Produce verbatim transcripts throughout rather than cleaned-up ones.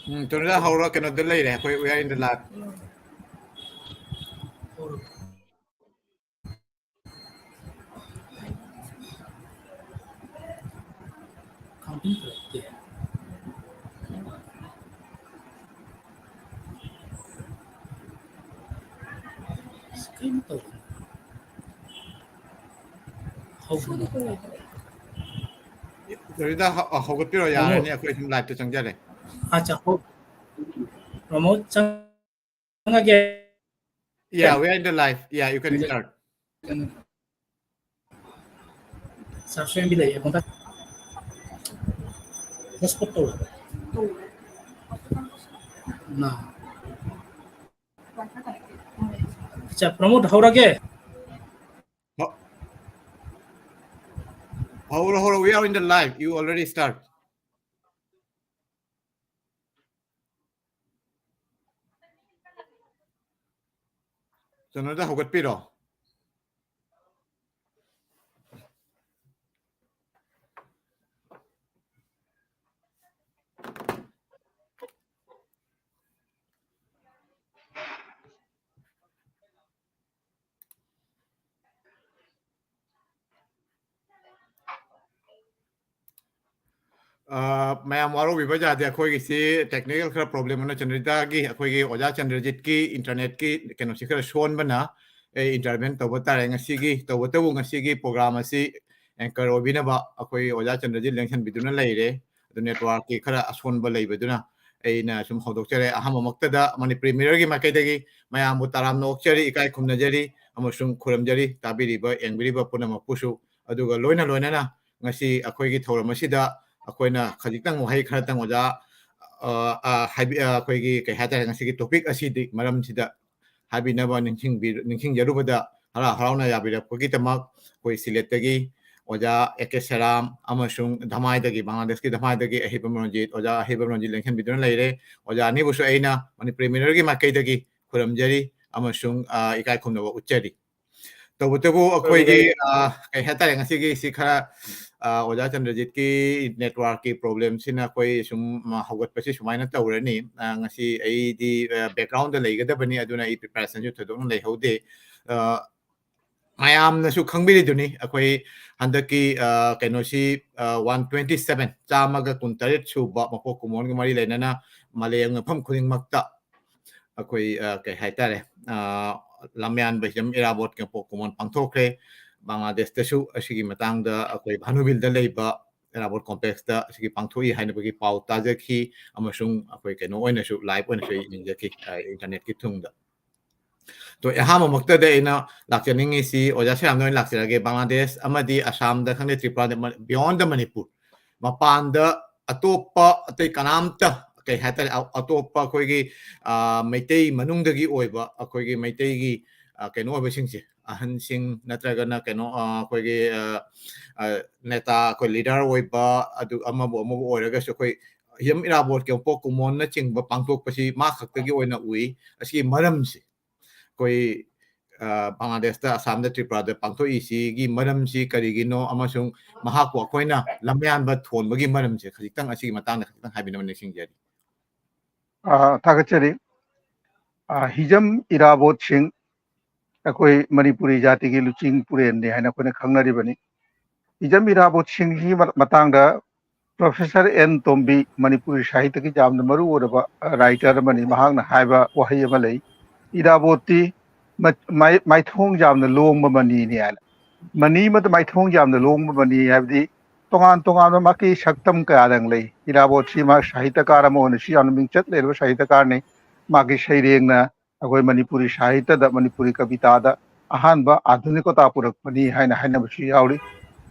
ꯎꯝ, ꯇꯣꯅꯤꯗꯥ ꯍꯧꯔꯣ, ꯀꯩꯅꯣꯗ ꯂꯩꯔꯦ ꯑꯩꯈꯣꯏ, we are in the live. ꯇꯣꯅꯤꯗꯥ, ꯍꯧ-, ꯍꯧꯒꯠꯄꯤꯔꯣ, ꯌꯥꯔꯅꯤ, ꯑꯩꯈꯣꯏ ꯁꯨꯝ live ꯇ ꯆꯪꯖꯔꯦ꯫ ꯑꯠꯆꯥ, ꯍꯣ꯫ ꯄ꯭ꯔꯃꯣꯗ, ꯆꯪꯉꯒꯦ꯫ Yeah, we are in the live. Yeah, you can start. Subscribe ꯂꯩꯌꯦ, ꯃꯊꯛ꯫ Hotspot ꯇꯧꯔꯣ꯫ ꯅ꯫ ꯑꯠꯆꯥ, ꯄ꯭ꯔꯃꯣꯗ, ꯍꯧꯔꯒꯦ꯫ ꯍꯧ-, ꯍꯧꯔꯣ, ꯍꯧꯔꯣ, we are in the live. You already start. ꯇꯣꯅꯤꯗꯥ ꯍꯧꯒꯠꯄꯤꯔꯣ꯫ ꯑ, ꯃꯌꯥꯝ ꯋꯥꯔꯧꯕꯤꯕ ꯌꯥꯗꯦ, ꯑꯩꯈꯣꯏꯒꯤꯁꯤ technical ꯈꯔ problem ꯑꯃꯅ ꯆꯟꯗ꯭ꯔꯖꯤꯠꯀꯤ, ꯑꯩꯈꯣꯏꯒꯤ ꯑꯣꯖꯥ ꯆꯟꯗ꯭ꯔꯖꯤꯠꯀꯤ internet ꯀꯤ ꯀꯩꯅꯣꯁꯤ ꯈꯔ ꯁꯣꯟꯕꯅ ꯑꯩ intervene ꯇꯧꯕ ꯇꯥꯔꯦ ꯉꯁꯤꯒꯤ꯫ ꯇꯧꯕꯇꯕꯨ ꯉꯁꯤꯒꯤ program ꯑꯁꯤ anchor ꯑꯣꯏꯕꯤꯅꯕ ꯑꯩꯈꯣꯏ ꯑꯣꯖꯥ ꯆꯟꯗ꯭ꯔꯖꯤꯠ ꯂꯦꯡꯁꯟꯕꯤꯗꯨꯅ ꯂꯩꯔꯦ꯫ ꯑꯗꯨ network ꯀꯤ ꯈꯔ ꯑꯁꯣꯟꯕ ꯂꯩꯕꯗꯨꯅ ꯑꯩꯅ ꯁꯨꯝ ꯍꯧꯗꯣꯛꯆꯔꯦ꯫ ꯑꯍꯥꯟꯕꯃꯛꯇꯗ ꯃꯅꯤꯄꯨꯔꯤ ꯃꯤꯔꯔꯒꯤ ꯃꯥꯏꯀꯩꯗꯒꯤ ꯃꯌꯥꯝꯕꯨ ꯇꯔꯥꯝꯅ ꯑꯣꯛꯆꯔꯤ, ꯏꯀꯥꯏ ꯈꯨꯝꯅꯖꯔꯤ ꯑꯃꯁꯨꯡ ꯈꯨꯔꯨꯝꯖꯔꯤ, ꯇꯥꯕꯤꯔꯤꯕ, ꯌꯦꯡꯕꯤꯔꯤꯕ ꯄꯨꯝꯅꯃꯛꯄꯨꯁꯨ꯫ ꯑꯗꯨꯒ ꯂꯣꯏꯅ ꯂꯣꯏꯅꯅ ꯉꯁꯤ ꯑꯩꯈꯣꯏꯒꯤ ꯊꯧꯔꯝ ꯑꯁꯤꯗ ꯑꯩꯈꯣꯏꯅ ꯈꯖꯤꯛꯇꯪ ꯋꯥꯍꯩ ꯈꯔꯇꯪ ꯑꯣꯖꯥ, ꯑ, ꯑ, ꯍꯥꯏꯕꯤ-, ꯑ, ꯑꯩꯈꯣꯏꯒꯤ ꯀꯩ ꯍꯥꯏꯇꯥꯔꯦ, ꯉꯁꯤꯒꯤ topic ꯑꯁꯤꯗꯤ ꯃꯔꯝꯁꯤꯗ ꯍꯥꯏꯕꯤꯅꯕ ꯅꯤꯡꯁꯤꯡꯕꯤ-, ꯅꯤꯡꯁꯤꯡꯖꯔꯨꯕꯗ ꯍꯔꯥꯎ ꯍꯔꯥꯎꯅ ꯌꯥꯕꯤꯔꯛꯄꯒꯤꯗꯃꯛ ꯑꯩꯈꯣꯏ ꯁꯤꯂꯦꯠꯇꯒꯤ ꯑꯣꯖꯥ ꯑꯦ ꯀꯦ ꯁꯦꯔꯥꯝ ꯑꯃꯁꯨꯡ ꯙꯃꯥꯏꯗꯒꯤ, ꯕꯪꯒ꯭ꯂꯥꯗꯦꯁꯀꯤ ꯙꯃꯥꯏꯗꯒꯤ ꯑꯍꯩꯕꯝ ꯔꯟꯖꯤꯠ, ꯑꯣꯖꯥ ꯑꯍꯩꯕꯝ ꯔꯟꯖꯤꯠ ꯂꯦꯡꯁꯟꯕꯤꯗꯨꯅ ꯂꯩꯔꯦ꯫ ꯑꯣꯖꯥ ꯑꯅꯤꯕꯨꯁꯨ ꯑꯩꯅ ꯃꯅꯤꯄꯨꯔꯤ ꯃꯤꯔꯔꯒꯤ ꯃꯥꯏꯀꯩꯗꯒꯤ ꯈꯨꯔꯨꯝꯖꯔꯤ ꯑꯃꯁꯨꯡ, ꯑ, ꯏꯀꯥꯏ ꯈꯨꯝꯅꯕ ꯎꯠꯆꯔꯤ꯫ ꯇꯧꯕꯇꯕꯨ ꯑꯩꯈꯣꯏꯒꯤ, ꯑ, ꯀꯩ ꯍꯥꯏꯇꯥꯔꯦ, ꯉꯁꯤꯒꯤ ꯁꯤ ꯈꯔ, ꯑ, ꯑꯣꯖꯥ ꯆꯟꯗ꯭ꯔꯖꯤꯠꯀꯤ networkꯀꯤ problemꯁꯤꯅ ꯑꯩꯈꯣꯏ ꯁꯨꯝ, ꯑ, ꯍꯧꯒꯠꯄꯁꯤ ꯁꯨꯃꯥꯏꯅ ꯇꯧꯔꯅꯤ꯫ ꯑ, ꯉꯁꯤ ꯑꯩꯗꯤ, ꯑ, backgroundꯗ ꯂꯩꯒꯗꯕꯅꯤ, ꯑꯗꯨꯅ ꯑꯩ preparationꯁꯨ ꯊꯣꯏꯗꯣꯛꯅ ꯂꯩꯍꯧꯗꯦ꯫ ꯑ, ꯃꯌꯥꯝꯅꯁꯨ ꯈꯪꯕꯤꯔꯤꯗꯨꯅꯤ, ꯑꯩꯈꯣꯏ ꯍꯟꯗꯛꯀꯤ, ꯑ, ꯀꯩꯅꯣꯁꯤ, ꯑ, one twenty seven, ꯆꯥꯝꯃꯒ ꯀꯨꯟꯇꯔꯦꯠ ꯁꯨꯕ ꯃꯄꯣꯛ ꯀꯨꯝꯑꯣꯟꯒ ꯃꯔꯤ ꯂꯩꯅꯅ ꯃꯥꯂꯦꯝ ꯃꯐꯝ ꯈꯨꯗꯤꯡꯃꯛꯇ ꯑꯩꯈꯣꯏ, ꯑ, ꯀꯩ ꯍꯥꯏꯇꯥꯔꯦ, ꯑ, ꯂꯝꯌꯥꯟꯕ ꯍꯤꯖꯝ ꯏꯔꯥꯕꯣꯠꯀꯤ ꯃꯄꯣꯛ ꯀꯨꯝꯑꯣꯟ ꯄꯥꯡꯊꯣꯛꯈ꯭ꯔꯦ꯫ ꯕꯪꯒ꯭ꯂꯥꯗꯦꯁꯇꯁꯨ ꯑꯁꯤꯒꯤ ꯃꯇꯥꯡꯗ ꯑꯩꯈꯣꯏ ꯚꯥꯅꯨꯚꯤꯜꯗ ꯂꯩꯕ ꯏꯔꯥꯕꯣꯠ complexꯇ ꯑꯁꯤꯒꯤ ꯄꯥꯡꯊꯣꯛꯏ ꯍꯥꯏꯅꯕꯒꯤ ꯄꯥꯎ ꯇꯥꯖꯈꯤ, ꯑꯃꯁꯨꯡ ꯑꯩꯈꯣꯏ ꯀꯩꯅꯣ ꯑꯣꯏꯅꯁꯨ, live ꯑꯣꯏꯅꯁꯨ ꯑꯩ ꯌꯦꯡꯖꯈꯤ, ꯑ, internetꯀꯤ ꯊꯨꯡꯗ꯫ ꯑꯗꯣ ꯑꯍꯥꯟꯕꯃꯛꯇꯗ ꯑꯩꯅ ꯂꯥꯛꯆꯅꯤꯡꯉꯤꯁꯤ ꯑꯣꯖꯥ ꯁꯌꯥꯝꯗ ꯑꯣꯏꯅ ꯂꯥꯛꯆꯔꯒꯦ꯫ ꯕꯪꯒ꯭ꯂꯥꯗꯦꯁ ꯑꯃꯗꯤ ꯑꯁꯥꯝꯗ ꯈꯪꯗꯦ, ꯇ꯭ꯔꯤꯄꯨꯔꯥꯗ, ꯃ-, beyond the ꯃꯅꯤꯄꯨꯔ, ꯃꯄꯥꯟꯗ ꯑꯇꯣꯞꯄ ꯑꯇꯩ ꯀꯅꯥꯝꯇ, ꯀꯩ ꯍꯥꯏꯇꯥꯔꯦ, ꯑ-, ꯑꯇꯣꯞꯄ ꯑꯩꯈꯣꯏꯒꯤ, ꯑ, ꯃꯩꯇꯩ ꯃꯅꯨꯡꯗꯒꯤ ꯑꯣꯏꯕ ꯑꯩꯈꯣꯏꯒꯤ ꯃꯩꯇꯩꯒꯤ, ꯑ, ꯀꯩꯅꯣ ꯑꯣꯏꯕꯁꯤꯡꯁꯦ, ꯑꯍꯟꯁꯤꯡ ꯅꯠꯇ꯭ꯔꯒꯅ ꯀꯩꯅꯣ, ꯑ, ꯑꯩꯈꯣꯏꯒꯤ, ꯑ, ꯑ, ꯅꯦꯇꯥ, ꯑꯩꯈꯣꯏ leader ꯑꯣꯏꯕ, ꯑꯗꯨ ꯑꯃꯕꯨ ꯑꯃꯕꯨ ꯑꯣꯏꯔꯒꯁꯨ ꯑꯩꯈꯣꯏ ꯍꯤꯖꯝ ꯏꯔꯥꯕꯣꯠꯀꯤ ꯃꯄꯣꯛ ꯀꯨꯝꯑꯣꯟꯅꯆꯤꯡꯕ ꯄꯥꯡꯊꯣꯛꯄꯁꯤ ꯃꯥ ꯈꯛꯇꯒꯤ ꯑꯣꯏꯅ ꯎꯏ꯫ ꯑꯁꯤꯒꯤ ꯃꯔꯝꯁꯤ ꯑꯩꯈꯣꯏ, ꯑ, ꯕꯪꯒ꯭ꯂꯥꯗꯦꯁꯇ, ꯑꯁꯥꯝꯗ, ꯇ꯭ꯔꯤꯄꯨꯔꯥꯗ ꯄꯥꯡꯊꯣꯛꯏꯁꯤꯒꯤ ꯃꯔꯝꯁꯤ ꯀꯔꯤꯒꯤꯅꯣ, ꯑꯃꯁꯨꯡ ꯃꯍꯥꯛꯄꯨ ꯑꯩꯈꯣꯏꯅ ꯂꯝꯌꯥꯟꯕ ꯊꯣꯟꯕꯒꯤ ꯃꯔꯝꯁꯦ ꯈꯖꯤꯛꯇꯪ, ꯑꯁꯤꯒꯤ ꯃꯇꯥꯡꯗ ꯈꯖꯤꯛꯇꯪ ꯍꯥꯏꯕꯤꯅꯕ ꯅꯤꯡꯁꯤꯡꯖꯔꯤ꯫ ꯑ, ꯊꯥꯒꯠꯆꯔꯤ꯫ ꯑ, ꯍꯤꯖꯝ ꯏꯔꯥꯕꯣꯠꯁꯤꯡ, ꯑꯩꯈꯣꯏ ꯃꯅꯤꯄꯨꯔꯤ ꯖꯥꯇꯤꯒꯤ ꯂꯨꯆꯤꯡ ꯄꯨꯔꯦꯟꯅꯤ ꯍꯥꯏꯅ ꯑꯩꯈꯣꯏꯅ ꯈꯪꯅꯔꯤꯕꯅꯤ꯫ ꯍꯤꯖꯝ ꯏꯔꯥꯕꯣꯠꯁꯤꯡꯒꯤ ꯃ-, ꯃꯇꯥꯡꯗ Professor ꯑꯦꯟ ꯇꯣꯝꯕꯤ, ꯃꯅꯤꯄꯨꯔꯤ ꯁꯥꯍꯤꯇ꯭ꯌꯒꯤ ꯌꯥꯝꯅ ꯃꯔꯨ ꯑꯣꯏꯔꯕ, ꯑ, writer ꯑꯃꯅꯤ꯫ ꯃꯍꯥꯛꯅ ꯍꯥꯏꯕ ꯋꯥꯍꯩ ꯑꯃ ꯂꯩ, "ꯏꯔꯥꯕꯣꯠꯇꯤ ꯃ-, ꯃꯥꯏ-, ꯃꯥꯏꯊꯣꯡ ꯌꯥꯝꯅ ꯂꯣꯡꯕ ꯃꯅꯤꯅꯤ" ꯍꯥꯏꯅ꯫ ꯃꯅꯤ ꯑꯃꯗ ꯃꯥꯏꯊꯣꯡ ꯌꯥꯝꯅ ꯂꯣꯡꯕ ꯃꯅꯤ ꯍꯥꯏꯕꯗꯤ ꯇꯣꯉꯥꯟ ꯇꯣꯉꯥꯟꯕ ꯃꯥꯒꯤ ꯁꯛꯇꯝ ꯀꯌꯥꯗꯪ ꯂꯩ꯫ ꯏꯔꯥꯕꯣꯠꯁꯤ ꯃꯥ ꯁꯥꯍꯤꯇ꯭ꯌꯀꯥꯔ ꯑꯃ ꯑꯣꯏꯅꯁꯨ ꯌꯥꯝꯅ ꯃꯤꯡꯆꯠ ꯂꯩꯔꯕ ꯁꯥꯍꯤꯇ꯭ꯌꯀꯥꯔꯅꯤ꯫ ꯃꯥꯒꯤ ꯁꯩꯔꯦꯡꯅ ꯑꯩꯈꯣꯏ ꯃꯅꯤꯄꯨꯔꯤ ꯁꯥꯍꯤꯇ꯭ꯌꯗ, ꯃꯅꯤꯄꯨꯔꯤ ꯀꯕꯤꯇꯥꯗ ꯑꯍꯥꯟꯕ ꯑꯥꯙꯨꯅꯤꯀꯇꯥ ꯄꯨꯔꯛꯄꯅꯤ ꯍꯥꯏꯅ ꯍꯥꯏꯅꯕꯁꯨ ꯌꯥꯎꯔꯤ꯫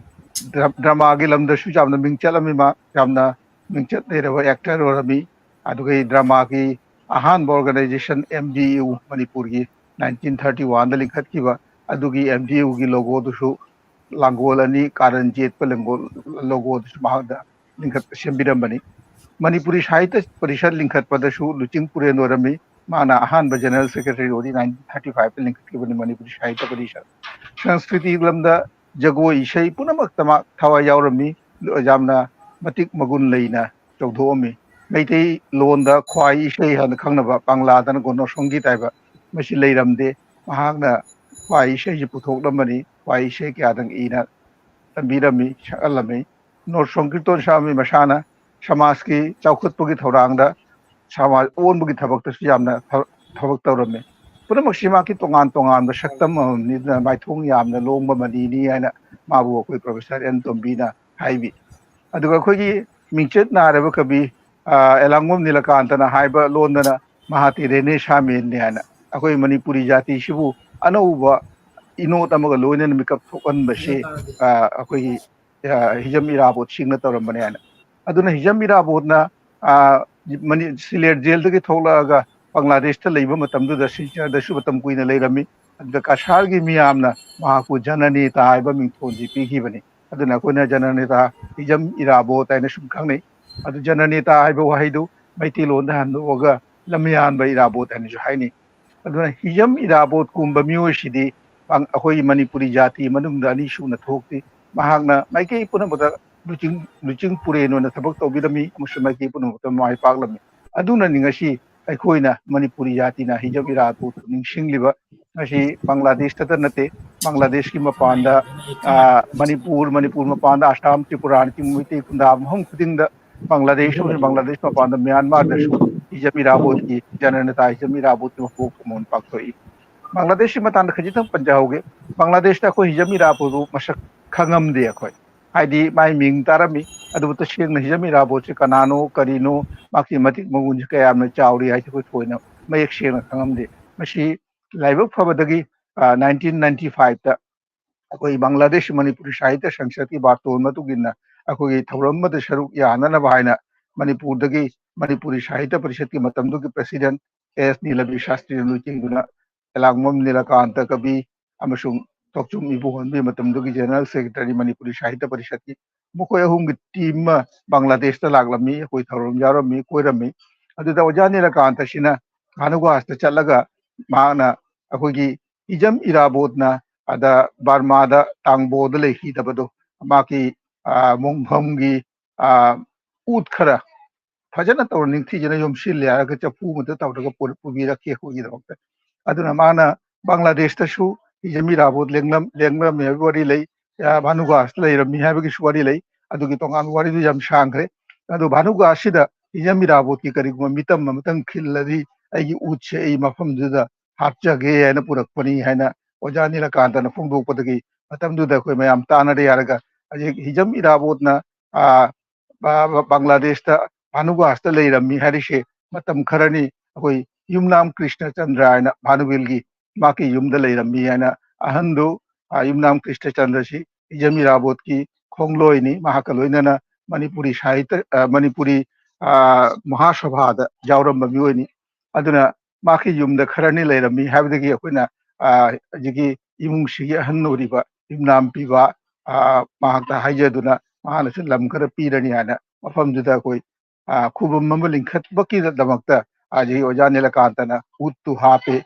ꯗ꯭ꯔ-, dramaꯒꯤ ꯂꯝꯗꯁꯨ ꯌꯥꯝꯅ ꯃꯤꯡ ꯆꯠꯂꯝꯃꯤ, ꯃꯥ ꯌꯥꯝꯅ ꯃꯤꯡꯆꯠ ꯂꯩꯔꯕ actor ꯑꯣꯏꯔꯝꯃꯤ꯫ ꯑꯗꯨꯒ dramaꯒꯤ ꯑꯍꯥꯟꯕ organization M D U ꯃꯅꯤꯄꯨꯔꯒꯤ nineteen thirty oneꯗ ꯂꯤꯡꯈꯠꯈꯤꯕ, ꯑꯗꯨꯒꯤ M D Uꯒꯤ logoꯗꯨꯁꯨ ꯂꯥꯡꯒꯣꯜ ꯑꯅꯤ ꯀꯥꯔꯟ ꯌꯦꯠꯄ ꯂꯥꯡꯒꯣꯜ logoꯗꯨꯁꯨ ꯃꯍꯥꯛꯅ ꯂꯤꯡꯈꯠ-, ꯁꯦꯝꯕꯤꯔꯝꯕꯅꯤ꯫ ꯃꯅꯤꯄꯨꯔꯤ ꯁꯥꯍꯤꯇ꯭ꯌ ꯄꯔꯤꯁꯠ ꯂꯤꯡꯈꯠꯄꯗꯁꯨ ꯂꯨꯆꯤꯡ ꯄꯨꯔꯦꯟ ꯑꯣꯏꯔꯝꯃꯤ꯫ ꯃꯥꯅ ꯑꯍꯥꯟꯕ ꯖꯦꯅꯔꯦꯜ ꯁꯦꯀ꯭ꯔꯦꯇꯔꯤ ꯑꯣꯏꯔꯤ ꯅꯥꯏꯟꯇꯤꯟ ꯊꯥꯔꯇꯤ ꯐꯥꯏꯚꯇ ꯂꯤꯡꯈꯠꯈꯤꯕꯅꯤ ꯃꯅꯤꯄꯨꯔꯤ ꯁꯥꯍꯤꯇ꯭ꯌ ꯄꯔꯤꯁꯠ꯫ ꯁꯪꯁꯀ꯭ꯔꯤꯇꯤ ꯂꯝꯗ ꯖꯒꯣꯏ ꯏꯁꯩ ꯄꯨꯝꯅꯃꯛꯇ ꯃꯥ ꯊꯋꯥꯏ ꯌꯥꯎꯔꯝꯃꯤ, ꯌꯥꯝꯅ ꯃꯇꯤꯛ ꯃꯒꯨꯟ ꯂꯩꯅ ꯇꯧꯊꯣꯛꯑꯝꯃꯤ꯫ ꯃꯩꯇꯩ ꯂꯣꯟꯗ ꯈ꯭ꯋꯥꯏ ꯏꯁꯩ ꯍꯥꯏꯅ ꯈꯪꯅꯕ ꯄꯪꯂꯥꯗꯅ ꯒꯣꯅꯣ ꯁꯪꯒꯤꯠ ꯍꯥꯏꯕ ꯃꯁꯤ ꯂꯩꯔꯝꯗꯦ꯫ ꯃꯍꯥꯛꯅ ꯈ꯭ꯋꯥꯏ ꯏꯁꯩꯁꯤ ꯄꯨꯊꯣꯛꯂꯝꯕꯅꯤ, ꯈ꯭ꯋꯥꯏ ꯏꯁꯩ ꯀꯌꯥꯗꯪ ꯏꯅ ꯇꯝꯕꯤꯔꯝꯃꯤ, ꯁꯛꯍꯜꯂꯝꯃꯤ꯫ ꯒꯣꯅꯣ ꯁꯪꯀꯤꯔꯇꯣꯟ ꯁꯥꯃꯤ ꯃꯁꯥꯅ ꯁꯃꯥꯖꯀꯤ ꯆꯥꯎꯈꯠꯄꯒꯤ ꯊꯧꯔꯥꯡꯗ ꯁꯃꯥꯖ ꯑꯣꯟꯕꯒꯤ ꯊꯕꯛꯇꯁꯨ ꯌꯥꯝꯅ ꯊ-, ꯊꯕꯛ ꯇꯧꯔꯝꯃꯤ꯫ ꯄꯨꯝꯅꯃꯛꯁꯤ ꯃꯍꯥꯛꯀꯤ ꯇꯣꯉꯥꯟ ꯇꯣꯉꯥꯟꯕ ꯁꯛꯇꯝ ꯑꯃꯅꯤꯗꯅ ꯃꯥꯏꯊꯣꯡ ꯌꯥꯝꯅ ꯂꯣꯡꯕ ꯃꯅꯤꯅꯤ ꯍꯥꯏꯅ ꯃꯥꯕꯨ ꯑꯩꯈꯣꯏ ꯄ꯭ꯔꯣꯐꯦꯁꯔ ꯑꯦꯟ ꯇꯣꯝꯕꯤꯅ ꯍꯥꯏꯕꯤ꯫ ꯑꯗꯨꯒ ꯑꯩꯈꯣꯏꯒꯤ ꯃꯤꯡꯆꯠ ꯅꯥꯏꯔꯕ ꯀꯕꯤ, ꯑ, ꯑꯦꯂꯥꯡꯕꯝ ꯅꯤꯂꯀꯥꯟꯇꯅ ꯍꯥꯏꯕ ꯂꯣꯟꯗꯅ ꯃꯍꯥꯛꯇꯤ ꯔꯦꯅꯦꯁꯥ ꯃꯦꯟꯅꯤ ꯍꯥꯏꯅ ꯑꯩꯈꯣꯏ ꯃꯅꯤꯄꯨꯔꯤ ꯖꯥꯇꯤꯁꯤꯕꯨ ꯑꯅꯧꯕ ꯏꯅꯣꯠ ꯑꯃꯒ ꯂꯣꯏꯅꯅ ꯃꯤꯀꯞ ꯊꯣꯛꯍꯟꯕꯁꯤ, ꯑ, ꯑꯩꯈꯣꯏꯒꯤ, ꯑ, ꯍꯤꯖꯝ ꯏꯔꯥꯕꯣꯠꯁꯤꯡꯅ ꯇꯧꯔꯝꯕꯅꯤ ꯍꯥꯏꯅ꯫ ꯑꯗꯨꯅ ꯍꯤꯖꯝ ꯏꯔꯥꯕꯣꯠꯅ, ꯑ, ꯃꯅꯤ-, ꯁꯤꯂꯦꯠ ꯖꯦꯜꯗꯒꯤ ꯊꯣꯛꯂꯛꯑꯒ ꯕꯪꯒ꯭ꯂꯥꯗꯦꯁꯇ ꯂꯩꯕ ꯃꯇꯝꯗꯨꯗ ꯁꯤꯜꯆꯔꯗꯁꯨ ꯃꯇꯝ ꯀꯨꯏꯅ ꯂꯩꯔꯝꯃꯤ꯫ ꯑꯗꯨꯗ ꯀꯁꯥꯔꯒꯤ ꯃꯤꯌꯥꯝꯅ ꯃꯍꯥꯛꯄꯨ ꯖꯅꯅꯦꯇꯥ ꯍꯥꯏꯕ ꯃꯤꯡꯊꯣꯟꯁꯤ ꯄꯤꯈꯤꯕꯅꯤ꯫ ꯑꯗꯨꯅ ꯑꯩꯈꯣꯏꯅ ꯖꯅꯅꯦꯇꯥ ꯍꯤꯖꯝ ꯏꯔꯥꯕꯣꯠ ꯍꯥꯏꯅ ꯁꯨꯝ ꯈꯪꯅꯩ꯫ ꯑꯗꯨ ꯖꯅꯅꯦꯇꯥ ꯍꯥꯏꯕ ꯋꯥꯍꯩꯗꯨ ꯃꯩꯇꯩꯂꯣꯟꯗ ꯍꯟꯗꯣꯛꯑꯒ ꯂꯝꯌꯥꯟꯕ ꯏꯔꯥꯕꯣꯠ ꯍꯥꯏꯅꯁꯨ ꯍꯥꯏꯅꯩ꯫ ꯑꯗꯨꯅ ꯍꯤꯖꯝ ꯏꯔꯥꯕꯣꯠꯀꯨꯝꯕ ꯃꯤꯑꯣꯏꯁꯤꯗꯤ ꯄꯥꯡ-, ꯑꯩꯈꯣꯏꯒꯤ ꯃꯅꯤꯄꯨꯔꯤ ꯖꯥꯇꯤ ꯃꯅꯨꯡꯗ ꯑꯅꯤ ꯁꯨꯅ ꯊꯣꯛꯇꯦ꯫ ꯃꯍꯥꯛꯅ ꯃꯥꯏꯀꯩ ꯄꯨꯝꯅꯃꯛꯇ ꯂꯨꯆꯤꯡ, ꯂꯨꯆꯤꯡ ꯄꯨꯔꯦꯟ ꯑꯣꯏꯅ ꯊꯕꯛ ꯇꯧꯕꯤꯔꯝꯃꯤ ꯑꯃꯁꯨꯡ ꯃꯥꯏꯀꯩ ꯄꯨꯝꯅꯃꯛꯇ ꯃꯥꯏ ꯄꯥꯛꯂꯝꯃꯤ꯫ ꯑꯗꯨꯅꯅꯤ ꯉꯁꯤ ꯑꯩꯈꯣꯏꯅ ꯃꯅꯤꯄꯨꯔꯤ ꯖꯥꯇꯤꯅ ꯍꯤꯖꯝ ꯏꯔꯥꯕꯣꯠꯄꯨ ꯅꯤꯡꯁꯤꯡꯂꯤꯕ꯫ ꯉꯁꯤ ꯕꯪꯒ꯭ꯂꯥꯗꯦꯁꯇꯗ ꯅꯠꯇꯦ, ꯕꯪꯒ꯭ꯂꯥꯗꯦꯁꯀꯤ ꯃꯄꯥꯟꯗ, ꯑ, ꯃꯅꯤꯄꯨꯔ, ꯃꯅꯤꯄꯨꯔ ꯃꯄꯥꯟꯗ ꯑꯁꯥꯝ, ꯇ꯭ꯔꯤꯄꯨꯔꯥ, ꯃꯩꯇꯩ ꯈꯨꯟꯗꯥ ꯃꯐꯝ ꯈꯨꯗꯤꯡꯗ, ꯕꯪꯒ꯭ꯂꯥꯗꯦꯁ ꯑꯃꯁꯨꯡ ꯕꯪꯒ꯭ꯂꯥꯗꯦꯁ ꯃꯄꯥꯟꯗ ꯃ꯭ꯌꯥꯟꯃꯥꯔꯗꯁꯨ ꯍꯤꯖꯝ ꯏꯔꯥꯕꯣꯠꯀꯤ, ꯖꯅꯅꯦꯇꯥ ꯍꯤꯖꯝ ꯏꯔꯥꯕꯣꯠꯀꯤ ꯃꯄꯣꯛ ꯀꯨꯝꯑꯣꯟ ꯄꯥꯡꯊꯣꯛꯏ꯫ ꯕꯪꯒ꯭ꯂꯥꯗꯦꯁꯀꯤ ꯃꯇꯥꯡꯗ ꯈꯖꯤꯛꯇꯪ ꯄꯟꯖꯍꯧꯒꯦ꯫ ꯕꯪꯒ꯭ꯂꯥꯗꯦꯁꯇ ꯑꯩꯈꯣꯏ ꯍꯤꯖꯝ ꯏꯔꯥꯕꯣꯠꯄꯨ ꯃꯁꯛ ꯈꯪꯉꯝꯗꯦ ꯑꯩꯈꯣꯏ꯫ ꯍꯥꯏꯗꯤ ꯃꯥꯏ ꯃꯤꯡ ꯇꯥꯔꯝꯃꯤ, ꯑꯗꯨꯕꯨ ꯇꯁꯦꯡꯅ ꯍꯤꯖꯝ ꯏꯔꯥꯕꯣꯠꯁꯦ ꯀꯅꯥꯅꯣ, ꯀꯔꯤꯅꯣ, ꯃꯍꯥꯛꯀꯤ ꯃꯇꯤꯛ ꯃꯒꯨꯟꯁꯦ ꯀꯌꯥꯝꯅ ꯆꯥꯎꯔꯤ ꯍꯥꯏꯁꯦ ꯑꯩꯈꯣꯏ ꯊꯣꯏꯅ ꯃꯌꯦꯛ ꯁꯦꯡꯅ ꯈꯪꯉꯝꯗꯦ꯫ ꯃꯁꯤ ꯂꯥꯏꯕꯛ ꯐꯕꯗꯒꯤ, ꯑ, ꯅꯥꯏꯟꯇꯤꯟ ꯅꯥꯏꯟꯇꯤ ꯐꯥꯏꯚꯇ ꯑꯩꯈꯣꯏ ꯕꯪꯒ꯭ꯂꯥꯗꯦꯁ ꯃꯅꯤꯄꯨꯔꯤ ꯁꯥꯍꯤꯇ꯭ꯌ ꯁꯪꯁꯠꯀꯤ ꯕꯥꯔꯇꯣꯟ ꯃꯇꯨꯡ ꯏꯟꯅ ꯑꯩꯈꯣꯏꯒꯤ ꯊꯧꯔꯝ ꯑꯃꯗ ꯁꯔꯨꯛ ꯌꯥꯅꯅꯕ ꯍꯥꯏꯅ ꯃꯅꯤꯄꯨꯔꯗꯒꯤ ꯃꯅꯤꯄꯨꯔꯤ ꯁꯥꯍꯤꯇ꯭ꯌ ꯄꯔꯤꯁꯠꯀꯤ ꯃꯇꯝꯗꯨꯒꯤ ꯄ꯭ꯔꯦꯁꯤꯗꯦꯟꯠ ꯑꯦꯁ ꯅꯤꯂꯕꯤ ꯁꯥꯁꯇ꯭ꯔꯤꯅ ꯂꯨꯆꯤꯡꯗꯨꯅ ꯑꯦꯂꯥꯡꯕꯝ ꯅꯤꯂꯀꯥꯟꯇ ꯀꯕꯤ ꯑꯃꯁꯨꯡ ꯊꯣꯛꯆꯨꯝ ꯏꯕꯣꯍꯟꯕꯤ, ꯃꯇꯝꯗꯨꯒꯤ ꯖꯦꯅꯔꯦꯜ ꯁꯦꯀ꯭ꯔꯦꯇꯔꯤ ꯃꯅꯤꯄꯨꯔꯤ ꯁꯥꯍꯤꯇ꯭ꯌ ꯄꯔꯤꯁꯠꯀꯤ, ꯃꯈꯣꯏ ꯑꯍꯨꯝꯒꯤ ꯇꯤꯝ ꯑꯃ ꯕꯪꯒ꯭ꯂꯥꯗꯦꯁꯇ ꯂꯥꯛꯂꯝꯃꯤ꯫ ꯑꯩꯈꯣꯏ ꯊꯧꯔꯝ ꯌꯥꯎꯔꯝꯃꯤ, ꯀꯣꯏꯔꯝꯃꯤ꯫ ꯑꯗꯨꯗ ꯑꯣꯖꯥ ꯅꯤꯂꯀꯥꯟꯇꯁꯤꯅ ꯚꯥꯅꯨꯒꯥꯁꯇ ꯆꯠꯂꯒ ꯃꯍꯥꯛꯅ ꯑꯩꯈꯣꯏꯒꯤ ꯍꯤꯖꯝ ꯏꯔꯥꯕꯣꯠꯅ ꯑꯗ ꯕꯔꯃꯥꯗ ꯇꯥꯡꯕꯣꯗ ꯂꯩꯈꯤꯗꯕꯗꯣ, ꯃꯍꯥꯛꯀꯤ, ꯑ, ꯃꯣꯡꯐꯝꯒꯤ, ꯑ, ꯎꯠ ꯈꯔ ꯐꯖꯅ ꯇꯧꯔ ꯅꯤꯡꯊꯤꯖꯅ ꯌꯣꯝꯁꯤꯜꯂꯦ ꯍꯥꯏꯔꯒ ꯆꯐꯨ ꯑꯃꯗ ꯇꯧꯔꯒ ꯄꯨ-, ꯄꯨꯕꯤꯔꯛꯈꯤ ꯑꯩꯈꯣꯏꯒꯤꯗꯃꯛꯇ꯫ ꯑꯗꯨꯅ ꯃꯥꯅ ꯕꯪꯒ꯭ꯂꯥꯗꯦꯁꯇꯁꯨ ꯍꯤꯖꯝ ꯏꯔꯥꯕꯣꯠ ꯂꯦꯡꯂꯝ-, ꯂꯦꯡꯂꯝꯃꯤ ꯍꯥꯏꯕꯒꯤ ꯋꯥꯔꯤ ꯂꯩ, ꯑ, ꯚꯥꯅꯨꯒꯥꯁꯇ ꯂꯩꯔꯝꯃꯤ ꯍꯥꯏꯕꯒꯤꯁꯨ ꯋꯥꯔꯤ ꯂꯩ꯫ ꯑꯗꯨꯒꯤ ꯇꯣꯉꯥꯟꯕ ꯋꯥꯔꯤꯗꯨ ꯌꯥꯝ ꯁꯥꯡꯈ꯭ꯔꯦ꯫ ꯑꯗꯨ ꯚꯥꯅꯨꯒꯥꯁꯁꯤꯗ ꯍꯤꯖꯝ ꯏꯔꯥꯕꯣꯠꯀꯤ ꯀꯔꯤꯒꯨꯝꯕ ꯃꯤꯇꯝ ꯑꯃꯇꯪ ꯈꯤꯜꯂꯗꯤ ꯑꯩꯒꯤ ꯎꯠꯁꯦ ꯑꯩ ꯃꯐꯝꯗꯨꯗ ꯍꯥꯞꯆꯒꯦ ꯍꯥꯏꯅ ꯄꯨꯔꯛꯄꯅꯤ ꯍꯥꯏꯅ ꯑꯣꯖꯥ ꯅꯤꯂꯀꯥꯟꯇꯅ ꯐꯣꯡꯗꯣꯛꯄꯗꯒꯤ ꯃꯇꯝꯗꯨꯗ ꯑꯩꯈꯣꯏ ꯃꯌꯥꯝ ꯇꯥꯟꯅꯔꯦ ꯍꯥꯏꯔꯒ ꯍꯧꯖꯤꯛ ꯍꯤꯖꯝ ꯏꯔꯥꯕꯣꯠꯅ, ꯑ, ꯕ-, ꯕ-, ꯕꯪꯒ꯭ꯂꯥꯗꯦꯁꯇ ꯚꯥꯅꯨꯒꯥꯁꯇ ꯂꯩꯔꯝꯃꯤ ꯍꯥꯏꯔꯤꯁꯦ ꯃꯇꯝ ꯈꯔꯅꯤ ꯑꯩꯈꯣꯏ ꯌꯨꯝꯅꯥꯝ ꯀ꯭ꯔꯤꯁꯅꯆꯟꯗ꯭ꯔ ꯍꯥꯏꯅ ꯚꯥꯅꯨꯕꯤꯜꯒꯤ ꯃꯍꯥꯛꯀꯤ ꯌꯨꯝꯗ ꯂꯩꯔꯝꯃꯤ ꯍꯥꯏꯅ ꯑꯍꯟꯗꯨ, ꯑ, ꯌꯨꯝꯅꯥꯝ ꯀ꯭ꯔꯤꯁꯅꯆꯟꯗ꯭ꯔꯁꯤ ꯍꯤꯖꯝ ꯏꯔꯥꯕꯣꯠꯀꯤ ꯈꯣꯡꯂꯣꯏꯅꯤ꯫ ꯃꯍꯥꯛꯀ ꯂꯣꯏꯅꯅ ꯃꯅꯤꯄꯨꯔꯤ ꯁꯥꯍꯤꯇ꯭ꯌ, ꯑ, ꯃꯅꯤꯄꯨꯔꯤ, ꯑ, ꯃꯍꯥꯁꯚꯥꯗ ꯌꯥꯎꯔꯝꯕ ꯃꯤꯑꯣꯏꯅꯤ꯫ ꯑꯗꯨꯅ ꯃꯍꯥꯛꯀꯤ ꯌꯨꯝꯗ ꯈꯔꯅꯤ ꯂꯩꯔꯝꯃꯤ ꯍꯥꯏꯕꯗꯒꯤ ꯑꯩꯈꯣꯏꯅ, ꯑ, ꯍꯧꯖꯤꯛꯀꯤ ꯏꯃꯨꯡꯁꯤꯒꯤ ꯑꯍꯟ ꯑꯣꯏꯔꯤꯕ ꯌꯨꯝꯅꯥꯝ ꯄꯤꯕ, ꯑ, ꯃꯍꯥꯛꯇ ꯍꯥꯏꯖꯗꯨꯅ ꯃꯍꯥꯛꯅꯁꯨ ꯂꯝ ꯈꯔ ꯄꯤꯔꯅꯤ ꯍꯥꯏꯅ ꯃꯐꯝꯗꯨꯗ ꯑꯩꯈꯣꯏ, ꯑ, ꯈꯨꯕꯝ ꯑꯃ ꯂꯤꯡꯈꯠꯄꯒꯤꯗꯃꯛꯇ ꯍꯧꯖꯤꯛ ꯑꯣꯖꯥ ꯅꯤꯂꯀꯥꯟꯇꯅ ꯎꯠꯇꯨ ꯍꯥꯞꯄꯦ꯫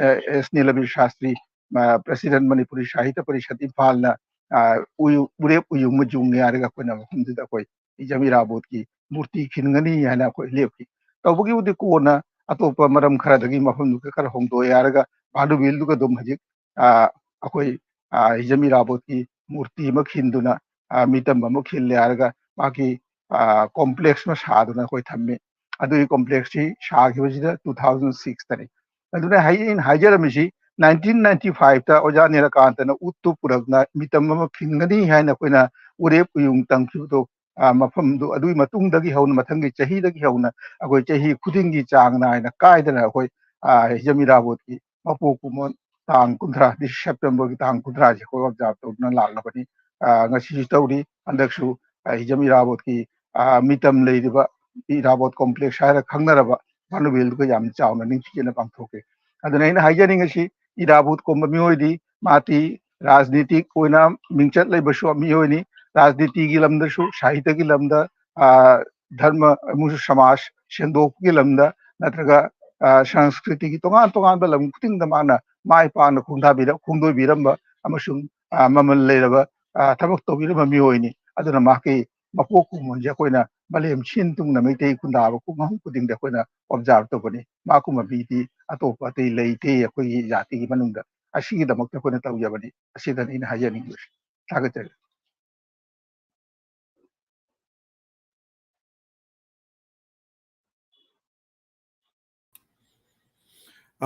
ꯑ, ꯑꯦꯁ ꯅꯤꯂꯕꯤ ꯁꯥꯁꯇ꯭ꯔꯤ, ꯑ, President ꯃꯅꯤꯄꯨꯔꯤ ꯁꯥꯍꯤꯇ꯭ꯌ ꯄꯔꯤꯁꯠ ꯏꯝꯐꯥꯜꯅ, ꯑ, ꯎꯌꯨ-, ꯎꯔꯦꯞ ꯎꯌꯨꯡ ꯃꯖꯨꯡꯅꯤ ꯍꯥꯏꯔꯒ ꯑꯩꯈꯣꯏꯅ ꯃꯐꯝꯗꯨꯗ ꯑꯩꯈꯣꯏ ꯍꯤꯖꯝ ꯏꯔꯥꯕꯣꯠꯀꯤ ꯃꯨꯔꯇꯤ ꯈꯤꯟꯒꯅꯤ ꯍꯥꯏꯅ ꯑꯩꯈꯣꯏ ꯂꯦꯞꯈꯤ꯫ ꯇꯧꯕꯒꯤꯕꯨꯗꯤ ꯀꯣꯟꯅ ꯑꯇꯣꯞꯄ ꯃꯔꯝ ꯈꯔꯗꯒꯤ ꯃꯐꯝꯗꯨꯒ ꯈꯔ ꯍꯣꯡꯗꯣꯛꯑꯦ ꯍꯥꯏꯔꯒ ꯚꯥꯅꯨꯕꯤꯜꯗꯨꯒ ꯑꯗꯨꯝ ꯍꯧꯖꯤꯛ, ꯑ, ꯑꯩꯈꯣꯏ, ꯑ, ꯍꯤꯖꯝ ꯏꯔꯥꯕꯣꯠꯀꯤ ꯃꯨꯔꯇꯤ ꯑꯃ ꯈꯤꯟꯗꯨꯅ, ꯑ, ꯃꯤꯇꯝ ꯑꯃ ꯈꯤꯜꯂꯦ ꯍꯥꯏꯔꯒ ꯃꯥꯒꯤ, ꯑ, complex ꯑꯃ ꯁꯥꯗꯨꯅ ꯑꯩꯈꯣꯏ ꯊꯝꯃꯤ꯫ ꯑꯗꯨꯒꯤ complex ꯁꯤ ꯁꯥꯈꯤꯕꯁꯤꯗ two thousand six ꯇꯅꯤ꯫ ꯑꯗꯨꯅ ꯍꯥꯏ-, ꯑꯩꯅ ꯍꯥꯏꯖꯔꯝꯃꯤꯁꯤ nineteen ninety five ꯇ ꯑꯣꯖꯥ ꯅꯤꯂꯀꯥꯟꯇꯅ ꯎꯠꯇꯨ ꯄꯨꯔꯛꯅ ꯃꯤꯇꯝ ꯑꯃ ꯈꯤꯟꯒꯅꯤ ꯍꯥꯏꯅ ꯑꯩꯈꯣꯏꯅ ꯎꯔꯦꯞ ꯎꯌꯨꯡ ꯇꯝꯈꯤꯕꯗꯣ, ꯑ, ꯃꯐꯝꯗꯨ ꯑꯗꯨꯒꯤ ꯃꯇꯨꯡꯗꯒꯤ ꯍꯧꯅ, ꯃꯊꯪꯒꯤ ꯆꯍꯤꯗꯒꯤ ꯍꯧꯅ ꯑꯩꯈꯣꯏ ꯆꯍꯤ ꯈꯨꯗꯤꯡꯒꯤ ꯆꯥꯡ ꯅꯥꯏꯅ ꯀꯥꯏꯗꯅ ꯑꯩꯈꯣꯏ, ꯑ, ꯍꯤꯖꯝ ꯏꯔꯥꯕꯣꯠꯀꯤ ꯃꯄꯣꯛ ꯀꯨꯝꯑꯣꯟ ꯇꯥꯡ ꯀꯨꯟꯊ꯭ꯔꯥ, ꯗꯤ ꯁꯦꯞꯇꯦꯝꯕꯔꯒꯤ ꯇꯥꯡ ꯀꯨꯟꯊ꯭ꯔꯥꯁꯦ ꯑꯩꯈꯣꯏ observe ꯇꯧꯗꯨꯅ ꯂꯥꯛꯂꯕꯅꯤ꯫ ꯑ, ꯉꯁꯤꯁꯨ ꯇꯧꯔꯤ꯫ ꯍꯟꯗꯛꯁꯨ, ꯑ, ꯍꯤꯖꯝ ꯏꯔꯥꯕꯣꯠꯀꯤ, ꯑ, ꯃꯤꯇꯝ ꯂꯩꯔꯤꯕ ꯏꯔꯥꯕꯣꯠ complex ꯍꯥꯏꯔ ꯈꯪꯅꯔꯕ ꯚꯥꯅꯨꯕꯤꯜꯗꯨꯒ ꯌꯥꯝ ꯆꯥꯎꯅ ꯅꯤꯡꯊꯤꯖꯅ ꯄꯥꯡꯊꯣꯛꯀꯦ꯫ ꯑꯗꯨꯅ ꯑꯩꯅ ꯍꯥꯏꯖꯅꯤꯡꯉꯤꯁꯤ, ꯏꯔꯥꯕꯣꯠ ꯀꯨꯝꯕ ꯃꯤꯑꯣꯏꯗꯤ ꯃꯥꯇꯤ ꯔꯥꯖꯅꯤꯇꯤꯛ ꯑꯣꯏꯅ ꯃꯤꯡꯆꯠ ꯂꯩꯕꯁꯨ ꯃꯤꯑꯣꯏꯅꯤ꯫ ꯔꯥꯖꯅꯤꯇꯤꯒꯤ ꯂꯝꯗꯁꯨ, ꯁꯥꯍꯤꯇ꯭ꯌꯒꯤ ꯂꯝꯗ, ꯑ, ꯙꯔꯃ ꯑꯃꯁꯨꯡ ꯁꯃꯥꯖ ꯁꯦꯡꯗꯣꯛꯄꯒꯤ ꯂꯝꯗ ꯅꯠꯇ꯭ꯔꯒ ꯑ, ꯁꯪꯁꯀ꯭ꯔꯤꯇꯤꯒꯤ ꯇꯣꯉꯥꯟ ꯇꯣꯉꯥꯟꯕ ꯂꯝ ꯈꯨꯗꯤꯡꯗ ꯃꯥꯅ ꯃꯥꯏ ꯄꯥꯛꯅ ꯈꯣꯡꯗꯥꯕꯤꯔ-, ꯈꯣꯡꯗꯣꯏꯕꯤꯔꯝꯕ ꯑꯃꯁꯨꯡ, ꯑ, ꯃꯃꯜ ꯂꯩꯔꯕ, ꯑ, ꯊꯕꯛ ꯇꯧꯕꯤꯔꯝꯕ ꯃꯤꯑꯣꯏꯅꯤ꯫ ꯑꯗꯨꯅ ꯃꯍꯥꯛꯀꯤ ꯃꯄꯣꯛ ꯀꯨꯝꯑꯣꯟꯁꯦ ꯑꯩꯈꯣꯏꯅ ꯃꯥꯂꯦꯝ ꯁꯤꯟ ꯊꯨꯡꯅ ꯃꯩꯇꯩ ꯈꯨꯟꯗꯥꯕ ꯈꯨꯡꯒꯪ ꯈꯨꯗꯤꯡꯗ ꯑꯩꯈꯣꯏꯅ observe ꯇꯧꯕꯅꯤ꯫ ꯃꯥꯒꯨꯝꯕ ꯃꯤꯗꯤ ꯑꯇꯣꯞꯄ ꯑꯇꯩ ꯂꯩꯇꯦ ꯑꯩꯈꯣꯏꯒꯤ ꯖꯥꯇꯤꯒꯤ ꯃꯅꯨꯡꯗ꯫ ꯑꯁꯤꯒꯤꯗꯃꯛꯇ ꯑꯩꯈꯣꯏꯅ ꯇꯧꯖꯕꯅꯤ꯫ ꯑꯁꯤꯗꯅꯤ ꯑꯩꯅ ꯍꯥꯏꯖꯅꯤꯡꯕꯁꯦ꯫ ꯊꯥꯒꯠꯆꯔꯤ꯫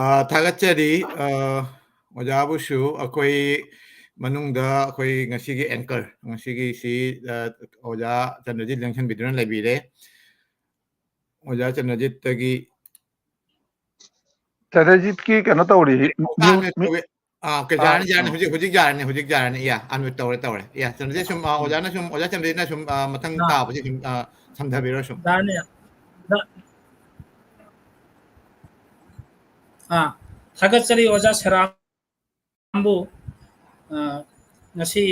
ꯑ, ꯊꯥꯒꯠꯆꯔꯤ, ꯑ, ꯑꯣꯖꯥꯕꯨꯁꯨ꯫ ꯑꯩꯈꯣꯏ ꯃꯅꯨꯡꯗ ꯑꯩꯈꯣꯏ ꯉꯁꯤꯒꯤ anchor, ꯉꯁꯤꯒꯤꯁꯤ, ꯑ, ꯑꯣꯖꯥ ꯆꯟꯗ꯭ꯔꯖꯤꯠ ꯂꯦꯡꯁꯟꯕꯤꯗꯨꯅ ꯂꯩꯕꯤꯔꯦ꯫ ꯑꯣꯖꯥ ꯆꯟꯗ꯭ꯔꯖꯤꯠꯇꯒꯤ ꯆꯟꯗ꯭ꯔꯖꯤꯠꯀꯤ ꯀꯩꯅꯣ ꯇꯧꯔꯤ, ꯑꯥ, ꯃ꯭ꯌꯨꯠ, ꯃ꯭ꯌꯨꯠ ꯃ꯭ꯌꯨꯠ ꯇꯧꯋꯦ꯫ ꯑꯥ, ꯑꯣꯀꯦ, ꯑꯥ, ꯌꯥꯔꯅꯤ, ꯌꯥꯔꯅꯤ, ꯑꯥ꯫ ꯍꯧꯖꯤꯛ, ꯍꯧꯖꯤꯛ ꯌꯥꯔꯅꯤ, ꯍꯧꯖꯤꯛ ꯌꯥꯔꯅꯤ꯫ ꯌꯥ, unmute ꯇꯧꯔꯦ, ꯇꯧꯔꯦ꯫ ꯌꯥ, ꯆꯟꯗ꯭ꯔꯖꯤꯠ ꯁꯨꯝ, ꯑꯥ, ꯎꯝ꯫ ꯑꯣꯖꯥꯅ ꯁꯨꯝ, ꯑꯣꯖꯥ ꯆꯟꯗ꯭ꯔꯖꯤꯠꯅ ꯁꯨꯝ, ꯑꯥ, ꯃꯊꯪ ꯑꯥ꯫ ꯇꯥꯕꯁꯦ ꯁꯨꯝ, ꯑꯥ, ꯁꯝꯊꯕꯤꯔꯣ ꯁꯨꯝ꯫ ꯌꯥꯔꯅꯤ꯫ ꯌꯥ-, ꯑꯥ, ꯊꯥꯒꯠꯆꯔꯤ ꯑꯣꯖꯥ ꯁꯦꯔꯥꯝꯕꯨ꯫ ꯑꯥ, ꯉꯁꯤ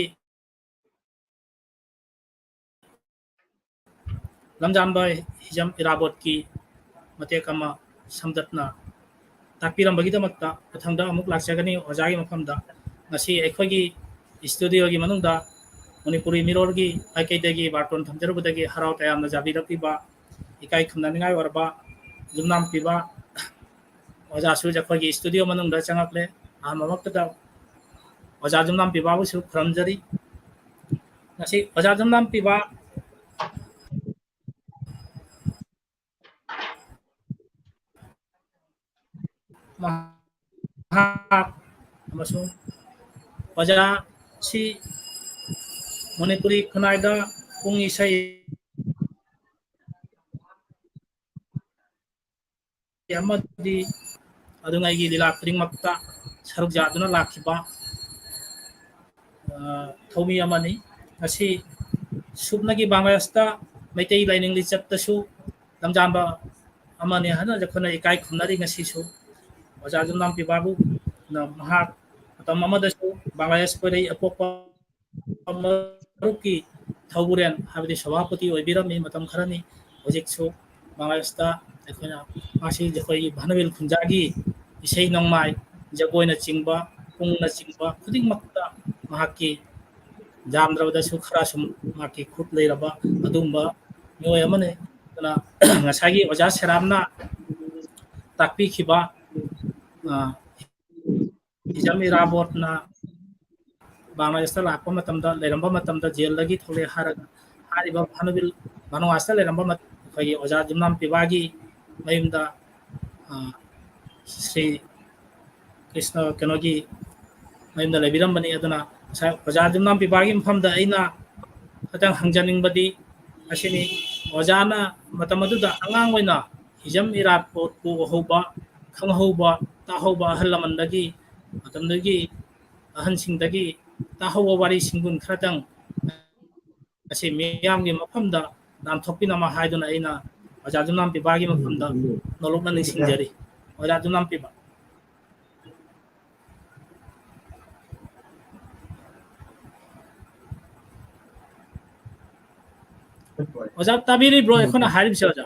ꯂꯝꯖꯥꯝꯕ ꯍꯤꯖꯝ ꯏꯔꯥꯕꯣꯠꯀꯤ ꯃꯇꯦꯛ ꯑꯃ ꯁꯝꯗꯠꯅ ꯇꯥꯛꯄꯤꯔꯝꯕꯒꯤꯗꯃꯛꯇ ꯃꯊꯪꯗ ꯑꯃꯨꯛ ꯂꯥꯛꯆꯒꯅꯤ ꯑꯣꯖꯥꯒꯤ ꯃꯐꯝꯗ꯫ ꯉꯁꯤ ꯑꯩꯈꯣꯏꯒꯤ studioꯒꯤ ꯃꯅꯨꯡꯗ ꯃꯅꯤꯄꯨꯔꯤ ꯃꯤꯔꯣꯜꯒꯤ ꯃꯥꯏꯀꯩꯗꯒꯤ ꯕꯥꯔꯇꯣꯟ ꯊꯝꯖꯔꯨꯕꯗꯒꯤ ꯍꯔꯥꯎ ꯇꯌꯥꯝꯅ ꯌꯥꯕꯤꯔꯛꯂꯤꯕ, ꯏꯀꯥꯏ ꯈꯨꯝꯅꯅꯤꯡꯉꯥꯏ ꯑꯣꯏꯔꯕ ꯌꯨꯝꯅꯥꯝ ꯄꯤꯕ ꯑꯣꯖꯥꯁꯨ ꯑꯩꯈꯣꯏꯒꯤ studio ꯃꯅꯨꯡꯗ ꯆꯪꯉꯛꯂꯦ꯫ ꯑꯍꯥꯟꯕꯃꯛꯇꯗ ꯑꯣꯖꯥ ꯌꯨꯝꯅꯥꯝ ꯄꯤꯕꯕꯨꯁꯨ ꯈꯨꯔꯨꯝꯖꯔꯤ꯫ ꯉꯁꯤ ꯑꯣꯖꯥ ꯌꯨꯝꯅꯥꯝ ꯄꯤꯕ ꯃꯍꯥꯛ ꯑꯃꯁꯨꯡ ꯑꯣꯖꯥꯁꯤ ꯃꯅꯤꯄꯨꯔꯤ ꯈꯨꯟꯅꯥꯏꯗ ꯄꯨꯡ ꯏꯁꯩ ꯑꯃꯗꯤ ꯑꯗꯨꯉꯩꯒꯤ ꯂꯤꯂꯥ ꯈꯨꯗꯤꯡꯃꯛꯇ ꯁꯔꯨꯛ ꯌꯥꯗꯨꯅ ꯂꯥꯛꯈꯤꯕ, ꯑ, ꯊꯧꯃꯤ ꯑꯃꯅꯤ꯫ ꯉꯁꯤ ꯁꯨꯞꯅꯒꯤ ꯕꯪꯒ꯭ꯂꯥꯗꯦꯁꯇ ꯃꯩꯇꯩ ꯂꯥꯏꯅꯤꯡ ꯂꯤꯆꯠꯇꯁꯨ ꯂꯝꯖꯥꯝꯕ ꯑꯃꯅꯤ ꯍꯥꯏꯅ ꯑꯩꯈꯣꯏꯅ ꯏꯀꯥꯏ ꯈꯨꯝꯅꯔꯤ ꯉꯁꯤꯁꯨ꯫ ꯑꯣꯖꯥ ꯌꯨꯝꯅꯥꯝ ꯄꯤꯕꯕꯨ ꯅ ꯃꯍꯥꯛ ꯃꯇꯝ ꯑꯃꯗꯁꯨ ꯕꯪꯒ꯭ꯂꯥꯗꯦꯁ ꯀꯣꯏꯔꯩ ꯑꯄꯣꯛꯄ ꯃꯔꯨꯞꯀꯤ ꯊꯧꯕꯨꯔꯦꯟ ꯍꯥꯏꯕꯗꯤ ꯁꯚꯥꯄꯇꯤ ꯑꯣꯏꯕꯤꯔꯝꯃꯤ ꯃꯇꯝ ꯈꯔꯅꯤ꯫ ꯍꯧꯖꯤꯛꯁꯨ ꯕꯪꯒ꯭ꯂꯥꯗꯦꯁꯇ ꯑꯩꯈꯣꯏꯅ ꯃꯥꯁꯤ ꯑꯩꯈꯣꯏꯒꯤ ꯚꯥꯅꯨꯕꯤꯜ ꯈꯨꯟꯖꯥꯒꯤ ꯏꯁꯩ ꯅꯣꯡꯃꯥꯏ, ꯖꯒꯣꯏꯅꯆꯤꯡꯕ, ꯄꯨꯡꯅꯆꯤꯡꯕ ꯈꯨꯗꯤꯡꯃꯛꯇ ꯃꯍꯥꯛꯀꯤ ꯌꯥꯝꯗ꯭ꯔꯕꯗꯁꯨ ꯈꯔ ꯁꯨꯝ ꯃꯍꯥꯛꯀꯤ ꯈꯨꯠ ꯂꯩꯔꯕ ꯑꯗꯨꯒꯨꯝꯕ ꯃꯤꯑꯣꯏ ꯑꯃꯅꯤ꯫ ꯑꯗꯨꯅ ꯉꯁꯥꯏꯒꯤ ꯑꯣꯖꯥ ꯁꯦꯔꯥꯝꯅ ꯇꯥꯛꯄꯤꯈꯤꯕ, ꯑ, ꯍꯤꯖꯝ ꯏꯔꯥꯕꯣꯠꯅ ꯕꯪꯒ꯭ꯂꯥꯗꯦꯁꯇ ꯂꯥꯛꯄ ꯃꯇꯝꯗ, ꯂꯩꯔꯝꯕ ꯃꯇꯝꯗ ꯖꯦꯜꯗꯒꯤ ꯊꯣꯛꯂꯛꯑꯦ ꯍꯥꯏꯔꯒ ꯍꯥꯏꯔꯤꯕ ꯚꯥꯅꯨꯕꯤꯜ ꯕꯅꯋꯥꯁꯇ ꯂꯩꯔꯝꯕ ꯃꯇꯝ ꯑꯩꯈꯣꯏꯒꯤ ꯑꯣꯖꯥ ꯖꯨꯝꯅꯥꯝ ꯄꯤꯕꯥꯒꯤ ꯃꯌꯨꯝꯗ, ꯑ, ꯁ꯭ꯔꯤ ꯀ꯭ꯔꯤꯁꯅ ꯀꯩꯅꯣꯒꯤ ꯃꯌꯨꯝꯗ ꯂꯩꯕꯤꯔꯝꯕꯅꯤ꯫ ꯑꯗꯨꯅ ꯉꯁꯥꯏ ꯑꯣꯖꯥ ꯖꯨꯝꯅꯥꯝ ꯄꯤꯕꯥꯒꯤ ꯃꯐꯝꯗ ꯑꯩꯅ ꯈꯤꯇꯪ ꯍꯪꯖꯅꯤꯡꯕꯗꯤ ꯑꯁꯤꯅꯤ, ꯑꯣꯖꯥꯅ ꯃꯇꯝ ꯑꯗꯨꯗ ꯑꯉꯥꯡ ꯑꯣꯏꯅ ꯍꯤꯖꯝ ꯏꯔꯥꯕꯣꯠꯄꯨ ꯎꯍꯧꯕ, ꯈꯪꯍꯧꯕ, ꯇꯥꯍꯧꯕ ꯑꯍꯜ ꯂꯃꯟꯗꯒꯤ, ꯃꯇꯝꯗꯨꯒꯤ ꯑꯍꯟꯁꯤꯡꯗꯒꯤ ꯇꯥꯍꯧꯕ ꯋꯥꯔꯤꯁꯤꯡꯗꯨ ꯈꯔꯇꯪ ꯑꯁꯤ ꯃꯤꯌꯥꯝꯒꯤ ꯃꯐꯝꯗ ꯅꯥꯟꯊꯣꯛꯄꯤꯅꯕ ꯍꯥꯏꯗꯨꯅ ꯑꯩꯅ ꯑꯣꯖꯥ ꯖꯨꯝꯅꯥꯝ ꯄꯤꯕꯥꯒꯤ ꯃꯐꯝꯗ ꯅꯣꯂꯨꯛꯅ ꯅꯤꯡꯁꯤꯡꯖꯔꯤ꯫ ꯑꯣꯖꯥ ꯖꯨꯝꯅꯥꯝ ꯄꯤꯕ꯫ ꯑꯣꯖꯥ ꯇꯥꯕꯤꯔꯤꯕ꯭ꯔꯣ ꯑꯩꯈꯣꯏꯅ ꯍꯥꯏꯔꯤꯕꯁꯦ ꯑꯣꯖꯥ?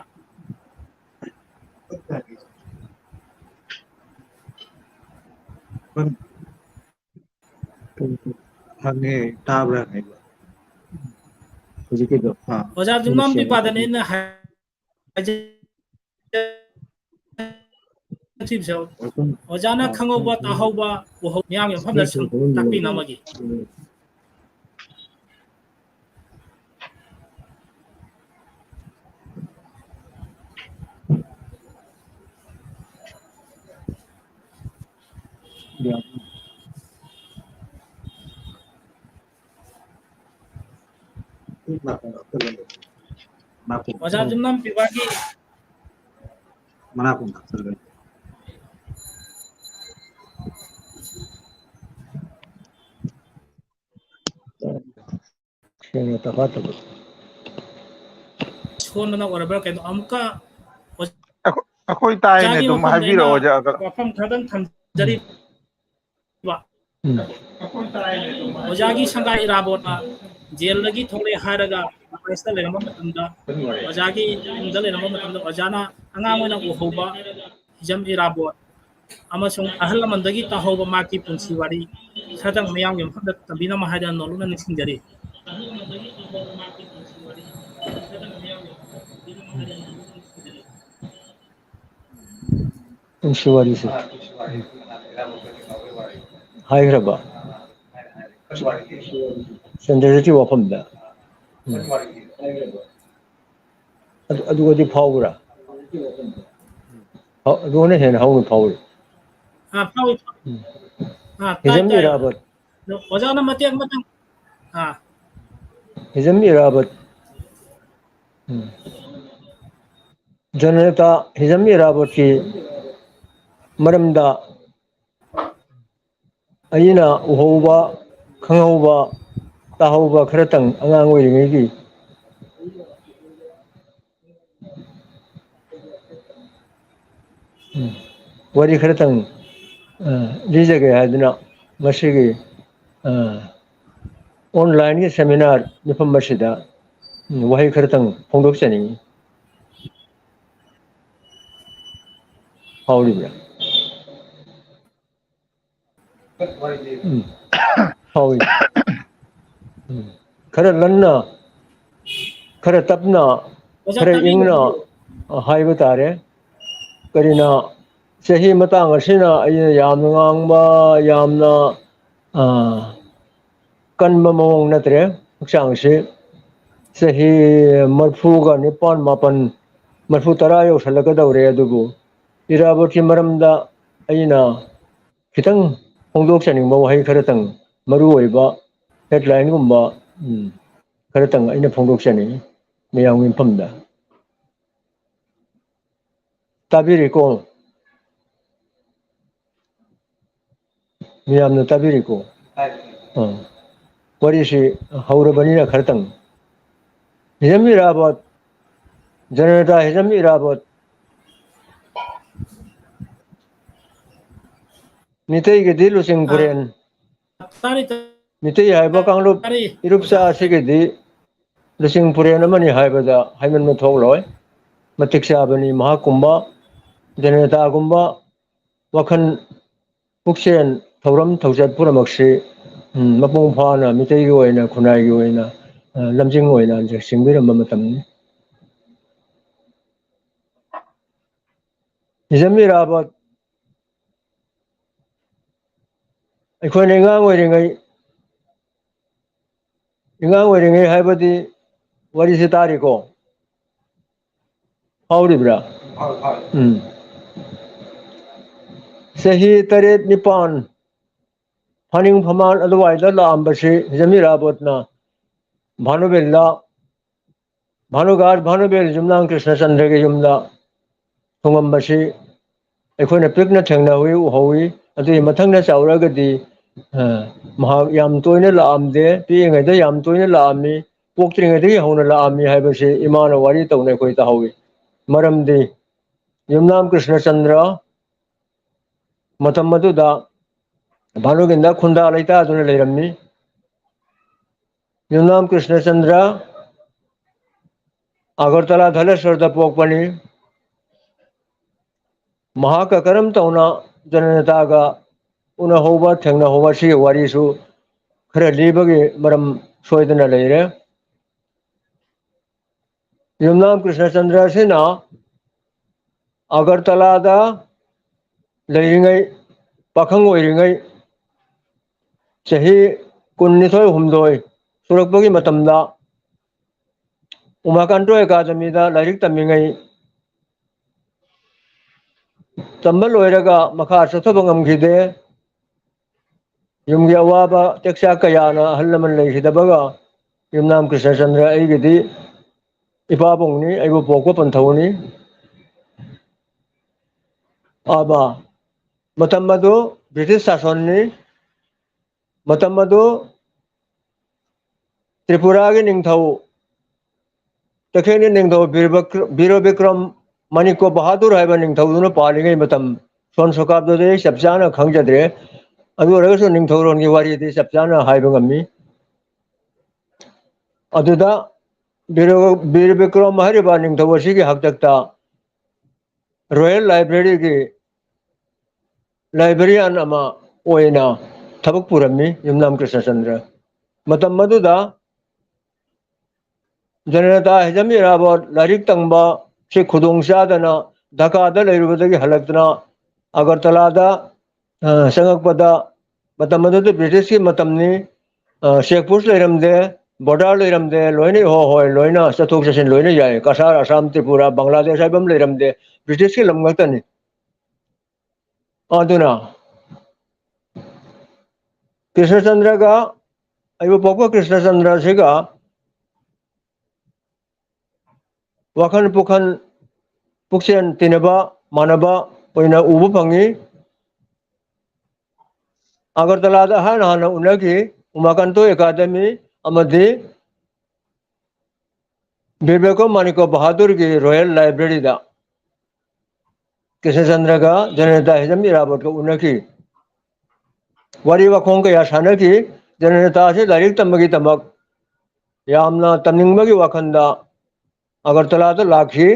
ꯍꯪꯉꯦ, ꯇꯥꯕ꯭ꯔꯥ ꯍꯪꯉꯦꯕ꯫ ꯍꯧꯖꯤꯛꯀꯤꯗꯣ, ꯑꯥ, ꯑꯣꯖꯥ ꯖꯨꯝꯅꯥꯝ ꯁꯦꯡꯅ ꯄꯤꯕꯥꯗꯅꯦ ꯇꯥꯕꯤꯕ꯭ꯔꯥ? ꯑꯩꯅ ꯍꯥꯏꯖ-, ꯑꯣꯖꯥꯅ ꯑꯥ, ꯈꯪꯍꯧꯕ, ꯑꯥ, ꯇꯥꯍꯧꯕ, ꯎꯍꯧ-, ꯃꯤꯌꯥꯝꯒꯤ ꯃꯐꯝꯗ ꯁꯨꯝ ꯇꯥꯛꯄꯤꯅꯕꯒꯤ꯫ ꯎꯝ꯫ ꯑꯣꯖꯥ ꯖꯨꯝꯅꯥꯝ ꯄꯤꯕꯥꯒꯤ ꯃꯅꯥ ꯀꯣꯡ ꯊꯥꯛꯆꯜꯂꯦ꯫ ꯁꯦꯡꯅ ꯇꯥꯍꯧꯗꯕ꯫ ꯁꯣꯟꯕꯅ ꯑꯣꯏꯔꯕ꯭ꯔꯥ ꯀꯩꯅꯣ? ꯑꯃꯨꯛꯀ ꯑꯩꯈꯣꯏ, ꯑꯩꯈꯣꯏ ꯇꯥꯏꯅꯦ, ꯑꯣꯖꯥꯒꯤ ꯑꯗꯨꯝ ꯃꯐꯝꯗ ꯑꯩꯅ ꯍꯥꯏꯕꯤꯔꯛꯑꯣ, ꯑꯣꯖꯥ꯫ ꯋꯥꯐꯝ ꯈꯔꯗꯪ ꯊꯝꯖꯔꯤ꯫ ꯎꯝ꯫ ꯑꯣꯖꯥꯒꯤ ꯁꯪꯒꯥꯏ ꯏꯔꯥꯕꯣꯠꯅ ꯖꯦꯜꯗꯒꯤ ꯊꯣꯛꯂꯛꯑꯦ ꯍꯥꯏꯔꯒ ꯀꯣꯂꯦꯖꯇ ꯂꯩꯔꯝꯕ ꯃꯇꯝꯗ, ꯑꯣꯖꯥꯒꯤ ꯌꯨꯝꯗ ꯂꯩꯔꯝꯕ ꯃꯇꯝꯗ ꯑꯣꯖꯥꯅ ꯑꯉꯥꯡ ꯑꯣꯏꯅ ꯎꯍꯧꯕ ꯍꯤꯖꯝ ꯏꯔꯥꯕꯣꯠ ꯑꯃꯁꯨꯡ ꯑꯍꯜ ꯂꯃꯟꯗꯒꯤ ꯇꯥꯍꯧꯕ ꯃꯍꯥꯛꯀꯤ ꯄꯨꯟꯁꯤ ꯋꯥꯔꯤ ꯈꯔꯇꯪ ꯃꯤꯌꯥꯝꯒꯤ ꯃꯐꯝꯗ ꯇꯝꯕꯤꯅꯕ ꯍꯥꯏꯗꯅ ꯅꯣꯂꯨꯛꯅ ꯅꯤꯡꯁꯤꯡꯖꯔꯤ꯫ ꯄꯨꯟꯁꯤ ꯋꯥꯔꯤꯁꯦ ꯍꯥꯏꯈ꯭ꯔꯕ? ꯆꯟꯗ꯭ꯔꯖꯤꯠꯀꯤ ꯋꯥꯐꯝꯗ꯫ ꯎꯝ꯫ ꯑꯗꯨ, ꯑꯗꯨꯒꯗꯤ ꯐꯥꯎꯕ꯭ꯔꯥ? ꯐꯥꯎ-, ꯑꯗꯨꯒꯅ ꯍꯦꯟꯅ ꯍꯧꯅ ꯐꯥꯎꯏ꯫ ꯑꯥ, ꯐꯥꯎꯏ, ꯐꯥꯎꯏ꯫ ꯎꯝ꯫ ꯑꯥ, ꯇꯥꯏ, ꯍꯤꯖꯝ ꯇꯥꯏ꯫ ꯏꯔꯥꯕꯣꯠ꯫ ꯑꯗꯣ ꯑꯣꯖꯥꯅ ꯃꯇꯦꯛ ꯑꯃꯇꯪ, ꯑꯥ꯫ ꯍꯤꯖꯝ ꯏꯔꯥꯕꯣꯠ꯫ ꯎꯝ꯫ ꯖꯅꯅꯦꯇꯥ ꯍꯤꯖꯝ ꯏꯔꯥꯕꯣꯠꯀꯤ ꯃꯔꯝꯗ ꯑꯩꯅ ꯎꯍꯧꯕ, ꯈꯪꯍꯧꯕ, ꯇꯥꯍꯧꯕ ꯈꯔꯇꯪ ꯑꯉꯥꯡ ꯑꯣꯏꯔꯤꯉꯩꯒꯤ ꯎꯝ, ꯋꯥꯔꯤ ꯈꯔꯇꯪ, ꯑ, ꯂꯤꯖꯒꯦ ꯍꯥꯏꯗꯨꯅ ꯉꯁꯤꯒꯤ, ꯑ, online-ꯒꯤ seminar ꯃꯤꯐꯝ ꯑꯁꯤꯗ, ꯎꯝ, ꯋꯥꯍꯩ ꯈꯔꯇꯪ ꯐꯣꯡꯗꯣꯛꯆꯅꯤꯡꯏ꯫ ꯐꯥꯎꯔꯤꯕ꯭ꯔꯥ? ꯎꯝ꯫ ꯐꯥꯎꯏ꯫ ꯎꯝ꯫ ꯈꯔ ꯂꯟꯅ, ꯈꯔ ꯇꯞꯅ, ꯑꯣꯖꯥ, ꯈꯔ ꯇꯥꯕꯤꯕ꯭ꯔꯣ? ꯏꯪꯅ ꯍꯥꯏꯕ ꯇꯥꯔꯦ꯫ ꯀꯔꯤꯅ ꯆꯍꯤ ꯃꯇꯥꯡ ꯑꯁꯤꯅ ꯑꯩꯅ ꯌꯥꯝꯅ ꯉꯥꯡꯕ, ꯌꯥꯝꯅ, ꯑ, ꯀꯟꯕ ꯃꯑꯣꯡ ꯅꯠꯇ꯭ꯔꯦ꯫ ꯍꯛꯆꯥꯡꯁꯤ ꯆꯍꯤ ꯃꯔꯐꯨꯒ ꯅꯤꯄꯥꯟ, ꯃꯥꯄꯟ, ꯃꯔꯐꯨ ꯇꯔꯥ ꯌꯧꯁꯜꯂꯛꯀꯗꯧꯔꯦ꯫ ꯑꯗꯨꯕꯨ ꯏꯔꯥꯕꯣꯠꯀꯤ ꯃꯔꯝꯗ ꯑꯩꯅ ꯈꯤꯇꯪ ꯐꯣꯡꯗꯣꯛꯆꯅꯤꯡꯕ ꯋꯥꯍꯩ ꯈꯔꯇꯪ, ꯃꯔꯨ ꯑꯣꯏꯕ headline-ꯒꯨꯝꯕ, ꯎꯝ, ꯈꯔꯇꯪ ꯑꯩꯅ ꯐꯣꯡꯗꯣꯛꯆꯅꯤꯡꯏ ꯃꯌꯥꯝꯒꯤ ꯃꯐꯝꯗ꯫ ꯇꯥꯕꯤꯔꯤꯀꯣ? ꯃꯤꯌꯥꯝꯅ ꯇꯥꯕꯤꯔꯤꯀꯣ? ꯑꯥ꯫ ꯋꯥꯔꯤꯁꯤ ꯍꯧꯔꯕꯅꯤꯅ ꯈꯔꯇꯪ꯫ ꯍꯤꯖꯝ ꯏꯔꯥꯕꯣꯠ, ꯖꯅꯅꯦꯇꯥ ꯍꯤꯖꯝ ꯏꯔꯥꯕꯣꯠ, ꯃꯤꯇꯩꯒꯤꯗꯤ ꯂꯨꯆꯤꯡ ꯑꯥ꯫ ꯄꯨꯔꯦꯟ, ꯇꯥꯔꯤ, ꯇꯥꯔꯤ꯫ ꯃꯤꯇꯩ ꯍꯥꯏꯕ ꯀꯥꯡꯂꯨꯞ ꯇꯥꯔꯤ꯫ ꯏꯔꯨꯞꯆꯥ ꯑꯁꯤꯒꯤꯗꯤ ꯂꯨꯆꯤꯡ ꯄꯨꯔꯦꯟ ꯑꯃꯅꯤ ꯍꯥꯏꯕꯗ ꯍꯥꯏꯃꯟꯕ ꯊꯣꯛꯂꯣꯏ꯫ ꯃꯇꯤꯛ ꯆꯥꯕꯅꯤ꯫ ꯃꯍꯥꯛꯀꯨꯝꯕ ꯖꯅꯅꯦꯇꯥꯒꯨꯝꯕ ꯋꯥꯈꯜ ꯄꯨꯛꯆꯦꯜ ꯊꯧꯔꯝ ꯊꯧꯆꯠ ꯄꯨꯝꯅꯃꯛꯁꯤ, ꯎꯝ, ꯃꯄꯨꯡ ꯐꯥꯅ ꯃꯤꯇꯩꯒꯤ ꯑꯣꯏꯅ, ꯈꯨꯟꯅꯥꯏꯒꯤ ꯑꯣꯏꯅ, ꯑ, ꯂꯝꯖꯤꯡ ꯑꯣꯏꯅ ꯆꯤꯡꯕꯤꯔꯝꯕ ꯃꯇꯝꯅꯤ꯫ ꯍꯤꯖꯝ ꯏꯔꯥꯕꯣꯠ ꯑꯩꯈꯣꯏꯅ ꯑꯉꯥꯡ ꯑꯣꯏꯔꯤꯉꯩ, ꯑꯉꯥꯡ ꯑꯣꯏꯔꯤꯉꯩ ꯍꯥꯏꯕꯗꯤ ꯋꯥꯔꯤꯁꯦ ꯇꯥꯔꯤꯀꯣ? ꯐꯥꯎꯔꯤꯕ꯭ꯔꯥ? ꯎꯝ꯫ ꯆꯍꯤ ꯇꯔꯦꯠ ꯅꯤꯄꯥꯟ ꯐꯥꯅꯤꯡ ꯐꯃꯥꯟ ꯑꯗꯨꯋꯥꯏꯗ ꯂꯥꯛꯑꯝꯕꯁꯤ ꯍꯤꯖꯝ ꯏꯔꯥꯕꯣꯠꯅ ꯚꯥꯅꯨꯕꯦꯜꯗ, ꯚꯥꯅꯨꯒꯥꯔ ꯚꯥꯅꯨꯕꯦꯜ ꯌꯨꯝꯅꯥꯝ ꯀ꯭ꯔꯤꯁꯅꯆꯟꯗ꯭ꯔꯒꯤ ꯌꯨꯝꯗ ꯊꯨꯡꯉꯝꯕꯁꯤ ꯑꯩꯈꯣꯏꯅ ꯄꯤꯛꯅ ꯊꯦꯡꯅꯍꯧꯏ, ꯎꯍꯧꯏ꯫ ꯑꯗꯨꯒꯤ ꯃꯊꯪꯗ ꯆꯥꯎꯔꯛꯑꯒꯗꯤ, ꯑ, ꯃꯍꯥꯛ ꯌꯥꯝ ꯇꯣꯏꯅ ꯂꯥꯛꯑꯝꯗꯦ꯫ ꯄꯤꯛꯏꯉꯩꯗ ꯌꯥꯝ ꯇꯣꯏꯅ ꯂꯥꯛꯑꯝꯃꯤ꯫ ꯄꯣꯛꯇ꯭ꯔꯤꯉꯩꯗꯒꯤ ꯍꯧꯅ ꯂꯥꯛꯑꯝꯃꯤ ꯍꯥꯏꯕꯁꯤ ꯏꯃꯥꯅ ꯋꯥꯔꯤ ꯇꯧꯅ ꯑꯩꯈꯣꯏ ꯇꯥꯍꯧꯏ꯫ ꯃꯔꯝꯗꯤ ꯌꯨꯝꯅꯥꯝ ꯀ꯭ꯔꯤꯁꯅꯆꯟꯗ꯭ꯔ ꯃꯇꯝ ꯑꯗꯨꯗ ꯚꯥꯅꯨꯒꯤꯟꯗ ꯈꯨꯟꯗꯥ ꯂꯩꯇꯥꯗꯨꯅ ꯂꯩꯔꯝꯃꯤ꯫ ꯌꯨꯝꯅꯥꯝ ꯀ꯭ꯔꯤꯁꯅꯆꯟꯗ꯭ꯔ ꯑꯒꯔꯇꯂꯥ ꯙꯂꯦꯁꯣꯔꯗ ꯄꯣꯛꯄꯅꯤ꯫ ꯃꯍꯥꯛꯀ ꯀꯔꯝ ꯇꯧꯅ ꯖꯅꯅꯦꯇꯥꯒ ꯎꯅꯍꯧꯕ, ꯊꯦꯡꯅꯍꯧꯕ, ꯁꯤꯒꯤ ꯋꯥꯔꯤꯁꯨ ꯈꯔ ꯂꯤꯕꯒꯤ ꯃꯔꯝ ꯁꯣꯏꯗꯅ ꯂꯩꯔꯦ꯫ ꯌꯨꯝꯅꯥꯝ ꯀ꯭ꯔꯤꯁꯅꯆꯟꯗ꯭ꯔ ꯑꯁꯤꯅ ꯑꯒꯔꯇꯂꯥꯗ ꯂꯩꯔꯤꯉꯩ, ꯄꯥꯈꯪ ꯑꯣꯏꯔꯤꯉꯩ, ꯆꯍꯤ ꯀꯨꯟꯅꯤꯊꯣꯏ ꯍꯨꯝꯗꯣꯏ ꯁꯨꯔꯛꯄꯒꯤ ꯃꯇꯝꯗ ꯎꯃꯥꯀꯥꯟꯇ ꯑꯦꯀꯥꯗꯃꯤꯗ ꯂꯥꯏꯔꯤꯛ ꯇꯝꯃꯤꯉꯩ, ꯇꯝꯕ ꯂꯣꯏꯔꯒ ꯃꯈꯥ ꯆꯠꯊꯕ ꯉꯝꯈꯤꯗꯦ꯫ ꯌꯨꯝꯒꯤ ꯑꯋꯥꯕ ꯇꯦꯛꯆꯥꯛ ꯀꯌꯥꯅ ꯑꯍꯜ ꯂꯃꯟ ꯂꯩꯈꯤꯗꯕꯒ ꯌꯨꯝꯅꯥꯝ ꯀ꯭ꯔꯤꯁꯅꯆꯟꯗ꯭ꯔ ꯑꯩꯒꯤꯗꯤ ꯏꯄꯥꯕꯨꯡꯅꯤ, ꯑꯩꯕꯨ ꯄꯣꯛꯄ ꯄꯟꯊꯧꯅꯤ꯫ ꯑꯕ, ꯃꯇꯝ ꯑꯗꯨ ꯕ꯭ꯔꯤꯇꯤꯁ ꯁꯥꯁꯟꯅꯤ꯫ ꯃꯇꯝ ꯑꯗꯨ ꯇ꯭ꯔꯤꯄꯨꯔꯥꯒꯤ ꯅꯤꯡꯊꯧ, ꯇꯈꯦꯜꯒꯤ ꯅꯤꯡꯊꯧ ꯕꯤꯔ ꯕꯤꯀ꯭ꯔ-, ꯕꯤꯔ ꯕꯤꯀ꯭ꯔꯝ ꯃꯅꯤꯀꯣ ꯕꯍꯥꯗꯨꯔ ꯍꯥꯏꯕ ꯅꯤꯡꯊꯧꯗꯨꯅ ꯄꯥꯜꯂꯤꯉꯩ ꯃꯇꯝ, ꯁꯣꯟ ꯁꯣꯀꯥꯞꯇꯨꯗꯤ ꯑꯩ ꯆꯞ ꯆꯥꯅ ꯈꯪꯖꯗ꯭ꯔꯦ꯫ ꯑꯗꯨ ꯑꯣꯏꯔꯒꯁꯨ ꯅꯤꯡꯊꯧꯔꯣꯟꯒꯤ ꯋꯥꯔꯤꯗꯤ ꯆꯞ ꯆꯥꯅ ꯍꯥꯏꯕ ꯉꯝꯃꯤ꯫ ꯑꯗꯨꯗ ꯕꯤꯔ-, ꯕꯤꯔ ꯕꯤꯀ꯭ꯔꯝ ꯍꯥꯏꯔꯤꯕ ꯅꯤꯡꯊꯧ ꯑꯁꯤꯒꯤ ꯍꯥꯛꯇꯛꯇ Royal Library ꯒꯤ librarian ꯑꯃ ꯑꯣꯏꯅ ꯊꯕꯛ ꯄꯨꯔꯝꯃꯤ ꯌꯨꯝꯅꯥꯝ ꯀ꯭ꯔꯤꯁꯅꯆꯟꯗ꯭ꯔ꯫ ꯃꯇꯝ ꯑꯗꯨꯗ ꯖꯅꯅꯦꯇꯥ ꯍꯤꯖꯝ ꯏꯔꯥꯕꯣꯠ ꯂꯥꯏꯔꯤꯛ ꯇꯝꯕ ꯁꯤ ꯈꯨꯗꯣꯡ ꯆꯥꯗꯅ ꯙꯥꯀꯥꯗ ꯂꯩꯔꯨꯕꯗꯒꯤ ꯍꯜꯂꯛꯇꯨꯅ ꯑꯒꯔꯇꯂꯥꯗ, ꯑ, ꯆꯪꯉꯛꯄꯗ, ꯃꯇꯝ ꯑꯗꯨꯗ ꯕ꯭ꯔꯤꯇꯤꯁꯀꯤ ꯃꯇꯝꯅꯤ, ꯑ, check post ꯂꯩꯔꯝꯗꯦ, border ꯂꯩꯔꯝꯗꯦ, ꯂꯣꯏꯅ ꯏꯍꯣ ꯍꯣꯏ, ꯂꯣꯏꯅ ꯆꯠꯊꯣꯛ ꯆꯠꯁꯤꯟ ꯂꯣꯏꯅ ꯌꯥꯏ꯫ ꯀꯁꯥꯔ, ꯑꯁꯥꯝ, ꯇ꯭ꯔꯤꯄꯨꯔꯥ, ꯕꯪꯒ꯭ꯂꯥꯗꯦꯁ ꯍꯥꯏꯕ ꯑꯃ ꯂꯩꯔꯝꯗꯦ, ꯕ꯭ꯔꯤꯇꯤꯁꯀꯤ ꯂꯝ ꯉꯥꯛꯇꯅꯤ꯫ ꯑꯗꯨꯅ ꯀ꯭ꯔꯤꯁꯅꯆꯟꯗ꯭ꯔꯒ, ꯑꯩꯕꯨ ꯄꯣꯛꯄ ꯀ꯭ꯔꯤꯁꯅꯆꯟꯗ꯭ꯔꯁꯤꯒ ꯋꯥꯈꯜ ꯄꯨꯈꯜ ꯄꯨꯛꯆꯦꯜ ꯇꯤꯟꯅꯕ ꯃꯥꯟꯅꯕ ꯑꯣꯏꯅ ꯎꯕ ꯐꯪꯉꯤ꯫ ꯑꯒꯔꯇꯂꯥꯗ ꯍꯥꯟꯅ ꯍꯥꯟꯅ ꯎꯅꯈꯤ꯫ ꯎꯃꯥꯀꯥꯟꯇ ꯑꯦꯀꯥꯗꯃꯤ ꯑꯃꯗꯤ ꯕꯤꯕꯦꯀꯣ ꯃꯥꯅꯤꯀꯣ ꯕꯍꯥꯗꯨꯔꯒꯤ Royal Library ꯗ ꯀ꯭ꯔꯤꯁꯅꯆꯟꯗ꯭ꯔꯒ ꯖꯅꯅꯦꯇꯥ ꯍꯤꯖꯝ ꯏꯔꯥꯕꯣꯠꯀ ꯎꯅꯈꯤ꯫ ꯋꯥꯔꯤ ꯋꯥꯈꯣꯡ ꯀꯌꯥ ꯁꯥꯟꯅꯈꯤ꯫ ꯖꯅꯅꯦꯇꯥ ꯑꯁꯤ ꯂꯥꯏꯔꯤꯛ ꯇꯝꯕꯒꯤꯗꯃꯛ ꯌꯥꯝꯅ ꯇꯝꯅꯤꯡꯕꯒꯤ ꯋꯥꯈꯜꯗ ꯑꯒꯔꯇꯂꯥꯗ ꯂꯥꯛꯈꯤ꯫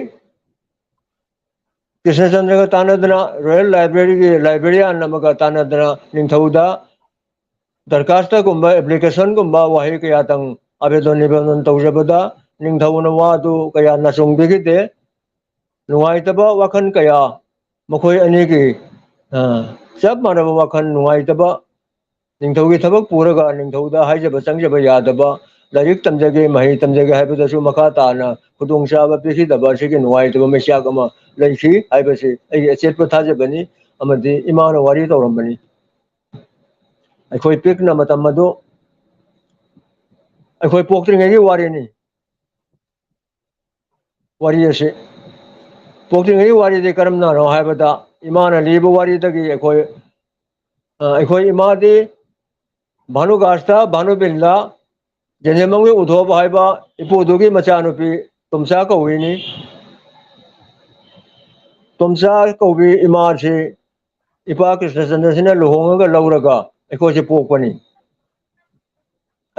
ꯀ꯭ꯔꯤꯁꯅꯆꯟꯗ꯭ꯔꯒ ꯇꯥꯟꯅꯗꯅ, Royal Library ꯒꯤ librarian ꯑꯃꯒ ꯇꯥꯟꯅꯗꯅ ꯅꯤꯡꯊꯧꯗ ꯗꯔꯈꯥꯁꯇꯒꯨꯝꯕ, application ꯒꯨꯝꯕ ꯋꯥꯍꯩ ꯀꯌꯥꯇꯪ ꯑꯕꯦꯗꯣꯟ ꯅꯤꯕꯦꯗꯣꯟ ꯇꯧꯖꯕꯗ ꯅꯤꯡꯊꯧꯅ ꯋꯥꯗꯨ ꯀꯌꯥ ꯅꯆꯨꯡꯕꯤꯈꯤꯗꯦ꯫ ꯅꯨꯡꯉꯥꯏꯇꯕ ꯋꯥꯈꯜ ꯀꯌꯥ ꯃꯈꯣꯏ ꯑꯅꯤꯒꯤ, ꯑ, ꯆꯞ ꯃꯥꯟꯅꯕ ꯋꯥꯈꯜ ꯅꯨꯡꯉꯥꯏꯇꯕ ꯅꯤꯡꯊꯧꯒꯤ ꯊꯕꯛ ꯄꯨꯔꯒ ꯅꯤꯡꯊꯧꯗ ꯍꯥꯏꯖꯕ ꯆꯪꯖꯕ ꯌꯥꯗꯕ, ꯂꯥꯏꯔꯤꯛ ꯇꯝꯖꯒꯦ, ꯃꯍꯩ ꯇꯝꯖꯒꯦ ꯍꯥꯏꯕꯗꯁꯨ ꯃꯈꯥ ꯇꯥꯅ ꯈꯨꯗꯣꯡꯆꯥꯕ ꯄꯤꯈꯤꯗꯕ ꯑꯁꯤꯒꯤ ꯅꯨꯡꯉꯥꯏꯇꯕ ꯃꯩꯆꯥꯛ ꯑꯃ ꯂꯩꯈꯤ ꯍꯥꯏꯕꯁꯤ ꯑꯩꯒꯤ ꯑꯆꯦꯠꯄ ꯊꯥꯖꯕꯅꯤ꯫ ꯑꯃꯗꯤ ꯏꯃꯥꯅ ꯋꯥꯔꯤ ꯇꯧꯔꯝꯕꯅꯤ꯫ ꯑꯩꯈꯣꯏ ꯄꯤꯛꯅ ꯃꯇꯝ ꯑꯗꯨ ꯑꯩꯈꯣꯏ ꯄꯣꯛꯇ꯭ꯔꯤꯉꯩꯒꯤ ꯋꯥꯔꯤꯅꯤ꯫ ꯋꯥꯔꯤ ꯑꯁꯤ ꯄꯣꯛꯇ꯭ꯔꯤꯉꯩꯒꯤ ꯋꯥꯔꯤꯗꯤ ꯀꯔꯝꯅꯅꯣ ꯍꯥꯏꯕꯗ, ꯏꯃꯥꯅ ꯂꯤꯕ ꯋꯥꯔꯤꯗꯒꯤ ꯑꯩꯈꯣꯏ, ꯑ, ꯑꯩꯈꯣꯏ ꯏꯃꯥꯗꯤ ꯚꯥꯅꯨꯒꯥꯁꯇ, ꯚꯥꯅꯨꯕꯤꯜꯗ, ꯖꯦꯅꯦꯃꯪꯒꯤ ꯎꯊꯣꯞ ꯍꯥꯏꯕ ꯏꯄꯨꯗꯨꯒꯤ ꯃꯆꯥꯅꯨꯄꯤ ꯇꯣꯝꯆꯥ ꯀꯧꯏꯅꯤ꯫ ꯇꯣꯝꯆꯥ ꯀꯧꯕꯤ ꯏꯃꯥꯁꯤ ꯏꯄꯥ ꯀ꯭ꯔꯤꯁꯅꯆꯟꯗ꯭ꯔꯁꯤꯅ ꯂꯨꯍꯣꯡꯉꯒ ꯂꯧꯔꯒ ꯑꯩꯈꯣꯏꯁꯦ ꯄꯣꯛꯄꯅꯤ꯫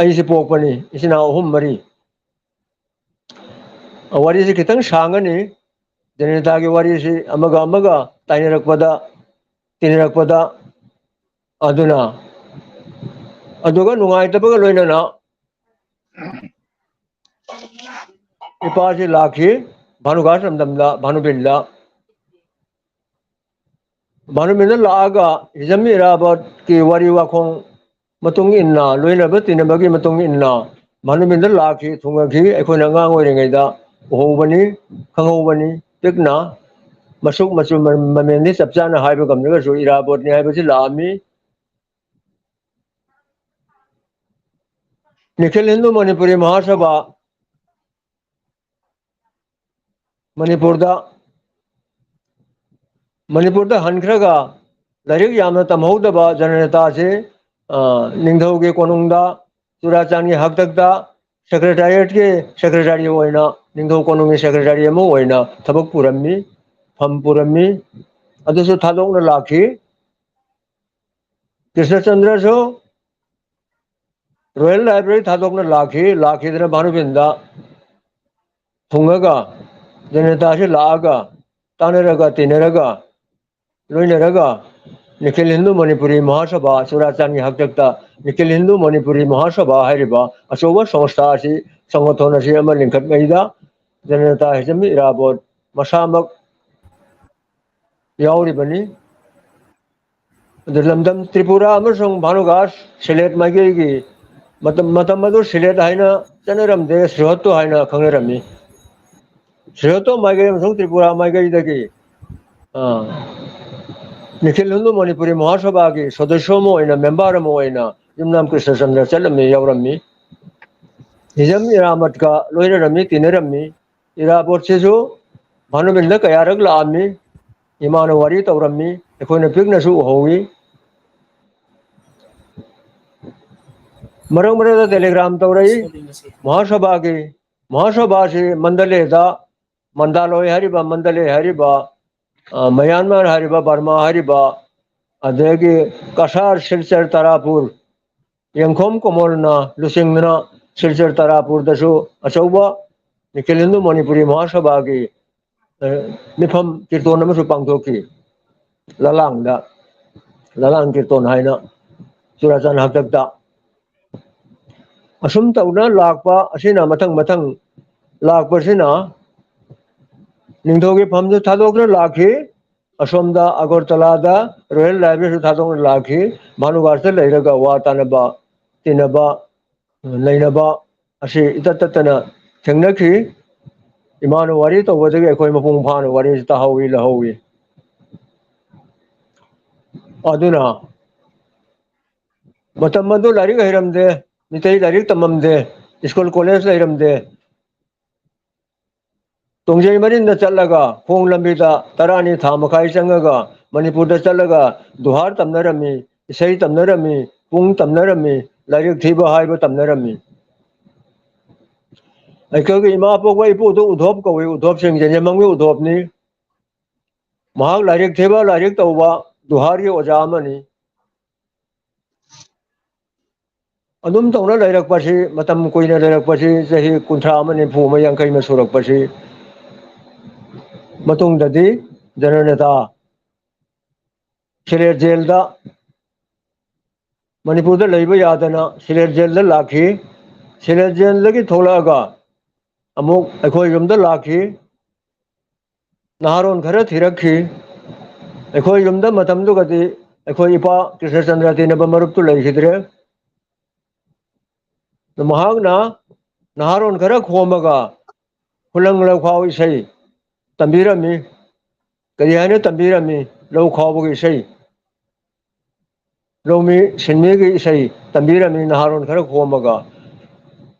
ꯑꯩꯁꯦ ꯄꯣꯛꯄꯅꯤ, ꯏꯆꯤꯟ ꯏꯅꯥꯎ ꯑꯍꯨꯝ ꯃꯔꯤ꯫ ꯋꯥꯔꯤꯁꯤ ꯈꯤꯇꯪ ꯁꯥꯡꯉꯅꯤ꯫ ꯖꯅꯤꯇꯥꯒꯤ ꯋꯥꯔꯤꯁꯤ ꯑꯃꯒ ꯑꯃꯒ ꯇꯥꯏꯅꯔꯛꯄꯗ, ꯇꯤꯟꯅꯔꯛꯄꯗ, ꯑꯗꯨꯅ, ꯑꯗꯨꯒ ꯅꯨꯡꯉꯥꯏꯇꯕꯒ ꯂꯣꯏꯅꯅ ꯏꯄꯥꯁꯤ ꯂꯥꯛꯈꯤ, ꯚꯥꯅꯨꯒꯥꯁ ꯂꯝꯗꯝꯗ, ꯚꯥꯅꯨꯕꯤꯟꯗ꯫ ꯚꯥꯅꯨꯕꯤꯟꯗ ꯂꯥꯛꯑꯒ ꯍꯤꯖꯝ ꯏꯔꯥꯕꯣꯠꯀꯤ ꯋꯥꯔꯤ ꯋꯥꯈꯣꯡ ꯃꯇꯨꯡ ꯏꯟꯅ, ꯂꯣꯏꯅꯕ ꯇꯤꯟꯅꯕꯒꯤ ꯃꯇꯨꯡ ꯏꯟꯅ ꯚꯥꯅꯨꯕꯤꯟꯗ ꯂꯥꯛꯈꯤ, ꯊꯨꯡꯉꯈꯤ꯫ ꯑꯩꯈꯣꯏꯅ ꯑꯉꯥꯡ ꯑꯣꯏꯔꯤꯉꯩꯗ ꯎꯍꯧꯕꯅꯤ, ꯈꯪꯍꯧꯕꯅꯤ, ꯄꯤꯛꯅ꯫ ꯃꯁꯨꯛ ꯃꯆꯨ ꯃ-, ꯃꯃꯦꯟꯗꯤ ꯆꯞ ꯆꯥꯅ ꯍꯥꯏꯕ ꯉꯝꯗ꯭ꯔꯒꯁꯨ ꯏꯔꯥꯕꯣꯠꯅꯤ ꯍꯥꯏꯕꯁꯤ ꯂꯥꯛꯑꯝꯃꯤ꯫ ꯅꯤꯈꯤꯜ ꯍꯤꯟꯗꯨ ꯃꯅꯤꯄꯨꯔꯤ ꯃꯍꯥꯁꯚꯥ ꯃꯅꯤꯄꯨꯔꯗ, ꯃꯅꯤꯄꯨꯔꯗ ꯍꯟꯈ꯭ꯔꯒ ꯂꯥꯏꯔꯤꯛ ꯌꯥꯝꯅ ꯇꯝꯍꯧꯗꯕ ꯖꯅꯅꯦꯇꯥꯁꯤ, ꯑ, ꯅꯤꯡꯊꯧꯒꯤ ꯀꯣꯅꯨꯡꯗ ꯆꯨꯔꯥꯆꯥꯟꯒꯤ ꯍꯥꯛꯇꯛꯇ ꯁꯦꯀ꯭ꯔꯦꯇꯥꯔꯤꯌꯦꯠꯀꯤ ꯁꯦꯀ꯭ꯔꯦꯇꯥꯔꯤ ꯑꯣꯏꯅ ꯅꯤꯡꯊꯧ ꯀꯣꯅꯨꯡꯒꯤ ꯁꯦꯀ꯭ꯔꯦꯇꯥꯔꯤ ꯑꯃ ꯑꯣꯏꯅ ꯊꯕꯛ ꯄꯨꯔꯝꯃꯤ, ꯐꯝ ꯄꯨꯔꯝꯃꯤ꯫ ꯑꯗꯨꯁꯨ ꯊꯥꯗꯣꯛꯅ ꯂꯥꯛꯈꯤ꯫ ꯀ꯭ꯔꯤꯁꯅꯆꯟꯗ꯭ꯔꯁꯨ ꯔꯣꯌꯦꯜ ꯂꯥꯏꯕ꯭ꯔꯦꯔꯤ ꯊꯥꯗꯣꯛꯅ ꯂꯥꯛꯈꯤ꯫ ꯂꯥꯛꯈꯤꯗꯅ ꯚꯥꯅꯨꯕꯤꯟꯗ ꯊꯨꯡꯉꯒ, ꯖꯅꯅꯦꯇꯥꯁꯤ ꯂꯥꯛꯑꯒ, ꯇꯥꯟꯅꯔꯒ, ꯇꯤꯟꯅꯔꯒ, ꯂꯣꯏꯅꯔꯒ ꯅꯤꯈꯤꯜ ꯍꯤꯟꯗꯨ ꯃꯅꯤꯄꯨꯔꯤ ꯃꯍꯥꯁꯚꯥ, ꯆꯨꯔꯥꯆꯥꯟꯒꯤ ꯍꯥꯛꯇꯛꯇ ꯅꯤꯈꯤꯜ ꯍꯤꯟꯗꯨ ꯃꯅꯤꯄꯨꯔꯤ ꯃꯍꯥꯁꯚꯥ ꯍꯥꯏꯔꯤꯕ ꯑꯆꯧꯕ ꯁꯪꯁꯊꯥ ꯑꯁꯤ, ꯁꯪꯒꯣꯊꯣꯟ ꯑꯁꯤ ꯑꯃ ꯂꯤꯡꯈꯠꯄꯩꯗ ꯖꯅꯅꯦꯇꯥ ꯍꯤꯖꯝ ꯏꯔꯥꯕꯣꯠ ꯃꯁꯥꯃꯛ ꯌꯥꯎꯔꯤꯕꯅꯤ꯫ ꯑꯗꯨ ꯂꯝꯗꯝ ꯇ꯭ꯔꯤꯄꯨꯔꯥ ꯑꯃꯁꯨꯡ ꯚꯥꯅꯨꯒꯥꯁ ꯁꯤꯂꯦꯠ ꯃꯥꯏꯀꯩꯒꯤ ꯃꯇꯝ, ꯃꯇꯝ ꯑꯗꯨ ꯁꯤꯂꯦꯠ ꯍꯥꯏꯅ ꯆꯠꯅꯔꯝꯗꯦ, ꯁ꯭ꯔꯤꯍꯠꯇꯨ ꯍꯥꯏꯅ ꯈꯪꯅꯔꯝꯃꯤ꯫ ꯁ꯭ꯔꯤꯍꯠꯇꯣ ꯃꯥꯏꯀꯩ ꯑꯃꯁꯨꯡ ꯇ꯭ꯔꯤꯄꯨꯔꯥ ꯃꯥꯏꯀꯩꯗꯒꯤ, ꯑ, ꯅꯤꯈꯤꯜ ꯍꯤꯟꯗꯨ ꯃꯅꯤꯄꯨꯔꯤ ꯃꯍꯥꯁꯚꯥꯒꯤ ꯁꯗꯁ꯭ꯌ ꯑꯃ ꯑꯣꯏꯅ, ꯃꯦꯝꯕꯔ ꯑꯃ ꯑꯣꯏꯅ ꯌꯨꯝꯅꯥꯝ ꯀ꯭ꯔꯤꯁꯅꯆꯟꯗ꯭ꯔ ꯆꯠꯂꯝꯃꯤ, ꯌꯥꯎꯔꯝꯃꯤ꯫ ꯍꯤꯖꯝ ꯏꯔꯥꯃꯠꯀ ꯂꯣꯏꯅꯔꯝꯃꯤ, ꯇꯤꯟꯅꯔꯝꯃꯤ꯫ ꯏꯔꯥꯕꯣꯠꯁꯤꯁꯨ ꯚꯥꯅꯨꯕꯤꯟꯗ ꯀꯌꯥꯔꯛ ꯂꯥꯛꯑꯝꯃꯤ, ꯏꯃꯥꯅ ꯋꯥꯔꯤ ꯇꯧꯔꯝꯃꯤ, ꯑꯩꯈꯣꯏꯅ ꯄꯤꯛꯅꯁꯨ ꯎꯍꯧꯏ꯫ ꯃꯔꯛ ꯃꯔꯛꯇ ꯇꯦꯂꯤꯒ꯭ꯔꯥꯝ ꯇꯧꯔꯛꯏ꯫ ꯃꯍꯥꯁꯚꯥꯒꯤ, ꯃꯍꯥꯁꯚꯥꯁꯤ ꯃꯟꯗꯂꯦꯗ, ꯃꯟꯗꯥꯂꯣꯏ ꯍꯥꯏꯔꯤꯕ, ꯃꯟꯗꯂꯦ ꯍꯥꯏꯔꯤꯕ, ꯑ, ꯃꯌꯥꯟꯃꯥꯔ ꯍꯥꯏꯔꯤꯕ, ꯕꯔꯃꯥ ꯍꯥꯏꯔꯤꯕ, ꯑꯗꯒꯤ ꯀꯁꯥꯔ, ꯁꯤꯜꯆꯔ, ꯇꯥꯔꯥꯄꯨꯔ, ꯌꯦꯡꯈꯣꯝ ꯀꯣꯃꯣꯜꯅ ꯂꯨꯆꯤꯡꯗꯨꯅ ꯁꯤꯜꯆꯔ ꯇꯥꯔꯥꯄꯨꯔꯗꯁꯨ ꯑꯆꯧꯕ ꯅꯤꯈꯤꯜ ꯍꯤꯟꯗꯨ ꯃꯅꯤꯄꯨꯔꯤ ꯃꯍꯥꯁꯚꯥꯒꯤ, ꯑ, ꯃꯤꯐꯝ ꯀꯤꯔꯇꯣꯟ ꯑꯃꯁꯨ ꯄꯥꯡꯊꯣꯛꯈꯤ꯫ ꯂꯂꯥꯡꯗ, ꯂꯂꯥꯡ ꯀꯤꯔꯇꯣꯟ ꯍꯥꯏꯅ ꯆꯨꯔꯥꯆꯥꯟ ꯍꯥꯛꯇꯛꯇ꯫ ꯑꯁꯨꯝ ꯇꯧꯅ ꯂꯥꯛꯄ ꯑꯁꯤꯅ ꯃꯊꯪ ꯃꯊꯪ ꯂꯥꯛꯄꯁꯤꯅ ꯅꯤꯡꯊꯧꯒꯤ ꯐꯝꯁꯨ ꯊꯥꯗꯣꯛꯇꯨꯅ ꯂꯥꯛꯈꯤ꯫ ꯑꯁꯣꯝꯗ ꯑꯒꯔꯇꯂꯥꯗ ꯔꯣꯌꯦꯜ ꯂꯥꯏꯕ꯭ꯔꯦꯔꯤꯁꯨ ꯊꯥꯗꯣꯛꯅ ꯂꯥꯛꯈꯤ꯫ ꯚꯥꯅꯨꯒꯥꯁꯇ ꯂꯩꯔꯒ ꯋꯥ ꯇꯥꯅꯕ, ꯇꯤꯟꯅꯕ, ꯅꯩꯅꯕ ꯑꯁꯤ ꯏꯇꯠ ꯇꯠꯇꯅ ꯊꯦꯡꯅꯈꯤ꯫ ꯏꯃꯥꯅ ꯋꯥꯔꯤ ꯇꯧꯕꯗꯒꯤ ꯑꯩꯈꯣꯏ ꯃꯄꯨꯡ ꯐꯥꯅ ꯋꯥꯔꯤꯁꯤ ꯇꯥꯍꯧꯋꯤ, ꯂꯧꯍꯧꯋꯤ꯫ ꯑꯗꯨꯅ ꯃꯇꯝ ꯑꯗꯨ ꯂꯥꯏꯔꯤꯛ ꯍꯩꯔꯝꯗꯦ, ꯃꯤꯇꯩ ꯂꯥꯏꯔꯤꯛ ꯇꯝꯃꯝꯗꯦ, ꯁ꯭ꯀꯨꯜ ꯀꯣꯂꯦꯖ ꯂꯩꯔꯝꯗꯦ꯫ ꯇꯣꯡꯖꯩ ꯃꯔꯤꯟꯗ ꯆꯠꯂꯒ ꯈꯣꯡ ꯂꯝꯕꯤꯗ ꯇꯔꯥꯅꯤ ꯊꯥ ꯃꯈꯥꯏ ꯆꯪꯉꯒ ꯃꯅꯤꯄꯨꯔꯗ ꯆꯠꯂꯒ ꯗꯨꯍꯥꯔ ꯇꯝꯅꯔꯝꯃꯤ, ꯏꯁꯩ ꯇꯝꯅꯔꯝꯃꯤ, ꯄꯨꯡ ꯇꯝꯅꯔꯝꯃꯤ, ꯂꯥꯏꯔꯤꯛ ꯊꯤꯕ ꯍꯥꯏꯕ ꯇꯝꯅꯔꯝꯃꯤ꯫ ꯑꯩꯈꯣꯏꯒꯤ ꯏꯃꯥ ꯄꯣꯛꯄ ꯏꯄꯨꯗꯨ ꯎꯙꯣꯞ ꯀꯧꯏ꯫ ꯎꯙꯣꯞꯁꯤꯡꯁꯦ ꯅꯦꯃꯪꯒꯤ ꯎꯙꯣꯞꯅꯤ꯫ ꯃꯍꯥꯛ ꯂꯥꯏꯔꯤꯛ ꯊꯤꯕ, ꯂꯥꯏꯔꯤꯛ ꯇꯧꯕ ꯗꯨꯍꯥꯔꯒꯤ ꯑꯣꯖꯥ ꯑꯃꯅꯤ꯫ ꯑꯗꯨꯝ ꯇꯧꯅ ꯂꯩꯔꯛꯄꯁꯤ, ꯃꯇꯝ ꯀꯨꯏꯅ ꯂꯩꯔꯛꯄꯁꯤ, ꯆꯍꯤ ꯀꯨꯟꯊ꯭ꯔꯥ ꯑꯃ, ꯅꯤꯐꯨ ꯑꯃ, ꯌꯥꯡꯈꯩ ꯑꯃ ꯁꯨꯔꯛꯄꯁꯤ ꯃꯇꯨꯡꯗꯗꯤ ꯖꯅꯅꯦꯇꯥ ꯁꯤꯂꯦꯠ ꯖꯦꯜꯗ, ꯃꯅꯤꯄꯨꯔꯗ ꯂꯩꯕ ꯌꯥꯗꯅ ꯁꯤꯂꯦꯠ ꯖꯦꯜꯗ ꯂꯥꯛꯈꯤ꯫ ꯁꯤꯂꯦꯠ ꯖꯦꯜꯗꯒꯤ ꯊꯣꯛꯂꯛꯑꯒ ꯑꯃꯨꯛ ꯑꯩꯈꯣꯏ ꯌꯨꯝꯗ ꯂꯥꯛꯈꯤ꯫ ꯅꯍꯥꯔꯣꯟ ꯈꯔ ꯊꯤꯔꯛꯈꯤ꯫ ꯑꯩꯈꯣꯏ ꯌꯨꯝꯗ ꯃꯇꯝꯗꯨꯒꯗꯤ ꯑꯩꯈꯣꯏ ꯏꯄꯥ ꯀ꯭ꯔꯤꯁꯅꯆꯟꯗ꯭ꯔ ꯇꯤꯟꯅꯕ ꯃꯔꯨꯞꯇꯨ ꯂꯩꯈꯤꯗ꯭ꯔꯦ꯫ ꯃꯍꯥꯛꯅ ꯅꯍꯥꯔꯣꯟ ꯈꯔ ꯈꯣꯝꯃꯒ ꯈꯨꯂꯪ ꯂꯧꯈꯥꯎ ꯏꯁꯩ ꯇꯝꯕꯤꯔꯝꯃꯤ꯫ ꯀꯔꯤ ꯍꯥꯏꯅ ꯇꯝꯕꯤꯔꯝꯃꯤ? ꯂꯧ ꯈꯥꯎꯕꯒꯤ ꯏꯁꯩ, ꯂꯧꯃꯤ ꯁꯤꯟꯃꯤꯒꯤ ꯏꯁꯩ ꯇꯝꯕꯤꯔꯝꯃꯤ ꯅꯍꯥꯔꯣꯟ ꯈꯔ ꯈꯣꯝꯃꯒ꯫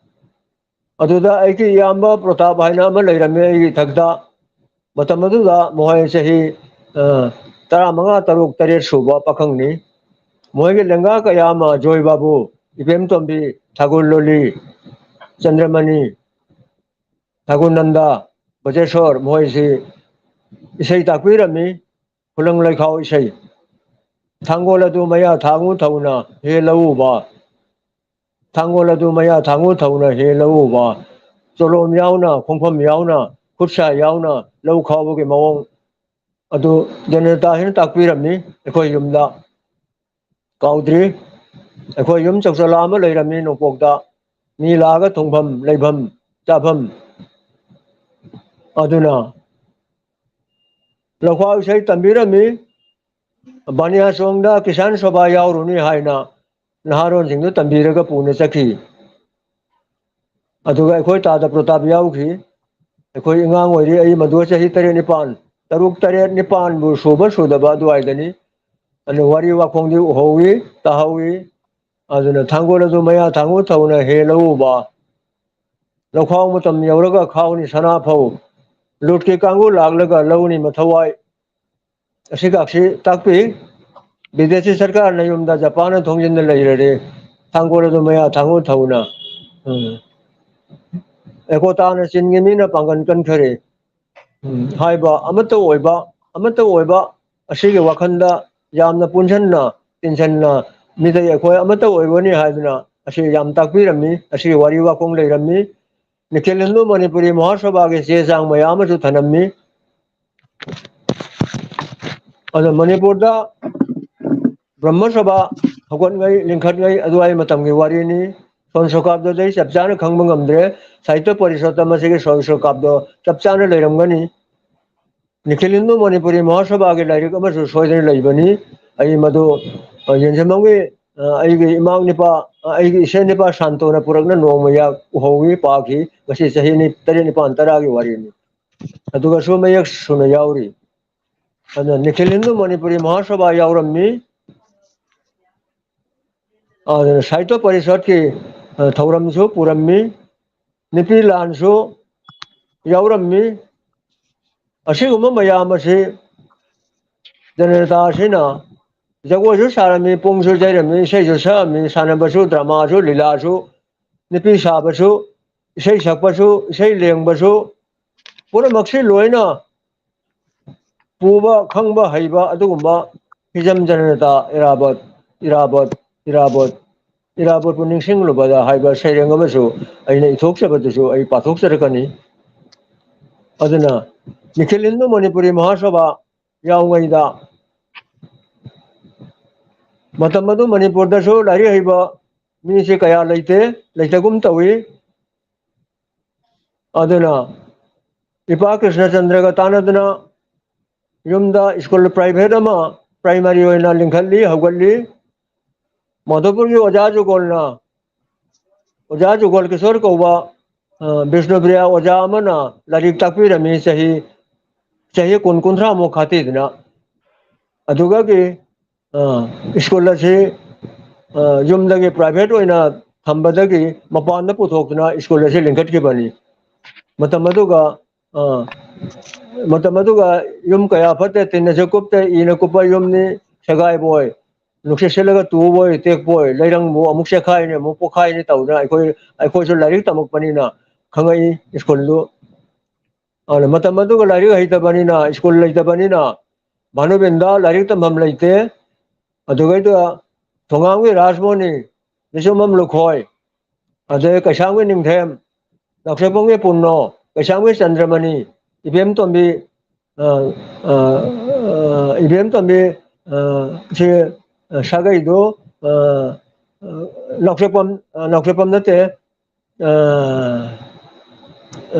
ꯑꯗꯨꯗ ꯑꯩꯒꯤ ꯏꯌꯥꯝꯕ ꯄ꯭ꯔꯣꯇꯥꯞ ꯍꯥꯏꯅ ꯑꯃ ꯂꯩꯔꯝꯃꯤ ꯑꯩꯒꯤ ꯏꯊꯛꯇ꯫ ꯃꯇꯝ ꯑꯗꯨꯗ ꯃꯈꯣꯏ ꯆꯍꯤ, ꯑ, ꯇꯔꯥꯃꯉꯥ, ꯇꯔꯨꯛ, ꯇꯔꯦꯠ ꯁꯨꯕ ꯄꯥꯈꯪꯅꯤ꯫ ꯃꯈꯣꯏꯒꯤ ꯂꯦꯡꯒꯥ ꯀꯌꯥ ꯑꯃ, ꯖꯣꯏ ꯕꯥꯕꯨ, ꯏꯕꯦꯝ ꯇꯣꯝꯕꯤ, ꯊꯥꯒꯨꯜ ꯂꯣꯂꯤ, ꯆꯟꯗ꯭ꯔꯃꯅꯤ, ꯊꯥꯒꯨꯜ ꯅꯟꯗ, ꯕꯖꯦꯁꯣꯔ, ꯃꯈꯣꯏꯁꯤ ꯏꯁꯩ ꯇꯥꯛꯄꯤꯔꯝꯃꯤ꯫ ꯈꯨꯂꯪ ꯂꯩꯈꯥꯎ ꯏꯁꯩ꯫ ꯊꯥꯡꯒꯣꯜ ꯑꯗꯨ ꯃꯌꯥ ꯊꯥꯡꯉꯨ ꯊꯧꯅ ꯍꯦ ꯂꯧꯎꯕ꯫ ꯊꯥꯡꯒꯣꯜ ꯑꯗꯨ ꯃꯌꯥ ꯊꯥꯡꯉꯨ ꯊꯧꯅ ꯍꯦ ꯂꯧꯎꯕ꯫ ꯆꯣꯂꯣꯝ ꯌꯥꯎꯅ, ꯈꯣꯡꯐꯝ ꯌꯥꯎꯅ, ꯈꯨꯠꯁꯥ ꯌꯥꯎꯅ ꯂꯧ ꯈꯥꯎꯕꯒꯤ ꯃꯑꯣꯡ ꯑꯗꯨ ꯖꯅꯦꯇꯥꯁꯤꯅ ꯇꯥꯛꯄꯤꯔꯝꯃꯤ ꯑꯩꯈꯣꯏ ꯌꯨꯝꯗ꯫ ꯀꯥꯎꯗ꯭ꯔꯤ꯫ ꯑꯩꯈꯣꯏ ꯌꯨꯝ ꯆꯧꯆꯂꯥ ꯑꯃ ꯂꯩꯔꯝꯃꯤ ꯅꯣꯡꯄꯣꯛꯇ꯫ ꯃꯤ ꯂꯥꯛꯑꯒ ꯊꯣꯡꯐꯝ, ꯂꯩꯐꯝ, ꯆꯥꯐꯝ꯫ ꯑꯗꯨꯅ ꯂꯧꯈꯥꯎ ꯏꯁꯩ ꯇꯝꯕꯤꯔꯝꯃꯤ꯫ ꯕꯥꯅꯤꯌꯥꯆꯣꯡꯗ ꯀꯤꯁꯥꯟ ꯁꯣꯚꯥ ꯌꯥꯎꯔꯨꯅꯤ ꯍꯥꯏꯅ ꯅꯍꯥꯔꯣꯟꯁꯤꯡꯗꯨ ꯇꯝꯕꯤꯔꯒ ꯄꯨꯅ ꯆꯠꯈꯤ꯫ ꯑꯗꯨꯒ ꯑꯩꯈꯣꯏ ꯇꯥꯗ ꯄ꯭ꯔꯇꯥꯞ ꯌꯥꯎꯈꯤ꯫ ꯑꯩꯈꯣꯏ ꯑꯉꯥꯡ ꯑꯣꯏꯔꯤ, ꯑꯩ ꯃꯗꯨ ꯆꯍꯤ ꯇꯔꯦꯠ ꯅꯤꯄꯥꯟ, ꯇꯔꯨꯛ, ꯇꯔꯦꯠ, ꯅꯤꯄꯥꯟꯕꯨ ꯁꯨꯕ ꯁꯨꯗꯕ ꯑꯗꯨꯋꯥꯏꯗꯅꯤ꯫ ꯑꯗꯨ ꯋꯥꯔꯤ ꯋꯥꯈꯣꯡꯗꯤ ꯎꯍꯧꯏ, ꯇꯥꯍꯧꯏ꯫ ꯑꯗꯨꯅ ꯊꯥꯡꯒꯣꯜ ꯑꯗꯨ ꯃꯌꯥ ꯊꯥꯡꯒꯣꯜ ꯊꯧꯅ ꯍꯦ ꯂꯧꯎꯕ꯫ ꯂꯧꯈꯥꯎ ꯃꯇꯝ ꯌꯧꯔꯒ ꯈꯥꯎꯅꯤ ꯁꯅꯥꯐꯧ꯫ ꯂꯨꯠꯀꯤ ꯀꯥꯡꯕꯨ ꯂꯥꯛꯂꯒ ꯂꯧꯅꯤ ꯃꯊꯧꯋꯥꯏ꯫ ꯑꯁꯤꯒꯥꯛꯁꯤ ꯇꯥꯛꯄꯤ꯫ ꯕꯤꯗꯦꯁꯤ ꯁꯔꯀꯥꯔꯅ ꯌꯨꯝꯗ ꯖꯄꯥꯟꯅ ꯊꯣꯡꯖꯤꯟꯗ ꯂꯩꯔꯔꯦ꯫ ꯊꯥꯡꯒꯣꯜ ꯑꯗꯨ ꯃꯌꯥ ꯊꯥꯡꯒꯣꯜ ꯊꯧꯅ꯫ ꯎꯝ꯫ ꯑꯦꯀꯣꯇꯥꯅ ꯆꯤꯟꯒꯤ ꯃꯤꯅ ꯄꯥꯡꯒꯟ ꯀꯟꯈꯔꯦ꯫ ꯎꯝ꯫ ꯍꯥꯏꯕ ꯑꯃꯠꯇ ꯑꯣꯏꯕ, ꯑꯃꯠꯇ ꯑꯣꯏꯕ ꯑꯁꯤꯒꯤ ꯋꯥꯈꯜꯗ ꯌꯥꯝꯅ ꯄꯨꯟꯁꯟꯅ, ꯇꯤꯟꯁꯟꯅ ꯃꯤꯇꯩ ꯑꯩꯈꯣꯏ ꯑꯃꯠꯇ ꯑꯣꯏꯕꯅꯤ ꯍꯥꯏꯗꯨꯅ ꯑꯁꯤ ꯌꯥꯝ ꯇꯥꯛꯄꯤꯔꯝꯃꯤ꯫ ꯑꯁꯤꯒꯤ ꯋꯥꯔꯤ ꯋꯥꯈꯣꯡ ꯂꯩꯔꯝꯃꯤ꯫ ꯅꯤꯈꯤꯜ ꯍꯤꯟꯗꯨ ꯃꯅꯤꯄꯨꯔꯤ ꯃꯍꯥꯁꯚꯥꯒꯤ ꯆꯦ ꯆꯥꯡ ꯃꯌꯥꯝ ꯑꯃꯁꯨ ꯊꯅꯝꯃꯤ꯫ ꯑꯗꯣ ꯃꯅꯤꯄꯨꯔꯗ ꯕ꯭ꯔꯍ꯭ꯃ ꯁꯚꯥ ꯍꯧꯒꯠꯉꯩ, ꯂꯤꯡꯈꯠꯉꯩ ꯑꯗꯨꯋꯥꯏ ꯃꯇꯝꯒꯤ ꯋꯥꯔꯤꯅꯤ꯫ ꯁꯣꯟ ꯁꯣꯀꯥꯞꯗꯗꯤ ꯑꯩ ꯆꯞ ꯆꯥꯅ ꯈꯪꯕ ꯉꯝꯗ꯭ꯔꯦ꯫ ꯁꯥꯍꯤꯇ꯭ꯌ ꯄꯔꯤꯁꯠꯇ ꯃꯁꯤꯒꯤ ꯁꯣꯟ ꯁꯣꯀꯥꯞꯗꯣ ꯆꯞ ꯆꯥꯅ ꯂꯩꯔꯝꯒꯅꯤ꯫ ꯅꯤꯈꯤꯜ ꯍꯤꯟꯗꯨ ꯃꯅꯤꯄꯨꯔꯤ ꯃꯍꯥꯁꯚꯥꯒꯤ ꯂꯥꯏꯔꯤꯛ ꯑꯃꯁꯨ ꯁꯣꯏꯗꯅ ꯂꯩꯕꯅꯤ꯫ ꯑꯩ ꯃꯗꯨ, ꯑ, ꯌꯦꯡꯁꯤꯟꯕꯝꯒꯤ, ꯑ, ꯑꯩꯒꯤ ꯏꯃꯥ ꯅꯤꯄꯥ, ꯑ, ꯑꯩꯒꯤ ꯏꯆꯦ ꯅꯤꯄꯥ ꯁꯥꯟꯇꯣꯅ ꯄꯨꯔꯛꯅ ꯅꯣꯡꯃ ꯌꯥ-, ꯎꯍꯧꯏ, ꯄꯥꯈꯤ꯫ ꯃꯁꯤ ꯆꯍꯤ ꯅꯤ-, ꯇꯔꯦꯠ, ꯅꯤꯄꯥꯟ, ꯇꯔꯥꯒꯤ ꯋꯥꯔꯤꯅꯤ꯫ ꯑꯗꯨꯒꯁꯨ ꯃꯌꯦꯛ ꯁꯨꯅ ꯌꯥꯎꯔꯤ꯫ ꯑꯗꯨꯅ ꯅꯤꯈꯤꯜ ꯍꯤꯟꯗꯨ ꯃꯅꯤꯄꯨꯔꯤ ꯃꯍꯥꯁꯚꯥ ꯌꯥꯎꯔꯝꯃꯤ꯫ ꯑꯗꯨꯅ ꯁꯥꯍꯤꯇ꯭ꯌ ꯄꯔꯤꯁꯠꯀꯤ, ꯑ, ꯊꯧꯔꯝꯁꯨ ꯄꯨꯔꯝꯃꯤ꯫ ꯅꯨꯄꯤ ꯂꯥꯟꯁꯨ ꯌꯥꯎꯔꯝꯃꯤ꯫ ꯑꯁꯤꯒꯨꯝꯕ ꯃꯌꯥꯝ ꯑꯁꯤ ꯖꯅꯇꯥ ꯑꯁꯤꯅ ꯖꯒꯣꯏꯁꯨ ꯁꯥꯔꯝꯃꯤ, ꯄꯨꯡꯁꯨ ꯌꯩꯔꯝꯃꯤ, ꯏꯁꯩꯁꯨ ꯁꯛꯑꯝꯃꯤ, ꯁꯥꯟꯅꯕꯁꯨ, ꯗ꯭ꯔꯃꯥꯁꯨ, ꯂꯤꯂꯥꯁꯨ, ꯅꯨꯄꯤ ꯁꯥꯕꯁꯨ, ꯏꯁꯩ ꯁꯛꯄꯁꯨ, ꯏꯁꯩ ꯂꯦꯡꯕꯁꯨ, ꯄꯨꯝꯅꯃꯛꯁꯤ ꯂꯣꯏꯅ ꯄꯨꯕ, ꯈꯪꯕ, ꯍꯩꯕ ꯑꯗꯨꯒꯨꯝꯕ ꯍꯤꯖꯝ ꯖꯅꯇꯥ ꯏꯔꯥꯕꯣꯠ, ꯏꯔꯥꯕꯣꯠ, ꯏꯔꯥꯕꯣꯠ ꯏꯔꯥꯕꯣꯠꯄꯨ ꯅꯤꯡꯁꯤꯡꯂꯨꯕꯗ ꯍꯥꯏꯕ ꯁꯩꯔꯦꯡ ꯑꯃꯁꯨ ꯑꯩꯅ ꯏꯊꯣꯛꯆꯕꯗꯨꯁꯨ ꯑꯩ ꯄꯥꯊꯣꯛꯆꯔꯛꯀꯅꯤ꯫ ꯑꯗꯨꯅ ꯅꯤꯈꯤꯜ ꯍꯤꯟꯗꯨ ꯃꯅꯤꯄꯨꯔꯤ ꯃꯍꯥꯁꯚꯥ ꯌꯥꯎꯉꯩꯗ ꯃꯇꯝ ꯑꯗꯨ ꯃꯅꯤꯄꯨꯔꯗꯁꯨ ꯂꯥꯏꯔꯤꯛ ꯍꯩꯕ ꯃꯤꯁꯦ ꯀꯌꯥ ꯂꯩꯇꯦ, ꯂꯩꯇꯒꯨꯝ ꯇꯧꯏ꯫ ꯑꯗꯨꯅ ꯏꯄꯥ ꯀ꯭ꯔꯤꯁꯅꯆꯟꯗ꯭ꯔꯒ ꯇꯥꯟꯅꯗꯨꯅ ꯌꯨꯝꯗ ꯁ꯭ꯀꯨꯜ ꯄ꯭ꯔꯥꯏꯚꯦꯠ ꯑꯃ ꯄ꯭ꯔꯥꯏꯃꯥꯔꯤ ꯑꯣꯏꯅ ꯂꯤꯡꯈꯠꯂꯤ, ꯍꯧꯒꯠꯂꯤ꯫ ꯃꯥꯙꯣꯄꯨꯔꯒꯤ ꯑꯣꯖꯥ ꯖꯨꯒꯣꯜꯅ, ꯑꯣꯖꯥ ꯖꯨꯒꯣꯜ ꯀꯤꯁꯣꯔ ꯀꯧꯕ, ꯑ, ꯕꯤꯁꯅꯨꯄ꯭ꯔꯤꯌꯥ ꯑꯣꯖꯥ ꯑꯃꯅ ꯂꯥꯏꯔꯤꯛ ꯇꯥꯛꯄꯤꯔꯝꯃꯤ ꯆꯍꯤ, ꯆꯍꯤ ꯀꯨꯟ, ꯀꯨꯟꯊ꯭ꯔꯥꯃꯨꯛ ꯈꯥꯇꯤꯗꯨꯅ꯫ ꯑꯗꯨꯒꯒꯤ, ꯑ, ꯁ꯭ꯀꯨꯜ ꯑꯁꯤ, ꯑ, ꯌꯨꯝꯗꯒꯤ ꯄ꯭ꯔꯥꯏꯚꯦꯠ ꯑꯣꯏꯅ ꯊꯝꯕꯗꯒꯤ ꯃꯄꯥꯟꯗ ꯄꯨꯊꯣꯛꯇꯨꯅ ꯁ꯭ꯀꯨꯜ ꯑꯁꯤ ꯂꯤꯡꯈꯠꯈꯤꯕꯅꯤ꯫ ꯃꯇꯝ ꯑꯗꯨꯒ, ꯑ, ꯃꯇꯝ ꯑꯗꯨꯒ ꯌꯨꯝ ꯀꯌꯥ ꯐꯠꯇꯦ, ꯇꯤꯟꯅꯁꯨ ꯀꯨꯞꯇꯦ, ꯏꯅ ꯀꯨꯞꯄ ꯌꯨꯝꯅꯤ, ꯁꯦꯒꯥꯏꯕꯣꯏ, ꯅꯨꯡꯁꯤꯠ ꯁꯤꯠꯂꯒ ꯇꯨꯕꯣꯏ ꯇꯦꯛꯄꯣꯏ, ꯂꯩꯔꯪꯕꯨ ꯑꯃꯨꯛ ꯆꯦꯛꯈꯥꯏꯅꯤ, ꯑꯃꯨꯛ ꯄꯣꯛꯈꯥꯏꯅꯤ ꯇꯧꯗꯅ ꯑꯩꯈꯣꯏ, ꯑꯩꯈꯣꯏꯁꯨ ꯂꯥꯏꯔꯤꯛ ꯇꯝꯃꯛꯄꯅꯤꯅ ꯈꯪꯉꯛꯏ ꯁ꯭ꯀꯨꯜꯗꯨ꯫ ꯑꯗꯨꯅ ꯃꯇꯝ ꯑꯗꯨꯒ ꯂꯥꯏꯔꯤꯛ ꯍꯩꯇꯕꯅꯤꯅ, ꯁ꯭ꯀꯨꯜ ꯂꯩꯇꯕꯅꯤꯅ, ꯚꯥꯅꯨꯕꯦꯟꯗ ꯂꯥꯏꯔꯤꯛ ꯇꯝꯐꯝ ꯂꯩꯇꯦ꯫ ꯑꯗꯨꯒꯩꯗꯨ ꯊꯣꯉꯥꯝꯒꯤ ꯔꯥꯖꯃꯣꯍꯟꯅꯤ, ꯂꯩꯁꯨꯝꯕꯝ ꯂꯨꯈꯣꯏ, ꯑꯗꯩ ꯀꯩꯁꯥꯝꯒꯤ ꯅꯤꯡꯊꯦꯝ, ꯅꯥꯎꯁꯦꯞꯄꯝꯒꯤ ꯄꯨꯟꯅꯣ, ꯀꯩꯁꯥꯝꯒꯤ ꯆꯟꯗ꯭ꯔꯃꯅꯤ, ꯏꯕꯦꯝ ꯇꯣꯝꯕꯤ, ꯑ, ꯑ, ꯑ, ꯏꯕꯦꯝ ꯇꯣꯝꯕꯤ, ꯑ, ꯁꯤ, ꯑ, ꯁꯥꯒꯩꯗꯨ, ꯑ, ꯑ, ꯅꯥꯎꯁꯦꯞꯄꯝ, ꯑ, ꯅꯥꯎꯁꯦꯞꯄꯝ ꯅꯠꯇꯦ, ꯑ,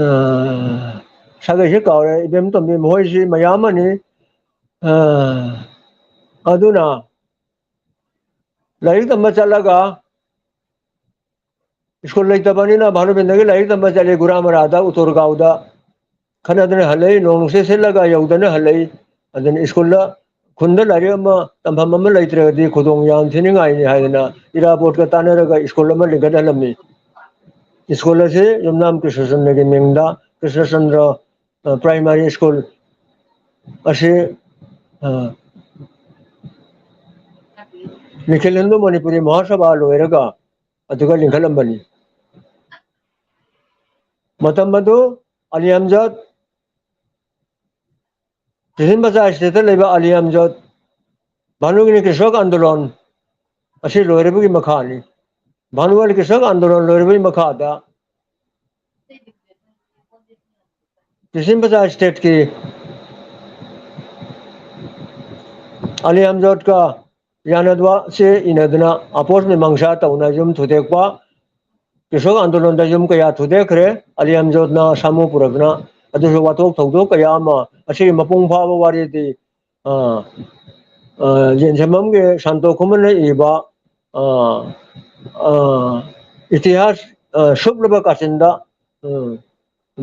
ꯑ, ꯁꯥꯒꯩꯁꯤ ꯀꯥꯎꯔꯦ, ꯏꯕꯦꯝ ꯇꯣꯝꯕꯤ, ꯃꯈꯣꯏꯁꯤ ꯃꯌꯥꯝ ꯑꯃꯅꯤ꯫ ꯑ, ꯑꯗꯨꯅ ꯂꯥꯏꯔꯤꯛ ꯇꯝꯕ ꯆꯠꯂꯒ ꯁ꯭ꯀꯨꯜ ꯂꯩꯇꯕꯅꯤꯅ ꯚꯥꯅꯨꯕꯦꯟꯗꯒꯤ ꯂꯥꯏꯔꯤꯛ ꯇꯝꯕ ꯆꯠꯂꯤ ꯒꯨꯔꯥꯃꯔꯥꯗ, ꯎꯇꯣꯔꯒꯥꯎꯗ꯫ ꯈꯟꯅꯗꯅ ꯍꯜꯂꯛꯏ, ꯅꯣꯡ ꯅꯨꯡꯁꯤꯠ ꯁꯤꯠꯂꯒ ꯌꯧꯗꯅ ꯍꯜꯂꯛꯏ꯫ ꯑꯗꯨꯅ ꯁ꯭ꯀꯨꯜꯗ, ꯈꯨꯟꯗ ꯂꯥꯏꯔꯤꯛ ꯑꯃ ꯇꯝꯐꯝ ꯑꯃ ꯂꯩꯇ꯭ꯔꯒꯗꯤ ꯈꯨꯗꯣꯡ ꯌꯥꯝ ꯊꯤꯅꯤꯡꯉꯥꯏꯅꯤ ꯍꯥꯏꯗꯅ ꯏꯔꯥꯕꯣꯠꯀ ꯇꯥꯟꯅꯔꯒ ꯁ꯭ꯀꯨꯜ ꯑꯃ ꯂꯤꯡꯈꯠꯍꯜꯂꯝꯃꯤ꯫ ꯁ꯭ꯀꯨꯜ ꯑꯁꯤ ꯌꯨꯝꯅꯥꯝ ꯀ꯭ꯔꯤꯁꯅꯆꯟꯗ꯭ꯔꯒꯤ ꯃꯤꯡꯗ, ꯀ꯭ꯔꯤꯁꯅꯆꯟꯗ꯭ꯔ, ꯑ, ꯄ꯭ꯔꯥꯏꯃꯥꯔꯤ ꯁ꯭ꯀꯨꯜ ꯑꯁꯤ, ꯑ, ꯅꯤꯈꯤꯜ ꯍꯤꯟꯗꯨ ꯃꯅꯤꯄꯨꯔꯤ ꯃꯍꯥꯁꯚꯥ ꯂꯣꯏꯔꯒ ꯑꯗꯨꯒ ꯂꯤꯡꯈꯠꯂꯝꯕꯅꯤ꯫ ꯃꯇꯝ ꯑꯗꯨ ꯑꯂꯤ ꯑꯝꯖꯗ, ꯇꯤꯁꯤꯟ ꯕꯖꯥꯔ ꯁ꯭ꯇꯦꯠꯇ ꯂꯩꯕ ꯑꯂꯤ ꯑꯝꯖꯗ, ꯚꯥꯅꯨꯒꯤꯅꯤ ꯀ꯭ꯔꯤꯁꯣꯛ ꯑꯟꯗꯣꯂꯟ ꯑꯁꯤ ꯂꯣꯏꯔꯕꯒꯤ ꯃꯈꯥꯅꯤ꯫ ꯚꯥꯅꯨꯕꯂꯤ ꯀ꯭ꯔꯤꯁꯛ ꯑꯟꯗꯣꯂꯟ ꯂꯣꯏꯔꯕꯒꯤ ꯃꯈꯥꯗ ꯄꯁꯆꯤꯝ ꯕꯖꯥꯔ ꯁ꯭ꯇꯦꯠꯀꯤ ꯑꯂꯤ ꯑꯝꯖꯣꯠꯀ ꯌꯥꯅꯗꯕ ꯆꯦ ꯏꯅꯗꯨꯅ ꯑꯄꯣꯁ ꯃꯤꯃꯥꯡꯁꯥ ꯇꯧꯅ ꯌꯨꯝ ꯊꯨꯗꯦꯛꯄ, ꯀ꯭ꯔꯤꯁꯛ ꯑꯟꯗꯣꯂꯟꯗ ꯌꯨꯝ ꯀꯌꯥ ꯊꯨꯗꯦꯛꯈ꯭ꯔꯦ꯫ ꯑꯂꯤ ꯑꯝꯖꯣꯠꯅ ꯁꯥꯃꯨ ꯄꯨꯔꯛꯇꯨꯅ, ꯑꯗꯨꯁꯨ ꯋꯥꯊꯣꯛ ꯊꯧꯗꯣꯛ ꯀꯌꯥ ꯑꯃ, ꯑꯁꯤꯒꯤ ꯃꯄꯨꯡ ꯐꯥꯕ ꯋꯥꯔꯤꯗꯤ ꯑ, ꯑ, ꯌꯦꯟꯁꯦꯝꯕꯝꯒꯤ ꯁꯥꯟꯇꯣ ꯈꯨꯃꯟꯅ ꯏꯕ, ꯑ, ꯑ, ꯏꯇꯤꯍꯥꯁ, ꯑ, ꯁꯨꯞꯂꯕ ꯀꯥꯆꯤꯟꯗ, ꯎꯝ,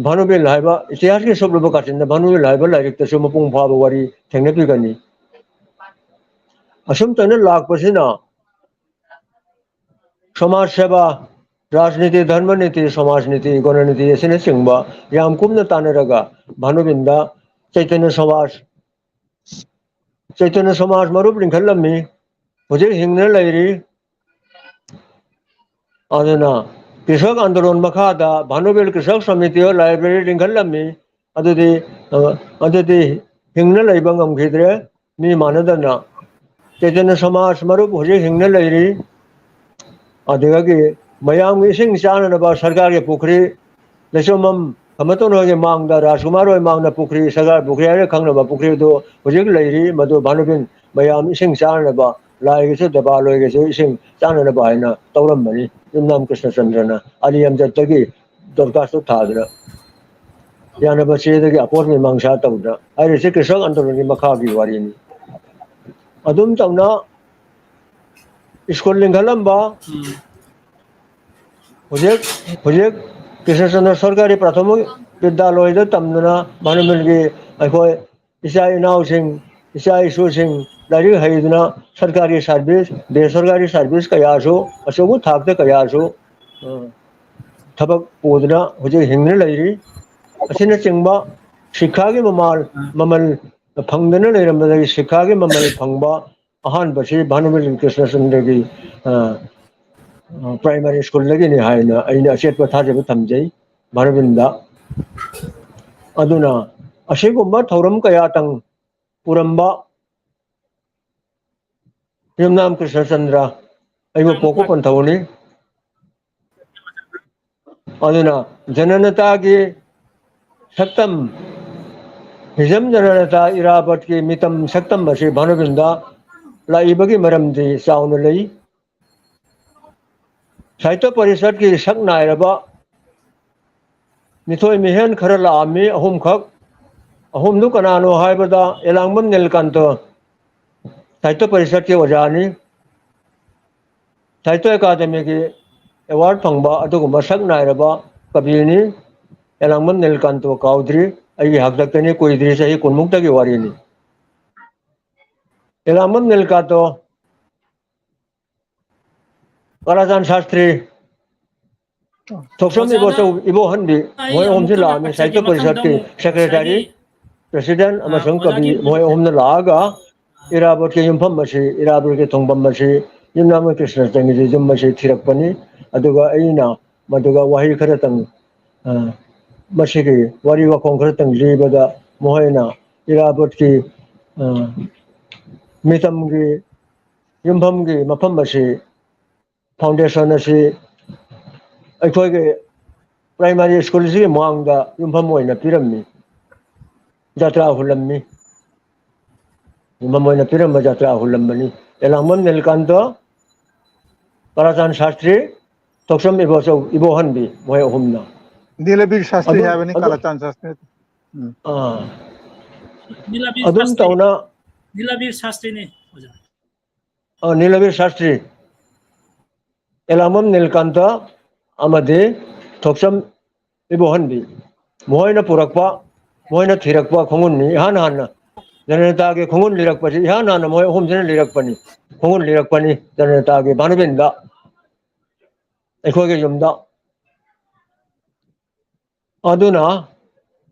ꯚꯥꯅꯨꯕꯦꯜ ꯍꯥꯏꯕ, ꯏꯇꯤꯍꯥꯁꯀꯤ ꯁꯨꯞꯂꯕ ꯀꯥꯆꯤꯟꯗ ꯚꯥꯅꯨꯕꯦꯜ ꯍꯥꯏꯕ ꯂꯥꯏꯔꯤꯛꯇꯁꯨ ꯃꯄꯨꯡ ꯐꯥꯕ ꯋꯥꯔꯤ ꯊꯦꯡꯅꯕꯤꯒꯅꯤ꯫ ꯑꯁꯨꯝꯇꯅ ꯂꯥꯛꯄꯁꯤꯅ ꯁꯃꯥꯖ ꯁꯦꯕꯥ, ꯔꯥꯖꯅꯤꯇꯤ, ꯙꯔꯃ ꯅꯤꯇꯤ, ꯁꯃꯥꯖ ꯅꯤꯇꯤ, ꯒꯨꯅ ꯅꯤꯇꯤ ꯑꯁꯤꯅꯆꯤꯡꯕ ꯌꯥꯝ ꯀꯨꯞꯅ ꯇꯥꯟꯅꯔꯒ ꯚꯥꯅꯨꯕꯤꯟꯗ ꯆꯩꯇꯟꯌ ꯁꯃꯥꯖ, ꯆꯩꯇꯟꯌ ꯁꯃꯥꯖ ꯃꯔꯨꯞ ꯂꯤꯡꯈꯠꯂꯝꯃꯤ꯫ ꯍꯧꯖꯤꯛ ꯍꯤꯡꯗꯨꯅ ꯂꯩꯔꯤ꯫ ꯑꯗꯨꯅ ꯀ꯭ꯔꯤꯁꯛ ꯑꯟꯗꯣꯂꯟ ꯃꯈꯥꯗ ꯚꯥꯅꯨꯕꯦꯜ ꯀ꯭ꯔꯤꯁꯛ ꯁꯃꯤꯇꯤ ꯂꯥꯏꯕ꯭ꯔꯦꯔꯤ ꯂꯤꯡꯈꯠꯂꯝꯃꯤ꯫ ꯑꯗꯨꯗꯤ, ꯑ, ꯑꯗꯨꯗꯤ ꯍꯤꯡꯅ ꯂꯩꯕ ꯉꯝꯈꯤꯗ꯭ꯔꯦ꯫ ꯃꯤ ꯃꯥꯟꯅꯗꯅ ꯆꯩꯇꯟꯌ ꯁꯃꯥꯖ ꯃꯔꯨꯞ ꯍꯧꯖꯤꯛ ꯍꯤꯡꯅ ꯂꯩꯔꯤ꯫ ꯑꯗꯨꯗꯒꯤ ꯃꯌꯥꯝꯒꯤ ꯏꯁꯤꯡ ꯆꯥꯅꯅꯕ ꯁꯔꯀꯥꯔꯒꯤ ꯄꯨꯈ꯭ꯔꯤ, ꯂꯩꯆꯣꯝꯕꯝ ꯈꯝꯕꯇꯣꯟ ꯍꯣꯏꯒꯤ ꯃꯥꯡꯗ, ꯔꯥꯖꯀꯨꯃꯥꯔ ꯍꯣꯏ ꯃꯥꯡꯗ ꯄꯨꯈ꯭ꯔꯤ, ꯁꯔꯀꯥꯔ ꯄꯨꯈ꯭ꯔꯤ ꯍꯥꯏꯅ ꯈꯪꯅꯕ ꯄꯨꯈ꯭ꯔꯤ ꯑꯗꯨ ꯍꯧꯖꯤꯛ ꯂꯩꯔꯤ꯫ ꯃꯗꯨ ꯚꯥꯅꯨꯕꯤꯟ ꯃꯌꯥꯝ ꯏꯁꯤꯡ ꯆꯥꯅꯅꯕ, ꯂꯥꯏꯒꯤꯁꯨ ꯗꯦꯕꯥꯜ ꯑꯣꯏꯒꯤꯁꯨ ꯏꯁꯤꯡ ꯆꯥꯅꯅꯕ ꯍꯥꯏꯅ ꯇꯧꯔꯝꯕꯅꯤ꯫ ꯌꯨꯝꯅꯥꯝ ꯀ꯭ꯔꯤꯁꯅꯆꯟꯗ꯭ꯔꯅ ꯑꯂꯤ ꯑꯝꯖꯗꯇꯒꯤ ꯗꯔꯈꯥꯁꯇꯨ ꯊꯥꯗꯨꯅ ꯌꯥꯅꯕ ꯆꯦꯗꯒꯤ ꯑꯄꯣꯁ ꯃꯤꯃꯥꯡꯁꯥ ꯇꯧꯗꯅ ꯍꯥꯏꯔꯤꯁꯦ ꯀ꯭ꯔꯤꯁꯛ ꯑꯟꯗꯣꯂꯟꯒꯤ ꯃꯈꯥꯒꯤ ꯋꯥꯔꯤꯅꯤ꯫ ꯑꯗꯨꯝ ꯇꯧꯅ ꯁ꯭ꯀꯨꯜ ꯂꯤꯡꯈꯠꯂꯝꯕ, ꯎꯝ꯫ ꯍꯧꯖꯤꯛ, ꯍꯧꯖꯤꯛ ꯀ꯭ꯔꯤꯁꯅꯆꯟꯗ꯭ꯔ ꯁꯔꯀꯥꯔꯤ ꯄ꯭ꯔꯥꯊꯃꯤꯛ ꯕꯤꯗ꯭ꯌꯥꯂꯣꯏꯗ ꯇꯝꯗꯨꯅ ꯚꯥꯅꯨꯕꯤꯟꯒꯤ ꯑꯩꯈꯣꯏ ꯏꯆꯥ ꯏꯅꯥꯎꯁꯤꯡ, ꯏꯆꯥ ꯏꯁꯨꯁꯤꯡ ꯂꯥꯏꯔꯤꯛ ꯍꯩꯗꯨꯅ ꯁꯔꯀꯥꯔꯒꯤ ꯁꯥꯔꯚꯤꯁ, ꯕꯦꯁꯔꯀꯥꯔꯤ ꯁꯥꯔꯚꯤꯁ ꯀꯌꯥꯁꯨ ꯑꯆꯧꯕ ꯊꯥꯛꯇ ꯀꯌꯥꯁꯨ, ꯑ, ꯊꯕꯛ ꯄꯨꯗꯨꯅ ꯍꯧꯖꯤꯛ ꯍꯤꯡꯗꯨꯅ ꯂꯩꯔꯤ꯫ ꯑꯁꯤꯅꯆꯤꯡꯕ ꯁꯤꯈꯥꯒꯤ ꯃꯃꯥꯜ, ꯃꯃꯜ ꯐꯪꯗꯅ ꯂꯩꯔꯝꯕꯗꯒꯤ ꯁꯤꯈꯥꯒꯤ ꯃꯃꯜ ꯐꯪꯕ ꯑꯍꯥꯟꯕꯁꯤ ꯚꯥꯅꯨꯕꯤꯟ ꯀ꯭ꯔꯤꯁꯅꯆꯟꯗ꯭ꯔꯒꯤ, ꯑ, ꯑ, ꯄ꯭ꯔꯥꯏꯃꯥꯔꯤ ꯁ꯭ꯀꯨꯜꯗꯒꯤꯅꯤ ꯍꯥꯏꯅ ꯑꯩꯅ ꯑꯆꯦꯠꯄ ꯊꯥꯖꯕ ꯊꯝꯖꯩ ꯚꯥꯅꯨꯕꯤꯟꯗ꯫ ꯑꯗꯨꯅ ꯑꯁꯤꯒꯨꯝꯕ ꯊꯧꯔꯝ ꯀꯌꯥꯇꯪ ꯄꯨꯔꯝꯕ ꯌꯨꯝꯅꯥꯝ ꯀ꯭ꯔꯤꯁꯅꯆꯟꯗ꯭ꯔ, ꯑꯩꯕꯨ ꯄꯣꯛꯄ ꯄꯟꯊꯧꯅꯤ꯫ ꯑꯗꯨꯅ ꯖꯅꯅꯇꯥꯒꯤ ꯁꯛꯇꯝ, ꯍꯤꯖꯝ ꯖꯅꯅꯇꯥ ꯏꯔꯥꯕꯠꯀꯤ ꯃꯤꯇꯝ ꯁꯛꯇꯝ ꯑꯁꯤ ꯚꯥꯅꯨꯕꯤꯟꯗ ꯂꯥꯛꯏꯕꯒꯤ ꯃꯔꯝꯗꯤ ꯆꯥꯎꯅ ꯂꯩ꯫ ꯁꯥꯍꯤꯇ꯭ꯌ ꯄꯔꯤꯁꯠꯀꯤ ꯁꯛ ꯅꯥꯏꯔꯕ ꯃꯤꯊꯣꯏ ꯃꯤꯍꯦꯟ ꯈꯔ ꯂꯥꯛꯑꯝꯃꯤ, ꯑꯍꯨꯝꯈꯛ꯫ ꯑꯍꯨꯝꯗꯨ ꯀꯅꯥꯅꯣ ꯍꯥꯏꯕꯗ, ꯑꯦꯂꯥꯡꯕꯝ ꯅꯤꯜꯀꯥꯟꯇ ꯁꯥꯍꯤꯇ꯭ꯌ ꯄꯔꯤꯁꯠꯀꯤ ꯑꯣꯖꯥꯅꯤ꯫ ꯁꯥꯍꯤꯇ꯭ꯌ ꯑꯦꯀꯥꯗꯃꯤꯒꯤ ꯑꯦꯋꯥꯔꯗ ꯐꯪꯕ ꯑꯗꯨꯒꯨꯝꯕ ꯁꯛ ꯅꯥꯏꯔꯕ ꯀꯕꯤꯅꯤ꯫ ꯑꯦꯂꯥꯡꯕꯝ ꯅꯤꯜꯀꯥꯟꯇ ꯀꯥꯎꯗ꯭ꯔꯤ, ꯑꯩꯒꯤ ꯍꯥꯛꯇꯛꯇꯅꯤ, ꯀꯨꯏꯗ꯭ꯔꯤ, ꯆꯍꯤ ꯀꯨꯟꯃꯨꯛꯇꯒꯤ ꯋꯥꯔꯤꯅꯤ꯫ ꯑꯦꯂꯥꯡꯕꯝ ꯅꯤꯜꯀꯥꯟꯇ, ꯀꯂꯥꯆꯥꯟ ꯁꯥꯁꯇ꯭ꯔꯤ, ꯊꯣꯛꯆꯝ ꯑꯣꯖꯥꯅ ꯏꯕꯣꯆꯧ, ꯏꯕꯣꯍꯟꯕꯤ, ꯑꯩ ꯃꯣꯏ ꯑꯍꯨꯝꯁꯤ ꯑꯃꯨꯛꯀ ꯂꯥꯛꯑꯝꯃꯤ꯫ ꯂꯥꯛꯆꯒꯦ ꯁꯥꯍꯤꯇ꯭ꯌ ꯃꯊꯪꯗ ꯄꯔꯤꯁꯠꯀꯤ ꯑꯃꯨꯛ ꯁꯦꯀ꯭ꯔꯦꯇꯔꯤ, ꯉꯁꯥꯏꯒꯤ ꯄ꯭ꯔꯦꯁꯤꯗꯦꯟꯠ ꯑ, ꯑꯃꯁꯨꯡ ꯀꯕꯤ, ꯑꯣꯖꯥꯒꯤ ꯃꯣꯏ ꯑꯍꯨꯝꯅ ꯂꯥꯛꯑꯒ ꯏꯔꯥꯕꯣꯠꯀꯤ ꯌꯨꯝꯐꯝ ꯑꯁꯤ, ꯏꯔꯥꯕꯣꯠꯀꯤ ꯊꯣꯡꯐꯝ ꯑꯁꯤ, ꯌꯨꯝꯅꯥꯝ ꯀ꯭ꯔꯤꯁꯅ ꯆꯟꯒꯤꯒꯤ ꯌꯨꯝ ꯑꯁꯤ ꯊꯤꯔꯛꯄꯅꯤ꯫ ꯑꯗꯨꯒ ꯑꯩꯅ ꯃꯗꯨꯒ ꯋꯥꯍꯩ ꯈꯔꯇꯪ, ꯑ, ꯃꯁꯤꯒꯤ ꯋꯥꯔꯤ ꯋꯥꯈꯣꯡ ꯈꯔꯇꯪ ꯂꯤꯕꯗ, ꯃꯈꯣꯏꯅ ꯏꯔꯥꯕꯣꯠꯀꯤ, ꯑ, ꯃꯤꯇꯝꯒꯤ ꯌꯨꯝꯐꯝꯒꯤ ꯃꯐꯝ ꯑꯁꯤ, ꯐꯥꯎꯟꯗꯦꯁꯟ ꯑꯁꯤ ꯑꯩꯈꯣꯏꯒꯤ ꯄ꯭ꯔꯥꯏꯃꯥꯔꯤ ꯁ꯭ꯀꯨꯜꯁꯤꯒꯤ ꯃꯃꯥꯡꯗ ꯌꯨꯝꯐꯝ ꯑꯣꯏꯅ ꯄꯤꯔꯝꯃꯤ, ꯖꯇ꯭ꯔꯥ ꯍꯨꯜꯂꯝꯃꯤ꯫ ꯌꯨꯝꯐꯝ ꯑꯣꯏꯅ ꯄꯤꯔꯝꯕ ꯖꯇ꯭ꯔꯥ ꯍꯨꯜꯂꯝꯕꯅꯤ꯫ ꯑꯦꯂꯥꯡꯕꯝ ꯅꯤꯜꯀꯥꯟꯇ, ꯀꯂꯥꯆꯥꯟ ꯁꯥꯁꯇ꯭ꯔꯤ, ꯊꯣꯛꯆꯝ ꯏꯕꯣꯆꯧ, ꯏꯕꯣꯍꯟꯕꯤ, ꯃꯣꯏ ꯑꯍꯨꯝꯅ꯫ ꯅꯤꯂꯕꯤꯔ ꯁꯥꯁꯇ꯭ꯔꯤ ꯑꯗꯨꯝ, ꯍꯥꯏꯕꯅꯤ, ꯑꯗꯨꯝ, ꯀꯂꯥꯆꯥꯟ ꯁꯥꯁꯇ꯭ꯔꯤ꯫ ꯎꯝ꯫ ꯑꯥ꯫ ꯅꯤꯂꯕꯤꯔ ꯑꯗꯨꯝ ꯁꯥꯁꯇ꯭ꯔꯤ꯫ ꯇꯧꯅ ꯅꯤꯂꯕꯤꯔ ꯁꯥꯁꯇ꯭ꯔꯤꯅꯤ, ꯑꯣꯖꯥ꯫ ꯑ, ꯅꯤꯂꯕꯤꯔ ꯁꯥꯁꯇ꯭ꯔꯤ, ꯑꯦꯂꯥꯡꯕꯝ ꯅꯤꯜꯀꯥꯟꯇ ꯑꯃꯗꯤ ꯊꯣꯛꯆꯝ ꯏꯕꯣꯍꯟꯕꯤ, ꯃꯈꯣꯏꯅ ꯄꯨꯔꯛꯄ, ꯃꯈꯣꯏꯅ ꯊꯤꯔꯛꯄ ꯈꯣꯡꯒꯨꯟꯅꯤ꯫ ꯏꯍꯥꯟ ꯍꯥꯟꯅ ꯖꯅꯅꯦꯇꯥꯒꯤ ꯈꯣꯡꯒꯨꯟ ꯂꯤꯔꯛꯄꯁꯤ, ꯏꯍꯥꯟ ꯍꯥꯟꯅ ꯃꯈꯣꯏ ꯑꯍꯨꯝꯁꯤꯅ ꯂꯤꯔꯛꯄꯅꯤ, ꯈꯣꯡꯒꯨꯟ ꯂꯤꯔꯛꯄꯅꯤ ꯖꯅꯅꯦꯇꯥꯒꯤ ꯚꯥꯅꯨꯕꯤꯟꯗ, ꯑꯩꯈꯣꯏꯒꯤ ꯌꯨꯝꯗ꯫ ꯑꯗꯨꯅ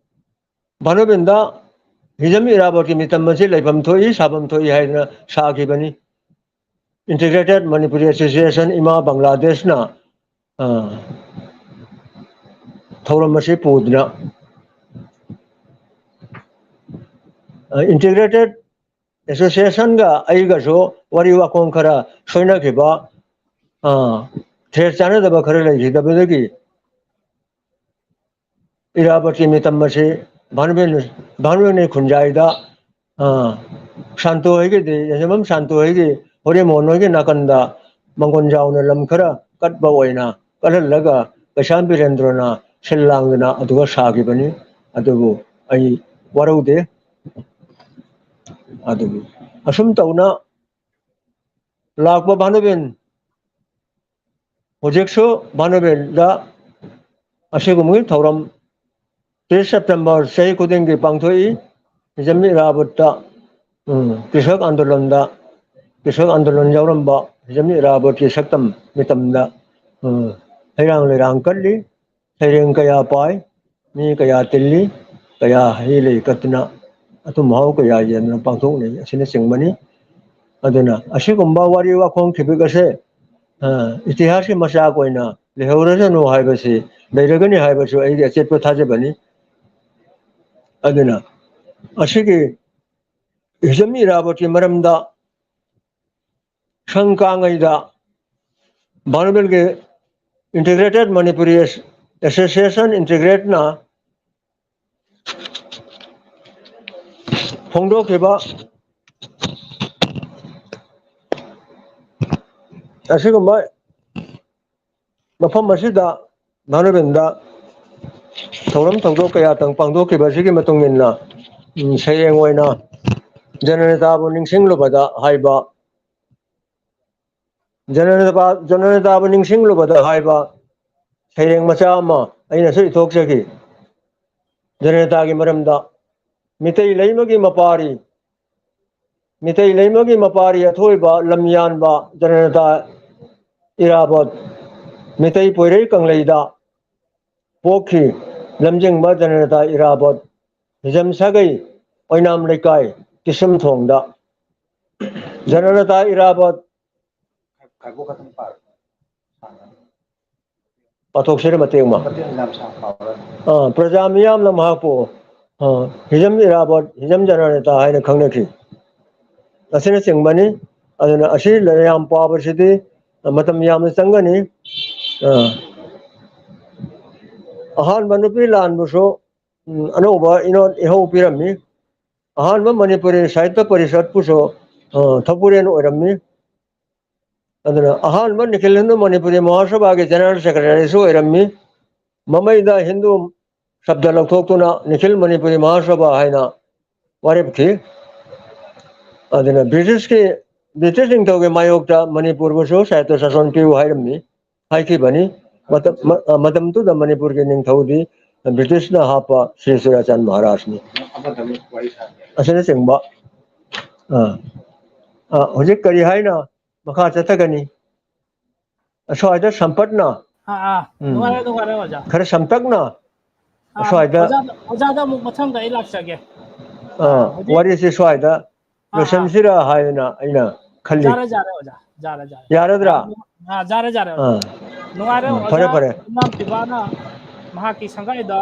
ꯚꯥꯅꯨꯕꯤꯟꯗ ꯍꯤꯖꯝ ꯏꯔꯥꯕꯣꯠꯀꯤ ꯃꯤꯇꯝ ꯑꯁꯤ ꯂꯩꯐꯝ ꯊꯣꯛꯏ, ꯁꯥꯐꯝ ꯊꯣꯛꯏ ꯍꯥꯏꯗꯅ ꯁꯥꯈꯤꯕꯅꯤ꯫ Integrated Manipuri Association, ꯏꯃꯥ ꯕꯪꯒ꯭ꯂꯥꯗꯦꯁꯅ, ꯑ, ꯊꯧꯔꯝ ꯑꯁꯤ ꯄꯨꯗꯨꯅ, ꯑ, Integrated Associationꯒ ꯑꯩꯒꯁꯨ ꯋꯥꯔꯤ ꯋꯥꯈꯣꯡ ꯈꯔ ꯁꯣꯏꯅꯈꯤꯕ, ꯑ, ꯊ꯭ꯔꯦꯠ ꯆꯥꯟꯅꯗꯕ ꯈꯔ ꯂꯩꯈꯤꯗꯕꯗꯒꯤ ꯏꯔꯥꯕꯣꯠꯀꯤ ꯃꯤꯇꯝ ꯑꯁꯤ ꯚꯥꯅꯨꯕꯦꯟ, ꯚꯥꯅꯨꯕꯦꯟꯒꯤ ꯈꯨꯟꯖꯥꯏꯗ, ꯑ, ꯁꯥꯟꯇꯣ ꯍꯣꯏꯒꯤꯗꯤ, ꯌꯥꯏꯁꯦꯝꯕꯝ ꯁꯥꯟꯇꯣ ꯍꯣꯏꯒꯤ ꯍꯣꯔꯦꯃꯣꯍꯣꯟ ꯍꯣꯏꯒꯤ ꯅꯥꯀꯟꯗ ꯃꯪꯒꯣꯟꯖꯥꯎꯅ ꯂꯝ ꯈꯔ ꯀꯠꯄ ꯑꯣꯏꯅ ꯀꯠꯍꯜꯂꯒ ꯀꯩꯁꯥꯝ ꯕꯤꯔꯦꯟꯗ꯭ꯔꯣꯅ ꯁꯤꯜ ꯂꯥꯡꯗꯨꯅ ꯑꯗꯨꯒ ꯁꯥꯈꯤꯕꯅꯤ꯫ ꯑꯗꯨꯕꯨ ꯑꯩ ꯋꯥꯔꯧꯗꯦ꯫ ꯑꯗꯨꯕꯨ ꯑꯁꯨꯝ ꯇꯧꯅ ꯂꯥꯛꯄ ꯚꯥꯅꯨꯕꯦꯟ, ꯍꯧꯖꯤꯛꯁꯨ ꯚꯥꯅꯨꯕꯦꯟꯗ ꯑꯁꯤꯒꯨꯝꯕꯒꯤ ꯊꯧꯔꯝ ꯇꯔꯦꯠ ꯁꯦꯞꯇꯦꯝꯕꯔ ꯆꯍꯤ ꯈꯨꯗꯤꯡꯒꯤ ꯄꯥꯡꯊꯣꯛꯏ꯫ ꯍꯤꯖꯝ ꯏꯔꯥꯕꯣꯠꯇ, ꯎꯝ, ꯀ꯭ꯔꯤꯁꯛ ꯑꯟꯗꯣꯂꯟꯗ, ꯀ꯭ꯔꯤꯁꯛ ꯑꯟꯗꯣꯂꯟ ꯌꯥꯎꯔꯝꯕ ꯍꯤꯖꯝ ꯏꯔꯥꯕꯣꯠꯀꯤ ꯁꯛꯇꯝ ꯃꯤꯇꯝꯗ, ꯎꯝ, ꯍꯩꯔꯥꯡ ꯂꯩꯔꯥꯡ ꯀꯠꯂꯤ, ꯁꯩꯔꯦꯡ ꯀꯌꯥ ꯄꯥꯏ, ꯃꯤ ꯀꯌꯥ ꯇꯤꯜꯂꯤ, ꯀꯌꯥ ꯍꯩ ꯂꯩ ꯀꯠꯇꯨꯅ ꯑꯊꯨꯝ ꯑꯍꯥꯎ ꯀꯌꯥ ꯌꯦꯟꯗꯨꯅ ꯄꯥꯡꯊꯣꯛꯅꯩ ꯑꯁꯤꯅꯆꯤꯡꯕꯅꯤ꯫ ꯑꯗꯨꯅ ꯑꯁꯤꯒꯨꯝꯕ ꯋꯥꯔꯤ ꯋꯥꯈꯣꯡ ꯈꯤꯕꯤꯛ ꯑꯁꯦ, ꯑ, ꯏꯇꯤꯍꯥꯁꯀꯤ ꯃꯆꯥꯛ ꯑꯣꯏꯅ ꯂꯩꯍꯧꯔꯁꯅꯨ ꯍꯥꯏꯕꯁꯤ, ꯂꯩꯔꯒꯅꯤ ꯍꯥꯏꯕꯁꯨ ꯑꯩꯒꯤ ꯑꯆꯦꯠꯄ ꯊꯥꯖꯕꯅꯤ꯫ ꯑꯗꯨꯅ ꯑꯁꯤꯒꯤ ꯍꯤꯖꯝ ꯏꯔꯥꯕꯣꯠꯀꯤ ꯃꯔꯝꯗ ꯁꯪ ꯀꯥꯉꯩꯗ ꯚꯥꯅꯨꯕꯦꯜꯒꯤ Integrated Manipuri Association, Integratena ꯐꯣꯡꯗꯣꯛꯈꯤꯕ ꯑꯁꯤꯒꯨꯝꯕ ꯃꯐꯝ ꯑꯁꯤꯗ ꯚꯥꯅꯨꯕꯦꯟꯗ ꯊꯧꯔꯝ ꯊꯧꯗꯣꯛ ꯀꯌꯥ ꯇꯪ ꯄꯥꯡꯊꯣꯛꯈꯤꯕ ꯑꯁꯤꯒꯤ ꯃꯇꯨꯡ ꯏꯟꯅ, ꯎꯝ, ꯁꯩꯔꯦꯡ ꯑꯣꯏꯅ ꯖꯅꯅꯦꯇꯥꯕꯨ ꯅꯤꯡꯁꯤꯡꯂꯨꯕꯗ ꯍꯥꯏꯕ, ꯖꯅꯅꯦꯇꯥ-, ꯖꯅꯅꯦꯇꯥꯕꯨ ꯅꯤꯡꯁꯤꯡꯂꯨꯕꯗ ꯍꯥꯏꯕ ꯁꯩꯔꯦꯡ ꯃꯆꯥ ꯑꯃ ꯑꯩꯅꯁꯨ ꯏꯊꯣꯛꯆꯈꯤ꯫ ꯖꯅꯅꯦꯇꯥꯒꯤ ꯃꯔꯝꯗ, ꯃꯤꯇꯩ ꯂꯩꯃꯒꯤ ꯃꯄꯥꯔꯤ, ꯃꯤꯇꯩ ꯂꯩꯃꯒꯤ ꯃꯄꯥꯔꯤ ꯑꯊꯣꯏꯕ ꯂꯝꯌꯥꯟꯕ ꯖꯅꯅꯦꯇꯥ ꯏꯔꯥꯕꯣꯠ ꯃꯤꯇꯩ ꯄꯣꯏꯔꯩ ꯀꯪꯂꯩꯗ ꯄꯣꯛꯈꯤ꯫ ꯂꯝꯖꯤꯡꯕ ꯖꯅꯅꯦꯇꯥ ꯏꯔꯥꯕꯣꯠ ꯍꯤꯖꯝ ꯁꯥꯒꯩ ꯑꯣꯏꯅꯥꯝ ꯂꯩꯀꯥꯏ ꯀꯤꯁꯨꯝꯊꯣꯡꯗ꯫ ꯖꯅꯅꯦꯇꯥ ꯏꯔꯥꯕꯣꯠ ꯄꯥꯊꯣꯛꯁꯤꯔ ꯃꯇꯦꯛ ꯑꯃ? ꯑꯥ, ꯄ꯭ꯔꯖꯥ ꯃꯤꯌꯥꯝꯅ ꯃꯍꯥꯛꯄꯨ, ꯑꯥ, ꯍꯤꯖꯝ ꯏꯔꯥꯕꯣꯠ, ꯍꯤꯖꯝ ꯖꯅꯅꯦꯇꯥ ꯍꯥꯏꯅ ꯈꯪꯅꯈꯤ꯫ ꯑꯁꯤꯅꯆꯤꯡꯕꯅꯤ꯫ ꯑꯗꯨꯅ ꯑꯁꯤ ꯌꯥꯝ ꯄꯥꯕꯁꯤꯗꯤ ꯃꯇꯝ ꯌꯥꯝꯅ ꯆꯪꯒꯅꯤ꯫ ꯑꯥ, ꯑꯍꯥꯟꯕ ꯅꯨꯄꯤ ꯂꯥꯟꯕꯨꯁꯨ, ꯎꯝ, ꯑꯅꯧꯕ ꯏꯅꯣꯠ ꯏꯍꯧ ꯄꯤꯔꯝꯃꯤ꯫ ꯑꯍꯥꯟꯕ ꯃꯅꯤꯄꯨꯔꯤ ꯁꯥꯍꯤꯇ꯭ꯌ ꯄꯔꯤꯁꯠꯄꯨꯁꯨ, ꯑ, ꯊꯧꯄꯨꯔꯦꯟ ꯑꯣꯏꯔꯝꯃꯤ꯫ ꯑꯗꯨꯅ ꯑꯍꯥꯟꯕ ꯅꯤꯈꯤꯜ ꯍꯤꯟꯗꯨ ꯃꯅꯤꯄꯨꯔꯤ ꯃꯍꯥꯁꯚꯥꯒꯤ ꯖꯦꯅꯔꯦꯜ ꯁꯦꯀ꯭ꯔꯦꯇꯔꯤꯁꯨ ꯑꯣꯏꯔꯝꯃꯤ꯫ ꯃꯃꯩꯗ ꯍꯤꯟꯗꯨ ꯁꯕꯗ ꯂꯧꯊꯣꯛꯇꯨꯅ ꯅꯤꯈꯤꯜ ꯃꯅꯤꯄꯨꯔꯤ ꯃꯍꯥꯁꯚꯥ ꯍꯥꯏꯅ ꯋꯥꯔꯦꯞꯈꯤ꯫ ꯑꯗꯨꯅ ꯕ꯭ꯔꯤꯇꯤꯁꯀꯤ, ꯕ꯭ꯔꯤꯇꯤꯁ ꯅꯤꯡꯊꯧꯒꯤ ꯃꯥꯌꯣꯛꯇ ꯃꯅꯤꯄꯨꯔꯕꯨꯁꯨ ꯁꯥꯍꯤꯇ꯭ꯌ ꯁꯥꯁꯟ ꯄꯤꯌꯨ ꯍꯥꯏꯔꯝꯃꯤ, ꯍꯥꯏꯈꯤꯕꯅꯤ꯫ ꯃꯇꯝ, ꯃ-, ꯑ, ꯃꯇꯝꯗꯨꯗ ꯃꯅꯤꯄꯨꯔꯒꯤ ꯅꯤꯡꯊꯧꯗꯤ ꯕ꯭ꯔꯤꯇꯤꯁꯅ ꯍꯥꯞꯄ ꯁ꯭ꯔꯤ ꯆꯨꯔꯥꯆꯥꯟ ꯃꯍꯥꯔꯥꯖꯅꯤ꯫ ꯑꯁꯤꯅꯆꯤꯡꯕ, ꯑ, ꯑ, ꯍꯧꯖꯤꯛ ꯀꯔꯤ ꯍꯥꯏꯅ ꯃꯈꯥ ꯆꯠꯊꯒꯅꯤ? ꯑꯁ꯭ꯋꯥꯏꯗ ꯁꯝꯄꯠꯅ, ꯑꯥ, ꯑꯥ꯫ ꯎꯝ꯫ ꯅꯨꯡꯉꯥꯏꯔꯦ, ꯅꯨꯡꯉꯥꯏꯔꯦ, ꯑꯣꯖꯥ꯫ ꯈꯔ ꯁꯝꯇꯛꯅ ꯑꯥ, ꯑꯁ꯭ꯋꯥꯏꯗ, ꯑꯣꯖꯥꯗ, ꯑꯣꯖꯥꯗ ꯑꯃꯨꯛ ꯃꯊꯪꯗ ꯑꯩ ꯂꯥꯛꯆꯒꯦ꯫ ꯑꯥ, ꯑꯥ, ꯍꯧꯖꯤꯛ ꯋꯥꯔꯤꯁꯤ ꯁ꯭ꯋꯥꯏꯗ ꯑꯥ, ꯑꯥ꯫ ꯂꯣꯏꯁꯤꯟꯁꯤꯔꯥ ꯍꯥꯏꯅ ꯑꯩꯅ ꯈꯜꯂꯤ꯫ ꯌꯥꯔꯦ, ꯌꯥꯔꯦ, ꯑꯣꯖꯥ꯫ ꯌꯥꯔꯦ, ꯌꯥꯔꯦ꯫ ꯌꯥꯔꯗ꯭ꯔꯥ? ꯑꯥ, ꯌꯥꯔꯦ, ꯌꯥꯔꯦ, ꯑꯣꯖꯥ꯫ ꯑꯥ꯫ ꯅꯨꯡꯉꯥꯏꯔꯦ, ꯎꯝ, ꯐꯔꯦ, ꯑꯣꯖꯥ ꯐꯔꯦ꯫ ꯏꯃꯥꯝ ꯄꯤꯕꯥꯅ ꯃꯍꯥꯛꯀꯤ ꯁꯪꯒꯥꯏꯗ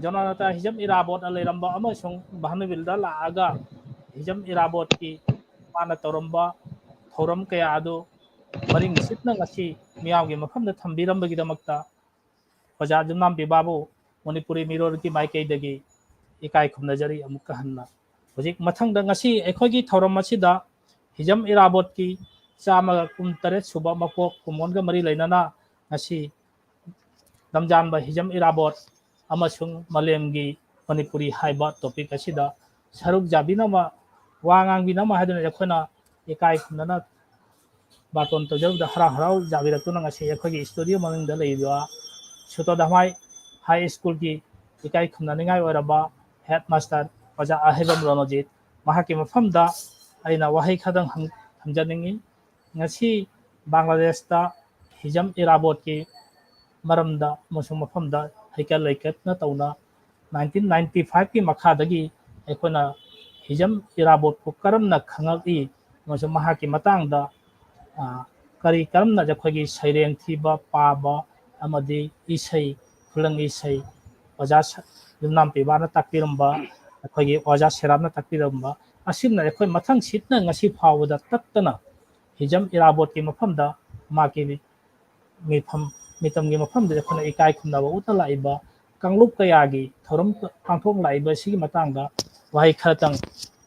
ꯖꯣꯅꯥꯅꯟꯗ ꯍꯤꯖꯝ ꯏꯔꯥꯕꯣꯠꯅ ꯂꯩꯔꯝꯕ ꯑꯃꯁꯨꯡ ꯚꯥꯅꯨꯕꯤꯜꯗ ꯂꯥꯛꯑꯒ ꯍꯤꯖꯝ ꯏꯔꯥꯕꯣꯠꯀꯤ ꯃꯥꯅ ꯇꯧꯔꯝꯕ ꯊꯧꯔꯝ ꯀꯌꯥ ꯑꯗꯨ ꯃꯔꯤꯛ ꯆꯨꯝꯅ ꯉꯁꯤ ꯃꯤꯌꯥꯝꯒꯤ ꯃꯐꯝꯗ ꯊꯝꯕꯤꯔꯝꯕꯒꯤꯗꯃꯛꯇ ꯑꯣꯖꯥ ꯖꯨꯝꯅꯥꯝ ꯄꯤꯕꯥꯕꯨ ꯃꯅꯤꯄꯨꯔꯤ ꯃꯤꯔꯣꯜꯒꯤ ꯃꯥꯏꯀꯩꯗꯒꯤ ꯏꯀꯥꯏ ꯈꯨꯝꯅꯖꯔꯤ ꯑꯃꯨꯛꯀ ꯍꯟꯅ꯫ ꯍꯧꯖꯤꯛ ꯃꯊꯪꯗ ꯉꯁꯤ ꯑꯩꯈꯣꯏꯒꯤ ꯊꯧꯔꯝ ꯑꯁꯤꯗ ꯍꯤꯖꯝ ꯏꯔꯥꯕꯣꯠꯀꯤ ꯆꯥꯝꯃꯒ ꯀꯨꯟꯇꯔꯦꯠ ꯁꯨꯕ ꯃꯄꯣꯛ ꯀꯨꯝꯑꯣꯟꯒ ꯃꯔꯤ ꯂꯩꯅꯅ ꯉꯁꯤ ꯂꯝꯖꯥꯟꯕ ꯍꯤꯖꯝ ꯏꯔꯥꯕꯣꯠ ꯑꯃꯁꯨꯡ ꯃꯥꯂꯦꯝꯒꯤ ꯃꯅꯤꯄꯨꯔꯤ ꯍꯥꯏꯕ topic ꯑꯁꯤꯗ ꯁꯔꯨꯛ ꯌꯥꯕꯤꯅꯕ, ꯋꯥ ꯉꯥꯡꯕꯤꯅꯕ ꯍꯥꯏꯗꯨꯅ ꯑꯩꯈꯣꯏꯅ ꯏꯀꯥꯏ ꯈꯨꯝꯅꯅ ꯕꯥꯔꯇꯣꯟ ꯇꯧꯖꯔꯨꯕꯗ ꯍꯔꯥꯎ ꯍꯔꯥꯎ ꯌꯥꯕꯤꯔꯛꯇꯨꯅ ꯉꯁꯤ ꯑꯩꯈꯣꯏꯒꯤ studio ꯃꯅꯨꯡꯗ ꯂꯩꯔꯤꯕ ꯁꯨꯇꯣꯗꯥꯃꯥꯏ High Schoolꯒꯤ ꯏꯀꯥꯏ ꯈꯨꯝꯅꯅꯤꯡꯉꯥꯏ ꯑꯣꯏꯔꯕ headmaster ꯑꯣꯖꯥ ꯑꯍꯩꯕꯝ ꯔꯣꯅꯣꯖꯤꯠ, ꯃꯍꯥꯛꯀꯤ ꯃꯐꯝꯗ ꯑꯩꯅ ꯋꯥꯍꯩ ꯈꯔꯗꯪ ꯍꯪ-, ꯊꯝꯖꯅꯤꯡꯏ꯫ ꯉꯁꯤ ꯕꯪꯒ꯭ꯂꯥꯗꯦꯁꯇ ꯍꯤꯖꯝ ꯏꯔꯥꯕꯣꯠꯀꯤ ꯃꯔꯝꯗ ꯑꯃꯁꯨꯡ ꯃꯐꯝꯗ ꯍꯩꯀꯠ ꯂꯩꯀꯠꯅ ꯇꯧꯅ nineteen ninety fiveꯀꯤ ꯃꯈꯥꯗꯒꯤ ꯑꯩꯈꯣꯏꯅ ꯍꯤꯖꯝ ꯏꯔꯥꯕꯣꯠꯄꯨ ꯀꯔꯝꯅ ꯈꯪꯉꯛꯏ ꯑꯃꯁꯨꯡ ꯃꯍꯥꯛꯀꯤ ꯃꯇꯥꯡꯗ, ꯑ, ꯀꯔꯤ ꯀꯔꯝꯅ ꯑꯩꯈꯣꯏꯒꯤ ꯁꯩꯔꯦꯡ ꯊꯤꯕ, ꯄꯥꯕ ꯑꯃꯗꯤ ꯏꯁꯩ, ꯈꯨꯂꯪ ꯏꯁꯩ, ꯑꯣꯖꯥ ꯁ-, ꯌꯨꯝꯅꯥꯝ ꯄꯤꯕꯥꯅ ꯇꯥꯛꯄꯤꯔꯝꯕ, ꯑꯩꯈꯣꯏꯒꯤ ꯑꯣꯖꯥ ꯁꯦꯔꯥꯝꯅ ꯇꯥꯛꯄꯤꯔꯝꯕ ꯑꯁꯤꯅ ꯑꯩꯈꯣꯏ ꯃꯊꯪ ꯁꯤꯠꯅ ꯉꯁꯤ ꯐꯥꯎꯕꯗ ꯇꯠꯇꯅ ꯍꯤꯖꯝ ꯏꯔꯥꯕꯣꯠꯀꯤ ꯃꯐꯝꯗ ꯃꯍꯥꯛꯀꯤ ꯃꯤꯐꯝ ꯃꯤꯇꯝꯒꯤ ꯃꯐꯝꯗ ꯑꯩꯈꯣꯏꯅ ꯏꯀꯥꯏ ꯈꯨꯝꯅꯕ ꯎꯠꯅ ꯂꯥꯛꯏꯕ ꯀꯥꯡꯂꯨꯞ ꯀꯌꯥꯒꯤ ꯊꯧꯔꯝ ꯄꯥꯡꯊꯣꯛ ꯂꯥꯛꯏꯕ ꯑꯁꯤꯒꯤ ꯃꯇꯥꯡꯗ ꯋꯥꯍꯩ ꯈꯔꯇꯪ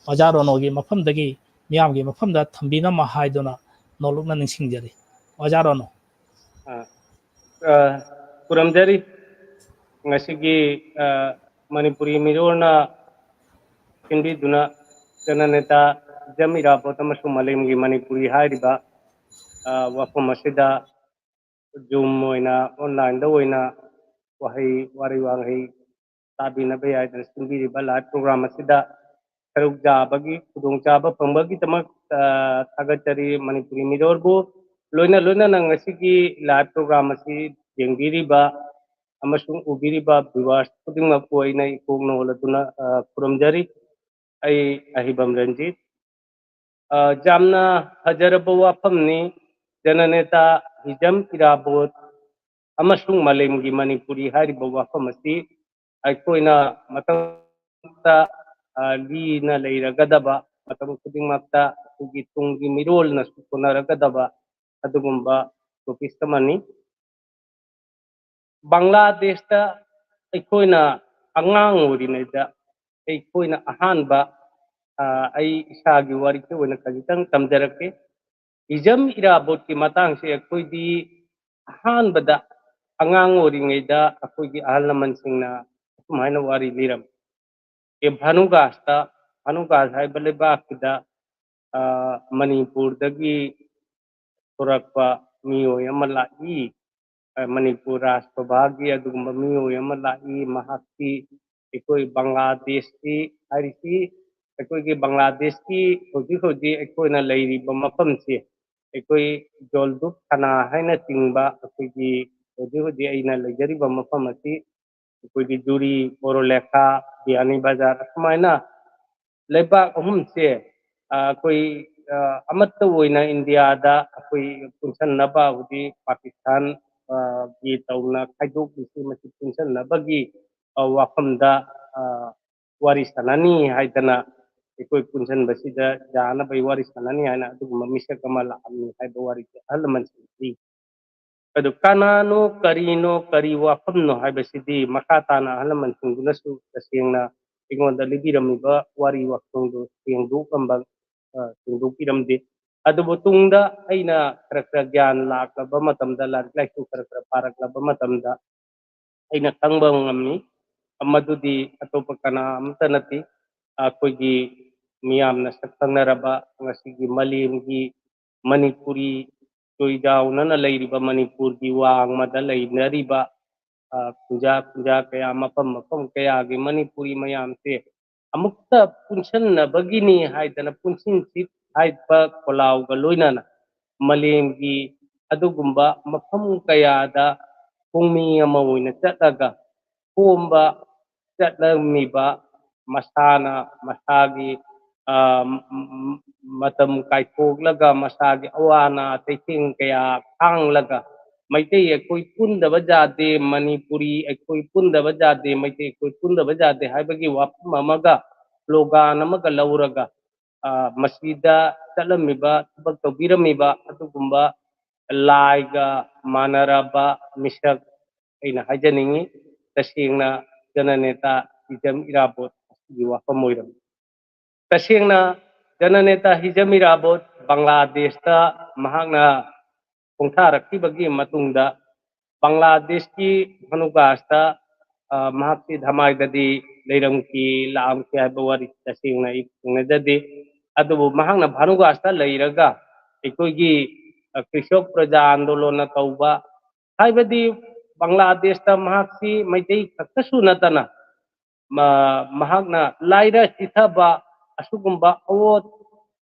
ꯑꯣꯖꯥ ꯔꯣꯅꯣꯒꯤ ꯃꯐꯝꯗꯒꯤ, ꯃꯤꯌꯥꯝꯒꯤ ꯃꯐꯝꯗ ꯊꯝꯕꯤꯅꯕ ꯍꯥꯏꯗꯨꯅ ꯅꯣꯂꯨꯛꯅ ꯅꯤꯡꯁꯤꯡꯖꯔꯤ꯫ ꯑꯣꯖꯥ ꯔꯣꯅꯣ꯫ ꯑ, ꯑ, ꯈꯨꯔꯨꯝꯖꯔꯤ꯫ ꯉꯁꯤꯒꯤ, ꯑ, ꯃꯅꯤꯄꯨꯔꯤ ꯃꯤꯔꯣꯜꯅ ꯁꯤꯟꯕꯤꯗꯨꯅ ꯖꯅꯅꯦꯇꯥ ꯍꯤꯖꯝ ꯏꯔꯥꯕꯣꯠ ꯑꯃꯁꯨꯡ ꯃꯥꯂꯦꯝꯒꯤ ꯃꯅꯤꯄꯨꯔꯤ ꯍꯥꯏꯔꯤꯕ, ꯑ, ꯋꯥꯐꯝ ꯑꯁꯤꯗ Zoom ꯑꯣꯏꯅ, online ꯗ ꯑꯣꯏꯅ ꯋꯥꯍꯩ, ꯋꯥꯔꯤ ꯋꯥꯍꯩ ꯇꯥꯕꯤꯅꯕ ꯌꯥꯏꯗꯅ ꯁꯤꯟꯕꯤꯔꯤꯕ live program ꯑꯁꯤꯗ ꯁꯔꯨꯛ ꯌꯥꯕꯒꯤ ꯈꯨꯗꯣꯡꯆꯥꯕ ꯐꯪꯕꯒꯤꯗꯃꯛ, ꯑ, ꯊꯥꯒꯠꯆꯔꯤ ꯃꯅꯤꯄꯨꯔꯤ ꯃꯤꯔꯣꯜꯕꯨ꯫ ꯂꯣꯏꯅ ꯂꯣꯏꯅꯅ ꯉꯁꯤꯒꯤ live program ꯑꯁꯤ ꯌꯦꯡꯕꯤꯔꯤꯕ ꯑꯃꯁꯨꯡ ꯎꯕꯤꯔꯤꯕ viewers ꯈꯨꯗꯤꯡꯃꯛꯄꯨ ꯑꯩꯅ ꯏꯀꯣꯛ ꯅꯣꯜꯂꯗꯨꯅ, ꯑ, ꯈꯨꯔꯨꯝꯖꯔꯤ꯫ ꯑꯩ ꯑꯍꯤꯕꯝ ꯔꯟꯖꯤꯠ꯫ ꯑ, ꯌꯥꯝꯅ ꯐꯖꯔꯕ ꯋꯥꯐꯝꯅꯤ꯫ ꯖꯅꯅꯦꯇꯥ ꯍꯤꯖꯝ ꯏꯔꯥꯕꯣꯠ ꯑꯃꯁꯨꯡ ꯃꯥꯂꯦꯝꯒꯤ ꯃꯅꯤꯄꯨꯔꯤ ꯍꯥꯏꯔꯤꯕ ꯋꯥꯐꯝ ꯑꯁꯤ ꯑꯩꯈꯣꯏꯅ ꯃꯇꯝꯗ, ꯑ, ꯂꯤꯅ ꯂꯩꯔꯒꯗꯕ, ꯃꯇꯝ ꯈꯨꯗꯤꯡꯃꯛꯇ ꯑꯩꯈꯣꯏꯒꯤ ꯇꯨꯡꯒꯤ ꯃꯤꯔꯣꯜꯅꯁꯨ ꯍꯣꯠꯅꯔꯒꯗꯕ ꯑꯗꯨꯒꯨꯝꯕ topics ꯑꯃꯅꯤ꯫ ꯕꯪꯒ꯭ꯂꯥꯗꯦꯁꯇ ꯑꯩꯈꯣꯏꯅ ꯑꯉꯥꯡ ꯑꯣꯏꯔꯤꯉꯩꯗ ꯑꯩꯈꯣꯏꯅ ꯑꯍꯥꯟꯕ, ꯑ, ꯑꯩ ꯏꯁꯥꯒꯤ ꯋꯥꯔꯤꯁꯦ ꯑꯣꯏꯅ ꯈꯖꯤꯛꯇꯪ ꯇꯝꯖꯔꯛꯀꯦ꯫ ꯍꯤꯖꯝ ꯏꯔꯥꯕꯣꯠꯀꯤ ꯃꯇꯥꯡꯁꯦ ꯑꯩꯈꯣꯏꯗꯤ ꯑꯍꯥꯟꯕꯗ ꯑꯉꯥꯡ ꯑꯣꯏꯔꯤꯉꯩꯗ ꯑꯩꯈꯣꯏꯒꯤ ꯑꯍꯜ ꯂꯃꯟꯁꯤꯡꯅ ꯑꯁꯨꯃꯥꯏꯅ ꯋꯥꯔꯤ ꯂꯤꯔꯝꯃꯤ꯫ ꯑꯦ, ꯚꯥꯅꯨꯒꯥꯁꯇ, ꯚꯥꯅꯨꯒꯥꯁ ꯍꯥꯏꯕ ꯂꯩꯕꯥꯛꯁꯤꯗ, ꯑ, ꯃꯅꯤꯄꯨꯔꯗꯒꯤ ꯊꯣꯔꯛꯄ ꯃꯤꯑꯣꯏ ꯑꯃ ꯂꯥꯛꯏ꯫ ꯑ, ꯃꯅꯤꯄꯨꯔ ꯔꯥꯖ ꯁꯚꯥꯒꯤ ꯑꯗꯨꯒꯨꯝꯕ ꯃꯤꯑꯣꯏ ꯑꯃ ꯂꯥꯛꯏ꯫ ꯃꯍꯥꯛꯇꯤ ꯑꯩꯈꯣꯏ ꯕꯪꯒ꯭ꯂꯥꯗꯦꯁꯀꯤ ꯍꯥꯏꯔꯤꯁꯤ, ꯑꯩꯈꯣꯏꯒꯤ ꯕꯪꯒ꯭ꯂꯥꯗꯦꯁꯀꯤ ꯍꯧꯖꯤꯛ ꯍꯧꯖꯤꯛ ꯑꯩꯈꯣꯏꯅ ꯂꯩꯔꯤꯕ ꯃꯐꯝꯁꯤ, ꯑꯩꯈꯣꯏ ꯖꯣꯜꯗꯨꯞ ꯊꯥꯅꯥ ꯍꯥꯏꯅ ꯆꯤꯡꯕ ꯑꯩꯈꯣꯏꯒꯤ ꯍꯧꯖꯤꯛ ꯍꯧꯖꯤꯛ ꯑꯩꯅ ꯂꯩꯖꯔꯤꯕ ꯃꯐꯝ ꯑꯁꯤ ꯑꯩꯈꯣꯏꯒꯤ ꯖꯨꯔꯤ, ꯕꯣꯔꯣꯂꯦꯈꯥ, ꯕꯤꯌꯥꯅꯤ ꯕꯖꯥꯔ, ꯑꯁꯨꯃꯥꯏꯅ ꯂꯩꯕꯥꯛ ꯑꯍꯨꯝꯁꯦ, ꯑ, ꯑꯩꯈꯣꯏ, ꯑ, ꯑꯃꯠꯇ ꯑꯣꯏꯅ ꯏꯟꯗꯤꯌꯥꯗ ꯑꯩꯈꯣꯏ ꯄꯨꯟꯁꯟꯅꯕ ꯍꯧꯖꯤꯛ ꯄꯥꯀꯤꯁꯇꯥꯟ, ꯑ, ꯒꯤ ꯇꯧꯅ ꯈꯥꯏꯗꯣꯛꯂꯤꯁꯤ ꯃꯁꯤ ꯄꯨꯟꯁꯟꯅꯕꯒꯤ, ꯑ, ꯋꯥꯐꯝꯗ, ꯑ, ꯋꯥꯔꯤ ꯁꯥꯟꯅꯅꯤ ꯍꯥꯏꯗꯅ ꯑꯩꯈꯣꯏ ꯄꯨꯟꯁꯟꯕꯁꯤꯗ ꯌꯥꯅꯕꯒꯤ ꯋꯥꯔꯤ ꯁꯥꯟꯅꯅꯤ ꯍꯥꯏꯅ ꯑꯗꯨꯒꯨꯝꯕ ꯃꯤꯁꯛ ꯑꯃ ꯂꯥꯛꯑꯝꯃꯤ ꯍꯥꯏꯕ ꯋꯥꯔꯤꯁꯦ ꯑꯍꯜ ꯂꯃꯟꯁꯤꯡꯅ ꯂꯤ꯫ ꯑꯗꯨ ꯀꯅꯥꯅꯣ, ꯀꯔꯤꯅꯣ, ꯀꯔꯤ ꯋꯥꯐꯝꯅꯣ ꯍꯥꯏꯕꯁꯤꯗꯤ ꯃꯈꯥ ꯇꯥꯅ ꯑꯍꯜ ꯂꯃꯟꯁꯤꯡꯗꯨꯅꯁꯨ ꯇꯁꯦꯡꯅ ꯑꯩꯉꯣꯟꯗ ꯂꯤꯕꯤꯔꯝꯃꯤꯕ ꯋꯥꯔꯤ ꯋꯥꯈꯣꯡꯗꯨ ꯁꯦꯡꯗꯣꯛꯂꯝꯕ, ꯑ, ꯁꯦꯡꯗꯣꯛꯄꯤꯔꯝꯗꯦ꯫ ꯑꯗꯨꯕꯨ ꯇꯨꯡꯗ ꯑꯩꯅ ꯈꯔ ꯈꯔ ꯒ꯭ꯌꯥꯟ ꯂꯥꯛꯂꯕ ꯃꯇꯝꯗ, ꯂꯥꯏꯔꯤꯛ ꯂꯥꯏꯁꯨ ꯈꯔ ꯈꯔ ꯄꯥꯔꯛꯂꯕ ꯃꯇꯝꯗ ꯑꯩꯅ ꯈꯪꯕ ꯉꯝꯃꯤ꯫ ꯃꯗꯨꯗꯤ ꯑꯇꯣꯞꯄ ꯀꯅꯥ ꯑꯃꯠꯇ ꯅꯠꯇꯦ, ꯑꯩꯈꯣꯏꯒꯤ ꯃꯤꯌꯥꯝꯅ ꯁꯛ ꯈꯪꯅꯔꯕ ꯉꯁꯤꯒꯤ ꯃꯥꯂꯦꯝꯒꯤ ꯃꯅꯤꯄꯨꯔꯤ ꯆꯣꯏꯗꯥꯎꯅꯅ ꯂꯩꯔꯤꯕ ꯃꯅꯤꯄꯨꯔꯒꯤ ꯋꯥꯡꯃꯗ ꯂꯩꯅꯔꯤꯕ, ꯑ, ꯈꯨꯟꯖꯥ ꯈꯨꯟꯖꯥ ꯀꯌꯥ, ꯃꯐꯝ ꯃꯐꯝ ꯀꯌꯥꯒꯤ ꯃꯅꯤꯄꯨꯔꯤ ꯃꯌꯥꯝꯁꯦ ꯑꯃꯨꯛꯇ ꯄꯨꯟꯁꯤꯟꯅꯕꯒꯤꯅꯤ ꯍꯥꯏꯗꯅ ꯄꯨꯟꯁꯤꯟꯁꯤ ꯍꯥꯏꯕ ꯈꯣꯜꯂꯥꯎꯒ ꯂꯣꯏꯅꯅ ꯃꯥꯂꯦꯝꯒꯤ ꯑꯗꯨꯒꯨꯝꯕ ꯃꯐꯝ ꯀꯌꯥꯗ ꯄꯨꯡꯃꯤ ꯑꯃ ꯑꯣꯏꯅ ꯆꯠꯂꯒ ꯈꯣꯝꯕ ꯆꯠꯂꯝꯃꯤꯕ, ꯃꯁꯥꯅ ꯃꯁꯥꯒꯤ, ꯑ, ꯃ-, ꯃ-, ꯃꯇꯝ ꯀꯥꯏꯊꯣꯛꯂꯒ ꯃꯁꯥꯒꯤ ꯑꯋꯥ ꯑꯅꯥ ꯆꯩꯊꯦꯡ ꯀꯌꯥ ꯈꯥꯡꯂꯒ ꯃꯩꯇꯩ ꯑꯩꯈꯣꯏ ꯄꯨꯟꯗꯕ ꯌꯥꯗꯦ, ꯃꯅꯤꯄꯨꯔꯤ ꯑꯩꯈꯣꯏ ꯄꯨꯟꯗꯕ ꯌꯥꯗꯦ, ꯃꯩꯇꯩ ꯑꯩꯈꯣꯏ ꯄꯨꯟꯗꯕ ꯌꯥꯗꯦ ꯍꯥꯏꯕꯒꯤ ꯋꯥꯐꯝ ꯑꯃꯒ slogan ꯑꯃꯒ ꯂꯧꯔꯒ, ꯑ, ꯃꯁꯤꯗ ꯆꯠꯂꯝꯃꯤꯕ, ꯊꯕꯛ ꯇꯧꯕꯤꯔꯝꯃꯤꯕ ꯑꯗꯨꯒꯨꯝꯕ ꯂꯥꯏꯒ ꯃꯥꯟꯅꯔꯕ ꯃꯤꯁꯛ ꯑꯩꯅ ꯍꯥꯏꯖꯅꯤꯡꯉꯤ꯫ ꯇꯁꯦꯡꯅ ꯖꯅꯅꯦꯇꯥ ꯍꯤꯖꯝ ꯏꯔꯥꯕꯣꯠ ꯑꯁꯤꯒꯤ ꯋꯥꯐꯝ ꯑꯣꯏꯔꯝꯃꯤ꯫ ꯇꯁꯦꯡꯅ ꯖꯅꯅꯦꯇꯥ ꯍꯤꯖꯝ ꯏꯔꯥꯕꯣꯠ ꯕꯪꯒ꯭ꯂꯥꯗꯦꯁꯇ ꯃꯍꯥꯛꯅ ꯈꯣꯡꯊꯥꯔꯛꯈꯤꯕꯒꯤ ꯃꯇꯨꯡꯗ ꯕꯪꯒ꯭ꯂꯥꯗꯦꯁꯀꯤ ꯚꯥꯅꯨꯒꯥꯁꯇ, ꯑ, ꯃꯍꯥꯛꯁꯤ ꯙꯃꯥꯏꯗꯗꯤ ꯂꯩꯔꯝꯈꯤ, ꯂꯥꯛꯑꯝꯈꯤ ꯍꯥꯏꯕ ꯋꯥꯔꯤ ꯇꯁꯦꯡꯅ ꯑꯩ ꯊꯦꯡꯅꯖꯗꯦ꯫ ꯑꯗꯨꯕꯨ ꯃꯍꯥꯛꯅ ꯚꯥꯅꯨꯒꯥꯁꯇ ꯂꯩꯔꯒ ꯑꯩꯈꯣꯏꯒꯤ, ꯑ, ꯀ꯭ꯔꯤꯁꯣꯛ ꯄ꯭ꯔꯖꯥ ꯑꯟꯗꯣꯂꯟꯅ ꯀꯧꯕ, ꯍꯥꯏꯕꯗꯤ ꯕꯪꯒ꯭ꯂꯥꯗꯦꯁꯇ ꯃꯍꯥꯛꯁꯤ ꯃꯩꯇꯩ ꯈꯛꯇꯁꯨ ꯅꯠꯇꯅ ꯃ-, ꯃꯍꯥꯛꯅ ꯂꯥꯏꯔ ꯆꯤꯊꯕ ꯑꯁꯤꯒꯨꯝꯕ ꯑꯋꯣꯠ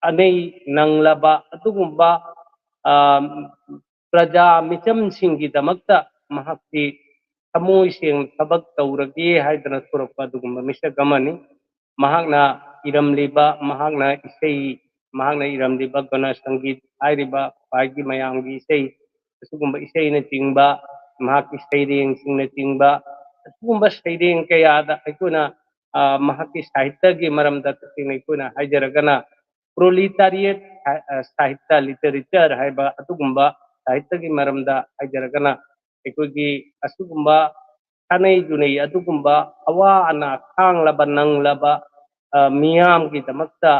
ꯑꯅꯩ ꯅꯪꯂꯕ ꯑꯗꯨꯒꯨꯝꯕ, ꯑ, ꯄ꯭ꯔꯖꯥ ꯃꯤꯆꯝꯁꯤꯡꯒꯤꯗꯃꯛꯇ ꯃꯍꯥꯛꯇꯤ ꯊꯃꯣꯏ ꯁꯦꯡꯅ ꯊꯕꯛ ꯇꯧꯔꯒꯦ ꯍꯥꯏꯗꯅ ꯊꯣꯔꯛꯄ ꯑꯗꯨꯒꯨꯝꯕ ꯃꯤꯁꯛ ꯑꯃꯅꯤ꯫ ꯃꯍꯥꯛꯅ ꯏꯔꯝꯂꯤꯕ, ꯃꯍꯥꯛꯅ ꯏꯁꯩ, ꯃꯍꯥꯛꯅ ꯏꯔꯝꯂꯤꯕ ꯒꯅ ꯁꯪꯒꯤꯠ ꯍꯥꯏꯔꯤꯕ ꯈ꯭ꯋꯥꯏꯒꯤ ꯃꯌꯥꯝꯒꯤ ꯏꯁꯩ, ꯑꯁꯤꯒꯨꯝꯕ ꯏꯁꯩꯅꯆꯤꯡꯕ, ꯃꯍꯥꯛꯀꯤ ꯁꯩꯔꯦꯡꯁꯤꯡꯅꯆꯤꯡꯕ, ꯑꯁꯤꯒꯨꯝꯕ ꯁꯩꯔꯦꯡ ꯀꯌꯥꯗ ꯑꯩꯈꯣꯏꯅ, ꯑ, ꯃꯍꯥꯛꯀꯤ ꯁꯥꯍꯤꯇ꯭ꯌꯒꯤ ꯃꯔꯝꯗ ꯇꯁꯦꯡꯅ ꯑꯩꯈꯣꯏꯅ ꯍꯥꯏꯖꯔꯒꯅ, proletariat ꯁꯥ-, ꯑ, ꯁꯥꯍꯤꯇ꯭ꯌ, literature ꯍꯥꯏꯕ ꯑꯗꯨꯒꯨꯝꯕ ꯁꯥꯍꯤꯇ꯭ꯌꯒꯤ ꯃꯔꯝꯗ ꯍꯥꯏꯖꯔꯒꯅ, ꯑꯩꯈꯣꯏꯒꯤ ꯑꯁꯤꯒꯨꯝꯕ ꯁꯥꯅꯩ ꯌꯨꯅꯩ ꯑꯗꯨꯒꯨꯝꯕ ꯑꯋꯥ ꯑꯅꯥ ꯈꯥꯡꯂꯕ ꯅꯪꯂꯕ, ꯑ, ꯃꯤꯌꯥꯝꯒꯤꯗꯃꯛꯇ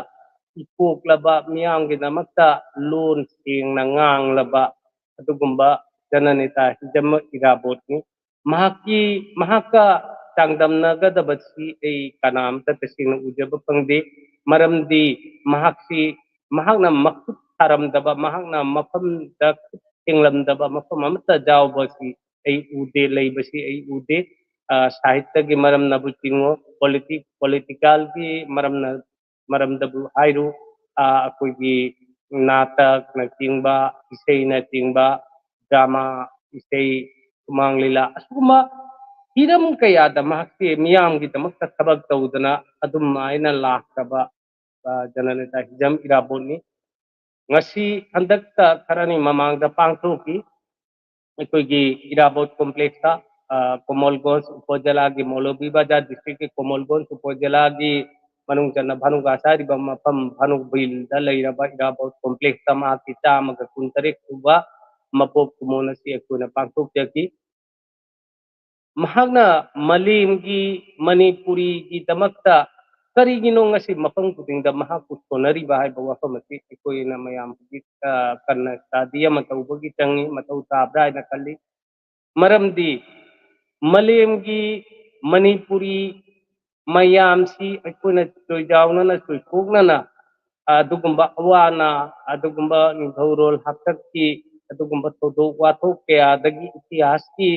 ꯏꯊꯣꯛꯂꯕ, ꯃꯤꯌꯥꯝꯒꯤꯗꯃꯛꯇ ꯂꯣꯟ ꯁꯦꯡꯅ ꯉꯥꯡꯂꯕ ꯑꯗꯨꯒꯨꯝꯕ ꯖꯅꯅꯦꯇꯥ ꯍꯤꯖꯝ ꯏꯔꯥꯕꯣꯠꯅꯤ꯫ ꯃꯍꯥꯛꯀꯤ, ꯃꯍꯥꯛꯀ ꯆꯥꯡꯗꯝꯅꯒꯗꯕꯁꯤ ꯑꯩ ꯀꯅꯥꯝꯇ ꯇꯁꯦꯡꯅ ꯎꯖꯕ ꯐꯪꯗꯦ꯫ ꯃꯔꯝꯗꯤ ꯃꯍꯥꯛꯁꯤ, ꯃꯍꯥꯛꯅ ꯃꯈꯨꯠ ꯊꯥꯔꯝꯗꯕ, ꯃꯍꯥꯛꯅ ꯃꯐꯝꯗ ꯈꯨꯠ ꯊꯦꯡꯂꯝꯗꯕ ꯃꯐꯝ ꯑꯃꯠꯇ ꯌꯥꯎꯕꯁꯤ ꯑꯩ ꯎꯗꯦ, ꯂꯩꯕꯁꯤ ꯑꯩ ꯎꯗꯦ꯫ ꯑ, ꯁꯥꯍꯤꯇ꯭ꯌꯒꯤ ꯃꯔꯝꯅꯕꯨ ꯆꯤꯡꯉꯣ, ꯄꯣꯂꯤꯇꯤ-, ꯄꯣꯂꯤꯇꯤꯀꯦꯜꯒꯤ ꯃꯔꯝꯅ, ꯃꯔꯝꯗꯕꯨ ꯍꯥꯏꯔꯨ, ꯑ, ꯑꯩꯈꯣꯏꯒꯤ ꯅꯥꯇꯛꯅꯆꯤꯡꯕ, ꯏꯁꯩꯅꯆꯤꯡꯕ, ꯗ꯭ꯔꯃꯥ, ꯏꯁꯩ, ꯁꯨꯃꯥꯡ ꯂꯤꯂꯥ, ꯑꯁꯤꯒꯨꯝꯕ ꯍꯤꯔꯝ ꯀꯌꯥꯗ ꯃꯍꯥꯛꯁꯤ ꯃꯤꯌꯥꯝꯒꯤꯗꯃꯛꯇ ꯊꯕꯛ ꯇꯧꯗꯨꯅ ꯑꯗꯨꯝ ꯍꯥꯏꯅ ꯂꯥꯛꯈ꯭ꯔꯕ, ꯑ, ꯖꯅꯅꯦꯇꯥ ꯍꯤꯖꯝ ꯏꯔꯥꯕꯣꯠꯅꯤ꯫ ꯉꯁꯤ ꯍꯟꯗꯛꯇ ꯈꯔꯅꯤ ꯃꯃꯥꯡꯗ ꯄꯥꯡꯊꯣꯛꯈꯤ꯫ ꯑꯩꯈꯣꯏꯒꯤ ꯏꯔꯥꯕꯣꯠ ꯀꯣꯝꯄ꯭ꯂꯦꯛꯁꯇ, ꯑ, ꯀꯣꯃꯣꯜꯒꯣꯟꯖ ꯎꯄꯖꯤꯂꯥꯒꯤ, ꯃꯧꯂꯚꯤꯕꯥꯖꯥꯔ ꯗꯤꯁꯇ꯭ꯔꯤꯛꯀꯤ ꯀꯣꯃꯣꯜꯒꯣꯟꯖ ꯎꯄꯖꯤꯂꯥ ꯒꯤ ꯃꯅꯨꯡ ꯆꯟꯅ ꯚꯥꯅꯨꯒꯥꯁ ꯍꯥꯏꯔꯤꯕ ꯃꯐꯝ, ꯚꯥꯅꯨꯕꯤꯜꯗ ꯂꯩꯔꯕ ꯏꯔꯥꯕꯣꯠ ꯀꯣꯝꯄ꯭ꯂꯦꯛꯁꯇ ꯃꯍꯥꯛꯀꯤ ꯆꯥꯝꯃꯒ ꯀꯨꯟꯇꯔꯦꯠ ꯁꯨꯕ ꯃꯄꯣꯛ ꯀꯨꯝꯑꯣꯟ ꯑꯁꯤ ꯑꯩꯈꯣꯏꯅ ꯄꯥꯡꯊꯣꯛꯆꯈꯤ꯫ ꯃꯍꯥꯛꯅ ꯃꯥꯂꯦꯝꯒꯤ ꯃꯅꯤꯄꯨꯔꯤꯒꯤꯗꯃꯛꯇ ꯀꯔꯤꯒꯤꯅꯣ ꯉꯁꯤ ꯃꯐꯝ ꯈꯨꯗꯤꯡꯗ ꯃꯍꯥꯛꯄꯨ ꯁꯣꯟꯅꯔꯤꯕ ꯍꯥꯏꯕ ꯋꯥꯐꯝ ꯑꯁꯤ ꯑꯩꯈꯣꯏꯅ ꯃꯌꯥꯝ ꯍꯧꯖꯤꯛ, ꯑ, ꯀꯟꯅ ꯁ꯭ꯇꯗꯤ ꯑꯃ ꯇꯧꯕꯒꯤ ꯆꯪꯉꯤ, ꯃꯊꯧ ꯇꯥꯕ꯭ꯔꯥ ꯍꯥꯏꯅ ꯈꯜꯂꯤ꯫ ꯃꯔꯝꯗꯤ ꯃꯥꯂꯦꯝꯒꯤ ꯃꯅꯤꯄꯨꯔꯤ ꯃꯌꯥꯝꯁꯤ ꯑꯩꯈꯣꯏꯅ ꯆꯣꯏꯖꯥꯎꯅꯅ, ꯆꯣꯏꯊꯣꯛꯅꯅ ꯑꯗꯨꯒꯨꯝꯕ ꯑꯋꯥ ꯑꯅꯥ, ꯑꯗꯨꯒꯨꯝꯕ ꯅꯤꯡꯊꯧꯔꯣꯜ ꯍꯥꯛꯇꯛꯀꯤ ꯑꯗꯨꯒꯨꯝꯕ ꯊꯧꯗꯣꯛ ꯋꯥꯊꯣꯛ ꯀꯌꯥꯗꯒꯤ ꯏꯇꯤꯍꯥꯁꯀꯤ,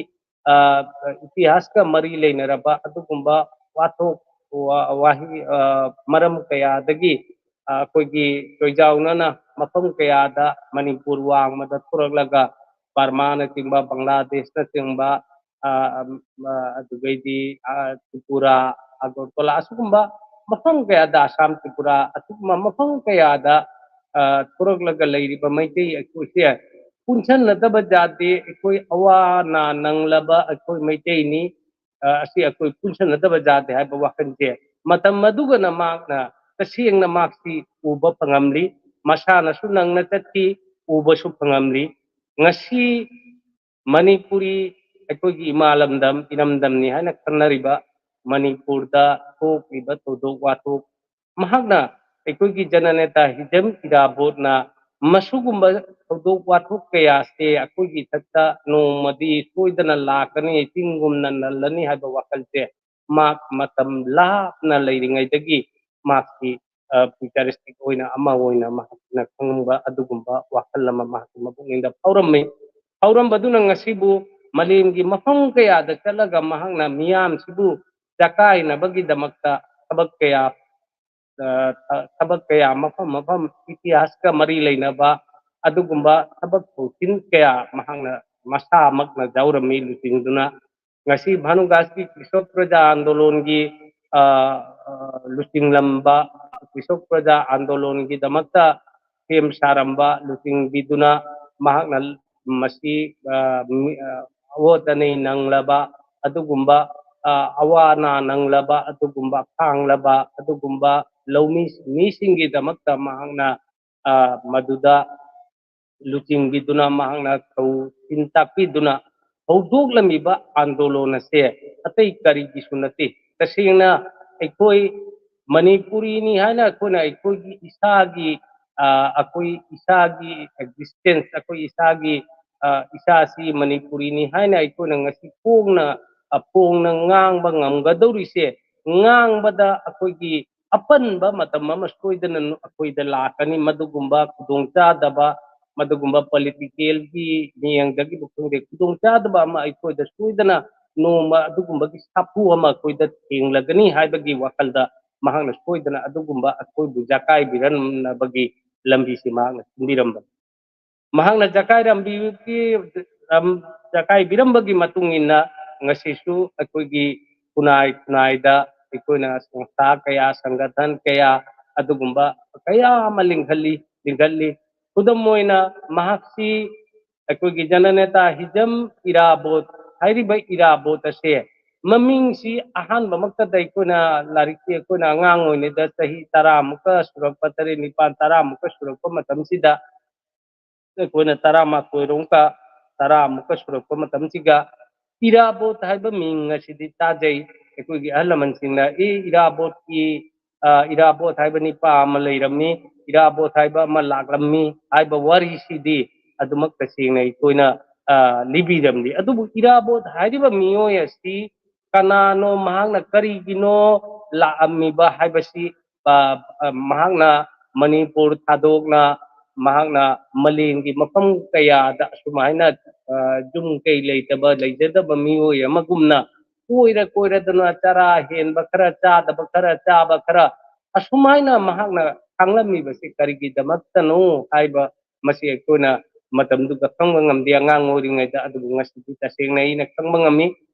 ꯑ, ꯏꯇꯤꯍꯥꯁꯀ ꯃꯔꯤ ꯂꯩꯅꯔꯕ ꯑꯗꯨꯒꯨꯝꯕ ꯋꯥꯊꯣꯛ ꯋꯥ-, ꯋꯥꯍꯩ, ꯑ, ꯃꯔꯝ ꯀꯌꯥꯗꯒꯤ, ꯑ, ꯑꯩꯈꯣꯏꯒꯤ ꯆꯣꯏꯖꯥꯎꯅꯅ ꯃꯐꯝ ꯀꯌꯥꯗ ꯃꯅꯤꯄꯨꯔ ꯋꯥꯡꯃꯗ ꯊꯣꯔꯛꯂꯒ ꯕꯔꯃꯥꯅꯆꯤꯡꯕ, ꯕꯪꯒ꯭ꯂꯥꯗꯦꯁꯅꯆꯤꯡꯕ, ꯑ, ꯑꯝ, ꯑ, ꯑꯗꯨꯗꯩꯗꯤ, ꯑ, ꯇ꯭ꯔꯤꯄꯨꯔꯥ, ꯑꯒꯔꯇꯂꯥ, ꯑꯁꯤꯒꯨꯝꯕ ꯃꯐꯝ ꯀꯌꯥꯗ, ꯑꯁꯥꯝ, ꯇ꯭ꯔꯤꯄꯨꯔꯥ, ꯑꯁꯤꯒꯨꯝꯕ ꯃꯐꯝ ꯀꯌꯥꯗ, ꯑ, ꯊꯣꯔꯛꯂꯒ ꯂꯩꯔꯤꯕ ꯃꯩꯇꯩ ꯑꯩꯈꯣꯏꯁꯦ ꯄꯨꯟꯁꯟꯅꯗꯕ ꯖꯥꯠꯇꯤ ꯑꯩꯈꯣꯏ ꯑꯋꯥ ꯑꯅꯥ ꯅꯪꯂꯕ ꯑꯩꯈꯣꯏ ꯃꯩꯇꯩꯅꯤ꯫ ꯑ, ꯑꯁꯤ ꯑꯩꯈꯣꯏ ꯄꯨꯟꯁꯟꯅꯗꯕ ꯖꯥꯠꯇꯤ ꯍꯥꯏꯕ ꯋꯥꯈꯜꯁꯦ ꯃꯇꯝ ꯑꯗꯨꯒꯅ ꯃꯍꯥꯛꯅ ꯇꯁꯦꯡꯅ ꯃꯍꯥꯛꯁꯤ ꯎꯕ ꯐꯪꯉꯝꯂꯤ꯫ ꯃꯁꯥꯅꯁꯨ ꯅꯪꯅ ꯆꯠꯈꯤ, ꯎꯕꯁꯨ ꯐꯪꯉꯝꯂꯤ꯫ ꯉꯁꯤ ꯃꯅꯤꯄꯨꯔꯤ ꯑꯩꯈꯣꯏꯒꯤ ꯏꯃꯥ ꯂꯝꯗꯝ, ꯏꯔꯝꯗꯝꯅꯤ ꯍꯥꯏꯅ ꯈꯪꯅꯔꯤꯕ ꯃꯅꯤꯄꯨꯔꯗ ꯊꯣꯛꯂꯤꯕ ꯊꯧꯗꯣꯛ ꯋꯥꯊꯣꯛ, ꯃꯍꯥꯛꯅ ꯑꯩꯈꯣꯏꯒꯤ ꯖꯅꯅꯦꯇꯥ ꯍꯤꯖꯝ ꯏꯔꯥꯕꯣꯠꯅ ꯃꯁꯤꯒꯨꯝꯕ ꯊꯧꯗꯣꯛ ꯋꯥꯊꯣꯛ ꯀꯌꯥꯁꯦ ꯑꯩꯈꯣꯏꯒꯤ ꯏꯊꯛꯇ ꯅꯣꯡꯃꯗꯤ ꯁꯣꯏꯗꯅ ꯂꯥꯛꯀꯅꯤ, ꯆꯤꯡꯒꯨꯝꯅ ꯅꯜꯂꯅꯤ ꯍꯥꯏꯕ ꯋꯥꯈꯜꯁꯦ ꯃꯍꯥꯛ ꯃꯇꯝ ꯂꯥꯞꯅ ꯂꯩꯔꯤꯉꯩꯗꯒꯤ ꯃꯍꯥꯛꯀꯤ, ꯑ, futuristic ꯑꯣꯏꯅ ꯑꯃ ꯑꯣꯏꯅ ꯃꯍꯥꯛꯅ ꯈꯪꯕ ꯑꯗꯨꯒꯨꯝꯕ ꯋꯥꯈꯜ ꯑꯃ ꯃꯍꯥꯛꯀꯤ ꯃꯄꯨꯛꯅꯤꯡꯗ ꯐꯥꯎꯔꯝꯃꯤ꯫ ꯐꯥꯎꯔꯝꯕꯗꯨꯅ ꯉꯁꯤꯕꯨ ꯃꯥꯂꯦꯝꯒꯤ ꯃꯐꯝ ꯀꯌꯥꯗ ꯆꯠꯂꯒ ꯃꯍꯥꯛꯅ ꯃꯤꯌꯥꯝꯁꯤꯕꯨ ꯆꯀꯥꯏꯅꯕꯒꯤꯗꯃꯛꯇ ꯊꯕꯛ ꯀꯌꯥ, ꯑ, ꯊ-, ꯊꯕꯛ ꯀꯌꯥ, ꯃꯐꯝ ꯃꯐꯝ ꯏꯇꯤꯍꯥꯁꯀ ꯃꯔꯤ ꯂꯩꯅꯕ ꯑꯗꯨꯒꯨꯝꯕ ꯊꯕꯛ ꯊꯧꯁꯤꯜ ꯀꯌꯥ ꯃꯍꯥꯛꯅ ꯃꯁꯥꯃꯛꯅ ꯌꯥꯎꯔꯝꯃꯤ ꯂꯨꯆꯤꯡꯗꯨꯅ꯫ ꯉꯁꯤ ꯚꯥꯅꯨꯒꯥꯁꯀꯤ ꯀ꯭ꯔꯤꯁꯣꯛ ꯄ꯭ꯔꯖꯥ ꯑꯟꯗꯣꯂꯣꯟꯒꯤ, ꯑ, ꯑ, ꯂꯨꯆꯤꯡꯂꯝꯕ, ꯀ꯭ꯔꯤꯁꯣꯛ ꯄ꯭ꯔꯖꯥ ꯑꯟꯗꯣꯂꯣꯟꯒꯤꯗꯃꯛꯇ ꯁꯦꯝ ꯁꯥꯔꯝꯕ ꯂꯨꯆꯤꯡꯕꯤꯗꯨꯅ ꯃꯍꯥꯛꯅ ꯃꯁꯤ, ꯑ, ꯃꯤ-, ꯑ, ꯑꯋꯣꯠ ꯑꯅꯩ ꯅꯪꯂꯕ ꯑꯗꯨꯒꯨꯝꯕ, ꯑ, ꯑꯋꯥ ꯑꯅꯥ ꯅꯪꯂꯕ ꯑꯗꯨꯒꯨꯝꯕ, ꯈꯥꯡꯂꯕ ꯑꯗꯨꯒꯨꯝꯕ ꯂꯧꯃꯤ, ꯃꯤꯁꯤꯡꯒꯤꯗꯃꯛꯇ ꯃꯍꯥꯛꯅ, ꯑ, ꯃꯗꯨꯗ ꯂꯨꯆꯤꯡꯕꯤꯗꯨꯅ ꯃꯍꯥꯛꯅ ꯊꯧꯁꯤꯟ ꯇꯥꯛꯄꯤꯗꯨꯅ ꯍꯧꯗꯣꯛꯂꯝꯃꯤꯕ ꯑꯟꯗꯣꯂꯣꯟ ꯑꯁꯦ ꯑꯇꯩ ꯀꯔꯤꯒꯤꯁꯨ ꯅꯠꯇꯦ꯫ ꯇꯁꯦꯡꯅ ꯑꯩꯈꯣꯏ ꯃꯅꯤꯄꯨꯔꯤꯅꯤ ꯍꯥꯏꯅ ꯑꯩꯈꯣꯏꯅ ꯑꯩꯈꯣꯏꯒꯤ ꯏꯁꯥꯒꯤ, ꯑ, ꯑꯩꯈꯣꯏ ꯏꯁꯥꯒꯤ existence, ꯑꯩꯈꯣꯏ ꯏꯁꯥꯒꯤ, ꯑ, ꯏꯁꯥꯁꯤ ꯃꯅꯤꯄꯨꯔꯤꯅꯤ ꯍꯥꯏꯅ ꯑꯩꯈꯣꯏꯅ ꯉꯁꯤ ꯐꯣꯡꯅ, ꯑ, ꯐꯣꯡꯅ ꯉꯥꯡꯕ ꯉꯝꯒꯗꯧꯔꯤꯁꯦ, ꯉꯥꯡꯕꯗ ꯑꯩꯈꯣꯏꯒꯤ ꯑꯄꯟꯕ ꯃꯇꯝ ꯑꯃ ꯁꯣꯏꯗꯅ ꯑꯩꯈꯣꯏꯗ ꯂꯥꯛꯀꯅꯤ꯫ ꯃꯗꯨꯒꯨꯝꯕ ꯈꯨꯗꯣꯡꯆꯥꯗꯕ, ꯃꯗꯨꯒꯨꯝꯕ political ꯒꯤ ꯃꯤꯠꯌꯦꯡꯗꯒꯤꯕꯨ ꯈꯪꯗꯦ, ꯈꯨꯗꯣꯡꯆꯥꯗꯕ ꯑꯃ ꯑꯩꯈꯣꯏꯗ ꯁꯣꯏꯗꯅ ꯅꯣꯡꯃ ꯑꯗꯨꯒꯨꯝꯕꯒꯤ ꯁꯥꯐꯨ ꯑꯃ ꯑꯩꯈꯣꯏꯗ ꯊꯦꯡꯂꯒꯅꯤ ꯍꯥꯏꯕꯒꯤ ꯋꯥꯈꯜꯗ ꯃꯍꯥꯛꯅ ꯁꯣꯏꯗꯅ ꯑꯗꯨꯒꯨꯝꯕ ꯑꯩꯈꯣꯏꯕꯨ ꯖꯀꯥꯏꯕꯤꯔꯝꯅꯕꯒꯤ ꯂꯝꯕꯤꯁꯤ ꯃꯍꯥꯛꯅ ꯁꯤꯟꯕꯤꯔꯝꯕꯅꯤ꯫ ꯃꯍꯥꯛꯅ ꯖꯀꯥꯏꯔꯝꯕꯤꯕꯒꯤ, ꯔꯝ-, ꯖꯀꯥꯏꯕꯤꯔꯝꯕꯒꯤ ꯃꯇꯨꯡ ꯏꯟꯅ ꯉꯁꯤꯁꯨ ꯑꯩꯈꯣꯏꯒꯤ ꯈꯨꯟꯅꯥꯏ ꯈꯨꯟꯅꯥꯏꯗ ꯑꯩꯈꯣꯏꯅ ꯁꯪꯁꯊꯥ ꯀꯌꯥ, ꯁꯪꯒꯊꯟ ꯀꯌꯥ, ꯑꯗꯨꯒꯨꯝꯕ ꯀꯌꯥ ꯑꯃ ꯂꯤꯡꯈꯠꯂꯤ, ꯂꯤꯡꯈꯠꯂꯤ꯫ ꯈꯨꯗꯝ ꯑꯣꯏꯅ ꯃꯍꯥꯛꯁꯤ ꯑꯩꯈꯣꯏꯒꯤ ꯖꯅꯅꯦꯇꯥ ꯍꯤꯖꯝ ꯏꯔꯥꯕꯣꯠ ꯍꯥꯏꯔꯤꯕ ꯏꯔꯥꯕꯣꯠ ꯑꯁꯦ ꯃꯃꯤꯡꯁꯤ ꯑꯍꯥꯟꯕꯃꯛꯇꯗ ꯑꯩꯈꯣꯏꯅ ꯂꯥꯏꯔꯤꯛꯁꯤ ꯑꯩꯈꯣꯏꯅ ꯑꯉꯥꯡ ꯑꯣꯏꯔꯤꯉꯩꯗ ꯆꯍꯤ ꯇꯔꯥꯃꯨꯛꯀ ꯁꯨꯔꯛꯄ, ꯇꯔꯦꯠ, ꯅꯤꯄꯥꯟ, ꯇꯔꯥꯃꯨꯛꯀ ꯁꯨꯔꯛꯄ ꯃꯇꯝꯁꯤꯗ ꯑꯩꯈꯣꯏꯅ ꯇꯔꯥꯃꯥꯊꯣꯏꯔꯣꯝꯒ ꯇꯔꯥꯃꯨꯛꯀ ꯁꯨꯔꯛꯄ ꯃꯇꯝꯁꯤꯒ ꯏꯔꯥꯕꯣꯠ ꯍꯥꯏꯕ ꯃꯤꯡ ꯑꯁꯤꯗꯤ ꯇꯥꯖꯩ꯫ ꯑꯩꯈꯣꯏꯒꯤ ꯑꯍꯜ ꯂꯃꯟꯁꯤꯡꯅ "ꯑꯦ, ꯏꯔꯥꯕꯣꯠꯀꯤ, ꯑ, ꯏꯔꯥꯕꯣꯠ ꯍꯥꯏꯕ ꯅꯤꯄꯥ ꯑꯃ ꯂꯩꯔꯝꯃꯤ, ꯏꯔꯥꯕꯣꯠ ꯍꯥꯏꯕ ꯑꯃ ꯂꯥꯛꯂꯝꯃꯤ" ꯍꯥꯏꯕ ꯋꯥꯔꯤꯁꯤꯗꯤ ꯑꯗꯨꯃꯛ ꯇꯁꯦꯡꯅ ꯑꯩꯈꯣꯏꯅ, ꯑ, ꯂꯤꯕꯤꯔꯝꯗꯦ꯫ ꯑꯗꯨꯕꯨ ꯏꯔꯥꯕꯣꯠ ꯍꯥꯏꯔꯤꯕ ꯃꯤꯑꯣꯏ ꯑꯁꯤ ꯀꯅꯥꯅꯣ, ꯃꯍꯥꯛꯅ ꯀꯔꯤꯒꯤꯅꯣ ꯂꯥꯛꯑꯝꯃꯤꯕ ꯍꯥꯏꯕꯁꯤ, ꯑ, ꯑ, ꯃꯍꯥꯛꯅ ꯃꯅꯤꯄꯨꯔ ꯊꯥꯗꯣꯛꯅ ꯃꯍꯥꯛꯅ ꯃꯥꯂꯦꯝꯒꯤ ꯃꯐꯝ ꯀꯌꯥꯗ ꯑꯁꯨꯃꯥꯏꯅ, ꯑ, ꯌꯨꯝ ꯀꯩ ꯂꯩꯇꯕ, ꯂꯩꯖꯗꯕ ꯃꯤꯑꯣꯏ ꯑꯃꯒꯨꯝꯅ ꯀꯣꯏꯔ ꯀꯣꯏꯔꯗꯅ ꯆꯔꯥ ꯍꯦꯟꯕ ꯈꯔ, ꯆꯥꯗꯕ ꯈꯔ, ꯆꯥꯕ ꯈꯔ, ꯑꯁꯨꯃꯥꯏꯅ ꯃꯍꯥꯛꯅ ꯈꯪꯂꯝꯃꯤꯕꯁꯤ ꯀꯔꯤꯒꯤꯗꯃꯛꯇꯅꯣ ꯍꯥꯏꯕ ꯃꯁꯤ ꯑꯩꯈꯣꯏꯅ ꯃꯇꯝꯗꯨꯗ ꯈꯪꯕ ꯉꯝꯗꯦ, ꯑꯉꯥꯡ ꯑꯣꯏꯔꯤꯉꯩꯗ꯫ ꯑꯗꯨꯕꯨ ꯉꯁꯤꯗꯤ ꯇꯁꯦꯡꯅ ꯑꯩꯅ ꯈꯪꯕ ꯉꯝꯃꯤ,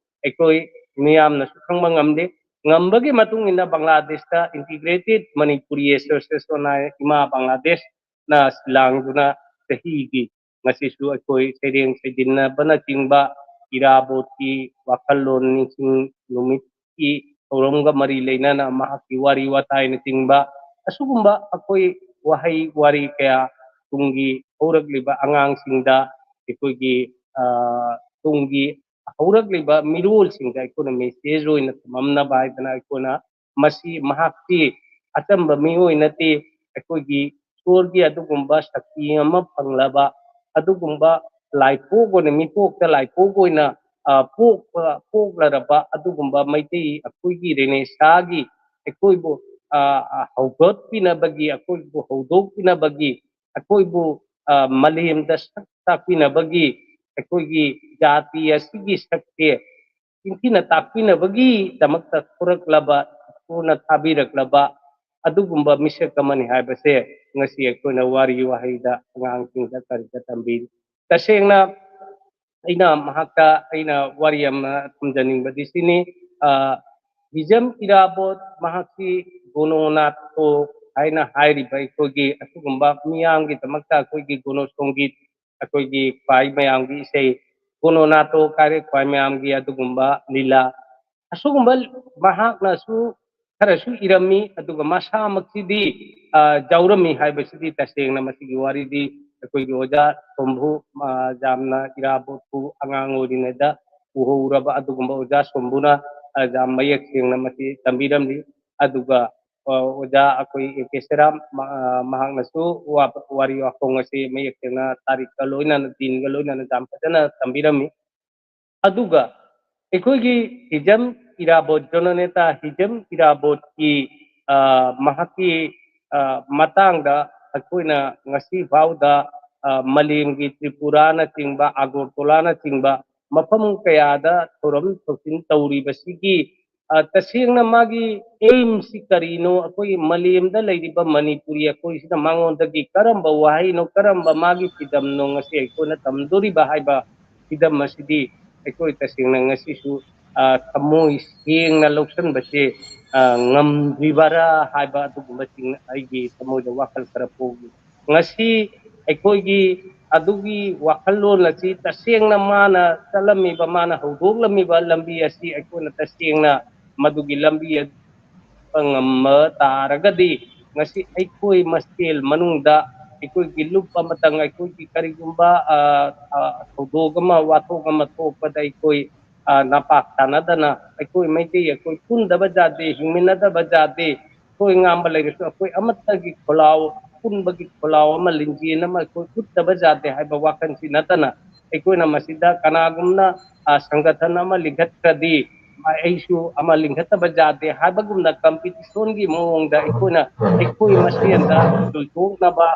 ꯑꯩꯈꯣꯏ ꯃꯤꯌꯥꯝꯅꯁꯨ ꯈꯪꯕ ꯉꯝꯗꯦ꯫ ꯉꯝꯕꯒꯤ ꯃꯇꯨꯡ ꯏꯟꯅ ꯕꯪꯒ꯭ꯂꯥꯗꯦꯁꯇ Integrated Manipuri Association ꯍꯥꯏ, ꯏꯃꯥ ꯕꯪꯒ꯭ꯂꯥꯗꯦꯁꯅ ꯂꯥꯡꯗꯨꯅ ꯆꯍꯤꯒꯤ ꯉꯁꯤꯁꯨ ꯑꯩꯈꯣꯏ ꯁꯩꯔꯦꯡ ꯁꯩꯗꯤꯟꯅꯕꯅꯆꯤꯡꯕ, ꯏꯔꯥꯕꯣꯠꯀꯤ ꯋꯥꯈꯜꯂꯣꯟ ꯅꯤꯡꯁꯤꯡ ꯅꯨꯃꯤꯠꯀꯤ ꯊꯧꯔꯝꯒ ꯃꯔꯤ ꯂꯩꯅꯅ ꯃꯍꯥꯛꯀꯤ ꯋꯥꯔꯤ ꯋꯥꯇꯥꯏꯅꯆꯤꯡꯕ, ꯑꯁꯤꯒꯨꯝꯕ ꯑꯩꯈꯣꯏ ꯋꯥꯍꯩ ꯋꯥꯔꯤ ꯀꯌꯥ ꯇꯨꯡꯒꯤ ꯍꯧꯔꯛꯂꯤꯕ ꯑꯉꯥꯡꯁꯤꯡꯗ, ꯑꯩꯈꯣꯏꯒꯤ, ꯑ, ꯇꯨꯡꯒꯤ ꯍꯧꯔꯛꯂꯤꯕ ꯃꯤꯔꯣꯜꯁꯤꯡꯗ ꯑꯩꯈꯣꯏꯅ message ꯑꯣꯏꯅ ꯊꯝꯃꯝꯅꯕ ꯍꯥꯏꯗꯅ ꯑꯩꯈꯣꯏꯅ ꯃꯁꯤ, ꯃꯍꯥꯛꯇꯤ ꯑꯆꯝꯕ ꯃꯤꯑꯣꯏ ꯅꯠꯇꯦ, ꯑꯩꯈꯣꯏꯒꯤ ꯏꯁꯣꯔꯒꯤ ꯑꯗꯨꯒꯨꯝꯕ ꯁꯛꯇꯤ ꯑꯃ ꯐꯪꯂꯕ, ꯑꯗꯨꯒꯨꯝꯕ ꯂꯥꯏꯄꯣꯛ ꯑꯣꯏꯅ, ꯃꯤꯄꯣꯛꯇ ꯂꯥꯏꯄꯣꯛ ꯑꯣꯏꯅ, ꯑ, ꯄꯣꯛꯄ, ꯄꯣꯛꯂꯔꯕ ꯑꯗꯨꯒꯨꯝꯕ ꯃꯩꯇꯩ ꯑꯩꯈꯣꯏꯒꯤ ꯔꯦꯅꯦꯁꯥꯒꯤ ꯑꯩꯈꯣꯏꯕꯨ, ꯑ, ꯑ, ꯍꯧꯒꯠꯄꯤꯅꯕꯒꯤ, ꯑꯩꯈꯣꯏꯕꯨ ꯍꯧꯗꯣꯛꯄꯤꯅꯕꯒꯤ, ꯑꯩꯈꯣꯏꯕꯨ, ꯑ, ꯃꯥꯂꯦꯝꯗ ꯁꯛ ꯇꯥꯛꯄꯤꯅꯕꯒꯤ, ꯑꯩꯈꯣꯏꯒꯤ ꯖꯥꯇꯤ ꯑꯁꯤꯒꯤ ꯁꯛꯁꯦ ꯅꯤꯡꯊꯤꯅ ꯇꯥꯛꯄꯤꯅꯕꯒꯤꯗꯃꯛꯇ ꯊꯣꯔꯛꯂꯕ, ꯏꯁꯣꯔꯅ ꯊꯥꯕꯤꯔꯛꯂꯕ ꯑꯗꯨꯒꯨꯝꯕ ꯃꯤꯁꯛ ꯑꯃꯅꯤ ꯍꯥꯏꯕꯁꯦ ꯉꯁꯤ ꯑꯩꯈꯣꯏꯅ ꯋꯥꯔꯤ ꯋꯥꯍꯩꯗ ꯑꯉꯥꯡꯁꯤꯡꯗ ꯀꯔꯤꯗ ꯇꯝꯕꯤꯔꯤ꯫ ꯇꯁꯦꯡꯅ ꯑꯩꯅ ꯃꯍꯥꯛꯇ ꯑꯩꯅ ꯋꯥꯔꯤ ꯑꯃ ꯊꯝꯖꯅꯤꯡꯕꯗꯤ ꯁꯤꯅꯤ, ꯑ, ꯍꯤꯖꯝ ꯏꯔꯥꯕꯣꯠ ꯃꯍꯥꯛꯁꯤ ꯒꯣꯅꯣꯅꯥꯇꯣ ꯍꯥꯏꯅ ꯍꯥꯏꯔꯤꯕ ꯑꯩꯈꯣꯏꯒꯤ ꯑꯁꯤꯒꯨꯝꯕ ꯃꯤꯌꯥꯝꯒꯤꯗꯃꯛꯇ ꯑꯩꯈꯣꯏꯒꯤ ꯒꯣꯅꯣ ꯁꯣꯡꯒꯤꯠ, ꯑꯩꯈꯣꯏꯒꯤ ꯈ꯭ꯋꯥꯏ ꯃꯌꯥꯝꯒꯤ ꯏꯁꯩ, ꯒꯣꯅꯣꯅꯥꯇꯣ ꯀꯥꯏꯔꯦ ꯈ꯭ꯋꯥꯏ ꯃꯌꯥꯝꯒꯤ ꯑꯗꯨꯒꯨꯝꯕ ꯂꯤꯂꯥ, ꯑꯁꯤꯒꯨꯝꯕ ꯃꯍꯥꯛꯅꯁꯨ ꯈꯔꯁꯨ ꯏꯔꯝꯃꯤ, ꯑꯗꯨꯒ ꯃꯁꯥꯃꯛꯁꯤꯗꯤ, ꯑ, ꯌꯥꯎꯔꯝꯃꯤ ꯍꯥꯏꯕꯁꯤꯗꯤ ꯇꯁꯦꯡꯅ ꯃꯁꯤꯒꯤ ꯋꯥꯔꯤꯗꯤ ꯑꯩꯈꯣꯏꯒꯤ ꯑꯣꯖꯥ ꯁꯣꯝꯕꯨ, ꯑ, ꯌꯥꯝꯅ ꯏꯔꯥꯕꯣꯠꯄꯨ ꯑꯉꯥꯡ ꯑꯣꯏꯔꯤꯉꯩꯗ ꯎꯍꯧꯔꯕ ꯑꯗꯨꯒꯨꯝꯕ ꯑꯣꯖꯥ ꯁꯣꯝꯕꯨꯅ, ꯑ, ꯌꯥꯝ ꯃꯌꯦꯛ ꯁꯦꯡꯅ ꯃꯁꯤ ꯇꯝꯕꯤꯔꯝꯂꯤ꯫ ꯑꯗꯨꯒ, ꯑ, ꯑꯣꯖꯥ ꯑꯩꯈꯣꯏ ꯑꯦ ꯀꯦ ꯁꯦꯔꯥꯝ, ꯃ-, ꯑ, ꯃꯍꯥꯛꯅꯁꯨ ꯋꯥ-, ꯋꯥꯔꯤ ꯋꯥꯈꯣꯡ ꯑꯁꯤ ꯃꯌꯦꯛ ꯁꯦꯡꯅ ꯇꯥꯔꯤꯛꯀ ꯂꯣꯏꯅꯅ, ꯗꯤꯟꯒ ꯂꯣꯏꯅꯅ ꯌꯥꯝ ꯐꯖꯅ ꯇꯝꯕꯤꯔꯝꯃꯤ꯫ ꯑꯗꯨꯒ ꯑꯩꯈꯣꯏꯒꯤ ꯍꯤꯖꯝ ꯏꯔꯥꯕꯣꯠ, ꯖꯣꯅꯣꯅꯦꯇꯥ ꯍꯤꯖꯝ ꯏꯔꯥꯕꯣꯠꯀꯤ, ꯑ, ꯃꯍꯥꯛꯀꯤ, ꯑ, ꯃꯇꯥꯡꯗ ꯑꯩꯈꯣꯏꯅ ꯉꯁꯤ ꯐꯥꯎꯗ, ꯑ, ꯃꯥꯂꯦꯝꯒꯤ ꯇ꯭ꯔꯤꯄꯨꯔꯥꯅꯆꯤꯡꯕ, ꯑꯒꯣꯔꯇꯣꯂꯥꯅꯆꯤꯡꯕ ꯃꯐꯝ ꯀꯌꯥꯗ ꯊꯧꯔꯝ ꯊꯧꯁꯤꯟ ꯇꯧꯔꯤꯕꯁꯤꯒꯤ, ꯑ, ꯇꯁꯦꯡꯅ ꯃꯥꯒꯤ ꯑꯦꯝꯁꯤ ꯀꯔꯤꯅꯣ, ꯑꯩꯈꯣꯏ ꯃꯥꯂꯦꯝꯗ ꯂꯩꯔꯤꯕ ꯃꯅꯤꯄꯨꯔꯤ ꯑꯩꯈꯣꯏꯁꯤꯅ ꯃꯉꯣꯟꯗꯒꯤ ꯀꯔꯝꯕ ꯋꯥꯍꯩꯅꯣ, ꯀꯔꯝꯕ ꯃꯥꯒꯤ ꯐꯤꯗꯝꯅꯣ ꯉꯁꯤ ꯑꯩꯈꯣꯏꯅ ꯇꯝꯗꯣꯔꯤꯕ ꯍꯥꯏꯕ ꯐꯤꯗꯝ ꯑꯁꯤꯗꯤ ꯑꯩꯈꯣꯏ ꯇꯁꯦꯡꯅ ꯉꯁꯤꯁꯨ, ꯑ, ꯊꯃꯣꯏ ꯁꯦꯡꯅ ꯂꯧꯁꯤꯟꯕꯁꯦ, ꯑ, ꯉꯝꯗ꯭ꯔꯤꯕꯔꯥ ꯍꯥꯏꯕ ꯑꯗꯨꯒꯨꯝꯕꯁꯤꯡ ꯑꯩꯒꯤ ꯊꯃꯣꯏꯗ ꯋꯥꯈꯜ ꯈꯔ ꯄꯣꯛꯏ꯫ ꯉꯁꯤ ꯑꯩꯈꯣꯏꯒꯤ ꯑꯗꯨꯒꯤ ꯋꯥꯈꯜꯂꯣꯟ ꯑꯁꯤ ꯇꯁꯦꯡꯅ ꯃꯥꯅ ꯆꯠꯂꯝꯃꯤꯕ, ꯃꯥꯅ ꯍꯧꯗꯣꯛꯂꯝꯃꯤꯕ ꯂꯝꯕꯤ ꯑꯁꯤ ꯑꯩꯈꯣꯏꯅ ꯇꯁꯦꯡꯅ ꯃꯗꯨꯒꯤ ꯂꯝꯕꯤ ꯑꯗꯨ ꯉꯝꯕ ꯇꯥꯔꯒꯗꯤ, ꯉꯁꯤ ꯑꯩꯈꯣꯏ ꯃꯁꯦꯜ ꯃꯅꯨꯡꯗ ꯑꯩꯈꯣꯏꯒꯤ ꯂꯨꯞ ꯑꯃꯇꯪ, ꯑꯩꯈꯣꯏꯒꯤ ꯀꯔꯤꯒꯨꯝꯕ, ꯑ, ꯑ, ꯊꯧꯗꯣꯛ ꯑꯃ, ꯋꯥꯊꯣꯛ ꯑꯃ ꯊꯣꯛꯄꯗ ꯑꯩꯈꯣꯏ, ꯑ, ꯅꯄꯥꯛ ꯇꯥꯅꯗꯅ ꯑꯩꯈꯣꯏ ꯃꯩꯇꯩ ꯑꯩꯈꯣꯏ ꯄꯨꯟꯗꯕ ꯌꯥꯗꯦ, ꯍꯤꯡꯃꯤꯟꯅꯗꯕ ꯌꯥꯗꯦ꯫ ꯑꯩꯈꯣꯏ ꯉꯥꯡꯕ ꯂꯩꯔꯁꯨ ꯑꯩꯈꯣꯏ ꯑꯃꯠꯇꯒꯤ ꯈꯣꯜꯂꯥꯎ, ꯑꯄꯨꯟꯕꯒꯤ ꯈꯣꯜꯂꯥꯎ ꯑꯃ, ꯂꯤꯡꯖꯦꯜ ꯑꯃ ꯑꯩꯈꯣꯏ ꯎꯠꯇꯕ ꯌꯥꯗꯦ ꯍꯥꯏꯕ ꯋꯥꯈꯜꯁꯤ ꯅꯠꯇꯅ, ꯑꯩꯈꯣꯏꯅ ꯃꯁꯤꯗ ꯀꯅꯥꯒꯨꯝꯅ, ꯑ, ꯁꯪꯒꯊꯟ ꯑꯃ ꯂꯤꯡꯈꯠꯈ꯭ꯔꯗꯤ ꯑꯩꯁꯨ ꯑꯃ ꯂꯤꯡꯈꯠꯇꯕ ꯌꯥꯗꯦ ꯍꯥꯏꯕꯒꯨꯝꯅ ꯀꯝꯄꯤꯇꯤꯁꯟꯒꯤ ꯃꯑꯣꯡꯗ ꯑꯩꯈꯣꯏꯅ ꯑꯩꯈꯣꯏ ꯃꯁꯦꯟꯗ ꯇꯣꯏꯊꯣꯛꯅꯕ,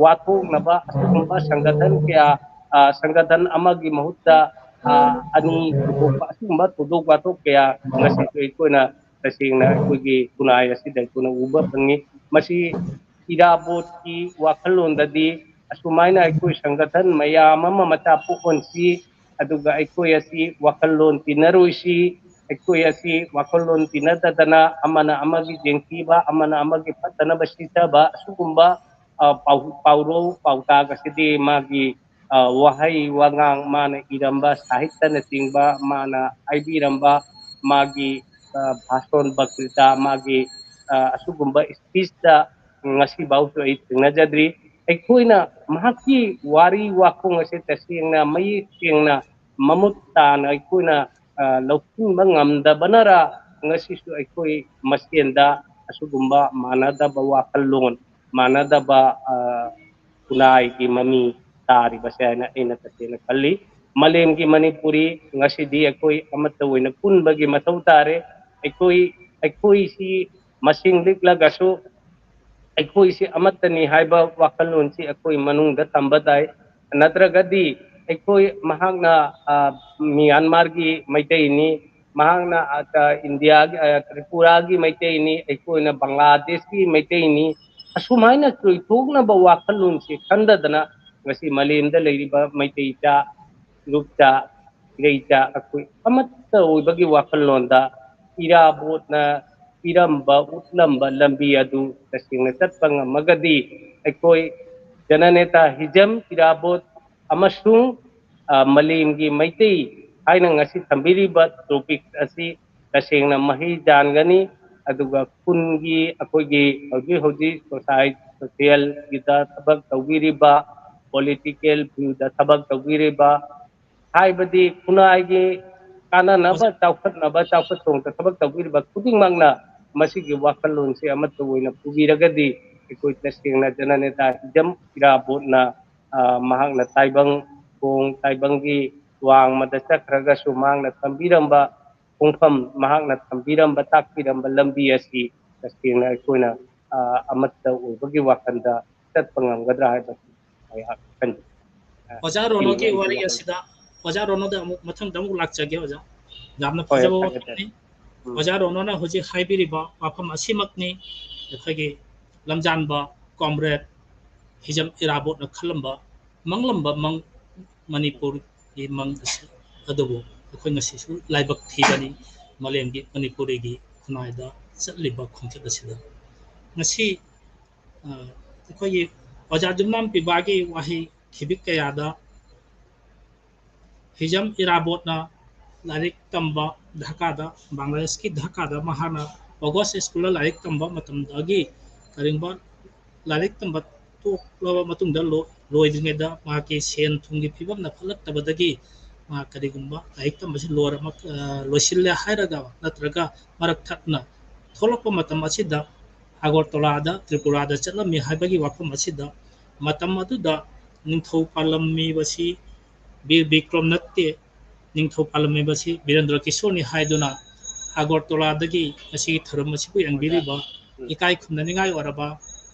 ꯋꯥꯊꯣꯛꯅꯕ ꯑꯁꯤꯒꯨꯝꯕ ꯁꯪꯒꯊꯟ ꯀꯌꯥ, ꯑ, ꯁꯪꯒꯊꯟ ꯑꯃꯒꯤ ꯃꯍꯨꯠꯇ, ꯑ, ꯑꯅꯤ ꯄꯨꯊꯣꯛꯄ ꯑꯁꯤꯒꯨꯝꯕ ꯊꯧꯗꯣꯛ ꯋꯥꯊꯣꯛ ꯀꯌꯥ ꯉꯁꯤꯁꯨ ꯑꯩꯈꯣꯏꯅ ꯇꯁꯦꯡꯅ ꯑꯩꯈꯣꯏꯒꯤ ꯈꯨꯟꯅꯥꯏ ꯑꯁꯤꯗ ꯑꯩꯈꯣꯏꯅ ꯎꯕ ꯐꯪꯉꯤ꯫ ꯃꯁꯤ ꯏꯔꯥꯕꯣꯠꯀꯤ ꯋꯥꯈꯜꯂꯣꯟꯗꯗꯤ ꯑꯁꯨꯃꯥꯏꯅ ꯑꯩꯈꯣꯏ ꯁꯪꯒꯊꯟ ꯃꯌꯥꯝ ꯑꯃ ꯃꯆꯥ ꯄꯣꯛꯍꯟꯁꯤ, ꯑꯗꯨꯒ ꯑꯩꯈꯣꯏ ꯑꯁꯤ ꯋꯥꯈꯜꯂꯣꯟ ꯇꯤꯟꯅꯔꯣꯏꯁꯤ, ꯑꯩꯈꯣꯏ ꯑꯁꯤ ꯋꯥꯈꯜꯂꯣꯟ ꯇꯤꯟꯅꯗꯗꯅ ꯑꯃꯅ ꯑꯃꯒꯤ ꯌꯦꯡꯊꯤꯕ, ꯑꯃꯅ ꯑꯃꯒꯤ ꯐꯠꯇꯅꯕ ꯁꯤꯊꯕ, ꯑꯁꯤꯒꯨꯝꯕ, ꯑ, ꯄꯥꯎ-, ꯄꯥꯎꯔꯧ ꯄꯥꯎꯇꯥꯛ ꯑꯁꯤꯗꯤ ꯃꯥꯒꯤ, ꯑ, ꯋꯥꯍꯩ ꯋꯥꯉꯥꯡ, ꯃꯥꯅ ꯏꯔꯝꯕ ꯁꯥꯍꯤꯇ꯭ꯌꯅꯆꯤꯡꯕ, ꯃꯥꯅ ꯍꯥꯏꯕꯤꯔꯝꯕ ꯃꯥꯒꯤ, ꯑ, ꯚꯥꯁꯣꯟ ꯕꯀ꯭ꯇ꯭ꯔꯤꯇꯥ, ꯃꯥꯒꯤ, ꯑ, ꯑꯁꯤꯒꯨꯝꯕ ꯁ꯭ꯄꯤꯆꯇ ꯉꯁꯤꯐꯥꯎꯁꯨ ꯑꯩ ꯊꯦꯡꯅꯖꯗ꯭ꯔꯤ꯫ ꯑꯩꯈꯣꯏꯅ ꯃꯍꯥꯛꯀꯤ ꯋꯥꯔꯤ ꯋꯥꯈꯣꯡ ꯑꯁꯤ ꯇꯁꯦꯡꯅ ꯃꯌꯦꯛ ꯁꯦꯡꯅ ꯃꯃꯨꯠ ꯇꯥꯅ ꯑꯩꯈꯣꯏꯅ, ꯑ, ꯂꯧꯁꯤꯟꯕ ꯉꯝꯗꯕꯅꯔ ꯉꯁꯤꯁꯨ ꯑꯩꯈꯣꯏ ꯃꯁꯦꯟꯗ ꯑꯁꯤꯒꯨꯝꯕ ꯃꯥꯟꯅꯗꯕ ꯋꯥꯈꯜꯂꯣꯟ, ꯃꯥꯟꯅꯗꯕ, ꯑ, ꯈꯨꯟꯅꯥꯏꯒꯤ ꯃꯃꯤ ꯇꯥꯔꯤꯕꯁꯦ ꯍꯥꯏꯅ ꯑꯩꯅ ꯇꯁꯦꯡꯅ ꯈꯜꯂꯤ꯫ ꯃꯥꯂꯦꯝꯒꯤ ꯃꯅꯤꯄꯨꯔꯤ ꯉꯁꯤꯗꯤ ꯑꯩꯈꯣꯏ ꯑꯃꯠꯇ ꯑꯣꯏꯅ ꯄꯨꯟꯕꯒꯤ ꯃꯊꯧ ꯇꯥꯔꯦ꯫ ꯑꯩꯈꯣꯏ, ꯑꯩꯈꯣꯏꯁꯤ ꯃꯁꯤꯡ ꯂꯤꯛꯂꯒꯁꯨ ꯑꯩꯈꯣꯏꯁꯤ ꯑꯃꯠꯇꯅꯤ ꯍꯥꯏꯕ ꯋꯥꯈꯜꯂꯣꯟꯁꯤ ꯑꯩꯈꯣꯏ ꯃꯅꯨꯡꯗ ꯊꯝꯕ ꯇꯥꯏ꯫ ꯅꯠꯇ꯭ꯔꯒꯗꯤ ꯑꯩꯈꯣꯏ, ꯃꯍꯥꯛꯅ, ꯑ, ꯃ꯭ꯌꯥꯟꯃꯥꯔꯒꯤ ꯃꯩꯇꯩꯅꯤ, ꯃꯍꯥꯛꯅ, ꯑ, ꯏꯟꯗꯤꯌꯥꯒꯤ, ꯑ, ꯇ꯭ꯔꯤꯄꯨꯔꯥꯒꯤ ꯃꯩꯇꯩꯅꯤ, ꯑꯩꯈꯣꯏꯅ ꯕꯪꯒ꯭ꯂꯥꯗꯦꯁꯀꯤ ꯃꯩꯇꯩꯅꯤ, ꯑꯁꯨꯃꯥꯏꯅ ꯆꯣꯏꯊꯣꯛꯅꯕ ꯋꯥꯈꯜꯂꯣꯟꯁꯤ ꯈꯟꯗꯗꯅ ꯉꯁꯤ ꯃꯥꯂꯦꯝꯗ ꯂꯩꯔꯤꯕ ꯃꯩꯇꯩ ꯏꯆꯥ, ꯏꯔꯨꯞꯆꯥ, ꯏꯔꯩꯆꯥ ꯑꯩꯈꯣꯏ ꯑꯃꯠꯇ ꯑꯣꯏꯕꯒꯤ ꯋꯥꯈꯜꯂꯣꯟꯗ ꯏꯔꯥꯕꯣꯠꯅ ꯄꯤꯔꯝꯕ, ꯎꯠꯂꯝꯕ ꯂꯝꯕꯤ ꯑꯗꯨ ꯇꯁꯦꯡꯅ ꯆꯠꯄ ꯉꯝꯃꯒꯗꯤ ꯑꯩꯈꯣꯏ ꯖꯅꯅꯦꯇꯥ ꯍꯤꯖꯝ ꯏꯔꯥꯕꯣꯠ ꯑꯃꯁꯨꯡ, ꯑ, ꯃꯥꯂꯦꯝꯒꯤ ꯃꯩꯇꯩ ꯍꯥꯏꯅ ꯉꯁꯤ ꯊꯝꯕꯤꯔꯤꯕ topic ꯑꯁꯤ ꯇꯁꯦꯡꯅ ꯃꯍꯩ ꯌꯥꯟꯒꯅꯤ꯫ ꯑꯗꯨꯒ ꯈꯨꯟꯒꯤ ꯑꯩꯈꯣꯏꯒꯤ ꯍꯧꯖꯤꯛ ꯍꯧꯖꯤꯛ society, social ꯒꯤꯗ ꯊꯕꯛ ꯇꯧꯕꯤꯔꯤꯕ, political view ꯗ ꯊꯕꯛ ꯇꯧꯕꯤꯔꯤꯕ, ꯍꯥꯏꯕꯗꯤ ꯈꯨꯟꯅꯥꯏꯒꯤ ꯀꯥꯟꯅꯅꯕ, ꯆꯥꯎꯈꯠꯅꯕ, ꯆꯥꯎꯈꯠ ꯊꯣꯡꯗ ꯊꯕꯛ ꯇꯧꯕꯤꯔꯤꯕ ꯈꯨꯗꯤꯡꯃꯛꯅ ꯃꯁꯤꯒꯤ ꯋꯥꯈꯜꯂꯣꯟꯁꯦ ꯑꯃꯠꯇ ꯑꯣꯏꯅ ꯄꯨꯕꯤꯔꯒꯗꯤ ꯑꯩꯈꯣꯏ ꯇꯁꯦꯡꯅ ꯖꯅꯅꯦꯇꯥ ꯍꯤꯖꯝ ꯏꯔꯥꯕꯣꯠꯅ, ꯑ, ꯃꯍꯥꯛꯅ ꯇꯥꯏꯕꯪ ꯈꯣꯡ, ꯇꯥꯏꯕꯪꯒꯤ ꯋꯥꯡꯃꯗ ꯆꯠꯈ꯭ꯔꯒꯁꯨ ꯃꯍꯥꯛꯅ ꯊꯝꯕꯤꯔꯝꯕ ꯈꯣꯡꯐꯝ, ꯃꯍꯥꯛꯅ ꯊꯝꯕꯤꯔꯝꯕ, ꯇꯥꯛꯄꯤꯔꯝꯕ ꯂꯝꯕꯤ ꯑꯁꯤ ꯇꯁꯦꯡꯅ ꯑꯩꯈꯣꯏꯅ, ꯑ, ꯑꯃꯠꯇ ꯑꯣꯏꯕꯒꯤ ꯋꯥꯈꯜꯗ ꯆꯠꯄ ꯉꯝꯒꯗ꯭ꯔꯥ ꯍꯥꯏꯕꯁꯤ ꯑꯩꯍꯥꯛ ꯈꯟꯖꯩ꯫ ꯑ, ꯑꯣꯖꯥ ꯁꯤꯅꯤ ꯔꯣꯅꯣꯒꯤ ꯑꯩꯒꯤ ꯋꯥꯔꯤ ꯋꯥꯐꯝ꯫ ꯑꯁꯤꯗ, ꯑꯣꯖꯥ ꯔꯣꯅꯣꯗ ꯑꯃꯨꯛ ꯃꯊꯪꯗ ꯑꯃꯨꯛ ꯂꯥꯛꯆꯒꯦ ꯑꯣꯖꯥ꯫ ꯌꯥꯝꯅ ꯍꯣꯏ, ꯐꯖꯕ ꯐꯔꯦ, ꯐꯔꯦ꯫ ꯋꯥꯐꯝꯅꯤ꯫ ꯎꯝ꯫ ꯑꯣꯖꯥ ꯔꯣꯅꯣꯅ ꯍꯧꯖꯤꯛ ꯍꯥꯏꯕꯤꯔꯤꯕ ꯋꯥꯐꯝ ꯑꯁꯤꯃꯛꯅꯤ ꯑꯩꯈꯣꯏꯒꯤ ꯂꯝꯖꯥꯟꯕ comrade ꯍꯤꯖꯝ ꯏꯔꯥꯕꯣꯠꯅ ꯈꯜꯂꯝꯕ, ꯃꯪꯂꯝꯕ ꯃꯪ, ꯃꯅꯤꯄꯨꯔꯒꯤ ꯃꯪ ꯑꯁꯤ ꯑꯗꯨꯕꯨ ꯑꯩꯈꯣꯏ ꯉꯁꯤꯁꯨ ꯂꯥꯏꯕꯛ ꯊꯤꯕꯅꯤ, ꯃꯥꯂꯦꯝꯒꯤ ꯃꯅꯤꯄꯨꯔꯤꯒꯤ ꯈꯨꯟꯅꯥꯏꯗ ꯆꯠꯂꯤꯕ ꯈꯣꯡꯆꯠ ꯑꯁꯤꯗ꯫ ꯉꯁꯤ, ꯑ, ꯑꯩꯈꯣꯏꯒꯤ ꯑꯣꯖꯥ ꯌꯨꯝꯅꯥꯝ ꯄꯤꯕꯥꯒꯤ ꯋꯥꯍꯩ ꯈꯤꯕꯤꯛ ꯀꯌꯥꯗ ꯍꯤꯖꯝ ꯏꯔꯥꯕꯣꯠꯅ ꯂꯥꯏꯔꯤꯛ ꯇꯝꯕ ꯙꯥꯀꯥꯗ, ꯕꯪꯒ꯭ꯂꯥꯗꯦꯁꯀꯤ ꯙꯥꯀꯥꯗ ꯃꯍꯥꯛꯅ ꯑꯣꯒꯁ ꯁ꯭ꯀꯨꯜꯗ ꯂꯥꯏꯔꯤꯛ ꯇꯝꯕ ꯃꯇꯝꯗꯒꯤ ꯀꯔꯤꯒꯨꯝꯕ ꯂꯥꯏꯔꯤꯛ ꯇꯝꯕ ꯇꯣꯛꯂꯕ ꯃꯇꯨꯡꯗ ꯂꯣ-, ꯂꯣꯏꯗ꯭ꯔꯤꯉꯩꯗ ꯃꯍꯥꯛꯀꯤ ꯁꯦꯟ ꯊꯨꯝꯒꯤ ꯐꯤꯕꯝꯅ ꯐꯠꯂꯛꯇꯕꯗꯒꯤ ꯃꯍꯥꯛ ꯀꯔꯤꯒꯨꯝꯕ ꯂꯥꯏꯔꯤꯛ ꯇꯝꯕꯁꯤ ꯂꯣꯏꯔ-, ꯑ, ꯂꯣꯏꯁꯤꯜꯂꯦ ꯍꯥꯏꯔꯒ ꯅꯠꯇ꯭ꯔꯒ ꯃꯔꯛ ꯊꯠꯅ ꯊꯣꯛꯂꯛꯄ ꯃꯇꯝ ꯑꯁꯤꯗ ꯑꯒꯔꯇꯂꯥꯗ, ꯇ꯭ꯔꯤꯄꯨꯔꯥꯗ ꯆꯠꯂꯝꯃꯤ ꯍꯥꯏꯕꯒꯤ ꯋꯥꯐꯝ ꯑꯁꯤꯗ ꯃꯇꯝ ꯑꯗꯨꯗ ꯅꯤꯡꯊꯧ ꯄꯥꯜꯂꯝꯃꯤꯕꯁꯤ ꯕꯤꯔ ꯕꯤꯀ꯭ꯔꯝ ꯅꯠꯇꯦ, ꯅꯤꯡꯊꯧ ꯄꯥꯜꯂꯝꯃꯤꯕꯁꯤ ꯕꯤꯔꯦꯟꯗ꯭ꯔ ꯀꯤꯁꯣꯔꯅꯤ ꯍꯥꯏꯗꯨꯅ ꯑꯒꯔꯇꯂꯥꯗꯒꯤ ꯉꯁꯤꯒꯤ ꯊꯧꯔꯝ ꯑꯁꯤꯕꯨ ꯌꯦꯡꯕꯤꯔꯤꯕ ꯏꯀꯥꯏ ꯈꯨꯝꯅꯅꯤꯡꯉꯥꯏ ꯑꯣꯏꯔꯕ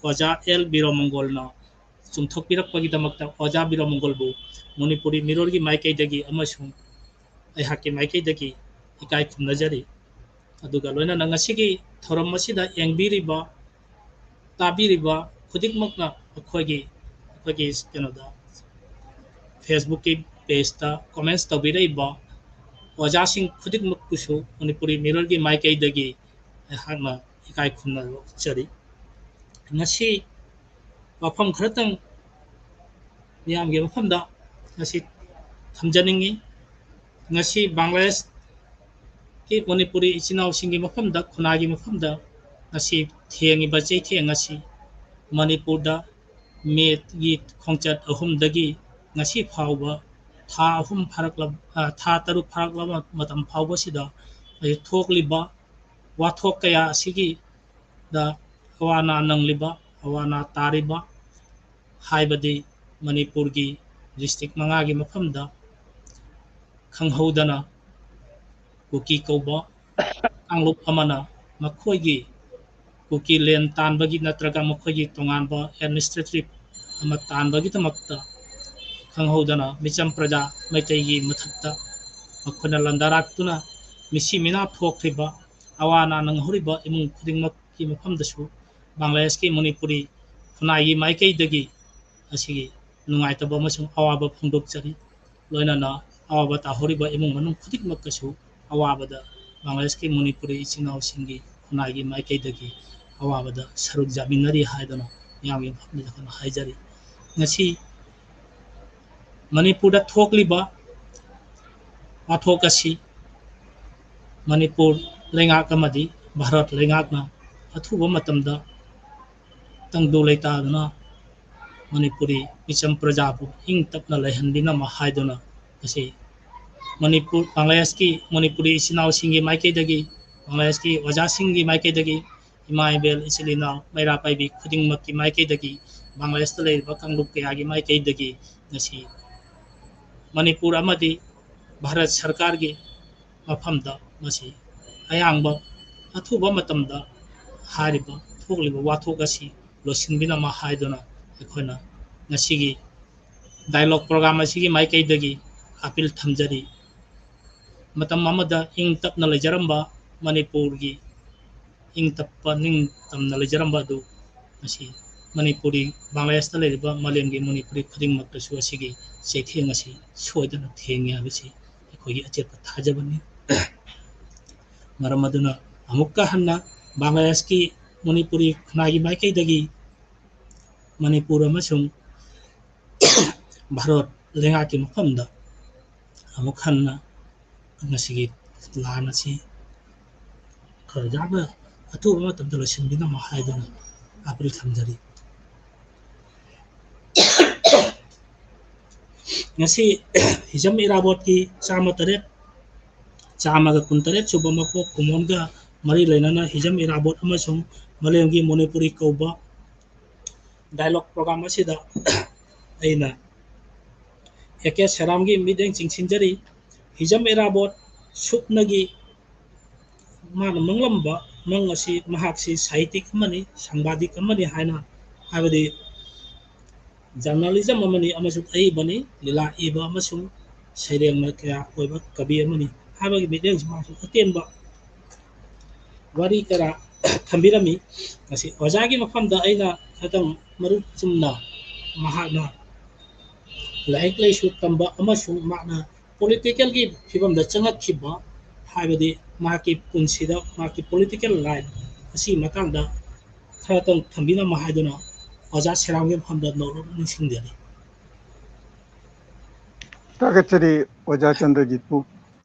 ꯑꯣꯖꯥ ꯑꯦꯜ ꯕꯤꯔꯣꯃꯪꯒꯣꯜꯅ ꯆꯨꯝꯊꯣꯛꯄꯤꯔꯛꯄꯒꯤꯗꯃꯛꯇ ꯑꯣꯖꯥ ꯕꯤꯔꯣꯃꯪꯒꯣꯜꯕꯨ ꯃꯅꯤꯄꯨꯔꯤ ꯃꯤꯔꯣꯜꯒꯤ ꯃꯥꯏꯀꯩꯗꯒꯤ ꯑꯃꯁꯨꯡ ꯑꯩꯍꯥꯛꯀꯤ ꯃꯥꯏꯀꯩꯗꯒꯤ ꯏꯀꯥꯏ ꯈꯨꯝꯅꯖꯔꯤ꯫ ꯑꯗꯨꯒ ꯂꯣꯏꯅꯅ ꯉꯁꯤꯒꯤ ꯊꯧꯔꯝ ꯑꯁꯤꯗ ꯌꯦꯡꯕꯤꯔꯤꯕ, ꯇꯥꯕꯤꯔꯤꯕ ꯈꯨꯗꯤꯡꯃꯛꯅ ꯑꯩꯈꯣꯏꯒꯤ, ꯑꯩꯈꯣꯏꯒꯤ ꯀꯩꯅꯣꯗ, Facebook-ꯀꯤ page-ꯇ comments ꯇꯧꯕꯤꯔꯛꯏꯕ ꯑꯣꯖꯥꯁꯤꯡ ꯈꯨꯗꯤꯡꯃꯛꯄꯨꯁꯨ ꯃꯅꯤꯄꯨꯔꯤ ꯃꯤꯔꯣꯜꯒꯤ ꯃꯥꯏꯀꯩꯗꯒꯤ ꯑꯩꯍꯥꯛꯅ ꯏꯀꯥꯏ ꯈꯨꯝꯅꯖꯔꯤ꯫ ꯉꯁꯤ ꯋꯥꯐꯝ ꯈꯔꯇꯪ ꯃꯤꯌꯥꯝꯒꯤ ꯃꯐꯝꯗ ꯉꯁꯤ ꯊꯝꯖꯅꯤꯡꯏ꯫ ꯉꯁꯤ ꯕꯪꯒ꯭ꯂꯥꯗꯦꯁꯀꯤ ꯃꯅꯤꯄꯨꯔꯤ ꯏꯆꯤꯟ ꯏꯅꯥꯎꯁꯤꯡꯒꯤ ꯃꯐꯝꯗ, ꯈꯨꯟꯅꯥꯏꯒꯤ ꯃꯐꯝꯗ ꯉꯁꯤ ꯊꯦꯡꯉꯤꯕ ꯆꯩꯊꯦꯡ ꯑꯁꯤ ꯃꯅꯤꯄꯨꯔꯗ ꯃꯦꯒꯤ ꯈꯣꯡꯆꯠ ꯑꯍꯨꯝꯗꯒꯤ ꯉꯁꯤ ꯐꯥꯎꯕ ꯊꯥ ꯑꯍꯨꯝ ꯐꯥꯔꯛꯂꯕ, ꯑ, ꯊꯥ ꯇꯔꯨꯛ ꯐꯥꯔꯛꯂꯕ ꯃꯇꯝ ꯐꯥꯎꯕꯁꯤꯗ ꯍꯧꯖꯤꯛ ꯊꯣꯛꯂꯤꯕ ꯋꯥꯊꯣꯛ ꯀꯌꯥ ꯑꯁꯤꯒꯤꯗ ꯑꯋꯥ ꯑꯅꯥ ꯅꯪꯂꯤꯕ, ꯑꯋꯥ ꯑꯅꯥ ꯇꯥꯔꯤꯕ ꯍꯥꯏꯕꯗꯤ ꯃꯅꯤꯄꯨꯔꯒꯤ district ꯃꯉꯥꯒꯤ ꯃꯐꯝꯗ ꯈꯪꯍꯧꯗꯅ ꯀꯨꯀꯤ ꯀꯧꯕ ꯀꯥꯡꯂꯨꯞ ꯑꯃꯅ ꯃꯈꯣꯏꯒꯤ ꯀꯨꯀꯤ land ꯇꯥꯟꯕꯒꯤ ꯅꯠꯇ꯭ꯔꯒ ꯃꯈꯣꯏꯒꯤ ꯇꯣꯉꯥꯟꯕ administrative ꯑꯃ ꯇꯥꯟꯕꯒꯤꯗꯃꯛꯇ ꯈꯪꯍꯧꯗꯅ ꯃꯤꯆꯝ ꯄ꯭ꯔꯖꯥ ꯃꯩꯇꯩꯒꯤ ꯃꯊꯛꯇ ꯃꯈꯣꯏꯅ ꯂꯥꯟꯗꯥꯔꯛꯇꯨꯅ ꯃꯤꯁꯤ ꯃꯤꯅꯥ ꯊꯣꯛꯈ꯭ꯔꯤꯕ, ꯑꯋꯥ ꯑꯅꯥ ꯅꯪꯍꯧꯔꯤꯕ ꯏꯃꯨꯡ ꯈꯨꯗꯤꯡꯃꯛꯀꯤ ꯃꯐꯝꯗꯁꯨ ꯕꯪꯒ꯭ꯂꯥꯗꯦꯁꯀꯤ ꯃꯅꯤꯄꯨꯔꯤ ꯈꯨꯟꯅꯥꯏꯒꯤ ꯃꯥꯏꯀꯩꯗꯒꯤ ꯑꯁꯤꯒꯤ ꯅꯨꯡꯉꯥꯏꯇꯕ ꯑꯃꯁꯨꯡ ꯑꯋꯥꯕ ꯐꯣꯡꯗꯣꯛꯆꯔꯤ꯫ ꯂꯣꯏꯅꯅ ꯑꯋꯥꯕ ꯇꯥꯍꯧꯔꯤꯕ ꯏꯃꯨꯡ ꯃꯅꯨꯡ ꯈꯨꯗꯤꯡꯃꯛꯀꯁꯨ ꯑꯋꯥꯕꯗ ꯕꯪꯒ꯭ꯂꯥꯗꯦꯁꯀꯤ ꯃꯅꯤꯄꯨꯔꯤ ꯏꯆꯤꯟ ꯏꯅꯥꯎꯁꯤꯡꯒꯤ ꯈꯨꯟꯅꯥꯏꯒꯤ ꯃꯥꯏꯀꯩꯗꯒꯤ ꯑꯋꯥꯕꯗ ꯁꯔꯨꯛ ꯌꯥꯃꯤꯟꯅꯔꯤ ꯍꯥꯏꯗꯨꯅ ꯃꯤꯌꯥꯝꯒꯤ ꯃꯐꯝꯗ ꯑꯩꯈꯣꯏꯅ ꯍꯥꯏꯖꯔꯤ꯫ ꯉꯁꯤ ꯃꯅꯤꯄꯨꯔꯗ ꯊꯣꯛꯂꯤꯕ ꯋꯥꯊꯣꯛ ꯑꯁꯤ ꯃꯅꯤꯄꯨꯔ ꯂꯩꯉꯥꯛ ꯑꯃꯗꯤ ꯚꯥꯔꯠ ꯂꯩꯉꯥꯛꯅ ꯑꯊꯨꯕ ꯃꯇꯝꯗ ꯇꯪꯗꯨ ꯂꯩꯇꯥꯗꯨꯅ ꯃꯅꯤꯄꯨꯔꯤ ꯃꯤꯆꯝ ꯄ꯭ꯔꯖꯥꯕꯨ ꯏꯪ ꯇꯞꯅ ꯂꯩꯍꯟꯕꯤꯅꯕ ꯍꯥꯏꯗꯨꯅ ꯉꯁꯤ ꯃꯅꯤꯄꯨꯔ, ꯕꯪꯒ꯭ꯂꯥꯗꯦꯁꯀꯤ ꯃꯅꯤꯄꯨꯔꯤ ꯏꯆꯤꯟ ꯏꯅꯥꯎꯁꯤꯡꯒꯤ ꯃꯥꯏꯀꯩꯗꯒꯤ, ꯕꯪꯒ꯭ꯂꯥꯗꯦꯁꯀꯤ ꯑꯣꯖꯥꯁꯤꯡꯒꯤ ꯃꯥꯏꯀꯩꯗꯒꯤ, ꯏꯃꯥ ꯏꯕꯦꯜ ꯏꯆꯤꯜ ꯏꯅꯥꯎ ꯃꯩꯔꯥ ꯄꯥꯏꯕꯤ ꯈꯨꯗꯤꯡꯃꯛꯀꯤ ꯃꯥꯏꯀꯩꯗꯒꯤ, ꯕꯪꯒ꯭ꯂꯥꯗꯦꯁꯇ ꯂꯩꯔꯤꯕ ꯀꯥꯡꯂꯨꯞ ꯀꯌꯥꯒꯤ ꯃꯥꯏꯀꯩꯗꯒꯤ ꯉꯁꯤ ꯃꯅꯤꯄꯨꯔ ꯑꯃꯗꯤ ꯚꯥꯔꯠ ꯁꯔꯀꯥꯔꯒꯤ ꯃꯐꯝꯗ ꯃꯁꯤ ꯑꯌꯥꯡꯕ ꯑꯊꯨꯕ ꯃꯇꯝꯗ ꯍꯥꯏꯔꯤꯕ ꯊꯣꯛꯂꯤꯕ ꯋꯥꯊꯣꯛ ꯑꯁꯤ ꯂꯣꯏꯁꯤꯟꯕꯤꯅꯕ ꯍꯥꯏꯗꯨꯅ ꯑꯩꯈꯣꯏꯅ ꯉꯁꯤꯒꯤ dialogue program ꯑꯁꯤꯒꯤ ꯃꯥꯏꯀꯩꯗꯒꯤ appeal ꯊꯝꯖꯔꯤ꯫ ꯃꯇꯝ ꯑꯃꯗ ꯏꯪ ꯇꯞꯅ ꯂꯩꯖꯔꯝꯕ ꯃꯅꯤꯄꯨꯔꯒꯤ ꯏꯪ ꯇꯞꯄ ꯅꯤꯡ ꯇꯝꯅ ꯂꯩꯖꯔꯝꯕ ꯑꯗꯨ ꯉꯁꯤ ꯃꯅꯤꯄꯨꯔꯤ, ꯕꯪꯒ꯭ꯂꯥꯗꯦꯁꯇ ꯂꯩꯔꯤꯕ ꯃꯥꯂꯦꯝꯒꯤ ꯃꯅꯤꯄꯨꯔꯤ ꯈꯨꯗꯤꯡꯃꯛꯇꯁꯨ ꯑꯁꯤꯒꯤ ꯆꯩꯊꯦꯡ ꯑꯁꯤ ꯁꯣꯏꯗꯅ ꯊꯦꯡꯉꯤ ꯍꯥꯏꯕꯁꯤ ꯑꯩꯈꯣꯏꯒꯤ ꯑꯆꯦꯠꯄ ꯊꯥꯖꯕꯅꯤ꯫ ꯃꯔꯝ ꯑꯗꯨꯅ ꯑꯃꯨꯛꯀ ꯍꯟꯅ ꯕꯪꯒ꯭ꯂꯥꯗꯦꯁꯀꯤ ꯃꯅꯤꯄꯨꯔꯤ ꯈꯨꯟꯅꯥꯏꯒꯤ ꯃꯥꯏꯀꯩꯗꯒꯤ ꯃꯅꯤꯄꯨꯔ ꯑꯃꯁꯨꯡ ꯚꯥꯔꯠ ꯂꯩꯉꯥꯛꯀꯤ ꯃꯐꯝꯗ ꯑꯃꯨꯛ ꯍꯟꯅ ꯉꯁꯤꯒꯤ ꯂꯥꯟ ꯑꯁꯤ ꯈꯔ ꯌꯥꯝꯅ ꯑꯊꯨꯕ ꯃꯇꯝꯗ ꯂꯣꯏꯁꯤꯟꯕꯤꯅꯕ ꯍꯥꯏꯗꯨꯅ appeal ꯊꯝꯖꯔꯤ꯫ ꯉꯁꯤ ꯍꯤꯖꯝ ꯏꯔꯥꯕꯣꯠꯀꯤ ꯆꯥꯝꯃ ꯇꯔꯦꯠ, ꯆꯥꯝꯃꯒ ꯀꯨꯟꯇꯔꯦꯠ ꯁꯨꯕ ꯃꯄꯣꯛ ꯀꯨꯝꯑꯣꯟꯒ ꯃꯔꯤ ꯂꯩꯅꯅ ꯍꯤꯖꯝ ꯏꯔꯥꯕꯣꯠ ꯑꯃꯁꯨꯡ ꯃꯥꯂꯦꯝꯒꯤ ꯃꯅꯤꯄꯨꯔꯤ ꯀꯧꯕ dialogue program ꯑꯁꯤꯗ ꯑꯩꯅ ꯑꯦ ꯀꯦ ꯁꯦꯔꯥꯝꯒꯤ ꯃꯤꯠꯌꯦꯡ ꯆꯤꯡꯁꯤꯟꯖꯔꯤ꯫ ꯍꯤꯖꯝ ꯏꯔꯥꯕꯣꯠ ꯁꯨꯞꯅꯒꯤ ꯃꯥꯅ ꯃꯪꯂꯝꯕ ꯃꯪ ꯑꯁꯤ ꯃꯍꯥꯛꯁꯤ ꯁꯥꯍꯤꯇꯤꯛ ꯑꯃꯅꯤ, ꯁꯪꯕꯥꯗꯤꯛ ꯑꯃꯅꯤ ꯍꯥꯏꯅ, ꯍꯥꯏꯕꯗꯤ journalism ꯑꯃꯅꯤ ꯑꯃꯁꯨꯡ ꯑꯏꯕꯅꯤ, ꯂꯤꯂꯥ ꯏꯕ ꯑꯃꯁꯨꯡ ꯁꯩꯔꯦꯡꯅ ꯀꯌꯥ ꯑꯣꯏꯕ ꯀꯕꯤ ꯑꯃꯅꯤ ꯍꯥꯏꯕꯒꯤ ꯃꯤꯠꯌꯦꯡꯁꯤ ꯃꯍꯥꯛꯁꯨ ꯑꯇꯦꯟꯕ ꯋꯥꯔꯤ ꯀꯌꯥ ꯊꯝꯕꯤꯔꯝꯃꯤ꯫ ꯉꯁꯤ ꯑꯣꯖꯥꯒꯤ ꯃꯐꯝꯗ ꯑꯩꯅ ꯈꯇꯪ ꯃꯔꯨꯞ ꯆꯨꯝꯅ ꯃꯍꯥꯛꯅ ꯂꯥꯏꯔꯤꯛ ꯂꯥꯏꯁꯨ ꯇꯝꯕ ꯑꯃꯁꯨꯡ ꯃꯍꯥꯛꯅ political ꯒꯤ ꯐꯤꯕꯝꯗ ꯆꯪꯂꯛꯈꯤꯕ, ꯍꯥꯏꯕꯗꯤ ꯃꯍꯥꯛꯀꯤ ꯄꯨꯟꯁꯤꯗ ꯃꯍꯥꯛꯀꯤ political line ꯑꯁꯤꯒꯤ ꯃꯇꯥꯡꯗ ꯈꯔꯇꯪ ꯊꯝꯕꯤꯔꯝꯃꯣ ꯍꯥꯏꯗꯨꯅ ꯑꯣꯖꯥ ꯁꯦꯔꯥꯝꯒꯤ ꯃꯐꯝꯗ ꯅꯧꯅ ꯅꯤꯡꯁꯤꯡꯖꯔꯤ꯫ ꯊꯥꯒꯠꯆꯔꯤ ꯑꯣꯖꯥ ꯆꯟꯗ꯭ꯔꯖꯤꯠꯄꯨ꯫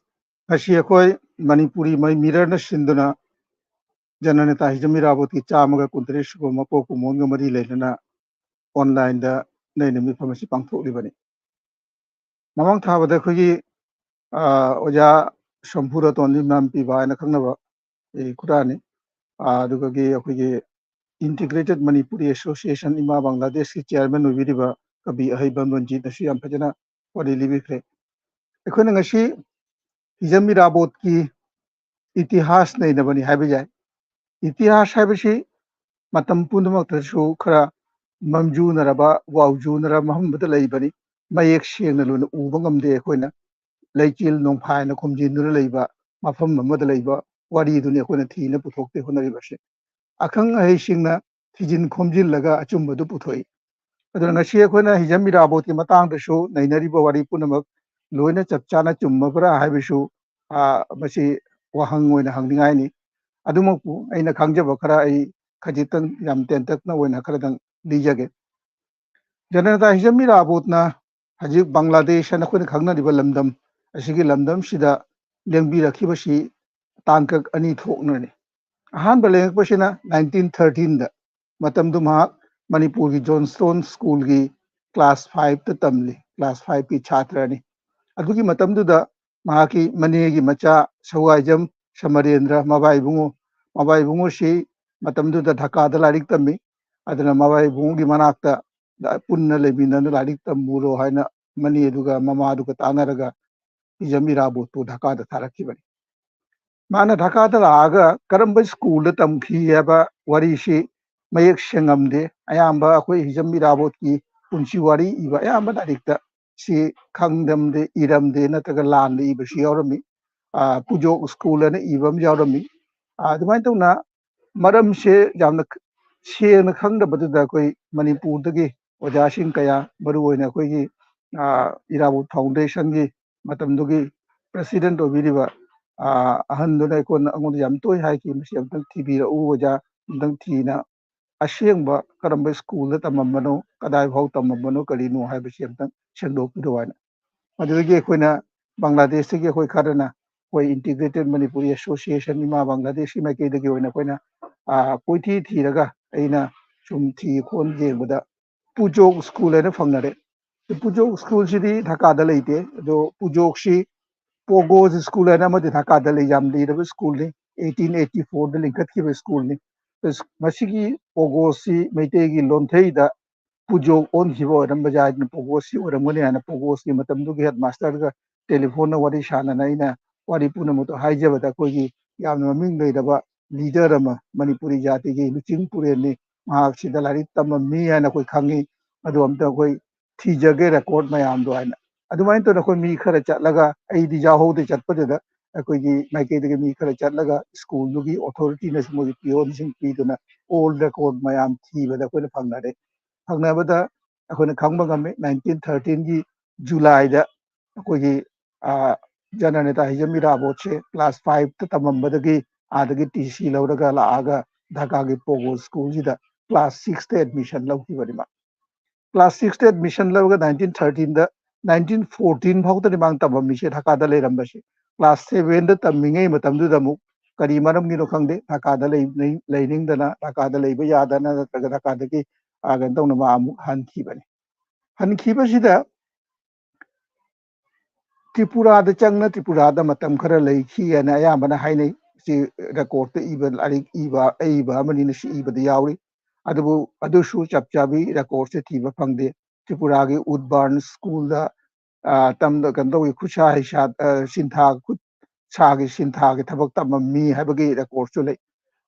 ꯉꯁꯤ ꯑꯩꯈꯣꯏ ꯃꯅꯤꯄꯨꯔꯤ ꯃꯩ ꯃꯤꯔꯔꯅ ꯁꯤꯟꯗꯨꯅ ꯖꯅꯅꯦꯇꯥ ꯍꯤꯖꯝ ꯏꯔꯥꯕꯣꯠꯀꯤ ꯆꯥꯝꯃꯒ ꯀꯨꯟꯇꯔꯦꯠ ꯁꯨꯕ ꯃꯄꯣꯛ ꯀꯨꯝꯑꯣꯟꯒ ꯃꯔꯤ ꯂꯩꯅꯅ ꯑꯣꯟꯂꯥꯏꯟꯗ ꯅꯩꯅ ꯃꯤꯐꯝ ꯑꯁꯤ ꯄꯥꯡꯊꯣꯛꯂꯤꯕꯅꯤ꯫ ꯃꯃꯥꯡ ꯊꯥꯕꯗ ꯑꯩꯈꯣꯏꯒꯤ ꯑꯣꯖꯥ ꯁꯣꯝꯐꯨ ꯔꯇꯣꯟ ꯏꯃꯥꯝ ꯄꯤꯕ ꯍꯥꯏꯅ ꯈꯪꯅꯕ ꯈꯨꯔꯥꯅꯤ꯫ ꯑꯗꯨꯒꯒꯤ ꯑꯩꯈꯣꯏꯒꯤ Integrated Manipuri Association ꯏꯃꯥ ꯕꯪꯒ꯭ꯂꯥꯗꯦꯁꯀꯤ ꯆꯤꯌꯥꯔꯃꯦꯟ ꯑꯣꯏꯕꯤꯔꯤꯕ ꯀꯕꯤ ꯑꯍꯩꯕꯝ ꯔꯟꯖꯤꯠꯅꯁꯨ ꯌꯥꯝ ꯐꯖꯅ ꯋꯥꯔꯤ ꯂꯤꯕꯤꯈ꯭ꯔꯦ꯫ ꯑꯩꯈꯣꯏꯅ ꯉꯁꯤ ꯍꯤꯖꯝ ꯏꯔꯥꯕꯣꯠꯀꯤ ꯏꯇꯤꯍꯥꯁ ꯅꯩꯅꯕꯅꯤ ꯍꯥꯏꯕ ꯌꯥꯏ꯫ ꯏꯇꯤꯍꯥꯁ ꯍꯥꯏꯕꯁꯤ ꯃꯇꯝ ꯄꯨꯝꯅꯃꯛꯇꯁꯨ ꯈꯔ ꯃꯝꯖꯨꯅꯔꯕ, ꯋꯥꯎꯖꯨꯅꯔꯕ ꯃꯐꯝ ꯑꯃꯗ ꯂꯩꯕꯅꯤ꯫ ꯃꯌꯦꯛ ꯁꯦꯡꯅ ꯂꯣꯏꯅ ꯎꯕ ꯉꯝꯗꯦ ꯑꯩꯈꯣꯏꯅ꯫ ꯂꯩꯆꯤꯜ ꯅꯣꯡꯐꯥꯏꯅ ꯈꯣꯝꯖꯤꯟꯗꯨꯅ ꯂꯩꯕ ꯃꯐꯝ ꯑꯃꯗ ꯂꯩꯕ ꯋꯥꯔꯤꯗꯨꯅꯤ ꯑꯩꯈꯣꯏꯅ ꯊꯤꯅ ꯄꯨꯊꯣꯛꯇꯦ ꯍꯣꯠꯅꯔꯤꯕꯁꯦ꯫ ꯑꯈꯪ ꯑꯍꯩꯁꯤꯡꯅ ꯊꯤꯖꯤꯟ ꯈꯣꯝꯖꯤꯜꯂꯒ ꯑꯆꯨꯝꯕꯗꯨ ꯄꯨꯊꯣꯛꯏ꯫ ꯑꯗꯨꯅ ꯉꯁꯤ ꯑꯩꯈꯣꯏꯅ ꯍꯤꯖꯝ ꯏꯔꯥꯕꯣꯠꯀꯤ ꯃꯇꯥꯡꯗꯁꯨ ꯅꯩꯅꯔꯤꯕ ꯋꯥꯔꯤ ꯄꯨꯝꯅꯃꯛ ꯂꯣꯏꯅ ꯆꯞ ꯆꯥꯅ ꯆꯨꯝꯃꯕ꯭ꯔꯥ ꯍꯥꯏꯕꯁꯨ, ꯑ, ꯃꯁꯤ ꯋꯥꯍꯪ ꯑꯣꯏꯅ ꯍꯪꯅꯤꯡꯉꯥꯏꯅꯤ꯫ ꯑꯗꯨꯃꯛꯄꯨ ꯑꯩꯅ ꯈꯪꯖꯕ ꯈꯔ ꯑꯩ ꯈꯖꯤꯛꯇꯪ ꯌꯥꯝ ꯇꯦꯟꯇꯛꯅ ꯑꯣꯏꯅ ꯈꯔꯗꯪ ꯂꯤꯖꯒꯦ꯫ ꯖꯅꯇꯥ ꯍꯤꯖꯝ ꯏꯔꯥꯕꯣꯠꯅ ꯍꯧꯖꯤꯛ ꯕꯪꯒ꯭ꯂꯥꯗꯦꯁ ꯍꯥꯏꯅ ꯑꯩꯈꯣꯏꯅ ꯈꯪꯅꯔꯤꯕ ꯂꯝꯗꯝ ꯑꯁꯤꯒꯤ ꯂꯝꯗꯝꯁꯤꯗ ꯂꯦꯡꯕꯤꯔꯛꯈꯤꯕꯁꯤ ꯇꯥꯡꯀꯛ ꯑꯅꯤ ꯊꯣꯛꯅꯅꯤ꯫ ꯑꯍꯥꯟꯕ ꯂꯦꯡꯉꯛꯄꯁꯤꯅ ꯅꯥꯏꯟꯇꯤꯟ ꯊꯥꯔꯇꯤꯟꯗ, ꯃꯇꯝꯗꯨ ꯃꯍꯥꯛ ꯃꯅꯤꯄꯨꯔꯒꯤ ꯖꯣꯟꯁꯇꯣꯟ ꯁ꯭ꯀꯨꯜꯒꯤ ꯀ꯭ꯂꯥꯁ ꯐꯥꯏꯚꯇ ꯇꯝꯂꯤ, ꯀ꯭ꯂꯥꯁ ꯐꯥꯏꯚꯀꯤ ꯁꯥꯇ꯭ꯔꯅꯤ꯫ ꯑꯗꯨꯒꯤ ꯃꯇꯝꯗꯨꯗ ꯃꯍꯥꯛꯀꯤ ꯃꯅꯦꯒꯤ ꯃꯆꯥ ꯁꯧꯒꯥꯏꯖꯝ ꯁꯃꯔꯦꯟꯗ꯭ꯔ ꯃꯕꯥꯏ ꯏꯕꯨꯡꯉꯣ, ꯃꯕꯥꯏ ꯏꯕꯨꯡꯉꯣꯁꯤ ꯃꯇꯝꯗꯨꯗ ꯙꯥꯀꯥꯗ ꯂꯥꯏꯔꯤꯛ ꯇꯝꯃꯤ꯫ ꯑꯗꯨꯅ ꯃꯕꯥꯏ ꯏꯕꯨꯡꯉꯣꯒꯤ ꯃꯅꯥꯛꯇ ꯄꯨꯟꯅ ꯂꯩꯃꯤꯟꯅꯅ ꯂꯥꯏꯔꯤꯛ ꯇꯝꯃꯨꯔꯣ ꯍꯥꯏꯅ ꯃꯅꯦꯗꯨꯒ ꯃꯃꯥꯗꯨꯒ ꯇꯥꯟꯅꯔꯒ ꯍꯤꯖꯝ ꯏꯔꯥꯕꯣꯠꯄꯨ ꯙꯥꯀꯥꯗ ꯊꯥꯔꯛꯈꯤꯕꯅꯤ꯫ ꯃꯥꯅ ꯙꯥꯀꯥꯗ ꯂꯥꯛꯑꯒ ꯀꯔꯝꯕ ꯁ꯭ꯀꯨꯜꯗ ꯇꯝꯈꯤ ꯍꯥꯏꯕ ꯋꯥꯔꯤꯁꯤ ꯃꯌꯦꯛ ꯁꯦꯡꯉꯝꯗꯦ꯫ ꯑꯌꯥꯝꯕ ꯑꯩꯈꯣꯏ ꯍꯤꯖꯝ ꯏꯔꯥꯕꯣꯠꯀꯤ ꯄꯨꯟꯁꯤ ꯋꯥꯔꯤ ꯏꯕ ꯑꯌꯥꯝꯕ ꯂꯥꯏꯔꯤꯛꯇ ꯁꯤ ꯈꯪꯗꯝꯗꯦ, ꯏꯔꯝꯗꯦ ꯅꯠꯇ꯭ꯔꯒ ꯂꯥꯟꯅ ꯏꯕꯁꯨ ꯌꯥꯎꯔꯝꯃꯤ꯫ ꯑ, ꯄꯨꯖꯣꯛ ꯁ꯭ꯀꯨꯜ ꯑꯅ ꯏꯕ ꯑꯃ ꯌꯥꯎꯔꯝꯃꯤ꯫ ꯑ, ꯑꯗꯨꯃꯥꯏꯅ ꯇꯧꯅ ꯃꯔꯝꯁꯦ ꯌꯥꯝꯅ ꯈ-, ꯁꯦꯡꯅ ꯈꯪꯗꯕꯗꯨꯗ ꯑꯩꯈꯣꯏ ꯃꯅꯤꯄꯨꯔꯗꯒꯤ ꯑꯣꯖꯥꯁꯤꯡ ꯀꯌꯥ, ꯃꯔꯨꯑꯣꯏꯅ ꯑꯩꯈꯣꯏꯒꯤ, ꯑ, ꯏꯔꯥꯕꯣꯠ ꯐꯥꯎꯟꯗꯦꯁꯟꯒꯤ ꯃꯇꯝꯗꯨꯒꯤ ꯄ꯭ꯔꯁꯤꯗꯦꯟꯠ ꯑꯣꯏꯕꯤꯔꯤꯕ, ꯑ, ꯑꯍꯟꯗꯨꯅ ꯑꯩꯈꯣꯏꯅ, ꯑꯩꯉꯣꯟꯗ ꯌꯥꯝ ꯇꯣꯏ ꯍꯥꯏꯈꯤ, "ꯃꯁꯤ ꯑꯝꯇꯪ ꯊꯤꯕꯤꯔꯛꯎ ꯑꯣꯖꯥ, ꯑꯝꯇꯪ ꯊꯤꯅ ꯑꯁꯦꯡꯕ ꯀꯔꯝꯕ ꯁ꯭ꯀꯨꯜꯗ ꯇꯝꯃꯝꯕꯅꯣ, ꯀꯗꯥꯏ ꯐꯥꯎ ꯇꯝꯃꯝꯕꯅꯣ, ꯀꯔꯤꯅꯣ ꯍꯥꯏꯕꯁꯤ ꯑꯝꯇꯪ ꯁꯦꯡꯗꯣꯛꯄꯤꯔꯛꯑꯣ" ꯍꯥꯏꯅ꯫ ꯃꯗꯨꯗꯒꯤ ꯑꯩꯈꯣꯏꯅ ꯕꯪꯒ꯭ꯂꯥꯗꯦꯁꯇꯒꯤ ꯑꯩꯈꯣꯏ ꯈꯔꯅ ꯑꯩꯈꯣꯏ Integrated Manipuri Association ꯏꯃꯥ ꯕꯪꯒ꯭ꯂꯥꯗꯦꯁꯀꯤ ꯃꯥꯏꯀꯩꯗꯒꯤ ꯑꯣꯏꯅ ꯑꯩꯈꯣꯏꯅ, ꯑ, ꯀꯣꯏꯊꯤ ꯊꯤꯔꯒ ꯑꯩꯅ ꯁꯨꯝ ꯊꯤ ꯈꯣꯟ ꯌꯦꯡꯕꯗ ꯄꯨꯖꯣꯛ ꯁ꯭ꯀꯨꯜ ꯍꯥꯏꯅ ꯐꯪꯅꯔꯦ꯫ ꯄꯨꯖꯣꯛ ꯁ꯭ꯀꯨꯜꯁꯤꯗꯤ ꯙꯥꯀꯥꯗ ꯂꯩꯇꯦ꯫ ꯑꯗꯣ ꯄꯨꯖꯣꯛꯁꯤ ꯄꯣꯒꯣꯁ ꯁ꯭ꯀꯨꯜ ꯍꯥꯏꯅ ꯑꯃꯗꯤ ꯙꯥꯀꯥꯗ ꯂꯩ, ꯌꯥꯝ ꯂꯤꯔꯕ ꯁ꯭ꯀꯨꯜꯅꯤ꯫ ꯑꯩꯠꯇꯤꯟ ꯑꯩꯠꯇꯤ ꯐꯣꯔꯗ ꯂꯤꯡꯈꯠꯈꯤꯕ ꯁ꯭ꯀꯨꯜꯅꯤ꯫ ꯑꯁ, ꯃꯁꯤꯒꯤ ꯄꯣꯒꯣꯁꯁꯤ ꯃꯩꯇꯩꯒꯤ ꯂꯣꯟꯊꯩꯗ ꯄꯨꯖꯣꯛ ꯑꯣꯟꯈꯤꯕ ꯑꯣꯏꯔꯝꯕ ꯌꯥꯏ꯫ ꯑꯗꯨꯅ ꯄꯣꯒꯣꯁꯁꯤ ꯑꯣꯏꯔꯝꯒꯅꯤ ꯍꯥꯏꯅ ꯄꯣꯒꯣꯁꯀꯤ ꯃꯇꯝꯗꯨꯒꯤ ꯍꯦꯗ ꯃꯥꯁꯇꯔꯒ ꯇꯦꯂꯤꯐꯣꯟꯗ ꯋꯥꯔꯤ ꯁꯥꯟꯅꯅ ꯑꯩꯅ ꯋꯥꯔꯤ ꯄꯨꯝꯅꯃꯛꯇꯣ ꯍꯥꯏꯖꯕꯗ, ꯑꯩꯈꯣꯏꯒꯤ ꯌꯥꯝꯅ ꯃꯃꯤꯡ ꯂꯩꯔꯕ ꯂꯤꯗꯔ ꯑꯃ, ꯃꯅꯤꯄꯨꯔꯤ ꯖꯥꯇꯤꯒꯤ ꯂꯨꯆꯤꯡ ꯄꯨꯔꯦꯜꯅꯤ, ꯃꯍꯥꯛꯁꯤꯗ ꯂꯥꯏꯔꯤꯛ ꯇꯝꯃꯝꯃꯤ ꯍꯥꯏꯅ ꯑꯩꯈꯣꯏ ꯈꯪꯉꯤ꯫ ꯑꯗꯨ ꯑꯝꯇ ꯑꯩꯈꯣꯏ ꯊꯤꯖꯒꯦ ꯔꯦꯀꯣꯔꯗ ꯃꯌꯥꯝꯗꯣ ꯍꯥꯏꯅ꯫ ꯑꯗꯨꯃꯥꯏꯅ ꯇꯧꯗꯅ ꯑꯩꯈꯣꯏ ꯃꯤ ꯈꯔ ꯆꯠꯂꯒ, ꯑꯩꯗꯤ ꯌꯥꯎꯍꯧꯗꯦ ꯆꯠꯄꯗꯨꯗ, ꯑꯩꯈꯣꯏꯒꯤ ꯃꯥꯏꯀꯩꯗꯒꯤ ꯃꯤ ꯈꯔ ꯆꯠꯂꯒ ꯁ꯭ꯀꯨꯜꯗꯨꯒꯤ ꯑꯣꯊꯣꯔꯤꯇꯤꯅꯁꯨ, ꯃꯣꯏꯒꯤ ꯄꯤꯌꯣꯟꯁꯤꯡ ꯄꯤꯗꯨꯅ ꯑꯣꯜ ꯔꯦꯀꯣꯔꯗ ꯃꯌꯥꯝ ꯊꯤꯕꯗ ꯑꯩꯈꯣꯏꯅ ꯐꯪꯅꯔꯦ꯫ ꯐꯪꯅꯕꯗ ꯑꯩꯈꯣꯏꯅ ꯈꯪꯕ ꯉꯝꯃꯤ, ꯅꯥꯏꯟꯇꯤꯟ ꯊꯥꯔꯇꯤꯟꯒꯤ ꯖꯨꯂꯥꯏꯗ ꯑꯩꯈꯣꯏꯒꯤ, ꯑ, ꯖꯅꯅꯦꯇꯥ ꯍꯤꯖꯝ ꯏꯔꯥꯕꯣꯠꯁꯦ ꯀ꯭ꯂꯥꯁ ꯐꯥꯏꯚꯇ ꯇꯝꯃꯝꯕꯗꯒꯤ ꯑꯥꯗꯒꯤ ꯇꯤ ꯁꯤ ꯂꯧꯔꯒ ꯂꯥꯛꯑꯒ ꯙꯥꯀꯥꯒꯤ ꯄꯣꯒꯣ ꯁ꯭ꯀꯨꯜꯁꯤꯗ ꯀ꯭ꯂꯥꯁ ꯁꯤꯛꯁꯇ ꯑꯦꯗꯃꯤꯁꯟ ꯂꯧꯈꯤꯕꯅꯤ ꯃꯥ꯫ ꯀ꯭ꯂꯥꯁ ꯁꯤꯛꯁꯇ ꯑꯦꯗꯃꯤꯁꯟ ꯂꯧꯔꯒ ꯅꯥꯏꯟꯇꯤꯟ ꯊꯥꯔꯇꯤꯟꯗ, ꯅꯥꯏꯟꯇꯤꯟ ꯐꯣꯔꯇꯤꯟ ꯐꯥꯎꯗꯅꯤ ꯃꯥꯅ ꯇꯝꯃꯝꯃꯤꯁꯦ ꯙꯥꯀꯥꯗ ꯂꯩꯔꯝꯕꯁꯦ꯫ ꯀ꯭ꯂꯥꯁ ꯁꯦꯚꯦꯟꯗ ꯇꯝꯃꯤꯉꯩ ꯃꯇꯝꯗꯨꯗ ꯑꯃꯨꯛ ꯀꯔꯤ ꯃꯔꯝꯒꯤꯅꯣ ꯈꯪꯗꯦ, ꯙꯥꯀꯥꯗ ꯂꯩ-, ꯂꯩꯅꯤꯡꯗꯅ, ꯙꯥꯀꯥꯗ ꯂꯩꯕ ꯌꯥꯗꯅ, ꯅꯠꯇ꯭ꯔꯒ ꯙꯥꯀꯥꯗꯒꯤ, ꯑ, ꯀꯩꯅꯣ ꯇꯧꯅ ꯃꯥ ꯑꯃꯨꯛ ꯍꯟꯈꯤꯕꯅꯤ꯫ ꯍꯟꯈꯤꯕꯁꯤꯗ ꯇ꯭ꯔꯤꯄꯨꯔꯥꯗ ꯆꯪꯅ ꯇ꯭ꯔꯤꯄꯨꯔꯥꯗ ꯃꯇꯝ ꯈꯔ ꯂꯩꯈꯤ ꯍꯥꯏꯅ ꯑꯌꯥꯝꯕꯅ ꯍꯥꯏꯅꯩ꯫ ꯁꯤ ꯔꯦꯀꯣꯔꯠꯇ ꯏꯕ, ꯂꯥꯏꯔꯤꯛ ꯏꯕ, ꯑꯏꯕ ꯑꯃꯅꯤꯅ ꯁꯤ ꯏꯕꯗ ꯌꯥꯎꯔꯤ꯫ ꯑꯗꯨꯕꯨ ꯑꯗꯨꯁꯨ ꯆꯞ ꯆꯥꯕꯤ ꯔꯦꯀꯣꯔꯠꯁꯦ ꯊꯤꯕ ꯐꯪꯗꯦ꯫ ꯇ꯭ꯔꯤꯄꯨꯔꯥꯒꯤ ꯎꯠꯕꯥꯔꯟ ꯁ꯭ꯀꯨꯜꯗ, ꯑ, ꯇꯝꯗ-, ꯀꯩꯅꯣ ꯇꯧꯏ, ꯈꯨꯠꯁꯥ ꯍꯩꯁꯥ, ꯑ, ꯁꯤꯟꯊꯥ, ꯈꯨꯠ ꯁꯥꯒꯤ ꯁꯤꯟꯊꯥꯒꯤ ꯊꯕꯛ ꯇꯝꯃꯝꯃꯤ ꯍꯥꯏꯕꯒꯤ ꯔꯦꯀꯣꯔꯠꯁꯨ ꯂꯩ꯫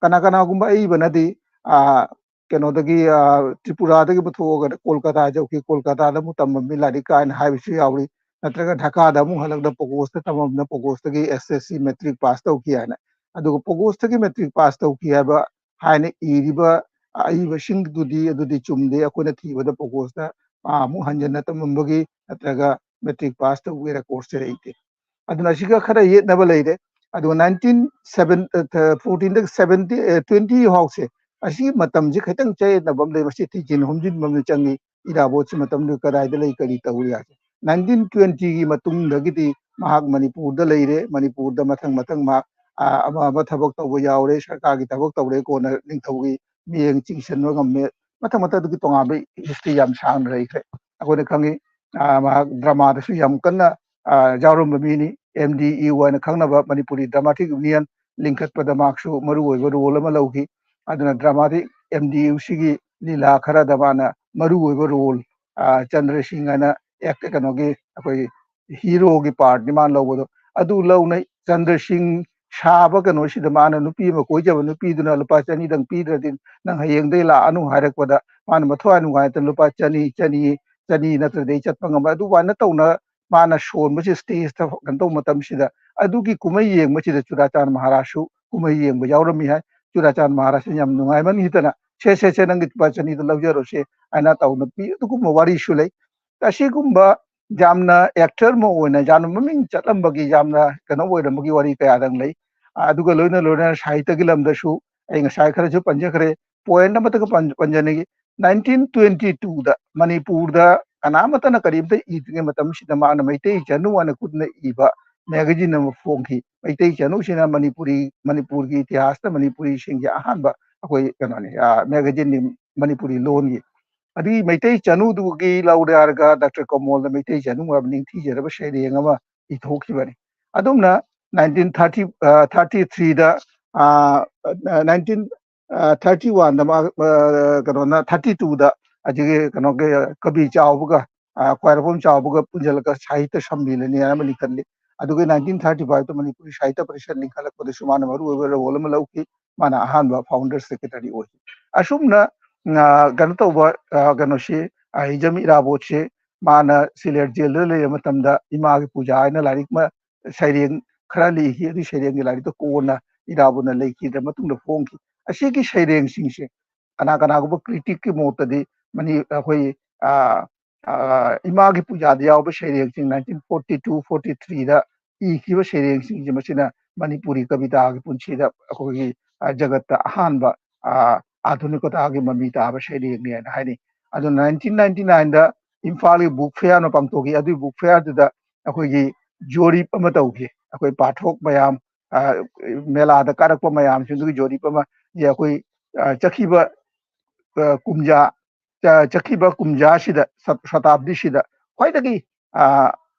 ꯀꯅꯥ ꯀꯅꯥꯒꯨꯝꯕ ꯑꯏꯕꯅꯗꯤ, ꯑ, ꯀꯩꯅꯣꯗꯒꯤ, ꯑ, ꯇ꯭ꯔꯤꯄꯨꯔꯥꯗꯒꯤ ꯄꯨꯊꯣꯛꯑꯒ ꯀꯣꯜꯀꯇꯥ ꯌꯧꯈꯤ, ꯀꯣꯜꯀꯇꯥꯗ ꯑꯃꯨꯛ ꯇꯝꯃꯝꯃꯤ ꯂꯥꯏꯔꯤꯛ ꯀꯥꯏꯅ ꯍꯥꯏꯕꯁꯨ ꯌꯥꯎꯔꯤ꯫ ꯅꯠꯇ꯭ꯔꯒ ꯙꯥꯀꯥꯗ ꯑꯃꯨꯛ ꯍꯜꯂꯛꯇ ꯄꯣꯒꯣꯁꯇ ꯇꯝꯃꯝꯅ ꯄꯣꯒꯣꯁꯇꯒꯤ ꯑꯦꯁ ꯑꯦꯁ ꯁꯤ ꯃꯦꯇ꯭ꯔꯤꯛ ꯄꯥꯁ ꯇꯧꯈꯤ ꯍꯥꯏꯅ꯫ ꯑꯗꯨꯒ ꯄꯣꯒꯣꯁꯇꯒꯤ ꯃꯦꯇ꯭ꯔꯤꯛ ꯄꯥꯁ ꯇꯧꯈꯤ ꯍꯥꯏꯕ ꯍꯥꯏꯅ ꯏꯔꯤꯕ ꯑꯏꯕꯁꯤꯡꯗꯨꯗꯤ, ꯑꯗꯨꯗꯤ ꯆꯨꯝꯗꯦ꯫ ꯑꯩꯈꯣꯏꯅ ꯊꯤꯕꯗ ꯄꯣꯒꯣꯁꯇ ꯃꯥ ꯑꯃꯨꯛ ꯍꯟꯖꯟꯅ ꯇꯝꯃꯝꯕꯒꯤ ꯅꯠꯇ꯭ꯔꯒ ꯃꯦꯇ꯭ꯔꯤꯛ ꯄꯥꯁ ꯇꯧꯕꯒꯤ ꯔꯦꯀꯣꯔꯠꯁꯦ ꯂꯩꯇꯦ꯫ ꯑꯗꯨꯅ ꯑꯁꯤꯒ ꯈꯔ ꯌꯦꯠꯅꯕ ꯂꯩꯔꯦ꯫ ꯑꯗꯨꯒ ꯅꯥꯏꯟꯇꯤꯟ ꯁꯚꯦꯟ, ꯑ, ꯐꯣꯔꯇꯤꯟꯗꯒꯤ ꯁꯚꯦꯟꯇꯤ, ꯑ, ꯇ꯭ꯋꯦꯟꯇꯤ ꯐꯥꯎꯁꯦ, ꯑꯁꯤꯒꯤ ꯃꯇꯝꯁꯤ ꯈꯤꯇꯪ ꯆꯌꯦꯠꯅꯕ ꯑꯃ ꯂꯩ꯫ ꯃꯁꯤ ꯊꯤꯖꯤꯟ ꯍꯨꯝꯖꯤꯟꯕ ꯑꯃ ꯆꯪꯉꯤ꯫ ꯏꯔꯥꯕꯣꯠꯁꯤ ꯃꯇꯝꯗꯨ ꯀꯗꯥꯏꯗ ꯂꯩ, ꯀꯔꯤ ꯇꯧꯔꯤ ꯍꯥꯏꯁꯦ꯫ ꯅꯥꯏꯟꯇꯤꯟ ꯇ꯭ꯋꯦꯟꯇꯤꯒꯤ ꯃꯇꯨꯡꯗꯒꯤꯗꯤ ꯃꯍꯥꯛ ꯃꯅꯤꯄꯨꯔꯗ ꯂꯩꯔꯦ꯫ ꯃꯅꯤꯄꯨꯔꯗ ꯃꯊꯪ ꯃꯊꯪ ꯃꯍꯥꯛ, ꯑ, ꯑꯃ ꯑꯃ ꯊꯕꯛ ꯇꯧꯕ ꯌꯥꯎꯔꯦ, ꯁꯔꯀꯥꯔꯒꯤ ꯊꯕꯛ ꯇꯧꯔꯦ, ꯀꯣꯟꯅ ꯅꯤꯡꯊꯧꯒꯤ ꯃꯤꯠꯌꯦꯡ ꯆꯤꯡꯁꯤꯟꯕ ꯉꯝꯃꯦ꯫ ꯃꯊꯪ ꯃꯊꯪ ꯑꯗꯨꯒꯤ ꯇꯣꯉꯥꯟꯕ ꯍꯤꯁꯇ꯭ꯔꯤ ꯌꯥꯝ ꯁꯥꯡꯅ ꯂꯩꯈ꯭ꯔꯦ꯫ ꯑꯩꯈꯣꯏꯅ ꯈꯪꯉꯤ, ꯑ, ꯃꯍꯥꯛ ꯗ꯭ꯔꯃꯥꯗꯁꯨ ꯌꯥꯝ ꯀꯟꯅ, ꯑ, ꯌꯥꯎꯔꯝꯕ ꯃꯤꯅꯤ꯫ ꯑꯦꯝ ꯗꯤ ꯌꯨ ꯍꯥꯏꯅ ꯈꯪꯅꯕ ꯃꯅꯤꯄꯨꯔꯤ ꯗ꯭ꯔꯃꯥꯇꯤꯛ ꯌꯨꯅꯤꯌꯟ ꯂꯤꯡꯈꯠꯄꯗ ꯃꯍꯥꯛꯁꯨ ꯃꯔꯨ ꯑꯣꯏꯕ ꯔꯣꯜ ꯑꯃ ꯂꯧꯈꯤ꯫ ꯑꯗꯨꯅ ꯗ꯭ꯔꯃꯥꯇꯤꯛ ꯑꯦꯝ ꯗꯤ ꯌꯨ ꯁꯤꯒꯤ ꯂꯤꯂꯥ ꯈꯔꯗ ꯃꯥꯅ ꯃꯔꯨ ꯑꯣꯏꯕ ꯔꯣꯜ, ꯑ, ꯆꯟꯗ꯭ꯔ ꯁꯤꯡ ꯍꯥꯏꯅ ꯑꯦꯛ-, ꯀꯩꯅꯣꯒꯤ ꯑꯩꯈꯣꯏ ꯍꯤꯔꯣꯒꯤ ꯄꯥꯔꯠꯅꯤ ꯃꯥꯅ ꯂꯧꯕꯗꯣ꯫ ꯑꯗꯨ ꯂꯧꯅꯩ꯫ ꯆꯟꯗ꯭ꯔ ꯁꯤꯡ ꯁꯥꯕ ꯀꯩꯅꯣꯁꯤꯗ ꯃꯥꯅ ꯅꯨꯄꯤ ꯑꯃ ꯀꯣꯏꯖꯕ ꯅꯨꯄꯤꯗꯨꯅ ꯂꯨꯄꯥ ꯆꯅꯤꯗꯪ ꯄꯤꯗ꯭ꯔꯗꯤ ꯅꯪ ꯍꯌꯦꯡꯗꯩ ꯂꯥꯛꯑꯅꯨ ꯍꯥꯏꯔꯛꯄꯗ ꯃꯥꯅ ꯃꯊ꯭ꯋꯥꯏ ꯅꯨꯡꯉꯥꯏꯇꯅ ꯂꯨꯄꯥ ꯆꯅꯤ, ꯆꯅꯤ, ꯆꯅꯤ ꯅꯠꯇ꯭ꯔꯗꯤ ꯑꯩ ꯆꯠꯄ ꯉꯝꯃꯣꯏ꯫ ꯑꯗꯨꯃꯥꯏꯅ ꯇꯧꯅ ꯃꯥꯅ ꯁꯣꯟꯕꯁꯤ ꯁ꯭ꯇꯦꯖꯇ ꯀꯩꯅꯣ ꯇꯧꯕ ꯃꯇꯝꯁꯤꯗ ꯑꯗꯨꯒꯤ ꯀꯨꯝꯍꯩ ꯌꯦꯡꯕꯁꯤꯗ ꯆꯨꯔꯥꯆꯥꯟ ꯃꯍꯥꯔꯥꯖꯁꯨ ꯀꯨꯝꯍꯩ ꯌꯦꯡꯕ ꯌꯥꯎꯔꯝꯃꯤ ꯍꯥꯏ꯫ ꯆꯨꯔꯥꯆꯥꯟ ꯃꯍꯥꯔꯥꯖꯁꯤꯅ ꯌꯥꯝ ꯅꯨꯡꯉꯥꯏꯃꯟꯈꯤꯗꯅ "ꯁꯦ, ꯁꯦ, ꯁꯦ, ꯅꯪꯒꯤ ꯂꯨꯄꯥ ꯆꯅꯤꯗꯣ ꯂꯧꯖꯔꯣꯁꯦ" ꯍꯥꯏꯅ ꯇꯧꯅ ꯄꯤ꯫ ꯑꯗꯨꯒꯨꯝꯕ ꯋꯥꯔꯤꯁꯨ ꯂꯩ꯫ ꯑꯁꯤꯒꯨꯝꯕ ꯌꯥꯝꯅ ꯑꯦꯛꯇꯔ ꯑꯃ ꯑꯣꯏꯅ ꯌꯥꯝꯅ ꯃꯃꯤꯡ ꯆꯠꯂꯝꯕꯒꯤ, ꯌꯥꯝꯅ ꯀꯩꯅꯣ ꯑꯣꯏꯔꯝꯕꯒꯤ ꯋꯥꯔꯤ ꯀꯌꯥꯗꯪ ꯂꯩ꯫ ꯑꯗꯨꯒ ꯂꯣꯏꯅ ꯂꯣꯏꯅꯅ ꯁꯥꯍꯤꯇꯒꯤ ꯂꯝꯗꯁꯨ ꯑꯩ ꯉꯁꯥꯏ ꯈꯔꯁꯨ ꯄꯟꯖꯈ꯭ꯔꯦ, ꯄꯣꯏꯟ ꯑꯃꯇꯒ ꯄꯟ-, ꯄꯟꯖꯅꯤꯡꯉꯤ꯫ ꯅꯥꯏꯟꯇꯤꯟ ꯇ꯭ꯋꯦꯟꯇꯤ ꯇꯨꯗ ꯃꯅꯤꯄꯨꯔꯗ ꯀꯅꯥꯃꯠꯇꯅ ꯀꯔꯤꯝꯇ ꯏꯗ꯭ꯔꯤꯉꯩ ꯃꯇꯝꯁꯤꯗ ꯃꯥꯅ ꯃꯩꯇꯩ ꯆꯅꯨ ꯍꯥꯏꯅ ꯈꯨꯠꯅ ꯏꯕ ꯃꯦꯒꯥꯖꯤꯟ ꯑꯃ ꯐꯣꯡꯈꯤ꯫ ꯃꯩꯇꯩ ꯆꯅꯨꯁꯤꯅ ꯃꯅꯤꯄꯨꯔꯤ, ꯃꯅꯤꯄꯨꯔꯒꯤ ꯏꯇꯤꯍꯥꯁꯇ ꯃꯅꯤꯄꯨꯔꯤꯁꯤꯡꯒꯤ ꯑꯍꯥꯟꯕ ꯑꯩꯈꯣꯏ ꯀꯩꯅꯣꯅꯤ, ꯑ, ꯃꯦꯒꯥꯖꯤꯟꯅꯤ ꯃꯅꯤꯄꯨꯔꯤ ꯂꯣꯟꯒꯤ꯫ ꯑꯗꯨꯒꯤ ꯃꯩꯇꯩ ꯆꯅꯨꯗꯨꯒꯤ ꯂꯧꯔꯦ ꯍꯥꯏꯔꯒ ꯗꯥꯛꯇꯔ ꯀꯃꯣꯜꯅ ꯃꯩꯇꯩ ꯆꯅꯨ ꯍꯥꯏꯕ ꯅꯤꯡꯊꯤꯖꯔꯕ ꯁꯩꯔꯦꯡ ꯑꯃ ꯏꯊꯣꯛꯈꯤꯕꯅꯤ꯫ ꯑꯗꯨꯝꯅ ꯅꯥꯏꯟꯇꯤꯟ ꯊꯥꯔꯇꯤ, ꯑ, ꯊꯥꯔꯇꯤ ꯊ꯭ꯔꯤꯗ, ꯑ, ꯅꯥꯏꯟꯇꯤꯟ, ꯑ, ꯊꯥꯔꯇꯤ ꯋꯥꯟꯗ ꯃꯥ, ꯑ, ꯀꯩꯅꯣꯅ, ꯊꯥꯔꯇꯤ ꯇꯨꯗ ꯑꯁꯤꯒꯤ ꯀꯩꯅꯣꯒꯤ ꯀꯕꯤ ꯆꯥꯎꯕꯒ, ꯑ, ꯈ꯭ꯋꯥꯏꯔꯥꯛꯄꯝ ꯆꯥꯎꯕꯒ ꯄꯨꯟꯁꯤꯜꯂꯒ ꯁꯥꯍꯤꯇ꯭ꯌ ꯁꯝꯃꯦꯂꯅꯤ ꯍꯥꯏꯅ ꯑꯃ ꯂꯤꯡꯈꯠꯂꯤ꯫ ꯑꯗꯨꯒ ꯅꯥꯏꯟꯇꯤꯟ ꯊꯥꯔꯇꯤ ꯐꯥꯏꯚꯇ ꯃꯅꯤꯄꯨꯔꯤ ꯁꯥꯍꯤꯇ꯭ꯌ ꯄꯔꯤꯁꯠ ꯂꯤꯡꯈꯠꯂꯛꯄꯗꯁꯨ ꯃꯥꯅ ꯃꯔꯨꯑꯣꯏꯕ ꯔꯣꯜ ꯑꯃ ꯂꯧꯈꯤ꯫ ꯃꯥꯅ ꯑꯍꯥꯟꯕ ꯐꯥꯎꯟꯗꯔ ꯁꯦꯀ꯭ꯔꯦꯇꯔꯤ ꯑꯣꯏꯈꯤ꯫ ꯑꯁꯨꯝꯅ, ꯑ, ꯀꯩꯅꯣ ꯇꯧꯕ, ꯑ, ꯀꯩꯅꯣꯁꯤ, ꯑ, ꯍꯤꯖꯝ ꯏꯔꯥꯕꯣꯠꯁꯤ ꯃꯥꯅ ꯁꯤꯂꯦꯠ ꯖꯦꯜꯗ ꯂꯩꯔꯕ ꯃꯇꯝꯗ ꯏꯃꯥꯒꯤ ꯄꯨꯖꯥ ꯍꯥꯏꯅ ꯂꯥꯏꯔꯤꯛ ꯑꯃ, ꯁꯩꯔꯦꯡ ꯈꯔ ꯂꯤꯈꯤ꯫ ꯑꯗꯨ ꯁꯩꯔꯦꯡꯒꯤ ꯂꯥꯏꯔꯤꯛꯇꯣ ꯀꯣꯟꯅ ꯏꯔꯥꯕꯣꯠꯅ ꯂꯩꯈꯤꯗ꯭ꯔ ꯃꯇꯨꯡꯗ ꯐꯣꯡꯈꯤ꯫ ꯑꯁꯤꯒꯤ ꯁꯩꯔꯦꯡꯁꯤꯡꯁꯦ ꯀꯅꯥ ꯀꯅꯥꯒꯨꯝꯕ ꯀ꯭ꯔꯤꯇꯤꯛꯀꯤ ꯃꯣꯠꯇꯗꯤ ꯃꯅꯤ-, ꯑꯩꯈꯣꯏ, ꯑ, ꯑ, ꯏꯃꯥꯒꯤ ꯄꯨꯖꯥꯗ ꯌꯥꯎꯕ ꯁꯩꯔꯦꯡꯁꯤꯡ ꯅꯥꯏꯟꯇꯤꯟ ꯐꯣꯔꯇꯤ ꯇꯨ ꯐꯣꯔꯇꯤ ꯊ꯭ꯔꯤꯗ ꯏꯈꯤꯕ ꯁꯩꯔꯦꯡꯁꯤꯡꯁꯦ ꯃꯁꯤꯅ ꯃꯅꯤꯄꯨꯔꯤ ꯀꯕꯤꯇꯥꯒꯤ ꯄꯨꯟꯁꯤꯗ ꯑꯩꯈꯣꯏꯒꯤ, ꯑ, ꯖꯒꯠꯇ ꯑꯍꯥꯟꯕ, ꯑ, ꯑꯥꯙꯨꯅꯤꯀꯇꯥꯒꯤ ꯃꯃꯤ ꯇꯥꯕ ꯁꯩꯔꯦꯡꯅꯤ ꯍꯥꯏꯅ ꯍꯥꯏꯅꯩ꯫ ꯑꯗꯨ ꯅꯥꯏꯟꯇꯤꯟ ꯅꯥꯏꯟꯇꯤ ꯅꯥꯏꯟꯗ ꯏꯝꯐꯥꯜꯒꯤ ꯕꯨꯛ ꯐꯤꯌꯥꯔ ꯑꯃ ꯄꯥꯡꯊꯣꯛꯈꯤ꯫ ꯑꯗꯨꯒꯤ ꯕꯨꯛ ꯐꯤꯌꯥꯔꯗꯨꯗ ꯑꯩꯈꯣꯏꯒꯤ ꯖꯣꯔꯤꯞ ꯑꯃ ꯇꯧꯈꯤ꯫ ꯑꯩꯈꯣꯏ ꯄꯥꯊꯣꯛ ꯃꯌꯥꯝ, ꯑ, ꯃꯦꯂꯥꯗ ꯀꯥꯔꯛꯄ ꯃꯌꯥꯝꯁꯤꯡꯗꯨꯒꯤ ꯖꯣꯔꯤꯞ ꯑꯃ, ꯑꯩꯈꯣꯏ, ꯑ, ꯆꯠꯈꯤꯕ ꯑ, ꯀꯨꯝꯖꯥ, ꯆ-, ꯆꯠꯈꯤꯕ ꯀꯨꯝꯖꯥꯁꯤꯗ, ꯁ-, ꯁꯇꯥꯕꯗꯤꯁꯤꯗ ꯈ꯭ꯋꯥꯏꯗꯒꯤ, ꯑ,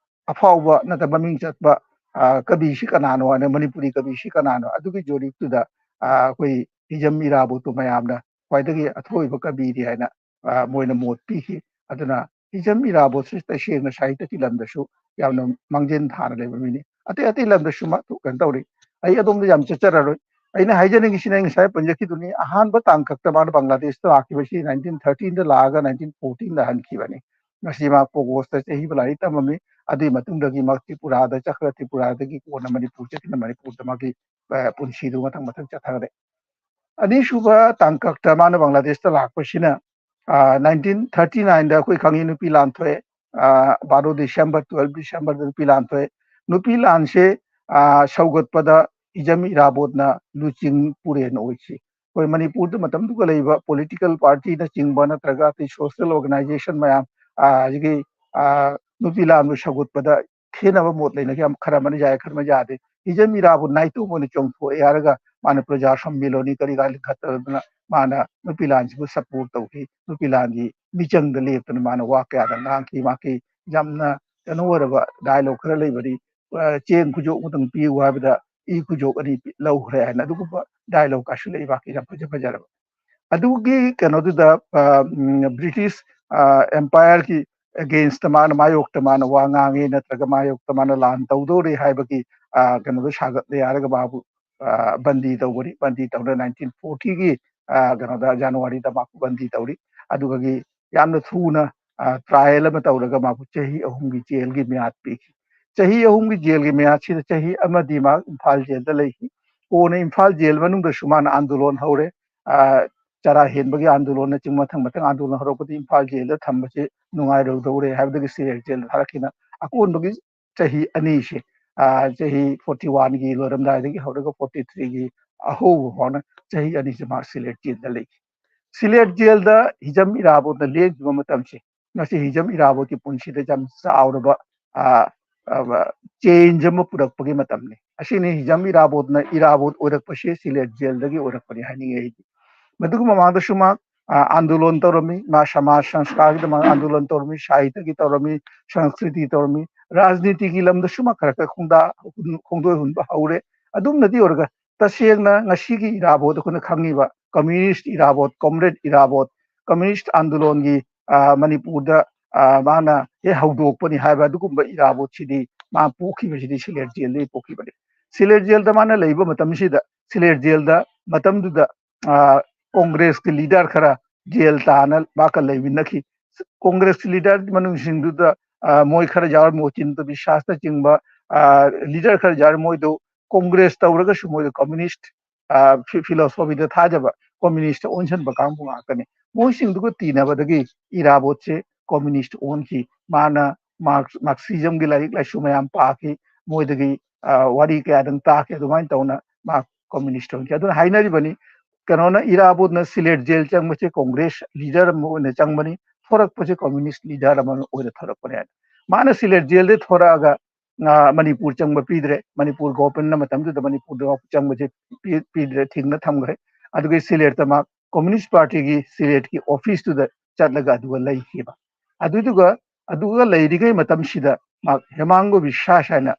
ꯑꯐꯥꯎꯕ ꯅꯠꯇ꯭ꯔ ꯃꯃꯤꯡ ꯆꯠꯄ, ꯑ, ꯀꯕꯤꯁꯤ ꯀꯅꯥꯅꯣ ꯍꯥꯏꯅ, ꯃꯅꯤꯄꯨꯔꯤ ꯀꯕꯤꯁꯤ ꯀꯅꯥꯅꯣ, ꯑꯗꯨꯒꯤ ꯖꯣꯔꯤꯛꯇꯨꯗ, ꯑ, ꯑꯩꯈꯣꯏ ꯍꯤꯖꯝ ꯏꯔꯥꯕꯣꯠꯇꯨ ꯃꯌꯥꯝꯅ ꯈ꯭ꯋꯥꯏꯗꯒꯤ ꯑꯊꯣꯏꯕ ꯀꯕꯤꯅꯤ ꯍꯥꯏꯅ, ꯑ, ꯃꯣꯏꯅ ꯃꯣꯠ ꯄꯤꯈꯤ꯫ ꯑꯗꯨꯅ ꯍꯤꯖꯝ ꯏꯔꯥꯕꯣꯠꯁꯤ ꯇꯁꯦꯡꯅ ꯁꯥꯍꯤꯇ꯭ꯌꯒꯤ ꯂꯝꯗꯁꯨ ꯌꯥꯝꯅ ꯃꯥꯡꯖꯤꯟ ꯊꯥꯅ ꯂꯩꯕ ꯃꯤꯅꯤ꯫ ꯑꯇꯩ ꯑꯇꯩ ꯂꯝꯗꯁꯨ ꯃꯥ ꯀꯩꯅꯣ ꯇꯧꯔꯤ꯫ ꯑꯩ ꯑꯗꯣꯝꯗ ꯌꯥꯝ ꯆꯠꯆꯔꯔꯣꯏ꯫ ꯑꯩꯅ ꯍꯥꯏꯖꯅꯤꯡꯉꯤꯁꯤꯅ, ꯑꯩ ꯉꯁꯥꯏ ꯄꯟꯖꯈꯤꯗꯨꯅꯤ, ꯑꯍꯥꯟꯕ ꯇꯥꯡꯀꯛꯇ ꯃꯥꯅ ꯕꯪꯒ꯭ꯂꯥꯗꯦꯁꯇ ꯂꯥꯛꯈꯤꯕꯁꯤ nineteen thirteenꯗ ꯂꯥꯛꯑꯒ nineteen fourteenꯗ ꯍꯟꯈꯤꯕꯅꯤ꯫ ꯉꯁꯤ ꯃꯥ ꯀꯣꯒꯣꯁꯇ ꯆꯍꯤ ꯂꯥꯏꯔꯤꯛ ꯇꯝꯃꯝꯃꯤ꯫ ꯑꯗꯨꯒꯤ ꯃꯇꯨꯡꯗꯒꯤ ꯃꯥ ꯇ꯭ꯔꯤꯄꯨꯔꯥꯗ ꯆꯠꯈ꯭ꯔ, ꯇ꯭ꯔꯤꯄꯨꯔꯥꯗꯒꯤ ꯀꯣꯟꯅ ꯃꯅꯤꯄꯨꯔ ꯆꯠꯇꯨꯅ ꯃꯅꯤꯄꯨꯔꯗ ꯃꯥꯒꯤ, ꯑ, ꯄꯨꯟꯁꯤꯗꯨ ꯃꯊꯪ ꯃꯊꯪ ꯆꯠꯊꯈꯔꯦ꯫ ꯑꯅꯤꯁꯨꯕ ꯇꯥꯡꯀꯛꯇ ꯃꯥꯅ ꯕꯪꯒ꯭ꯂꯥꯗꯦꯁꯇ ꯂꯥꯛꯄꯁꯤꯅ, ꯑ, nineteen thirty nineꯗ ꯑꯩꯈꯣꯏ ꯈꯪꯉꯤ, ꯅꯨꯄꯤ ꯂꯥꯟ ꯊꯣꯛꯑꯦ꯫ ꯑ, ꯕꯥꯔꯣ ꯗꯤꯁꯦꯝꯕꯔ, twelve ꯗꯤꯁꯦꯝꯕꯔꯗ ꯅꯨꯄꯤ ꯂꯥꯟ ꯊꯣꯛꯑꯦ꯫ ꯅꯨꯄꯤ ꯂꯥꯟꯁꯦ, ꯑ, ꯁꯧꯒꯠꯄꯗ ꯍꯤꯖꯝ ꯏꯔꯥꯕꯣꯠꯅ ꯂꯨꯆꯤꯡ ꯄꯨꯔꯦꯟ ꯑꯣꯏꯈꯤ꯫ ꯑꯩꯈꯣꯏ ꯃꯅꯤꯄꯨꯔꯗ ꯃꯇꯝꯗꯨꯒ ꯂꯩꯕ ꯄꯣꯂꯤꯇꯤꯀꯦꯜ ꯄꯥꯔꯇꯤꯅꯆꯤꯡꯕ ꯅꯠꯇ꯭ꯔꯒ ꯑꯇꯩ ꯁꯣꯁꯤꯌꯦꯜ ꯑꯣꯔꯒꯅꯥꯏꯖꯦꯁꯟ ꯃꯌꯥꯝ, ꯑ, ꯍꯧꯖꯤꯛꯀꯤ, ꯑ, ꯅꯨꯄꯤ ꯂꯥꯟꯕꯨ ꯁꯧꯒꯠꯄꯗ ꯈꯦꯠꯅꯕ ꯃꯣꯠ ꯂꯩꯅꯈꯤ꯫ ꯌꯥꯝ ꯈꯔ ꯑꯃꯅ ꯌꯥꯏ, ꯈꯔ ꯑꯃꯅ ꯌꯥꯗꯦ꯫ ꯍꯤꯖꯝ ꯏꯔꯥꯕꯣꯠ ꯅꯥꯏꯇꯣꯝ ꯑꯣꯏꯅ ꯆꯣꯡꯊꯣꯛꯑꯦ ꯍꯥꯏꯔꯒ ꯃꯥꯅ ꯄ꯭ꯔꯖꯥ ꯁꯝꯃꯦꯂꯣꯅꯤ ꯀꯔꯤ ꯀꯔꯥ ꯂꯤꯡꯈꯠꯇꯅ ꯃꯥꯅ ꯅꯨꯄꯤ ꯂꯥꯟꯁꯤꯕꯨ ꯁꯄꯣꯔꯠ ꯇꯧꯈꯤ꯫ ꯅꯨꯄꯤ ꯂꯥꯟꯒꯤ ꯃꯤꯆꯪꯗ ꯂꯦꯞꯇꯅ ꯃꯥꯅ ꯋꯥ ꯀꯌꯥꯗ ꯉꯥꯡꯈꯤ꯫ ꯃꯍꯥꯛꯀꯤ ꯌꯥꯝꯅ ꯀꯩꯅꯣ ꯑꯣꯏꯔꯕ ꯗꯥꯏꯂꯣꯛ ꯈꯔ ꯂꯩꯕꯅꯤ, ꯑ, "ꯆꯦꯡ ꯈꯨꯖꯣꯞ ꯑꯃꯇꯪ ꯄꯤꯌꯨ" ꯍꯥꯏꯕꯗ "ꯏ ꯈꯨꯖꯣꯞ ꯑꯅꯤ ꯄꯤ-, ꯂꯧꯈ꯭ꯔꯦ" ꯍꯥꯏꯅ ꯑꯗꯨꯒꯨꯝꯕ ꯗꯥꯏꯂꯣꯛ ꯀꯥꯁꯨ ꯂꯩ꯫ ꯃꯍꯥꯛꯀꯤ ꯌꯥꯝ ꯐꯖ ꯐꯖꯔꯕ꯫ ꯑꯗꯨꯒꯤ ꯀꯩꯅꯣꯗꯨꯗ, ꯑ, ꯎꯝ, ꯕ꯭ꯔꯤꯇꯤꯁ, ꯑ, ꯑꯦꯝꯄꯥꯌꯔꯒꯤ ꯑꯦꯒꯦꯟꯁꯇ ꯃꯥꯅ, ꯃꯥꯌꯣꯛꯇ ꯃꯥꯅ ꯋꯥ ꯉꯥꯡꯉꯦ ꯅꯠꯇ꯭ꯔꯒ ꯃꯥꯌꯣꯛꯇ ꯃꯥꯅ ꯂꯥꯟ ꯇꯧꯗꯧꯔꯦ ꯍꯥꯏꯕꯒꯤ, ꯑ, ꯀꯩꯅꯣꯗꯣ ꯁꯥꯒꯠꯂꯦ ꯍꯥꯏꯔꯒ ꯃꯥꯕꯨ, ꯑ, ꯕꯟꯗꯤ ꯇꯧꯒꯅꯤ꯫ ꯕꯟꯗꯤ ꯇꯧꯗꯅ nineteen fortyꯒꯤ, ꯑ, ꯀꯩꯅꯣꯗ, ꯖꯅꯋꯥꯔꯤꯗ ꯃꯥꯕꯨ ꯕꯟꯗꯤ ꯇꯧꯔꯤ꯫ ꯑꯗꯨꯒꯤ ꯌꯥꯝꯅ ꯊꯨꯅ, ꯑ, ꯇ꯭ꯔꯥꯏꯌꯦꯜ ꯑꯃ ꯇꯧꯔꯒ ꯃꯥꯕꯨ ꯆꯍꯤ ꯑꯍꯨꯝꯒꯤ ꯖꯦꯜꯒꯤ ꯃꯌꯥꯗ ꯄꯤꯈꯤ꯫ ꯆꯍꯤ ꯑꯍꯨꯝꯒꯤ ꯖꯦꯜꯒꯤ ꯃꯌꯥꯗꯁꯤꯗ ꯆꯍꯤ ꯑꯃꯗꯤ ꯃꯥ ꯏꯝꯐꯥꯜ ꯖꯦꯜꯗ ꯂꯩꯈꯤ꯫ ꯀꯣꯟꯅ ꯏꯝꯐꯥꯜ ꯖꯦꯜ ꯃꯅꯨꯡꯗꯁꯨ ꯃꯥꯅ ꯑꯥꯟꯗꯣꯂꯣꯟ ꯍꯧꯔꯦ꯫ ꯑ, ꯆꯔꯥ ꯍꯦꯟꯕꯒꯤ ꯑꯥꯟꯗꯣꯂꯣꯟꯅꯆꯤꯡꯕ ꯃꯊꯪ ꯃꯊꯪ ꯑꯥꯟꯗꯣꯂꯣꯟ ꯍꯧꯔꯛꯄꯗ ꯏꯝꯐꯥꯜ ꯖꯦꯜꯗ ꯊꯝꯕꯁꯤ ꯅꯨꯡꯉꯥꯏꯔꯣꯏꯗꯧꯔꯦ ꯍꯥꯏꯕꯗꯒꯤ ꯁꯤꯂꯦꯠ ꯖꯦꯜꯗ ꯊꯥꯔꯛꯈꯤꯅ ꯑꯀꯣꯟꯕꯒꯤ ꯆꯍꯤ ꯑꯅꯤꯁꯦ, ꯑ, ꯆꯍꯤ forty oneꯒꯤ ꯂꯣꯏꯔꯝꯗꯥꯏꯗꯒꯤ ꯍꯧꯔꯒ forty threeꯒꯤ ꯑꯍꯧꯕ ꯐꯥꯎꯅ ꯆꯍꯤ ꯑꯅꯤꯁꯦ ꯃꯥ ꯁꯤꯂꯦꯠ ꯖꯦꯜꯗ ꯂꯩꯈꯤ꯫ ꯁꯤꯂꯦꯠ ꯖꯦꯜꯗ ꯍꯤꯖꯝ ꯏꯔꯥꯕꯣꯠꯅ ꯂꯦꯡꯈꯤꯕ ꯃꯇꯝꯁꯦ, ꯉꯁꯤ ꯍꯤꯖꯝ ꯏꯔꯥꯕꯣꯠꯀꯤ ꯄꯨꯟꯁꯤꯗ ꯌꯥꯝ ꯆꯥꯎꯔꯕ, ꯑ, ꯑ, ꯆꯦꯟꯖ ꯑꯃ ꯄꯨꯔꯛꯄꯒꯤ ꯃꯇꯝꯅꯤ꯫ ꯑꯁꯤꯅꯤ ꯍꯤꯖꯝ ꯏꯔꯥꯕꯣꯠꯅ ꯏꯔꯥꯕꯣꯠ ꯑꯣꯏꯔꯛꯄꯁꯦ ꯁꯤꯂꯦꯠ ꯖꯦꯜꯗꯒꯤ ꯑꯣꯏꯔꯛꯄꯅꯤ ꯍꯥꯏꯅꯤꯡꯉꯤ ꯑꯩꯗꯤ꯫ ꯃꯗꯨꯒꯤ ꯃꯃꯥꯡꯗꯁꯨ ꯃꯥ ꯑ, ꯑꯥꯟꯗꯣꯂꯣꯟ ꯇꯧꯔꯝꯃꯤ, ꯃꯥ ꯁꯃꯥꯖ ꯁꯪꯁꯀꯥꯔꯒꯤꯗꯃꯛ ꯑꯥꯟꯗꯣꯂꯣꯟ ꯇꯧꯔꯝꯃꯤ, ꯁꯥꯍꯤꯇ꯭ꯌꯒꯤ ꯇꯧꯔꯝꯃꯤ, ꯁꯪꯁꯀ꯭ꯔꯤꯇꯤ ꯇꯧꯔꯝꯃꯤ, ꯔꯥꯖꯅꯤꯇꯤꯒꯤ ꯂꯝꯗꯁꯨ ꯃꯥ ꯈꯔ ꯈꯔ ꯈꯣꯡꯗꯥ-, ꯍꯨꯟ-, ꯈꯣꯡꯗꯣꯏ ꯍꯨꯟꯕ ꯍꯧꯔꯦ꯫ ꯑꯗꯨꯝꯅꯗꯤ ꯑꯣꯏꯔꯒ ꯇꯁꯦꯡꯅ ꯉꯁꯤꯒꯤ ꯏꯔꯥꯕꯣꯠ ꯑꯩꯈꯣꯏꯅ ꯈꯪꯉꯤꯕ ꯀꯝꯃ꯭ꯌꯨꯅꯤꯁ ꯏꯔꯥꯕꯣꯠ, ꯀꯣꯝꯔꯦꯗ ꯏꯔꯥꯕꯣꯠ, ꯀꯝꯃ꯭ꯌꯨꯅꯤꯁ ꯑꯥꯟꯗꯣꯂꯣꯟꯒꯤ, ꯑ, ꯃꯅꯤꯄꯨꯔꯗ, ꯑ, ꯃꯥꯅ ꯍꯦꯛ ꯍꯧꯗꯣꯛꯄꯅꯤ ꯍꯥꯏꯕ ꯑꯗꯨꯒꯨꯝꯕ ꯏꯔꯥꯕꯣꯠꯁꯤꯗꯤ ꯃꯥ ꯄꯣꯛꯈꯤꯕꯁꯤꯗꯤ ꯁꯤꯂꯦꯠ ꯖꯦꯜꯗꯒꯤ ꯄꯣꯛꯈꯤꯕꯅꯤ꯫ ꯁꯤꯂꯦꯠ ꯖꯦꯜꯗ ꯃꯥꯅ ꯂꯩꯕ ꯃꯇꯝꯁꯤꯗ ꯁꯤꯂꯦꯠ ꯖꯦꯜꯗ ꯃꯇꯝꯗꯨꯗ, ꯑ, ꯀꯣꯡꯒ꯭ꯔꯦꯁꯀꯤ ꯂꯤꯗꯔ ꯈꯔ ꯖꯦꯜ ꯇꯥꯅ ꯃꯥꯒ ꯂꯩꯃꯤꯟꯅꯈꯤ꯫ ꯀꯣꯡꯒ꯭ꯔꯦꯁꯀꯤ ꯂꯤꯗꯔ ꯃꯅꯨꯡꯁꯤꯡꯗꯨꯗ, ꯑ, ꯃꯣꯏ ꯈꯔ ꯌꯥꯎꯔꯤ, ꯃꯣꯆꯤꯟꯗ ꯕꯤꯁ꯭ꯋꯥꯁꯅꯆꯤꯡꯕ, ꯑ, ꯂꯤꯗꯔ ꯈꯔ ꯌꯥꯎꯔꯤ꯫ ꯃꯣꯏꯗꯨ ꯀꯣꯡꯒ꯭ꯔꯦꯁ ꯇꯧꯔꯒꯁꯨ ꯃꯣꯏꯗꯨ ꯀꯝꯃ꯭ꯌꯨꯅꯤꯁ, ꯑ, ꯐꯤ-, ꯐꯤꯂꯣꯁꯣꯐꯤꯗ ꯊꯥꯖꯕ, ꯀꯝꯃ꯭ꯌꯨꯅꯤꯁꯇ ꯑꯣꯟꯁꯤꯟꯕ ꯀꯥꯡꯕꯨ ꯉꯥꯛꯇꯅꯤ꯫ ꯃꯣꯏꯁꯤꯡꯗꯨꯒ ꯇꯤꯟꯅꯕꯗꯒꯤ ꯏꯔꯥꯕꯣꯠꯁꯦ ꯀꯝꯃ꯭ꯌꯨꯅꯤꯁ ꯑꯣꯟꯈꯤ꯫ ꯃꯥꯅ ꯃꯥꯔꯛꯁ-, ꯃꯥꯔꯛꯁꯤꯖꯝꯒꯤ ꯂꯥꯏꯔꯤꯛ ꯂꯥꯏꯁꯨ ꯃꯌꯥꯝ ꯄꯥꯈꯤ, ꯃꯣꯏꯗꯒꯤ, ꯑ, ꯋꯥꯔꯤ ꯀꯌꯥꯗꯪ ꯇꯥꯈꯤ꯫ ꯑꯗꯨꯃꯥꯏꯅ ꯇꯧꯅ ꯃꯥ ꯀꯝꯃ꯭ꯌꯨꯅꯤꯁ ꯑꯣꯟꯈꯤ꯫ ꯑꯗꯨꯅ ꯍꯥꯏꯅꯔꯤꯕꯅꯤ, ꯀꯩꯅꯣꯅ, ꯏꯔꯥꯕꯣꯠꯅ ꯁꯤꯂꯦꯠ ꯖꯦꯜ ꯆꯪꯕꯁꯦ ꯀꯣꯡꯒ꯭ꯔꯦꯁ ꯂꯤꯗꯔ ꯑꯃ ꯑꯣꯏꯅ ꯆꯪꯕꯅꯤ, ꯊꯣꯔꯛꯄꯁꯦ ꯀꯝꯃ꯭ꯌꯨꯅꯤꯁ ꯂꯤꯗꯔ ꯑꯃ ꯑꯣꯏꯅ ꯊꯣꯔꯛꯄꯅꯦ ꯍꯥꯏꯅ꯫ ꯃꯥꯅ ꯁꯤꯂꯦꯠ ꯖꯦꯜꯗꯒꯤ ꯊꯣꯔꯛꯑꯒ, ꯑ, ꯃꯅꯤꯄꯨꯔ ꯆꯪꯕ ꯄꯤꯗ꯭ꯔꯦ꯫ ꯃꯅꯤꯄꯨꯔ ꯒꯣꯚꯔꯟꯃꯦꯟꯠꯅ ꯃꯇꯝꯗꯨꯗ ꯃꯅꯤꯄꯨꯔꯗ ꯆꯪꯕꯁꯦ ꯄꯤ-, ꯄꯤꯗ꯭ꯔꯦ, ꯊꯤꯡꯅ ꯊꯝꯈ꯭ꯔꯦ꯫ ꯑꯗꯨꯒꯤ ꯁꯤꯂꯦꯠꯇ ꯃꯥ ꯀꯝꯃ꯭ꯌꯨꯅꯤꯁ ꯄꯥꯔꯇꯤꯒꯤ ꯁꯤꯂꯦꯠꯀꯤ ꯑꯣꯐꯤꯁꯇꯨꯗ ꯆꯠꯂꯒ ꯑꯗꯨꯒ ꯂꯩꯈꯤꯕ꯫ ꯑꯗꯨꯗꯨꯒ, ꯑꯗꯨꯒ ꯂꯩꯔꯤꯉꯩ ꯃꯇꯝꯁꯤꯗ ꯃꯥ ꯍꯦꯃꯥꯡꯒ ꯕꯤꯁ꯭ꯋꯥꯁ ꯍꯥꯏꯅ,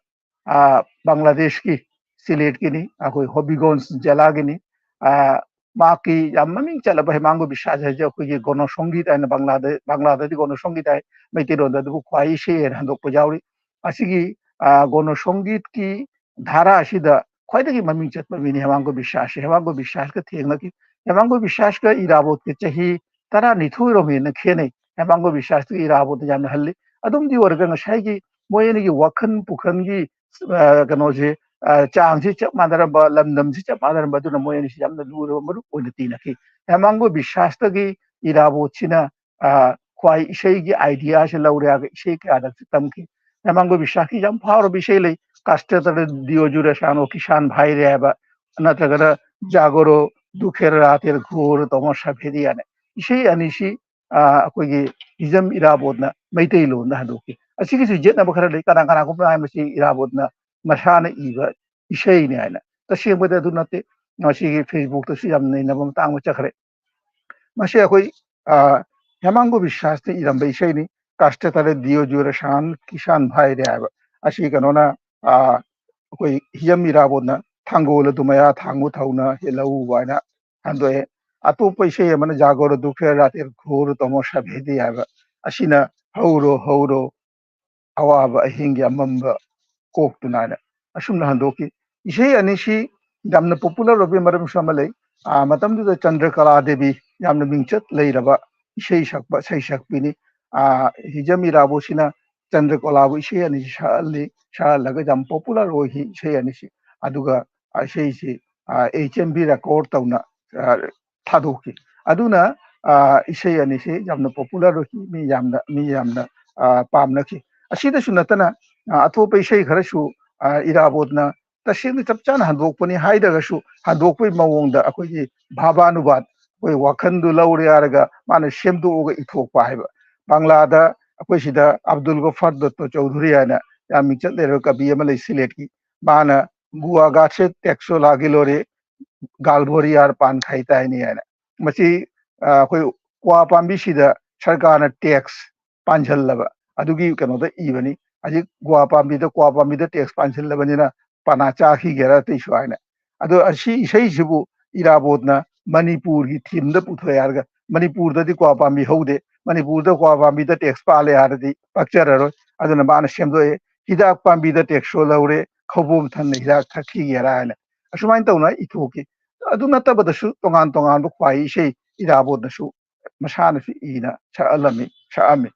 ꯑ, ꯕꯪꯒ꯭ꯂꯥꯗꯦꯁꯀꯤ ꯁꯤꯂꯦꯠꯀꯤꯅꯤ, ꯑꯩꯈꯣꯏ ꯍꯣꯕꯤꯒꯣꯟꯁ ꯖꯦꯂꯥꯒꯤꯅꯤ꯫ ꯑ, ꯃꯍꯥꯛꯀꯤ ꯌꯥꯝ ꯃꯃꯤꯡ ꯆꯠꯂꯕ ꯍꯦꯃꯥꯡꯒ ꯕꯤꯁ꯭ꯋꯥꯁ ꯍꯥꯏꯁꯦ ꯑꯩꯈꯣꯏꯒꯤ ꯒꯣꯅꯣꯁꯣꯡꯒꯤꯠ ꯍꯥꯏꯅ ꯕꯪꯒ꯭ꯂꯥꯗ-, ꯕꯪꯒ꯭ꯂꯥꯗꯗꯤ ꯒꯣꯅꯣꯁꯣꯡꯒꯤꯠ ꯍꯥꯏ, ꯃꯩꯇꯩꯂꯣꯟꯗ ꯑꯗꯨꯕꯨ ꯈ꯭ꯋꯥꯏ ꯏꯁꯩ ꯍꯥꯏꯅ ꯍꯟꯗꯣꯛꯄ ꯌꯥꯎꯔꯤ꯫ ꯑꯁꯤꯒꯤ, ꯑ, ꯒꯣꯅꯣꯁꯣꯡꯒꯤꯠꯀꯤ ꯙꯥꯔꯥ ꯑꯁꯤꯗ ꯈ꯭ꯋꯥꯏꯗꯒꯤ ꯃꯃꯤꯡ ꯆꯠꯄ ꯃꯤꯅꯤ ꯍꯦꯃꯥꯡꯒ ꯕꯤꯁ꯭ꯋꯥꯁꯁꯤ꯫ ꯍꯦꯃꯥꯡꯒ ꯕꯤꯁ꯭ꯋꯥꯁꯀ ꯊꯦꯡꯅꯈꯤ꯫ ꯍꯦꯃꯥꯡꯒ ꯕꯤꯁ꯭ꯋꯥꯁꯀ ꯏꯔꯥꯕꯣꯠꯀ ꯆꯍꯤ ꯇꯔꯥꯅꯤꯊꯣꯏꯔꯣꯝ ꯍꯦꯟꯅ ꯈꯦꯠꯅꯩ꯫ ꯍꯦꯃꯥꯡꯒ ꯕꯤꯁ꯭ꯋꯥꯁꯀ ꯏꯔꯥꯕꯣꯠꯅ ꯌꯥꯝꯅ ꯍꯜꯂꯤ꯫ ꯑꯗꯨꯝꯗꯤ ꯑꯣꯏꯔꯒ ꯉꯁꯥꯏꯒꯤ ꯃꯣꯏ ꯑꯅꯤꯒꯤ ꯋꯥꯈꯜ ꯄꯨꯈꯜꯒꯤ, ꯑ, ꯀꯩꯅꯣꯁꯦ, ꯑ, ꯆꯥꯡꯁꯤ ꯆꯞ ꯃꯥꯟꯅꯔꯝꯕ, ꯂꯝꯗꯝꯁꯤ ꯆꯞ ꯃꯥꯟꯅꯔꯝꯕ, ꯑꯗꯨꯅ ꯃꯣꯏ ꯑꯅꯤꯁꯤ ꯌꯥꯝꯅ ꯂꯨꯔꯕ ꯃꯔꯨꯞ ꯑꯣꯏꯅ ꯇꯤꯟꯅꯈꯤ꯫ ꯍꯦꯃꯥꯡꯒ ꯕꯤꯁ꯭ꯋꯥꯁꯇꯒꯤ ꯏꯔꯥꯕꯣꯠꯁꯤꯅ, ꯑ, ꯈ꯭ꯋꯥꯏ ꯏꯁꯩꯒꯤ ꯑꯥꯏꯗꯤꯌꯥꯁꯦ ꯂꯧꯔꯦ ꯍꯥꯏꯔꯒ ꯏꯁꯩ ꯀꯌꯥꯗꯁꯨ ꯇꯝꯈꯤ꯫ ꯍꯦꯃꯥꯡꯒ ꯕꯤꯁ꯭ꯋꯥꯁꯀꯤ ꯌꯥꯝ ꯐꯥꯎꯔꯕ ꯏꯁꯩ ꯂꯩ, "ꯀꯥꯁꯇꯦ ꯇꯔꯦ ꯗꯤꯌꯣ ꯖꯨꯔꯦ ꯁꯥꯅꯣ ꯀꯤꯁꯥꯟ ꯚꯥꯏ ꯔꯦ" ꯍꯥꯏꯕ, ꯅꯠꯇ꯭ꯔꯒꯅ "ꯖꯥꯒꯣꯔꯣ ꯗꯨꯈꯦꯔ ꯔꯥꯇꯦꯔ ꯘꯣꯔ ꯇꯣꯃꯣ ꯁꯥꯐꯦꯗꯤ" ꯍꯥꯏꯅ ꯏꯁꯩ ꯑꯅꯤꯁꯤ, ꯑ, ꯑꯩꯈꯣꯏꯒꯤ ꯍꯤꯖꯝ ꯏꯔꯥꯕꯣꯠꯅ ꯃꯩꯇꯩꯂꯣꯟꯗ ꯍꯟꯗꯣꯛꯈꯤ꯫ ꯑꯁꯤꯒꯤꯁꯨ ꯌꯦꯠꯅꯕ ꯈꯔ ꯂꯩ, ꯀꯅꯥ ꯀꯅꯥꯒꯨꯝꯕ ꯍꯥꯏ ꯃꯁꯤ ꯏꯔꯥꯕꯣꯠꯅ ꯃꯁꯥꯅ ꯏꯕ ꯏꯁꯩꯅꯤ ꯍꯥꯏꯅ꯫ ꯇꯁꯦꯡꯕꯗꯤ ꯑꯗꯨ ꯅꯠꯇꯦ꯫ ꯉꯁꯤꯒꯤ ꯐꯦꯁꯕꯨꯛꯇꯁꯨ ꯌꯥꯝ ꯅꯩꯅꯕ ꯃꯇꯥꯡ ꯑꯃ ꯆꯠꯈ꯭ꯔꯦ꯫ ꯃꯁꯤ ꯑꯩꯈꯣꯏ, ꯑ, ꯍꯦꯃꯥꯡꯒꯣ ꯕꯤꯁ꯭ꯋꯥꯁꯅ ꯏꯔꯝꯕ ꯏꯁꯩꯅꯤ꯫ "ꯀꯥꯁꯇ ꯇꯔꯦ ꯗꯤꯌꯣ ꯖꯨꯔ ꯁꯥꯟ ꯀꯤꯁꯥꯟ ꯚꯥꯏ ꯔꯦ" ꯍꯥꯏꯕ꯫ ꯑꯁꯤ ꯀꯩꯅꯣꯅ, ꯑ, ꯑꯩꯈꯣꯏ ꯍꯤꯖꯝ ꯏꯔꯥꯕꯣꯠꯅ "ꯊꯥꯡꯒꯣꯜ ꯑꯗꯨ ꯃꯌꯥ ꯊꯥꯡꯒꯨ ꯊꯧꯅ ꯍꯦꯜꯂꯧ" ꯍꯥꯏꯅ ꯍꯟꯗꯣꯛꯑꯦ꯫ ꯑꯇꯣꯞꯄ ꯏꯁꯩ ꯑꯃꯅ "ꯖꯥꯒꯣꯔ ꯗꯨꯈꯦ ꯔꯥꯇꯦꯔ ꯘꯣꯔ ꯇꯣꯃꯣ ꯁꯥꯚꯦꯗꯤ" ꯍꯥꯏꯕ꯫ ꯑꯁꯤꯅ "ꯍꯧꯔꯣ ꯍꯧꯔꯣ ꯑꯋꯥꯕ ꯑꯍꯤꯡꯒꯤ ꯑꯃꯝꯕ ꯀꯣꯛꯇꯨꯅ" ꯍꯥꯏꯅ ꯑꯁꯨꯝꯅ ꯍꯟꯗꯣꯛꯈꯤ꯫ ꯏꯁꯩ ꯑꯅꯤꯁꯤ ꯌꯥꯝꯅ popular ꯑꯣꯏꯕꯒꯤ ꯃꯔꯝꯁꯨ ꯑꯃ ꯂꯩ꯫ ꯑ, ꯃꯇꯝꯗꯨꯗ ꯆꯟꯗ꯭ꯔꯀꯂꯥ ꯗꯦꯕꯤ ꯌꯥꯝꯅ ꯃꯤꯡꯆꯠ ꯂꯩꯔꯕ ꯏꯁꯩ ꯁꯛꯄ ꯁꯩꯁꯛꯄꯤꯅꯤ꯫ ꯑ, ꯍꯤꯖꯝ ꯏꯔꯥꯕꯣꯠꯁꯤꯅ ꯆꯟꯗ꯭ꯔꯀꯂꯥꯕꯨ ꯏꯁꯩ ꯑꯅꯤꯁꯤ ꯁꯛꯍꯜꯂꯤ, ꯁꯛꯍꯜꯂꯒ ꯌꯥꯝ popular ꯑꯣꯏꯈꯤ ꯏꯁꯩ ꯑꯅꯤꯁꯤ꯫ ꯑꯗꯨꯒ ꯏꯁꯩꯁꯤ, ꯑ, H M V record ꯇꯧꯅ, ꯑ, ꯊꯥꯗꯣꯛꯈꯤ꯫ ꯑꯗꯨꯅ, ꯑ, ꯏꯁꯩ ꯑꯅꯤꯁꯤ ꯌꯥꯝꯅ popular ꯑꯣꯏꯈꯤ, ꯃꯤ ꯌꯥꯝꯅ, ꯃꯤ ꯌꯥꯝꯅ, ꯑ, ꯄꯥꯝꯅꯈꯤ꯫ ꯑꯁꯤꯗꯁꯨ ꯅꯠꯇꯅ, ꯑ, ꯑꯇꯣꯞꯄ ꯏꯁꯩ ꯈꯔꯁꯨ, ꯑ, ꯏꯔꯥꯕꯣꯠꯅ ꯇꯁꯦꯡꯅ ꯆꯞ ꯆꯥꯅ ꯍꯟꯗꯣꯛꯄꯅꯤ ꯍꯥꯏꯗ꯭ꯔꯒꯁꯨ, ꯍꯟꯗꯣꯛꯄꯒꯤ ꯃꯑꯣꯡꯗ ꯑꯩꯈꯣꯏꯒꯤ ꯚꯥꯕꯥꯅꯨꯕꯥꯗ, ꯑꯩꯈꯣꯏ ꯋꯥꯈꯜꯗꯨ ꯂꯧꯔꯦ ꯍꯥꯏꯔꯒ ꯃꯥꯅ ꯁꯦꯝꯗꯣꯛꯑꯒ ꯏꯊꯣꯛꯄ ꯍꯥꯏꯕ꯫ ꯕꯪꯂꯥꯗ ꯑꯩꯈꯣꯏ ꯁꯤꯗ ꯑꯕꯗꯨꯜ ꯒꯐꯥꯔ ꯗꯠꯇꯣ ꯆꯧꯙꯨꯔꯤ ꯍꯥꯏꯅ ꯌꯥꯝ ꯃꯤꯡꯆꯠ ꯂꯩꯔꯕ ꯀꯕꯤ ꯑꯃ ꯂꯩ ꯁꯤꯂꯦꯠꯀꯤ꯫ ꯃꯥꯅ "ꯒꯨꯋꯥ ꯒꯥꯁꯦ ꯇꯦꯛꯁꯣ ꯂꯥꯒꯤ ꯂꯣꯔꯦ, ꯒꯥꯜꯚꯣꯔꯤꯌꯥꯔ ꯄꯥꯟ ꯈꯥꯏ ꯇꯥꯏꯅꯤ" ꯍꯥꯏꯅ꯫ ꯃꯁꯤ, ꯑ, ꯑꯩꯈꯣꯏ ꯀ꯭ꯋꯥ ꯄꯥꯝꯕꯤꯁꯤꯗ ꯁꯔꯀꯥꯔꯅ tax ꯄꯥꯟꯁꯤꯜꯂꯕ, ꯑꯗꯨꯒꯤ ꯀꯩꯅꯣꯗ ꯏꯕꯅꯤ꯫ ꯍꯧꯖꯤꯛ ꯒ꯭ꯋꯥ ꯄꯥꯝꯕꯤꯗ, ꯀ꯭ꯋꯥ ꯄꯥꯝꯕꯤꯗ tax ꯄꯥꯟꯁꯤꯜꯂꯕꯅꯤꯅ ꯄꯅꯥ ꯆꯥꯈꯤꯒꯦꯔꯥ ꯑꯇꯩꯁꯨ ꯍꯥꯏꯅ꯫ ꯑꯗꯣ ꯑꯁꯤ ꯏꯁꯩꯁꯤꯕꯨ ꯏꯔꯥꯕꯣꯠꯅ ꯃꯅꯤꯄꯨꯔꯒꯤ themeꯗ ꯄꯨꯊꯣꯛꯑꯦ ꯍꯥꯏꯔꯒ, ꯃꯅꯤꯄꯨꯔꯗꯗꯤ ꯀ꯭ꯋꯥ ꯄꯥꯝꯕꯤ ꯍꯧꯗꯦ, ꯃꯅꯤꯄꯨꯔꯗ ꯀ꯭ꯋꯥ ꯄꯥꯝꯕꯤꯗ tax ꯄꯥꯜꯂꯦ ꯍꯥꯏꯔꯗꯤ ꯄꯛꯆꯔꯔꯣꯏ꯫ ꯑꯗꯨꯅ ꯃꯥꯅ ꯁꯦꯝꯗꯣꯛꯑꯦ, "ꯍꯤꯗꯥꯛ ꯄꯥꯝꯕꯤꯗ tax ꯁꯣꯜꯍꯧꯔꯦ, ꯈꯧꯕꯣꯝ ꯊꯟꯅ ꯍꯤꯗꯥꯛ ꯊꯛꯈꯤꯒꯦꯔꯥ" ꯍꯥꯏꯅ꯫ ꯑꯁꯨꯃꯥꯏꯅ ꯇꯧꯅ ꯏꯊꯣꯛꯈꯤ꯫ ꯑꯗꯨ ꯅꯠꯇꯕꯗꯁꯨ ꯇꯣꯉꯥꯟ ꯇꯣꯉꯥꯟꯕ ꯈ꯭ꯋꯥꯏ ꯏꯁꯩ ꯏꯔꯥꯕꯣꯠꯅꯁꯨ ꯃꯁꯥꯅꯁꯨ ꯏꯅ ꯁꯛꯍꯜꯂꯝꯃꯤ, ꯁꯛꯑꯝꯃꯤ꯫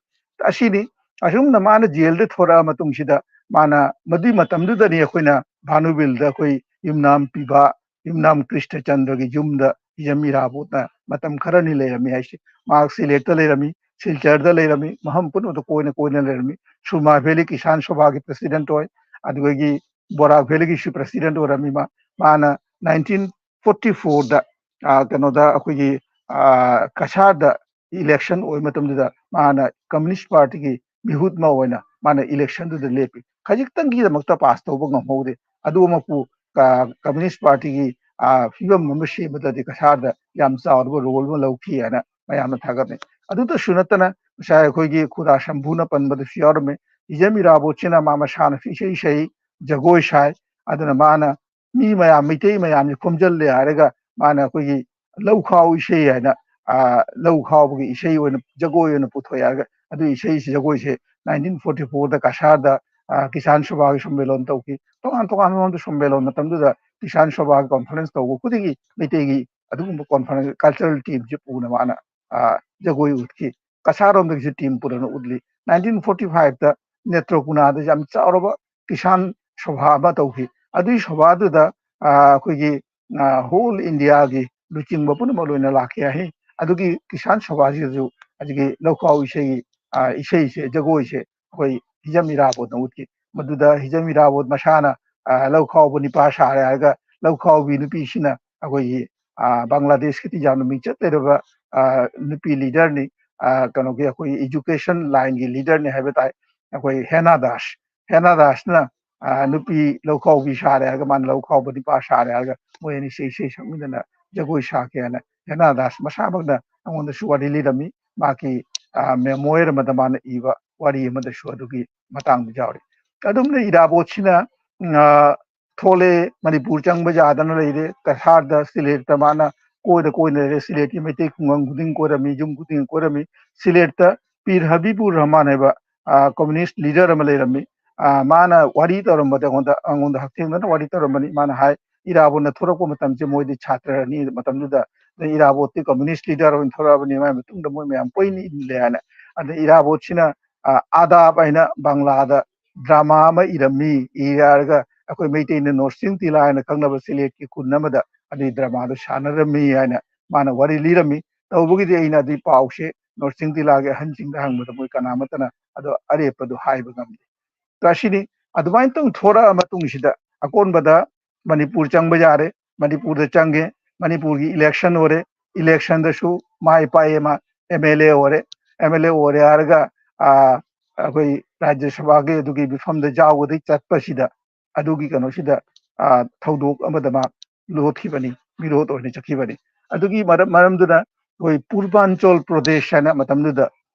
ꯑꯁꯤꯅꯤ꯫ ꯑꯁꯨꯝꯅ ꯃꯥꯅ ꯖꯦꯜꯗ ꯊꯣꯔꯛꯑ ꯃꯇꯨꯡꯁꯤꯗ ꯃꯥꯅ, ꯃꯗꯨꯏ ꯃꯇꯝꯗꯨꯗꯅꯤ ꯑꯩꯈꯣꯏꯅ ꯚꯥꯅꯨꯕꯤꯜꯗ ꯑꯩꯈꯣꯏ ꯌꯨꯝꯅꯥꯝ ꯄꯤꯕ, ꯌꯨꯝꯅꯥꯝ ꯀ꯭ꯔꯤꯁꯅꯆꯟꯗ꯭ꯔꯒꯤ ꯌꯨꯝꯗ ꯍꯤꯖꯝ ꯏꯔꯥꯕꯣꯠꯅ ꯃꯇꯝ ꯈꯔꯅꯤ ꯂꯩꯔꯝꯃꯤ ꯍꯥꯏꯁꯦ꯫ ꯃꯍꯥꯛ ꯁꯤꯂꯦꯠꯇ ꯂꯩꯔꯝꯃꯤ, ꯁꯤꯜꯆꯔꯗ ꯂꯩꯔꯝꯃꯤ, ꯃꯐꯝ ꯄꯨꯝꯅꯃꯛꯇ ꯀꯣꯏꯅ ꯀꯣꯏꯅ ꯂꯩꯔꯝꯃꯤ꯫ ꯁꯨꯔꯃꯥ ꯚꯦꯂꯤ ꯀꯤꯁꯥꯟ ꯁꯣꯚꯥꯒꯤ president ꯑꯣꯏ, ꯑꯗꯨꯗꯒꯤ ꯕꯣꯔꯥꯛ ꯚꯦꯂꯤꯒꯤꯁꯨ president ꯑꯣꯏꯔꯝꯃꯤ꯫ ꯃꯥ, ꯃꯥꯅ nineteen forty fourꯗ, ꯑ, ꯀꯩꯅꯣꯗ ꯑꯩꯈꯣꯏꯒꯤ, ꯑ, ꯀꯁꯥꯔꯗ election ꯑꯣꯏꯕ ꯃꯇꯝꯗꯨꯗ ꯃꯥꯅ Communist Partyꯒꯤ ꯃꯤꯍꯨꯠ ꯑꯃ ꯑꯣꯏꯅ ꯃꯥꯅ electionꯗꯨꯗ ꯂꯦꯞꯄꯤ꯫ ꯈꯖꯤꯛꯇꯪꯒꯤꯗꯃꯛꯇ pass ꯇꯧꯕ ꯉꯝꯍꯧꯗꯦ꯫ ꯑꯗꯨꯃꯛꯄꯨ, ꯑ, Communist Partyꯒꯤ ꯑ, ꯐꯤꯕꯝ ꯑꯃ ꯁꯦꯝꯕꯗꯗꯤ ꯀꯁꯥꯔꯗ ꯌꯥꯝ ꯆꯥꯎꯔꯕ role ꯑꯃ ꯂꯧꯈꯤ ꯍꯥꯏꯅ ꯃꯌꯥꯝꯅ ꯊꯥꯒꯠꯅꯩ꯫ ꯑꯗꯨꯇꯁꯨ ꯅꯠꯇꯅ ꯉꯁꯥꯏ ꯑꯩꯈꯣꯏꯒꯤ ꯈꯨꯗꯥ ꯁꯝꯚꯨꯅ ꯄꯟꯕꯗꯁꯨ ꯌꯥꯎꯔꯝꯃꯤ, ꯍꯤꯖꯝ ꯏꯔꯥꯕꯣꯠꯁꯤꯅ ꯃꯥ ꯃꯁꯥꯅꯁꯨ ꯏꯁꯩ ꯁꯛꯏ, ꯖꯒꯣꯏ ꯁꯥꯏ꯫ ꯑꯗꯨꯅ ꯃꯥꯅ ꯃꯤ ꯃꯌꯥꯝ, ꯃꯩꯇꯩ ꯃꯌꯥꯝꯁꯦ ꯈꯣꯝꯖꯤꯜꯂꯦ ꯍꯥꯏꯔꯒ ꯃꯥꯅ ꯑꯩꯈꯣꯏꯒꯤ ꯂꯧ ꯈꯥꯎ ꯏꯁꯩ ꯍꯥꯏꯅ, ꯑ, ꯂꯧ ꯈꯥꯎꯕꯒꯤ ꯏꯁꯩ ꯑꯣꯏꯅ, ꯖꯒꯣꯏ ꯑꯣꯏꯅ ꯄꯨꯊꯣꯛꯑꯦ ꯍꯥꯏꯔꯒ, ꯑꯗꯨ ꯏꯁꯩꯁꯤ, ꯖꯒꯣꯏꯁꯦ nineteen forty fourꯗ ꯀꯁꯥꯔꯗ, ꯑ, ꯀꯤꯁꯥꯟ ꯁꯚꯥꯒꯤ ꯁꯝꯃꯦꯂꯣꯟ ꯇꯧꯈꯤ꯫ ꯇꯣꯉꯥꯟ ꯇꯣꯉꯥꯟꯕ ꯃꯐꯝꯗ ꯁꯝꯃꯦꯂꯣꯟ, ꯃꯇꯝꯗꯨꯗ ꯀꯤꯁꯥꯟ ꯁꯚꯥꯒꯤ conference ꯇꯧꯕ ꯈꯨꯗꯤꯡꯒꯤ ꯃꯩꯇꯩꯒꯤ ꯑꯗꯨꯒꯨꯝꯕ conference, cultural teamꯁꯤ ꯄꯨꯅ ꯃꯥꯅ, ꯑ, ꯖꯒꯣꯏ ꯎꯠꯈꯤ꯫ ꯀꯁꯥꯔꯣꯝꯗꯒꯤꯁꯨ team ꯄꯨꯔꯒ ꯎꯠꯂꯤ꯫ Nineteen forty fiveꯇ ꯅꯦꯇ꯭ꯔꯣꯀꯨꯅꯥꯗ ꯌꯥꯝ ꯆꯥꯎꯔꯕ ꯀꯤꯁꯥꯟ ꯁꯚꯥ ꯑꯃ ꯇꯧꯈꯤ꯫ ꯑꯗꯨꯒꯤ ꯁꯚꯥꯗꯨꯗ, ꯑ, ꯑꯩꯈꯣꯏꯒꯤ, ꯑ, whole Indiaꯒꯤ ꯂꯨꯆꯤꯡꯕ ꯄꯨꯝꯅꯃꯛ ꯂꯣꯏꯅ ꯂꯥꯛꯈꯤ ꯍꯥꯏ꯫ ꯑꯗꯨꯒꯤ ꯀꯤꯁꯥꯟ ꯁꯚꯥꯁꯤꯗꯁꯨ ꯑꯗꯨꯒꯤ ꯂꯧꯈꯥꯎ ꯏꯁꯩꯒꯤ, ꯑ, ꯏꯁꯩꯁꯦ, ꯖꯒꯣꯏꯁꯦ ꯑꯩꯈꯣꯏ ꯍꯤꯖꯝ ꯏꯔꯥꯕꯣꯠꯅ ꯎꯠꯈꯤ꯫ ꯃꯗꯨꯗ ꯍꯤꯖꯝ ꯏꯔꯥꯕꯣꯠ ꯃꯁꯥꯅ, ꯑ, ꯂꯧ ꯈꯥꯎꯕ ꯅꯤꯄꯥ ꯁꯥꯔꯦ ꯍꯥꯏꯔꯒ ꯂꯧ ꯈꯥꯎꯕꯤ ꯅꯨꯄꯤꯁꯤꯅ ꯑꯩꯈꯣꯏꯒꯤ, ꯑ, ꯕꯪꯒ꯭ꯂꯥꯗꯦꯁꯀꯤꯗꯤ ꯌꯥꯝꯅ ꯃꯤꯡꯆꯠ ꯂꯩꯔꯕ, ꯑ, ꯅꯨꯄꯤ leaderꯅꯤ, ꯑ, ꯀꯩꯅꯣꯒꯤ ꯑꯩꯈꯣꯏ education lineꯒꯤ leaderꯅꯤ ꯍꯥꯏꯕ ꯇꯥꯏ꯫ ꯑꯩꯈꯣꯏ ꯍꯦꯅꯥ ꯗꯥꯁ, ꯍꯦꯅꯥ ꯗꯥꯁꯅ, ꯑ, ꯅꯨꯄꯤ ꯂꯧ ꯈꯥꯎꯕꯤ ꯁꯥꯔꯦ ꯍꯥꯏꯔꯒ, ꯃꯥꯅ ꯂꯧ ꯈꯥꯎꯕ ꯅꯤꯄꯥ ꯁꯥꯔꯦ ꯍꯥꯏꯔꯒ ꯃꯣꯏ ꯑꯅꯤꯁꯦ ꯏꯁꯩ ꯁꯛꯃꯤꯟꯅꯅ ꯖꯒꯣꯏ ꯁꯥꯈꯤ ꯍꯥꯏꯅ ꯍꯦꯅꯥ ꯗꯥꯁ ꯃꯁꯥꯃꯛꯅ ꯑꯩꯉꯣꯟꯗꯁꯨ ꯋꯥꯔꯤ ꯂꯤꯔꯝꯃꯤ꯫ ꯃꯥꯒꯤ, ꯑ, memoir ꯑꯃꯗ ꯃꯥꯅ ꯏꯕ ꯋꯥꯔꯤ ꯑꯃꯗꯁꯨ ꯑꯗꯨꯒꯤ ꯃꯇꯥꯡꯗ ꯌꯥꯎꯔꯤ꯫ ꯑꯗꯨꯝꯅ ꯏꯔꯥꯕꯣꯠꯁꯤꯅ, ꯑ, ꯊꯣꯛꯂꯛꯑꯦ, ꯃꯅꯤꯄꯨꯔ ꯆꯪꯕ ꯌꯥꯗꯅ ꯂꯩꯔꯦ꯫ ꯀꯁꯥꯔꯗ, ꯁꯤꯂꯦꯠꯇ ꯃꯥꯅ ꯀꯣꯏꯔ ꯀꯣꯏꯅ ꯂꯩꯔꯦ꯫ ꯁꯤꯂꯦꯠꯀꯤ ꯃꯩꯇꯩ ꯈꯨꯡꯒꯪ ꯈꯨꯗꯤꯡ ꯀꯣꯏꯔꯝꯃꯤ, ꯌꯨꯝ ꯈꯨꯗꯤꯡ ꯀꯣꯏꯔꯝꯃꯤ꯫ ꯁꯤꯂꯦꯠꯇ ꯄꯤꯔ ꯍꯕꯤꯕꯨꯔ ꯔꯍꯃꯥꯟ ꯍꯥꯏꯕ, ꯑ, communist leader ꯑꯃ ꯂꯩꯔꯝꯃꯤ꯫ ꯑ, ꯃꯥꯅ ꯋꯥꯔꯤ ꯇꯧꯔꯝꯕꯗ ꯑꯩꯉꯣꯟꯗ, ꯑꯩꯉꯣꯟꯗ ꯍꯛꯊꯦꯡꯅꯅ ꯋꯥꯔꯤ ꯇꯧꯔꯝꯕꯅꯤ꯫ ꯃꯥꯅ ꯍꯥꯏ, ꯏꯔꯥꯕꯣꯠꯅ ꯊꯣꯔꯛꯄ ꯃꯇꯝꯁꯦ ꯃꯣꯏꯗꯤ ꯁꯥꯇ꯭ꯔꯅꯤ ꯃꯇꯝꯗꯨꯗ꯫ ꯑꯗꯩ ꯏꯔꯥꯕꯣꯠꯇꯤ communist leader ꯑꯣꯏꯅ ꯊꯣꯔꯛꯑꯕꯅꯤ, ꯃꯥꯏ ꯃꯇꯨꯡꯗ ꯃꯣꯏ ꯃꯌꯥꯝ ꯀꯣꯏꯅ ꯏꯜꯂꯦ ꯍꯥꯏꯅ꯫ ꯑꯗꯩ ꯏꯔꯥꯕꯣꯠꯁꯤꯅ, ꯑ, ꯑꯥꯗꯥꯕ ꯍꯥꯏꯅ ꯕꯪꯂꯥꯗ drama ꯑꯃ ꯏꯔꯝꯃꯤ꯫ ꯏꯔꯒ ꯑꯩꯈꯣꯏ ꯃꯩꯇꯩꯅ ꯅꯣꯔꯁꯤꯡ ꯇꯤꯂꯥ ꯍꯥꯏꯅ ꯈꯪꯅꯕ ꯁꯤꯂꯦꯠꯀꯤ ꯈꯨꯟ ꯑꯃꯗ ꯑꯗꯨꯒꯤ dramaꯗꯣ ꯁꯥꯟꯅꯔꯝꯃꯤ ꯍꯥꯏꯅ ꯃꯥꯅ ꯋꯥꯔꯤ ꯂꯤꯔꯝꯃꯤ꯫ ꯇꯧꯕꯒꯤꯗꯤ ꯑꯩꯅ ꯑꯗꯨꯒꯤ ꯄꯥꯎꯁꯦ ꯅꯣꯔꯁꯤꯡ ꯇꯤꯂꯥꯒꯤ ꯑꯍꯟꯁꯤꯡꯗ ꯍꯪꯕꯗ ꯃꯣꯏ ꯀꯅꯥꯃꯠꯇꯅ ꯑꯗꯣ ꯑꯔꯦꯞꯄꯗꯣ ꯍꯥꯏꯕ ꯉꯝꯗꯦ꯫ ꯑꯁꯤꯅꯤ꯫ ꯑꯗꯨꯃꯥꯏꯅ ꯇꯧ ꯊꯣꯔꯛꯑ ꯃꯇꯨꯡꯁꯤꯗ ꯑꯀꯣꯟꯕꯗ ꯃꯅꯤꯄꯨꯔ ꯆꯪꯕ ꯌꯥꯔꯦ꯫ ꯃꯅꯤꯄꯨꯔꯗ ꯆꯪꯉꯦ꯫ ꯃꯅꯤꯄꯨꯔꯒꯤ election ꯑꯣꯏꯔꯦ꯫ Electionꯗꯁꯨ ꯃꯥꯏ ꯄꯥꯛꯑꯦ꯫ ꯃꯥ MLA ꯑꯣꯏꯔꯦ꯫ MLA ꯑꯣꯏꯔꯦ ꯍꯥꯏꯔꯒ, ꯑ, ꯑꯩꯈꯣꯏ ꯔꯥꯖ꯭ꯌ ꯁꯚꯥꯒꯤ ꯑꯗꯨꯒꯤ ꯃꯤꯐꯝꯗ ꯌꯥꯎꯕꯗꯒꯤ ꯆꯠꯄꯁꯤꯗ ꯑꯗꯨꯒꯤ ꯀꯩꯅꯣꯁꯤꯗ, ꯑ, ꯊꯧꯗꯣꯛ ꯑꯃꯗ ꯃꯥ ꯂꯣꯠꯈꯤꯕꯅꯤ, ꯃꯤꯔꯣꯠ ꯑꯣꯏꯅ ꯆꯠꯈꯤꯕꯅꯤ꯫ ꯑꯗꯨꯒꯤ ꯃꯔꯝ ꯃꯔꯝꯗꯨꯅ ꯑꯩꯈꯣꯏ ꯄꯨꯔꯕꯥꯟꯆꯣꯜ ꯄ꯭ꯔꯗꯦꯁ ꯍꯥꯏꯅ ꯃꯇꯝꯗꯨꯗ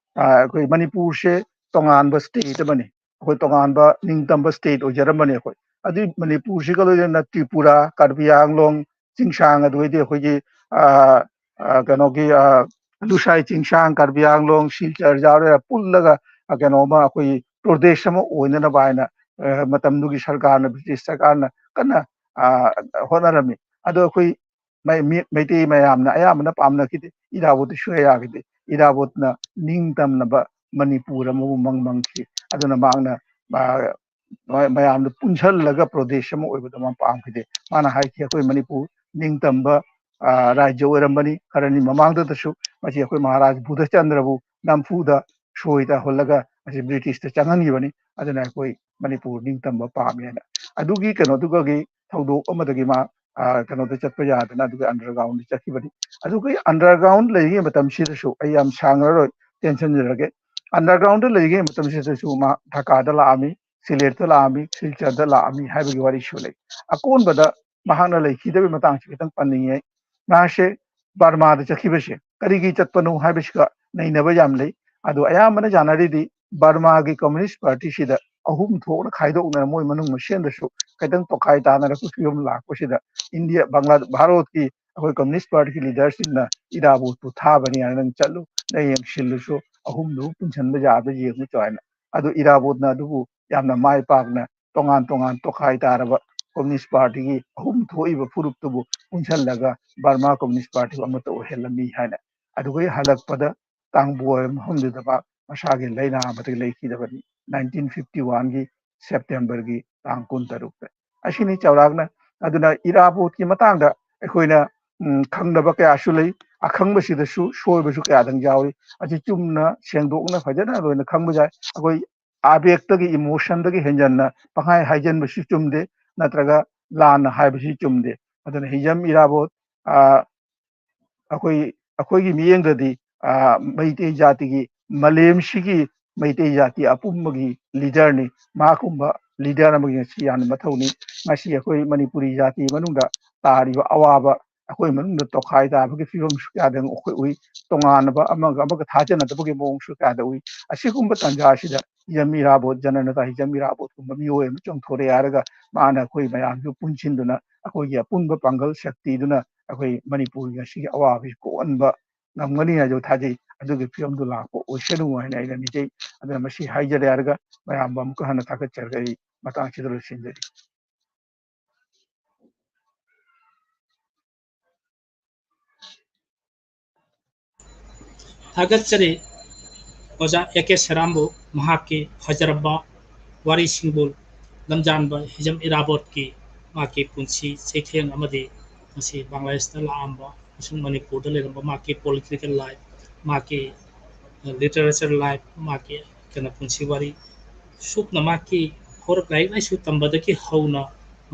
ꯑꯩꯈꯣꯏ ꯃꯅꯤꯄꯨꯔꯁꯦ ꯇꯣꯉꯥꯟꯕ ꯁ꯭ꯇꯦꯠ ꯑꯃꯅꯤ, ꯑꯩꯈꯣꯏ ꯇꯣꯉꯥꯟꯕ ꯅꯤꯡꯇꯝꯕ ꯁ꯭ꯇꯦꯠ ꯑꯣꯏꯖꯔꯝꯕꯅꯤ꯫ ꯑꯩꯈꯣꯏ ꯑꯗꯨꯏ ꯃꯅꯤꯄꯨꯔꯁꯤꯒ ꯂꯣꯏꯅꯅ ꯇ꯭ꯔꯤꯄꯨꯔꯥ, ꯀꯥꯔꯕꯤ ꯑꯥꯡꯂꯣꯡ, ꯆꯤꯡꯁꯥꯡ, ꯑꯗꯨꯒꯩꯗꯤ ꯑꯩꯈꯣꯏꯒꯤ ꯀꯩꯅꯣꯒꯤ ꯂꯨꯁꯥꯏ ꯆꯤꯡꯁꯥꯡ, ꯀꯥꯔꯕꯤ ꯑꯥꯡꯂꯣꯡ, ꯁꯤꯜꯆꯔ ꯌꯥꯎꯔꯦ ꯄꯨꯜꯂꯒ ꯀꯩꯅꯣ ꯑꯃ ꯑꯩꯈꯣꯏꯒꯤ ꯄ꯭ꯔꯗꯦꯁ ꯑꯃ ꯑꯣꯏꯅꯅꯕ ꯍꯥꯏꯅ ꯃꯇꯝꯗꯨꯒꯤ ꯁꯔꯀꯥꯔꯅ, ꯕ꯭ꯔꯤꯇꯤꯁ ꯁꯔꯀꯥꯔꯅ ꯀꯟꯅ ꯍꯣꯠꯅꯔꯝꯃꯤ꯫ ꯑꯗꯣ ꯑꯩꯈꯣꯏ ꯃꯩꯇꯩ ꯃꯌꯥꯝꯅ ꯑꯌꯥꯝꯕꯅ ꯄꯥꯝꯅꯈꯤꯗꯦ, ꯏꯔꯥꯕꯣꯠꯇꯤ ꯁꯨꯡꯌꯥ ꯌꯥꯈꯤꯗꯦ꯫ ꯏꯔꯥꯕꯣꯠꯅ ꯅꯤꯡꯇꯝꯅꯕ ꯃꯅꯤꯄꯨꯔ ꯑꯃꯕꯨ ꯃꯪ ꯃꯪꯈꯤ꯫ ꯑꯗꯨꯅ ꯃꯍꯥꯛꯅ ꯃꯌꯥꯝꯗꯨ ꯄꯨꯟꯁꯤꯜꯂꯒ ꯄ꯭ꯔꯗꯦꯁ ꯑꯃ ꯑꯣꯏꯕꯗꯣ ꯃꯥ ꯄꯥꯝꯈꯤꯗꯦ꯫ ꯃꯥꯅ ꯍꯥꯏꯈꯤ, ꯑꯩꯈꯣꯏ ꯃꯅꯤꯄꯨꯔ ꯅꯤꯡꯇꯝꯕ ꯔꯥꯖ꯭ꯌ ꯑꯣꯏꯔꯝꯕꯅꯤ꯫ ꯈꯔꯅꯤ ꯃꯃꯥꯡꯗꯨꯗꯁꯨ ꯃꯁꯤ ꯑꯩꯈꯣꯏ ꯃꯍꯥꯔꯥꯖ ꯕꯨꯙꯆꯟꯗ꯭ꯔꯕꯨ ꯅꯝꯐꯨꯗ ꯁꯣꯏ ꯇꯥꯍꯜꯂꯒ ꯃꯁꯤ ꯕ꯭ꯔꯤꯇꯤꯁꯇ ꯆꯪꯍꯟꯈꯤꯕꯅꯤ꯫ ꯑꯗꯨꯅ ꯑꯩꯈꯣꯏ ꯃꯅꯤꯄꯨꯔ ꯅꯤꯡꯇꯝꯕ ꯄꯥꯝꯃꯦꯅ꯫ ꯑꯗꯨꯒꯤ ꯀꯩꯅꯣꯗꯨꯒꯤ ꯊꯧꯗꯣꯛ ꯑꯃꯗꯒꯤ ꯃꯥ ꯀꯩꯅꯣꯗ ꯆꯠꯄ ꯌꯥꯗꯅ ꯑꯗꯨꯒ ꯑꯟꯗꯔꯒ꯭ꯔꯥꯎꯟꯗ ꯆꯠꯈꯤꯕꯅꯤ꯫ ꯑꯗꯨꯒ ꯑꯟꯗꯔꯒ꯭ꯔꯥꯎꯟ ꯂꯩꯔꯤꯉꯩ ꯃꯇꯝꯁꯤꯗꯁꯨ ꯑꯩ ꯌꯥꯝ ꯁꯥꯡꯉꯔꯣꯏ, ꯇꯦꯟꯁꯤꯟꯖꯔꯒꯦ꯫ ꯑꯟꯗꯔꯒ꯭ꯔꯥꯎꯟꯗ ꯂꯩꯔꯤꯉꯩ ꯃꯇꯝꯁꯤꯗꯁꯨ ꯃꯥ ꯙꯥꯀꯥꯗ ꯂꯥꯛꯑꯝꯃꯤ, ꯁꯤꯂꯦꯠꯇ ꯂꯥꯛꯑꯝꯃꯤ, ꯁꯤꯜꯆꯔꯗ ꯂꯥꯛꯑꯝꯃꯤ ꯍꯥꯏꯕꯒꯤ ꯋꯥꯔꯤꯁꯨ ꯂꯩ꯫ ꯑꯀꯣꯟꯕꯗ ꯃꯍꯥꯛꯅ ꯂꯩꯈꯤꯗꯕꯒꯤ ꯃꯇꯥꯡꯁꯤ ꯈꯤꯇꯪ ꯄꯟꯅꯤꯡꯉꯦ꯫ ꯃꯍꯥꯛꯁꯦ ꯕꯔꯃꯥꯗ ꯆꯠꯈꯤꯕꯁꯦ ꯀꯔꯤꯒꯤ ꯆꯠꯄꯅꯣ ꯍꯥꯏꯕꯁꯤꯒ ꯅꯩꯅꯕ ꯌꯥꯝ ꯂꯩ꯫ ꯑꯗꯣ ꯑꯌꯥꯝꯕꯅ ꯌꯥꯅꯔꯤꯗꯤ ꯕꯔꯃꯥꯒꯤ ꯀꯝꯃꯨꯅꯤꯁ ꯄꯥꯔꯇꯤꯁꯤꯗ ꯑꯍꯨꯝ ꯊꯣꯛꯅ ꯈꯥꯏꯗꯣꯛꯅ ꯃꯣꯏ ꯃꯅꯨꯡ ꯃꯁꯦꯟꯗꯁꯨ ꯈꯤꯇꯪ ꯇꯣꯈꯥꯏ ꯇꯥꯅꯔꯛꯄ ꯐꯤꯕꯝ ꯂꯥꯛꯄꯁꯤꯗ ꯏꯟꯗꯤꯌꯥ, ꯕꯪꯒ꯭ꯂꯥ, ꯚꯥꯔꯠꯀꯤ ꯑꯩꯈꯣꯏ ꯀꯝꯃꯨꯅꯤꯁ ꯄꯥꯔꯇꯤꯒꯤ ꯂꯤꯗꯔꯁꯤꯡꯅ ꯏꯔꯥꯕꯣꯠꯄꯨ ꯊꯥꯕꯅꯤ ꯍꯥꯏꯅ ꯅꯪ ꯆꯠꯂꯨ, ꯅꯪ ꯌꯦꯡꯁꯤꯜꯂꯨꯁꯨ, ꯑꯍꯨꯝꯗꯨ ꯄꯨꯟꯁꯤꯟꯕ ꯌꯥꯕ꯭ꯔꯥ ꯌꯦꯡꯉꯨ ꯍꯥꯏꯅ꯫ ꯑꯗꯨ ꯏꯔꯥꯕꯣꯠꯅ ꯑꯗꯨꯕꯨ ꯌꯥꯝꯅ ꯃꯥꯏ ꯄꯥꯛꯅ ꯇꯣꯉꯥꯟ ꯇꯣꯉꯥꯟ ꯇꯣꯈꯥꯏ ꯇꯥꯔꯕ ꯀꯝꯃꯨꯅꯤꯁ ꯄꯥꯔꯇꯤꯒꯤ ꯑꯍꯨꯝ ꯊꯣꯛꯏꯕ ꯐꯨꯔꯨꯞꯇꯨꯕꯨ ꯄꯨꯟꯁꯤꯜꯂꯒ ꯕꯔꯃꯥ ꯀꯝꯃꯨꯅꯤꯁ ꯄꯥꯔꯇꯤꯕꯨ ꯑꯃꯠꯇ ꯑꯣꯏꯍꯜꯂꯝꯃꯤ ꯍꯥꯏꯅ꯫ ꯑꯗꯨꯒ ꯍꯜꯂꯛꯄꯗ ꯇꯥꯡꯕꯣꯏ ꯃꯐꯝꯗꯨꯗ ꯃꯥ ꯃꯁꯥꯒꯤ ꯂꯩꯅꯥ ꯑꯃꯗꯒꯤ ꯂꯩꯈꯤꯗꯕꯅꯤ, ꯅꯥꯏꯟꯇꯤꯟ ꯐꯤꯐꯇꯤ ꯋꯥꯟꯒꯤ ꯁꯦꯞꯇꯦꯝꯕꯔꯒꯤ ꯇꯥꯡ ꯀꯨꯟꯇꯔꯨꯛꯇ꯫ ꯑꯁꯤꯅꯤ ꯆꯥꯎꯔꯥꯛꯅ꯫ ꯑꯗꯨꯅ ꯏꯔꯥꯕꯣꯠꯀꯤ ꯃꯇꯥꯡꯗ ꯑꯩꯈꯣꯏꯅ ꯎꯝ, ꯈꯪꯗꯕ ꯀꯌꯥꯁꯨ ꯂꯩ꯫ ꯑꯈꯪꯕꯁꯤꯗꯁꯨ ꯁꯣꯏꯕꯁꯨ ꯀꯌꯥꯗꯪ ꯌꯥꯎꯏ꯫ ꯑꯁꯤ ꯆꯨꯝꯅ ꯁꯦꯡꯗꯣꯛꯅ ꯐꯖꯅ ꯂꯣꯏꯅ ꯈꯪꯕ ꯌꯥꯏ꯫ ꯑꯩꯈꯣꯏ ꯑꯥꯕꯦꯛꯇꯒꯤ, ꯏꯃꯣꯁꯟꯗꯒꯤ ꯍꯦꯟꯖꯟꯅ ꯄꯪꯍꯥꯏ ꯍꯥꯏꯖꯟꯕꯁꯨ ꯆꯨꯝꯗꯦ, ꯅꯠꯇ꯭ꯔꯒ ꯂꯥꯟꯅ ꯍꯥꯏꯕꯁꯤ ꯆꯨꯝꯗꯦ꯫ ꯑꯗꯨꯅ ꯍꯤꯖꯝ ꯏꯔꯥꯕꯣꯠ, ꯑ, ꯑꯩꯈꯣꯏ, ꯑꯩꯈꯣꯏꯒꯤ ꯃꯤꯠꯌꯦꯡꯗꯗꯤ, ꯑ, ꯃꯩꯇꯩ ꯖꯥꯇꯤꯒꯤ, ꯃꯥꯂꯦꯝꯁꯤꯒꯤ ꯃꯩꯇꯩ ꯖꯥꯇꯤ ꯑꯄꯨꯝꯕꯒꯤ ꯂꯤꯗꯔꯅꯤ꯫ ꯃꯍꯥꯛꯀꯨꯝꯕ ꯂꯤꯗꯔ ꯑꯃꯒꯤ ꯉꯁꯤ ꯌꯥꯝꯅ ꯃꯊꯧꯅꯤ꯫ ꯉꯁꯤ ꯑꯩꯈꯣꯏ ꯃꯅꯤꯄꯨꯔꯤ ꯖꯥꯇꯤ ꯃꯅꯨꯡꯗ ꯇꯥꯔꯤꯕ ꯑꯋꯥꯕ, ꯑꯩꯈꯣꯏ ꯃꯅꯨꯡꯗ ꯇꯣꯈꯥꯏ ꯇꯥꯕꯒꯤ ꯐꯤꯕꯝꯁꯨ ꯀꯌꯥꯗ ꯑꯩꯈꯣꯏ ꯎꯏ, ꯇꯣꯉꯥꯟꯅꯕ ꯑꯃꯒ ꯑꯃꯒ ꯊꯥꯖꯅꯗꯕꯒꯤ ꯃꯑꯣꯡꯁꯨ ꯀꯌꯥꯗ ꯎꯏ꯫ ꯑꯁꯤꯒꯨꯝꯕ ꯇꯥꯟꯖꯥ ꯑꯁꯤꯗ ꯍꯤꯖꯝ ꯏꯔꯥꯕꯣꯠ, ꯖꯅꯅꯦꯇꯥ ꯍꯤꯖꯝ ꯏꯔꯥꯕꯣꯠꯀꯨꯝꯕ ꯃꯤꯑꯣꯏ ꯑꯃ ꯆꯣꯡꯊꯣꯔꯛꯑꯦ ꯍꯥꯏꯔꯒ ꯃꯥꯅ ꯑꯩꯈꯣꯏ ꯃꯌꯥꯝꯁꯨ ꯄꯨꯟꯁꯤꯟꯗꯨꯅ ꯑꯩꯈꯣꯏꯒꯤ ꯑꯄꯨꯟꯕ ꯄꯥꯡꯒꯜ ꯁꯛꯇꯤꯗꯨꯅ ꯑꯩꯈꯣꯏ ꯃꯅꯤꯄꯨꯔꯒꯤ ꯉꯁꯤꯒꯤ ꯑꯋꯥꯕꯁꯤ ꯀꯣꯛꯍꯟꯕ ꯉꯝꯒꯅꯤ ꯍꯥꯏꯗꯨ ꯊꯥꯖꯩ꯫ ꯑꯗꯨꯒꯤ ꯐꯤꯕꯝꯗꯨ ꯂꯥꯛꯄ ꯑꯣꯏꯁꯅꯨ ꯍꯥꯏꯅ ꯑꯩꯅ ꯅꯤꯖꯩ꯫ ꯑꯗꯨꯅ ꯃꯁꯤ ꯍꯥꯏꯖꯔꯦ ꯍꯥꯏꯔꯒ ꯃꯌꯥꯝꯕꯨ ꯑꯃꯨꯛꯀ ꯍꯟꯅ ꯊꯥꯒꯠꯆꯔꯒ ꯑꯩ ꯃꯇꯥꯡꯁꯤꯗ ꯂꯣꯏꯁꯤꯟꯖꯔꯤ꯫ ꯊꯥꯒꯠꯆꯔꯤ ꯑꯣꯖꯥ ꯑꯦ ꯀꯦ ꯁꯦꯔꯥꯝꯕꯨ, ꯃꯍꯥꯛꯀꯤ ꯐꯖꯔꯕ ꯋꯥꯔꯤꯁꯤꯡꯕꯨ ꯂꯝꯖꯥꯟꯕ ꯍꯤꯖꯝ ꯏꯔꯥꯕꯣꯠꯀꯤ ꯃꯍꯥꯛꯀꯤ ꯄꯨꯟꯁꯤ ꯆꯩꯊꯦꯡ ꯑꯃꯗꯤ ꯃꯁꯤ ꯕꯪꯒ꯭ꯂꯥꯗꯦꯁꯇ ꯂꯥꯛꯑꯝꯕ ꯑꯃꯁꯨꯡ ꯃꯅꯤꯄꯨꯔꯗ ꯂꯩꯔꯝꯕ ꯃꯍꯥꯛꯀꯤ political life, ꯃꯍꯥꯛꯀꯤ literature life, ꯃꯍꯥꯛꯀꯤ ꯀꯩꯅꯣ ꯄꯨꯟꯁꯤ ꯋꯥꯔꯤ, ꯁꯨꯞꯅ ꯃꯍꯥꯛꯀꯤ ꯍꯧꯔꯛ ꯂꯥꯏꯔꯤꯛ ꯂꯥꯏꯁꯨ ꯇꯝꯕꯗꯒꯤ ꯍꯧꯅ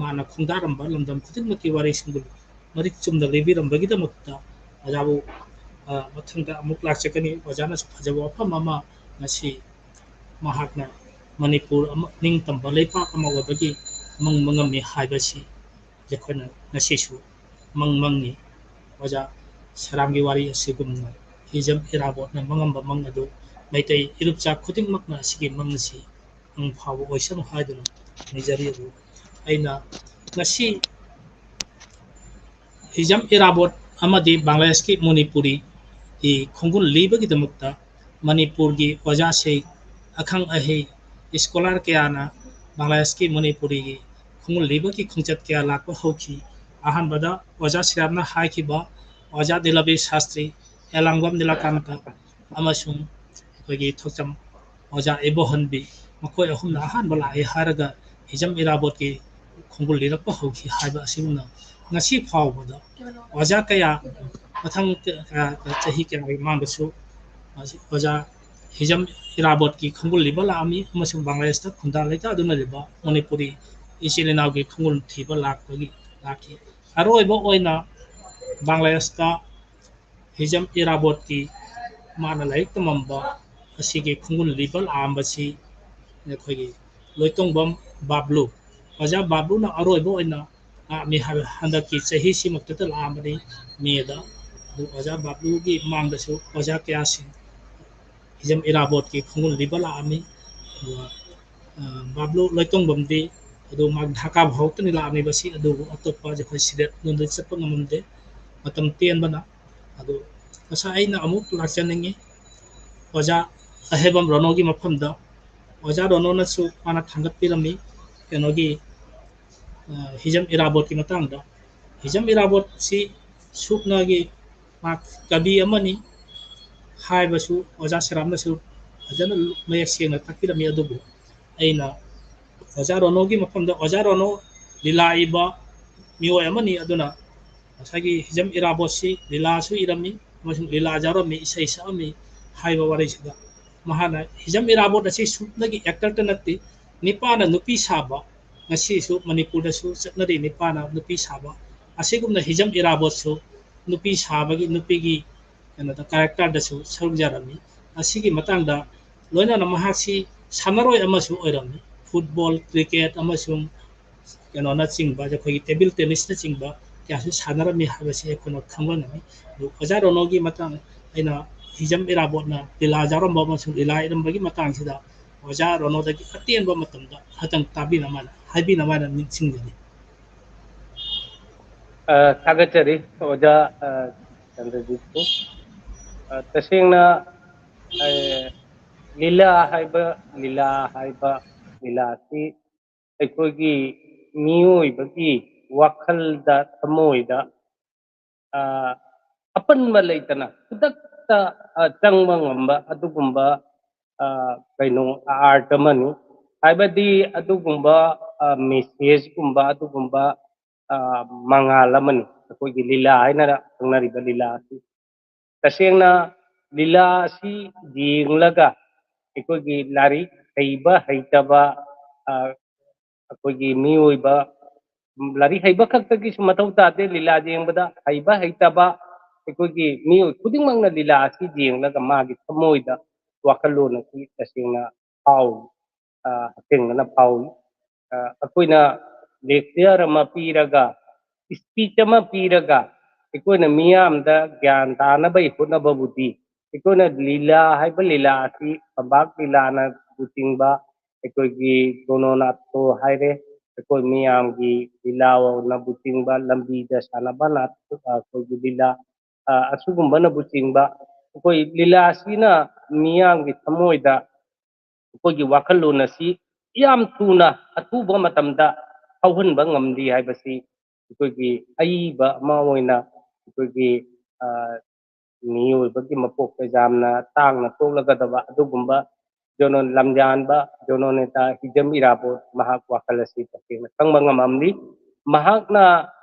ꯃꯥꯅ ꯈꯣꯡꯗꯥꯔꯝꯕ ꯂꯝꯗꯝ ꯈꯨꯗꯤꯡꯃꯛꯀꯤ ꯋꯥꯔꯤꯁꯤꯡꯗꯨ ꯃꯔꯤꯛ ꯆꯨꯝꯅ ꯂꯤꯕꯤꯔꯝꯕꯒꯤꯗꯃꯛꯇ ꯑꯣꯖꯥꯕꯨ, ꯑ, ꯃꯊꯪꯗ ꯑꯃꯨꯛ ꯂꯥꯛꯆꯒꯅꯤ꯫ ꯑꯣꯖꯥꯅꯁꯨ ꯐꯖꯕ ꯋꯥꯐꯝ ꯑꯃ ꯉꯁꯤ ꯃꯍꯥꯛꯅ ꯃꯅꯤꯄꯨꯔ ꯑꯃ ꯅꯤꯡꯇꯝꯕ ꯂꯩꯄꯥꯛ ꯑꯃ ꯑꯣꯏꯕꯒꯤ ꯃꯪ ꯃꯪꯉꯝꯃꯤ ꯍꯥꯏꯕꯁꯤ ꯑꯩꯈꯣꯏꯅ ꯉꯁꯤꯁꯨ ꯃꯪ ꯃꯪꯉꯤ꯫ ꯑꯣꯖꯥ ꯁꯦꯔꯥꯝꯒꯤ ꯋꯥꯔꯤ ꯑꯁꯤꯒꯨꯝꯅ ꯍꯤꯖꯝ ꯏꯔꯥꯕꯣꯠꯅ ꯃꯪꯉꯝꯕ ꯃꯪ ꯑꯗꯨ ꯃꯩꯇꯩ ꯏꯔꯨꯞꯆꯥ ꯈꯨꯗꯤꯡꯃꯛꯅ ꯑꯁꯤꯒꯤ ꯃꯪ ꯑꯁꯤ ꯃꯪ ꯐꯥꯎꯕ ꯑꯣꯏꯁꯅꯨ ꯍꯥꯏꯗꯨꯅ ꯅꯤꯖꯔꯤ꯫ ꯑꯗꯨ ꯑꯩꯅ ꯉꯁꯤ ꯍꯤꯖꯝ ꯏꯔꯥꯕꯣꯠ ꯑꯃꯗꯤ ꯕꯪꯒ꯭ꯂꯥꯗꯦꯁꯀꯤ ꯃꯅꯤꯄꯨꯔꯤꯒꯤ ꯈꯣꯡꯒꯨꯜ ꯂꯤꯕꯒꯤꯗꯃꯛꯇ ꯃꯅꯤꯄꯨꯔꯒꯤ ꯑꯣꯖꯥꯁꯤꯡ, ꯑꯈꯪ ꯑꯍꯩ, scholar ꯀꯌꯥꯅ ꯕꯪꯒ꯭ꯂꯥꯗꯦꯁꯀꯤ ꯃꯅꯤꯄꯨꯔꯤꯒꯤ ꯈꯣꯡꯒꯨꯜ ꯂꯤꯕꯒꯤ ꯈꯣꯡꯆꯠ ꯀꯌꯥ ꯂꯥꯛꯄ ꯍꯧꯈꯤ꯫ ꯑꯍꯥꯟꯕꯗ ꯑꯣꯖꯥ ꯁꯤꯔꯥꯝꯅ ꯍꯥꯏꯈꯤꯕ ꯑꯣꯖꯥ ꯗꯤꯂꯕꯤ ꯁꯥꯁꯇ꯭ꯔꯤ, ꯑꯦꯂꯥꯡꯕꯝ ꯅꯤꯂꯀꯥꯟꯇ ꯑꯃꯁꯨꯡ ꯑꯩꯈꯣꯏꯒꯤ ꯊꯣꯛꯆꯝ ꯑꯣꯖꯥ ꯏꯕꯣꯍꯟꯕꯤ, ꯃꯈꯣꯏ ꯑꯍꯨꯝꯅ ꯑꯍꯥꯟꯕ ꯂꯥꯛꯏ ꯍꯥꯏꯔꯒ ꯍꯤꯖꯝ ꯏꯔꯥꯕꯣꯠꯀꯤ ꯈꯣꯡꯒꯨꯜ ꯂꯤꯔꯛꯄ ꯍꯧꯈꯤ ꯍꯥꯏꯕ ꯑꯁꯤꯒꯨꯝꯅ ꯉꯁꯤ ꯐꯥꯎꯕꯗ ꯑꯣꯖꯥ ꯀꯌꯥ ꯃꯊꯪ, ꯑ, ꯆꯍꯤ ꯀꯌꯥꯒꯤ ꯃꯃꯥꯡꯗꯁꯨ ꯑꯣꯖꯥ ꯍꯤꯖꯝ ꯏꯔꯥꯕꯣꯠꯀꯤ ꯈꯣꯡꯒꯨꯜ ꯂꯤꯕ ꯂꯥꯛꯑꯝꯃꯤ ꯑꯃꯁꯨꯡ ꯕꯪꯒ꯭ꯂꯥꯗꯦꯁꯇ ꯈꯨꯟꯗꯥ ꯂꯩꯇꯥꯗꯨꯅ ꯂꯩꯕ ꯃꯅꯤꯄꯨꯔꯤ ꯏꯆꯤꯜ ꯏꯅꯥꯎꯒꯤ ꯈꯣꯡꯒꯨꯜ ꯊꯤꯕ ꯂꯥꯛꯄꯒꯤ, ꯂꯥꯛꯈꯤ꯫ ꯑꯔꯣꯏꯕ ꯑꯣꯏꯅ ꯕꯪꯒ꯭ꯂꯥꯗꯦꯁꯇ ꯍꯤꯖꯝ ꯏꯔꯥꯕꯣꯠꯀꯤ ꯃꯥꯅ ꯂꯥꯏꯔꯤꯛ ꯇꯝꯃꯝꯕ ꯑꯁꯤꯒꯤ ꯈꯣꯡꯒꯨꯜ ꯂꯤꯕ ꯂꯥꯛꯑꯝꯕꯁꯤ ꯑꯩꯈꯣꯏꯒꯤ ꯂꯣꯏꯇꯣꯡꯕꯝ ꯕꯥꯕ꯭ꯂꯨ, ꯑꯣꯖꯥ ꯕꯥꯕ꯭ꯂꯨꯅ ꯑꯔꯣꯏꯕ ꯑꯣꯏꯅ ꯂꯥꯛꯑꯝꯃꯤ ꯍꯥꯏꯕ ꯍꯟꯗꯛꯀꯤ ꯆꯍꯤꯁꯤꯃꯛꯇꯗ ꯂꯥꯛꯑꯝꯕꯅꯤ ꯃꯦꯗ꯫ ꯑꯗꯨ ꯑꯣꯖꯥ ꯕꯥꯕꯂꯨꯒꯤ ꯃꯃꯥꯡꯗꯁꯨ ꯑꯣꯖꯥ ꯀꯌꯥꯁꯤꯡ ꯍꯤꯖꯝ ꯏꯔꯥꯕꯣꯠꯀꯤ ꯈꯣꯡꯒꯨꯜ ꯂꯤꯕ ꯂꯥꯛꯑꯝꯃꯤ꯫ ꯑꯗꯨꯒ ꯕꯥꯕꯂꯨ ꯂꯣꯏꯇꯣꯡꯕꯝꯗꯤ ꯑꯗꯨ ꯃꯥ ꯙꯥꯀꯥ ꯐꯥꯎꯇꯅꯤ ꯂꯥꯛꯑꯝꯃꯤꯕꯁꯤ꯫ ꯑꯗꯨꯕꯨ ꯑꯇꯣꯞꯄ ꯑꯩꯈꯣꯏ ꯁꯤꯗꯦꯠ ꯂꯣꯝꯗ ꯆꯠꯄ ꯉꯝꯃꯝꯗꯦ, ꯃꯇꯝ ꯇꯦꯟꯕꯅ꯫ ꯑꯗꯨ ꯉꯁꯥꯏ ꯑꯩꯅ ꯑꯃꯨꯛ ꯂꯥꯛꯆꯅꯤꯡꯉꯤ ꯑꯣꯖꯥ ꯑꯍꯦꯕꯝ ꯔꯣꯅꯣꯒꯤ ꯃꯐꯝꯗ꯫ ꯑꯣꯖꯥ ꯔꯣꯅꯣꯅꯁꯨ ꯃꯥꯅ ꯊꯥꯡꯒꯠꯄꯤꯔꯝꯃꯤ ꯀꯩꯅꯣꯒꯤ ꯍꯤꯖꯝ ꯏꯔꯥꯕꯣꯠꯀꯤ ꯃꯇꯥꯡꯗ꯫ ꯍꯤꯖꯝ ꯏꯔꯥꯕꯣꯠꯁꯤ ꯁꯨꯞꯅꯒꯤ ꯃꯍꯥꯛ ꯀꯕꯤ ꯑꯃꯅꯤ ꯍꯥꯏꯕꯁꯨ ꯑꯣꯖꯥ ꯁꯦꯔꯥꯝꯅꯁꯨ ꯐꯖꯅ ꯃꯌꯦꯛ ꯁꯦꯡꯅ ꯇꯥꯛꯄꯤꯔꯝꯃꯤ꯫ ꯑꯗꯨꯕꯨ ꯑꯩꯅ ꯑꯣꯖꯥ ꯔꯣꯅꯣꯒꯤ ꯃꯐꯝꯗ, ꯑꯣꯖꯥ ꯔꯣꯅꯣ ꯂꯤꯂꯥ ꯏꯕ ꯃꯤꯑꯣꯏ ꯑꯃꯅꯤ꯫ ꯑꯗꯨꯅ ꯉꯁꯥꯏꯒꯤ ꯍꯤꯖꯝ ꯏꯔꯥꯕꯣꯠꯁꯤ ꯂꯤꯂꯥꯁꯨ ꯏꯔꯝꯃꯤ ꯑꯃꯁꯨꯡ ꯂꯤꯂꯥ ꯌꯥꯎꯔꯝꯃꯤ, ꯏꯁꯩ ꯁꯛꯑꯝꯃꯤ ꯍꯥꯏꯕ ꯋꯥꯔꯤꯁꯤꯗ꯫ ꯃꯍꯥꯛꯅ ꯍꯤꯖꯝ ꯏꯔꯥꯕꯣꯠ ꯑꯁꯤ ꯁꯨꯞꯅꯒꯤ ꯑꯦꯛꯇꯔꯇ ꯅꯠꯇꯦ, ꯅꯤꯄꯥꯅ ꯅꯨꯄꯤ ꯁꯥꯕ, ꯉꯁꯤꯁꯨ ꯃꯅꯤꯄꯨꯔꯗꯁꯨ ꯆꯠꯅꯔꯤ ꯅꯤꯄꯥꯅ ꯅꯨꯄꯤ ꯁꯥꯕ꯫ ꯑꯁꯤꯒꯨꯝꯅ ꯍꯤꯖꯝ ꯏꯔꯥꯕꯣꯠꯁꯨ ꯅꯨꯄꯤ ꯁꯥꯕꯒꯤ, ꯅꯨꯄꯤꯒꯤ ꯀꯩꯅꯣꯗ ꯀꯦꯔꯦꯛꯇꯔꯗꯁꯨ ꯁꯔꯨꯛ ꯌꯥꯔꯝꯃꯤ꯫ ꯑꯁꯤꯒꯤ ꯃꯇꯥꯡꯗ ꯂꯣꯏꯅꯅ ꯃꯍꯥꯛꯁꯤ ꯁꯥꯟꯅꯔꯣꯏ ꯑꯃꯁꯨ ꯑꯣꯏꯔꯝꯃꯤ꯫ ꯐꯨꯠꯕꯣꯜ, ꯀ꯭ꯔꯤꯀꯦꯠ ꯑꯃꯁꯨꯡ ꯀꯩꯅꯣꯅꯆꯤꯡꯕ, ꯑꯩꯈꯣꯏꯒꯤ ꯇꯦꯕꯜ ꯇꯦꯅꯤꯁꯅꯆꯤꯡꯕ ꯀꯌꯥꯁꯨ ꯁꯥꯟꯅꯔꯝꯃꯤ ꯍꯥꯏꯕꯁꯤ ꯑꯩꯈꯣꯏꯅ ꯈꯪꯕ ꯉꯝꯃꯤ꯫ ꯑꯗꯨ ꯑꯣꯖꯥ ꯔꯣꯅꯣꯒꯤ ꯃꯇꯥꯡ, ꯑꯩꯅ ꯍꯤꯖꯝ ꯏꯔꯥꯕꯣꯠꯅ ꯂꯤꯂꯥ ꯌꯥꯎꯔꯝꯕ ꯑꯃꯁꯨꯡ ꯂꯤꯂꯥ ꯏꯔꯝꯕꯒꯤ ꯃꯇꯥꯡꯁꯤꯗ ꯑꯣꯖꯥ ꯔꯣꯅꯣꯗꯒꯤ ꯑꯇꯦꯟꯕ ꯃꯇꯝꯗ ꯈꯇꯪ ꯇꯥꯕꯤꯅꯕ ꯍꯥꯏꯅ, ꯍꯥꯏꯕꯤꯅꯕ ꯍꯥꯏꯅ ꯅꯤꯡꯁꯤꯡꯖꯔꯤ꯫ ꯑ, ꯊꯥꯒꯠꯆꯔꯤ ꯑꯣꯖꯥ, ꯑ, ꯆꯟꯗ꯭ꯔꯖꯤꯠꯄꯨ꯫ ꯑ, ꯇꯁꯦꯡꯅ, ꯑ, ꯂꯤꯂꯥ ꯍꯥꯏꯕ, ꯂꯤꯂꯥ ꯍꯥꯏꯕ ꯂꯤꯂꯥꯁꯤ ꯑꯩꯈꯣꯏꯒꯤ ꯃꯤꯑꯣꯏꯕꯒꯤ ꯋꯥꯈꯜꯗ, ꯊꯃꯣꯏꯗ, ꯑ, ꯑꯄꯟꯕ ꯂꯩꯇꯅ ꯈꯨꯗꯛꯇ, ꯑ, ꯆꯪꯕ ꯉꯝꯕ ꯑꯗꯨꯒꯨꯝꯕ, ꯑ, ꯀꯩꯅꯣ, ꯑꯥꯔꯠ ꯑꯃꯅꯤ꯫ ꯍꯥꯏꯕꯗꯤ ꯑꯗꯨꯒꯨꯝꯕ, ꯑ, ꯃꯦꯁꯦꯖꯀꯨꯝꯕ, ꯑꯗꯨꯒꯨꯝꯕ, ꯑ, ꯃꯉꯥꯜ ꯑꯃꯅꯤ ꯑꯩꯈꯣꯏꯒꯤ ꯂꯤꯂꯥ ꯍꯥꯏꯅ ꯈꯪꯅꯔꯤꯕ ꯂꯤꯂꯥ ꯑꯁꯤ꯫ ꯇꯁꯦꯡꯅ ꯂꯤꯂꯥ ꯑꯁꯤ ꯌꯦꯡꯂꯒ ꯑꯩꯈꯣꯏꯒꯤ ꯂꯥꯏꯔꯤꯛ ꯍꯩꯕ ꯍꯩꯇꯕ, ꯑ, ꯑꯩꯈꯣꯏꯒꯤ ꯃꯤꯑꯣꯏꯕ, ꯎꯝ, ꯂꯥꯏꯔꯤꯛ ꯍꯩꯕ ꯈꯛꯇꯒꯤꯁꯨ ꯃꯊꯧ ꯇꯥꯗꯦ꯫ ꯂꯤꯂꯥ ꯌꯦꯡꯕꯗ ꯍꯩꯕ ꯍꯩꯇꯕ ꯑꯩꯈꯣꯏꯒꯤ ꯃꯤꯑꯣꯏ ꯈꯨꯗꯤꯡꯃꯛꯅ ꯂꯤꯂꯥ ꯑꯁꯤ ꯌꯦꯡꯂꯒ ꯃꯥꯒꯤ ꯊꯃꯣꯏꯗ ꯋꯥꯈꯜꯂꯣꯟ ꯑꯁꯤ ꯇꯁꯦꯡꯅ ꯐꯥꯎꯏ, ꯑ, ꯍꯛꯊꯦꯡꯅꯅ ꯐꯥꯎꯏ꯫ ꯑ, ꯑꯩꯈꯣꯏꯅ lecture ꯑꯃ ꯄꯤꯔꯒ, speech ꯑꯃ ꯄꯤꯔꯒ, ꯑꯩꯈꯣꯏꯅ ꯃꯤꯌꯥꯝꯗ ꯒ꯭ꯌꯥꯟ ꯇꯥꯅꯕꯒꯤ ꯍꯣꯠꯅꯕꯕꯨꯗꯤ, ꯑꯩꯈꯣꯏꯅ ꯂꯤꯂꯥ ꯍꯥꯏꯕ ꯂꯤꯂꯥ ꯑꯁꯤ, ꯐꯝꯕꯥꯛ ꯂꯤꯂꯥꯅꯕꯨ ꯆꯤꯡꯕ, ꯑꯩꯈꯣꯏꯒꯤ ꯒꯣꯅꯣꯅꯥꯠꯇꯣ ꯍꯥꯏꯔꯦ, ꯑꯩꯈꯣꯏ ꯃꯤꯌꯥꯝꯒꯤ ꯂꯤꯂꯥꯅꯕꯨ ꯆꯤꯡꯕ, ꯂꯝꯕꯤꯗ ꯁꯥꯟꯅꯕ ꯅꯥꯠ-, ꯑꯩꯈꯣꯏꯒꯤ ꯂꯤꯂꯥ, ꯑ, ꯑꯁꯤꯒꯨꯝꯕꯅꯕꯨ ꯆꯤꯡꯕ, ꯑꯩꯈꯣꯏ ꯂꯤꯂꯥꯁꯤꯅ ꯃꯤꯌꯥꯝꯒꯤ ꯊꯃꯣꯏꯗ ꯑꯩꯈꯣꯏꯒꯤ ꯋꯥꯈꯜꯂꯣꯟ ꯑꯁꯤ ꯌꯥꯝ ꯊꯨꯅ, ꯑꯊꯨꯕ ꯃꯇꯝꯗ ꯐꯥꯎꯍꯟꯕ ꯉꯝꯂꯤ ꯍꯥꯏꯕꯁꯤ ꯑꯩꯈꯣꯏꯒꯤ ꯑꯏꯕ ꯑꯃ ꯑꯣꯏꯅ, ꯑꯩꯈꯣꯏꯒꯤ, ꯑ, ꯃꯤꯑꯣꯏꯕꯒꯤ ꯃꯄꯣꯛꯇ ꯌꯥꯝꯅ ꯇꯥꯡꯅ ꯊꯣꯛꯂꯒꯗꯕ ꯑꯗꯨꯒꯨꯝꯕ ꯖꯣꯅꯣꯟ ꯂꯝꯖꯥꯟꯕ ꯖꯣꯅꯣꯅꯦꯇꯥ ꯍꯤꯖꯝ ꯏꯔꯥꯕꯣꯠ ꯃꯍꯥꯛ ꯋꯥꯈꯜ ꯑꯁꯤ ꯇꯁꯦꯡꯅ ꯈꯪꯕ ꯉꯝꯃꯝꯂꯤ꯫ ꯃꯍꯥꯛꯅ,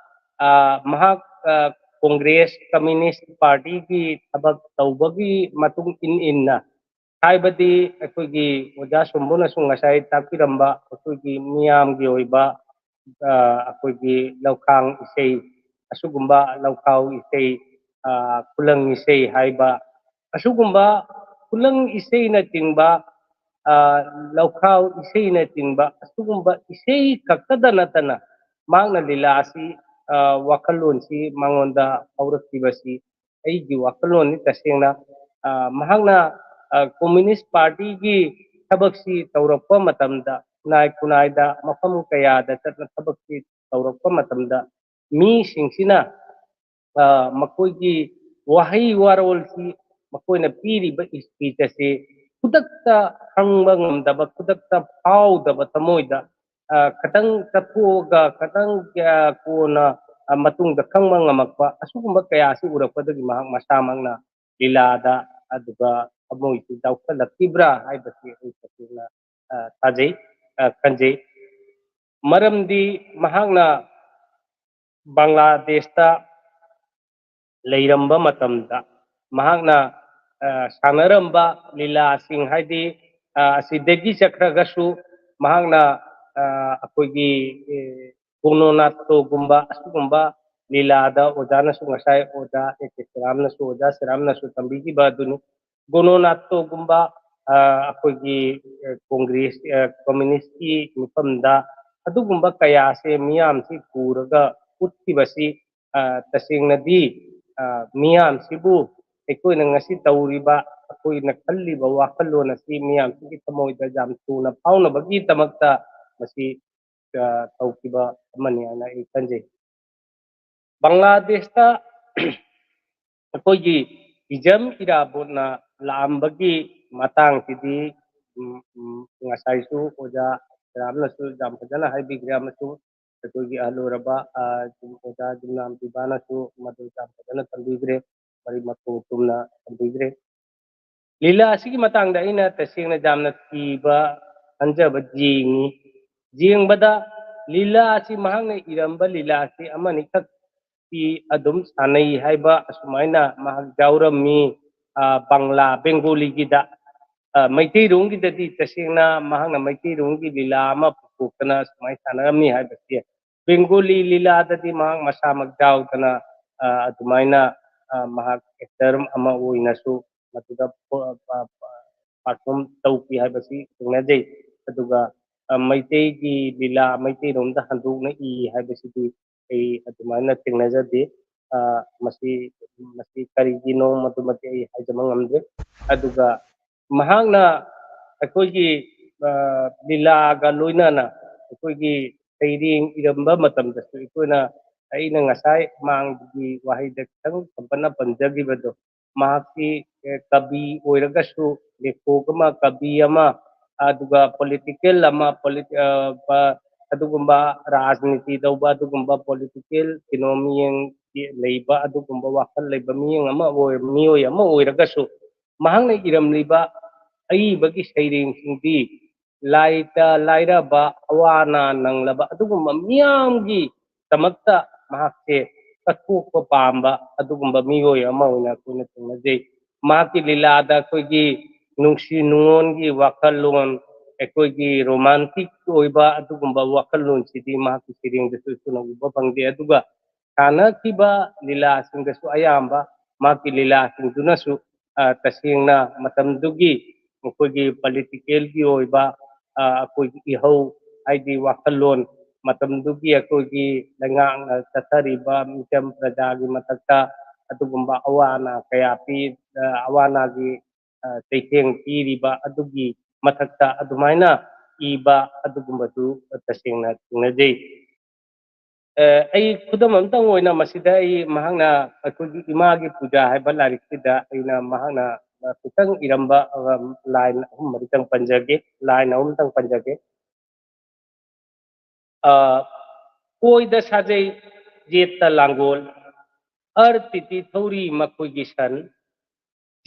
ꯑ, ꯃꯍꯥꯛ, ꯑ, ꯀꯣꯡꯒ꯭ꯔꯦꯁ, ꯀꯝꯃ꯭ꯌꯨꯅꯤꯁ ꯄꯥꯔꯇꯤꯒꯤ ꯊꯕꯛ ꯇꯧꯕꯒꯤ ꯃꯇꯨꯡ ꯏꯟ ꯏꯟꯅ, ꯍꯥꯏꯕꯗꯤ ꯑꯩꯈꯣꯏꯒꯤ ꯑꯣꯖꯥ ꯁꯣꯝꯕꯨꯅꯁꯨ ꯉꯁꯥꯏ ꯇꯥꯛꯄꯤꯔꯝꯕ ꯑꯩꯈꯣꯏꯒꯤ ꯃꯤꯌꯥꯝꯒꯤ ꯑꯣꯏꯕ, ꯑ, ꯑꯩꯈꯣꯏꯒꯤ ꯂꯧꯈꯥꯡ ꯏꯁꯩ, ꯑꯁꯤꯒꯨꯝꯕ ꯂꯧꯈꯥꯎ ꯏꯁꯩ, ꯑ, ꯈꯨꯂꯪ ꯏꯁꯩ ꯍꯥꯏꯕ, ꯑꯁꯤꯒꯨꯝꯕ ꯈꯨꯂꯪ ꯏꯁꯩꯅꯆꯤꯡꯕ, ꯑ, ꯂꯧꯈꯥꯎ ꯏꯁꯩꯅꯆꯤꯡꯕ, ꯑꯁꯤꯒꯨꯝꯕ ꯏꯁꯩ ꯈꯛꯇꯗ ꯅꯠꯇꯅ ꯃꯍꯥꯛꯅ ꯂꯤꯂꯥ ꯑꯁꯤ, ꯑ, ꯋꯥꯈꯜꯂꯣꯟꯁꯤ ꯃꯉꯣꯟꯗ ꯐꯥꯎꯔꯛꯈꯤꯕꯁꯤ ꯑꯩꯒꯤ ꯋꯥꯈꯜꯂꯣꯟꯅꯤ꯫ ꯇꯁꯦꯡꯅ, ꯑ, ꯃꯍꯥꯛꯅ, ꯑ, ꯀꯝꯃ꯭ꯌꯨꯅꯤꯁ ꯄꯥꯔꯇꯤꯒꯤ ꯊꯕꯛꯁꯤ ꯇꯧꯔꯛꯄ ꯃꯇꯝꯗ, ꯈꯨꯟꯅꯥꯏ ꯈꯨꯟꯅꯥꯏꯗ, ꯃꯐꯝ ꯀꯌꯥꯗ ꯆꯠꯅ ꯊꯕꯛꯁꯤ ꯇꯧꯔꯛꯄ ꯃꯇꯝꯗ, ꯃꯤꯁꯤꯡꯁꯤꯅ, ꯑ, ꯃꯈꯣꯏꯒꯤ ꯋꯥꯍꯩ ꯋꯥꯔꯣꯜꯁꯤ, ꯃꯈꯣꯏꯅ ꯄꯤꯔꯤꯕ speech ꯑꯁꯤ ꯈꯨꯗꯛꯇ ꯈꯪꯕ ꯉꯝꯗꯕ, ꯈꯨꯗꯛꯇ ꯐꯥꯎꯗꯕ ꯊꯃꯣꯏꯗ, ꯑ, ꯈꯇꯪ ꯆꯠꯊꯣꯛꯑꯒ, ꯈꯇꯪ, ꯑ, ꯀꯣꯟꯅ, ꯑ, ꯃꯇꯨꯡꯗ ꯈꯪꯕ ꯉꯝꯃꯛꯄ, ꯑꯁꯤꯒꯨꯝꯕ ꯀꯌꯥ ꯑꯁꯤ ꯎꯔꯛꯄꯗꯒꯤ ꯃꯍꯥꯛ ꯃꯁꯥꯃꯛꯅ ꯂꯤꯂꯥꯗ ꯑꯗꯨꯒ ꯊꯃꯣꯏꯁꯤ ꯌꯥꯎꯁꯜꯂꯛꯈꯤꯕ꯭ꯔꯥ ꯍꯥꯏꯕꯁꯤ ꯑꯩ ꯇꯁꯦꯡꯅ, ꯑ, ꯊꯥꯖꯩ, ꯑ, ꯈꯟꯖꯩ꯫ ꯃꯔꯝꯗꯤ ꯃꯍꯥꯛꯅ ꯕꯪꯒ꯭ꯂꯥꯗꯦꯁꯇ ꯂꯩꯔꯝꯕ ꯃꯇꯝꯗ ꯃꯍꯥꯛꯅ, ꯑ, ꯁꯥꯟꯅꯔꯝꯕ ꯂꯤꯂꯥꯁꯤꯡ, ꯍꯥꯏꯗꯤ, ꯑ, ꯑꯁꯤꯗꯒꯤ ꯆꯠꯈ꯭ꯔꯒꯁꯨ ꯃꯍꯥꯛꯅ, ꯑ, ꯑꯩꯈꯣꯏꯒꯤ, ꯑꯦ, ꯒꯣꯅꯣꯅꯥꯠꯇꯣꯒꯨꯝꯕ ꯑꯁꯤꯒꯨꯝꯕ ꯂꯤꯂꯥꯗ ꯑꯣꯖꯥꯅꯁꯨ ꯉꯁꯥꯏ ꯑꯣꯖꯥ ꯑꯦ ꯀꯦ ꯁꯤꯔꯥꯝꯅꯁꯨ, ꯑꯣꯖꯥ ꯁꯤꯔꯥꯝꯅꯁꯨ ꯇꯝꯕꯤꯈꯤꯕ ꯑꯗꯨꯅꯤ꯫ ꯒꯣꯅꯣꯅꯥꯠꯇꯣꯒꯨꯝꯕ, ꯑ, ꯑꯩꯈꯣꯏꯒꯤ, ꯑ, ꯀꯣꯡꯒ꯭ꯔꯦꯁ, ꯑ, ꯀꯝꯃ꯭ꯌꯨꯅꯤꯁꯀꯤ ꯃꯤꯐꯝꯗ, ꯑꯗꯨꯒꯨꯝꯕ ꯀꯌꯥꯁꯦ ꯃꯤꯌꯥꯝꯁꯤ ꯄꯨꯔꯒ ꯎꯠꯈꯤꯕꯁꯤ, ꯑ, ꯇꯁꯦꯡꯅꯗꯤ, ꯑ, ꯃꯤꯌꯥꯝꯁꯤꯕꯨ ꯑꯩꯈꯣꯏꯅ ꯉꯁꯤ ꯇꯧꯔꯤꯕ, ꯑꯩꯈꯣꯏꯅ ꯈꯜꯂꯤꯕ ꯋꯥꯈꯜꯂꯣꯟ ꯑꯁꯤ ꯃꯤꯌꯥꯝꯁꯤꯒꯤ ꯊꯃꯣꯏꯗ ꯌꯥꯝ ꯊꯨꯅ ꯐꯥꯎꯅꯕꯒꯤꯗꯃꯛꯇ ꯃꯁꯤ, ꯑ, ꯇꯧꯈꯤꯕ ꯑꯃꯅꯤ ꯍꯥꯏꯅ ꯑꯩ ꯈꯟꯖꯩ꯫ ꯕꯪꯒ꯭ꯂꯥꯗꯦꯁꯇ ꯑꯩꯈꯣꯏꯒꯤ ꯏꯖꯝ ꯏꯔꯥꯕꯣꯠꯅ ꯂꯥꯛꯑꯝꯕꯒꯤ ꯃꯇꯥꯡꯁꯤꯗꯤ, ꯎꯝ, ꯎꯝ, ꯉꯁꯥꯏꯁꯨ ꯑꯣꯖꯥ ꯔꯥꯝꯅꯁꯨ ꯌꯥꯝ ꯐꯖꯅ ꯍꯥꯏꯕꯤꯈ꯭ꯔꯦ, ꯑꯃꯁꯨꯡ ꯑꯩꯈꯣꯏꯒꯤ ꯑꯍꯜ ꯑꯣꯏꯔꯕ, ꯑ, ꯑꯣꯖꯥ ꯖꯨꯝꯅꯥꯝ ꯄꯤꯕꯥꯅꯁꯨ ꯃꯗꯨ ꯌꯥꯝ ꯐꯖꯅ ꯊꯝꯕꯤꯈ꯭ꯔꯦ, ꯃꯔꯤ ꯃꯈꯣꯡ ꯆꯨꯝꯅ ꯊꯝꯕꯤꯈ꯭ꯔꯦ꯫ ꯂꯤꯂꯥ ꯑꯁꯤꯒꯤ ꯃꯇꯥꯡꯗ ꯑꯩꯅ ꯇꯁꯦꯡꯅ ꯌꯥꯝꯅ ꯊꯤꯕ ꯈꯟꯖꯕ ꯌꯦꯡꯉꯤ꯫ ꯌꯦꯡꯕꯗ ꯂꯤꯂꯥ ꯑꯁꯤ, ꯃꯍꯥꯛꯅ ꯏꯔꯝꯕ ꯂꯤꯂꯥ ꯑꯁꯤ ꯑꯃꯅꯤꯈꯛꯇꯤ ꯑꯗꯨꯝ ꯁꯥꯟꯅꯩ ꯍꯥꯏꯕ ꯑꯁꯨꯃꯥꯏꯅ ꯃꯍꯥꯛ ꯌꯥꯎꯔꯝꯃꯤ, ꯑ, ꯕꯪꯂꯥ, ꯕꯦꯡꯒꯣꯂꯤꯒꯤꯗ꯫ ꯑ, ꯃꯩꯇꯩꯔꯣꯝꯒꯤꯗꯗꯤ ꯇꯁꯦꯡꯅ ꯃꯍꯥꯛꯅ ꯃꯩꯇꯩꯔꯣꯝꯒꯤ ꯂꯤꯂꯥ ꯑꯃ ꯄꯨꯊꯣꯛꯇꯅ ꯁꯨꯃꯥꯏꯅ ꯁꯥꯟꯅꯔꯝꯃꯤ ꯍꯥꯏꯕꯁꯦ, ꯕꯦꯡꯒꯣꯂꯤ ꯂꯤꯂꯥꯗꯗꯤ ꯃꯍꯥꯛ ꯃꯁꯥꯃꯛ ꯌꯥꯎꯗꯅ, ꯑ, ꯑꯗꯨꯃꯥꯏꯅ, ꯑ, ꯃꯍꯥꯛ ꯑꯦꯛꯇꯔ ꯑꯃ ꯑꯣꯏꯅꯁꯨ ꯃꯗꯨꯗ ꯄ-, ꯄ-, ꯄ-, ꯄꯥꯔꯐꯣꯝ ꯇꯧꯈꯤ ꯍꯥꯏꯕꯁꯤ ꯊꯦꯡꯅꯖꯩ꯫ ꯑꯗꯨꯒ, ꯑ, ꯃꯩꯇꯩꯒꯤ ꯂꯤꯂꯥ ꯃꯩꯇꯩꯔꯣꯝꯗ ꯍꯟꯗꯣꯛꯅ ꯏ ꯍꯥꯏꯕꯁꯤꯗꯤ ꯑꯩ ꯑꯗꯨꯃꯥꯏꯅ ꯊꯦꯡꯅꯖꯗꯦ꯫ ꯑ, ꯃꯁꯤ, ꯃꯁꯤ ꯀꯔꯤꯒꯤꯅꯣ, ꯃꯗꯨꯃꯗꯤ ꯑꯩ ꯍꯥꯏꯖꯕ ꯉꯝꯗ꯭ꯔꯦ꯫ ꯑꯗꯨꯒ ꯃꯍꯥꯛꯅ ꯑꯩꯈꯣꯏꯒꯤ, ꯑ, ꯂꯤꯂꯥꯒ ꯂꯣꯏꯅꯅ ꯑꯩꯈꯣꯏꯒꯤ ꯁꯩꯔꯦꯡ ꯏꯔꯝꯕ ꯃꯇꯝꯗꯁꯨ ꯑꯩꯈꯣꯏꯅ, ꯑꯩꯅ ꯉꯁꯥꯏ ꯃꯥꯡꯒꯤ ꯋꯥꯍꯩꯗ ꯈꯤꯇꯪ ꯁꯝꯄꯠꯅ ꯄꯟꯖꯈꯤꯕꯗꯣ, ꯃꯍꯥꯛꯀꯤ, ꯑꯦ, ꯀꯕꯤ ꯑꯣꯏꯔꯒꯁꯨ, ꯂꯦꯈꯣꯛ ꯑꯃ, ꯀꯕꯤ ꯑꯃ, ꯑꯗꯨꯒ ꯄꯣꯂꯤꯇꯤꯀꯦꯜ ꯑꯃ, ꯄꯣꯂꯤꯇꯤ-, ꯑ, ꯄ-, ꯑꯗꯨꯒꯨꯝꯕ ꯔꯥꯖꯅꯤꯇꯤ ꯇꯧꯕ, ꯑꯗꯨꯒꯨꯝꯕ ꯄꯣꯂꯤꯇꯤꯀꯦꯜ ꯀꯩꯅꯣ ꯃꯤꯠꯌꯦꯡ ꯂꯩꯕ, ꯑꯗꯨꯒꯨꯝꯕ ꯋꯥꯈꯜ ꯂꯩꯕ ꯃꯤꯠꯌꯦꯡ ꯑꯃ ꯑꯣꯏ-, ꯃꯤꯑꯣꯏ ꯑꯃ ꯑꯣꯏꯔꯒꯁꯨ, ꯃꯍꯥꯛꯅ ꯏꯔꯝꯂꯤꯕ ꯑꯏꯕꯒꯤ ꯁꯩꯔꯦꯡꯁꯤꯡꯗꯤ ꯂꯥꯏꯇ ꯂꯥꯏꯔꯕ, ꯑꯋꯥ ꯑꯅꯥ ꯅꯪꯂꯕ ꯑꯗꯨꯒꯨꯝꯕ ꯃꯤꯌꯥꯝꯒꯤ ꯗꯃꯛꯇ ꯃꯍꯥꯛꯁꯦ ꯀꯠꯊꯣꯛꯄ ꯄꯥꯝꯕ ꯑꯗꯨꯒꯨꯝꯕ ꯃꯤꯑꯣꯏ ꯑꯃ ꯑꯣꯏꯅ ꯑꯩꯈꯣꯏꯅ ꯊꯦꯡꯅꯖꯩ꯫ ꯃꯍꯥꯛꯀꯤ ꯂꯤꯂꯥꯗ ꯑꯩꯈꯣꯏꯒꯤ ꯅꯨꯡꯁꯤ ꯅꯨꯡꯉꯣꯟꯒꯤ ꯋꯥꯈꯜꯂꯣꯟ, ꯑꯩꯈꯣꯏꯒꯤ ꯔꯣꯃꯥꯟꯇꯤꯛ ꯑꯣꯏꯕ ꯑꯗꯨꯒꯨꯝꯕ ꯋꯥꯈꯜꯂꯣꯟꯁꯤꯗꯤ ꯃꯍꯥꯛꯀꯤ ꯁꯩꯔꯦꯡꯗꯁꯨ ꯑꯩꯈꯣꯏꯅ ꯎꯕ ꯐꯪꯗꯦ꯫ ꯑꯗꯨꯒ ꯁꯥꯟꯅꯈꯤꯕ ꯂꯤꯂꯥꯁꯤꯡꯗꯁꯨ ꯑꯌꯥꯝꯕ ꯃꯍꯥꯛꯀꯤ ꯂꯤꯂꯥꯁꯤꯡꯗꯨꯅꯁꯨ, ꯑ, ꯇꯁꯦꯡꯅ ꯃꯇꯝꯗꯨꯒꯤ ꯃꯈꯣꯏꯒꯤ ꯄꯣꯂꯤꯇꯤꯀꯦꯜꯒꯤ ꯑꯣꯏꯕ, ꯑ, ꯑꯩꯈꯣꯏꯒꯤ ꯏꯍꯧ ꯍꯥꯏꯗꯤ ꯋꯥꯈꯜꯂꯣꯟ, ꯃꯇꯝꯗꯨꯒꯤ ꯑꯩꯈꯣꯏꯒꯤ ꯂꯩꯉꯥꯛꯅ ꯆꯠꯊꯔꯤꯕ ꯃꯤꯆꯝ ꯄ꯭ꯔꯖꯥꯒꯤ ꯃꯊꯛꯇ ꯑꯗꯨꯒꯨꯝꯕ ꯑꯋꯥ ꯑꯅꯥ ꯀꯌꯥ ꯄꯤ, ꯑ, ꯑꯋꯥ ꯑꯅꯥꯒꯤ, ꯑ, ꯆꯩꯊꯦꯡ ꯄꯤꯔꯤꯕ ꯑꯗꯨꯒꯤ ꯃꯊꯛꯇ ꯑꯗꯨꯃꯥꯏꯅ ꯏꯕ ꯑꯗꯨꯒꯨꯝꯕꯗꯨ ꯇꯁꯦꯡꯅ ꯊꯦꯡꯅꯖꯩ꯫ ꯑ, ꯑꯩ ꯈꯨꯗꯝ ꯑꯝꯇꯪ ꯑꯣꯏꯅ ꯃꯁꯤꯗ ꯑꯩ ꯃꯍꯥꯛꯅ ꯑꯩꯈꯣꯏꯒꯤ ꯏꯃꯥꯒꯤ ꯄꯨꯖꯥ ꯍꯥꯏꯕ ꯂꯥꯏꯔꯤꯛꯁꯤꯗ ꯑꯩꯅ ꯃꯍꯥꯛꯅ, ꯑ, ꯈꯤꯇꯪ ꯏꯔꯝꯕ, ꯑ, line ꯑꯍꯨꯝ ꯃꯔꯤꯇꯪ ꯄꯟꯖꯒꯦ, line ꯑꯍꯨꯝꯇꯪ ꯄꯟꯖꯒꯦ꯫ ꯑ, ꯀꯣꯏꯗ ꯁꯥꯖꯩ ꯌꯦꯠꯇ ꯂꯥꯡꯒꯣꯜ, ꯑꯔ ꯇꯤꯇꯤ ꯊꯧꯔꯤ ꯃꯈꯣꯏꯒꯤ ꯁꯟ,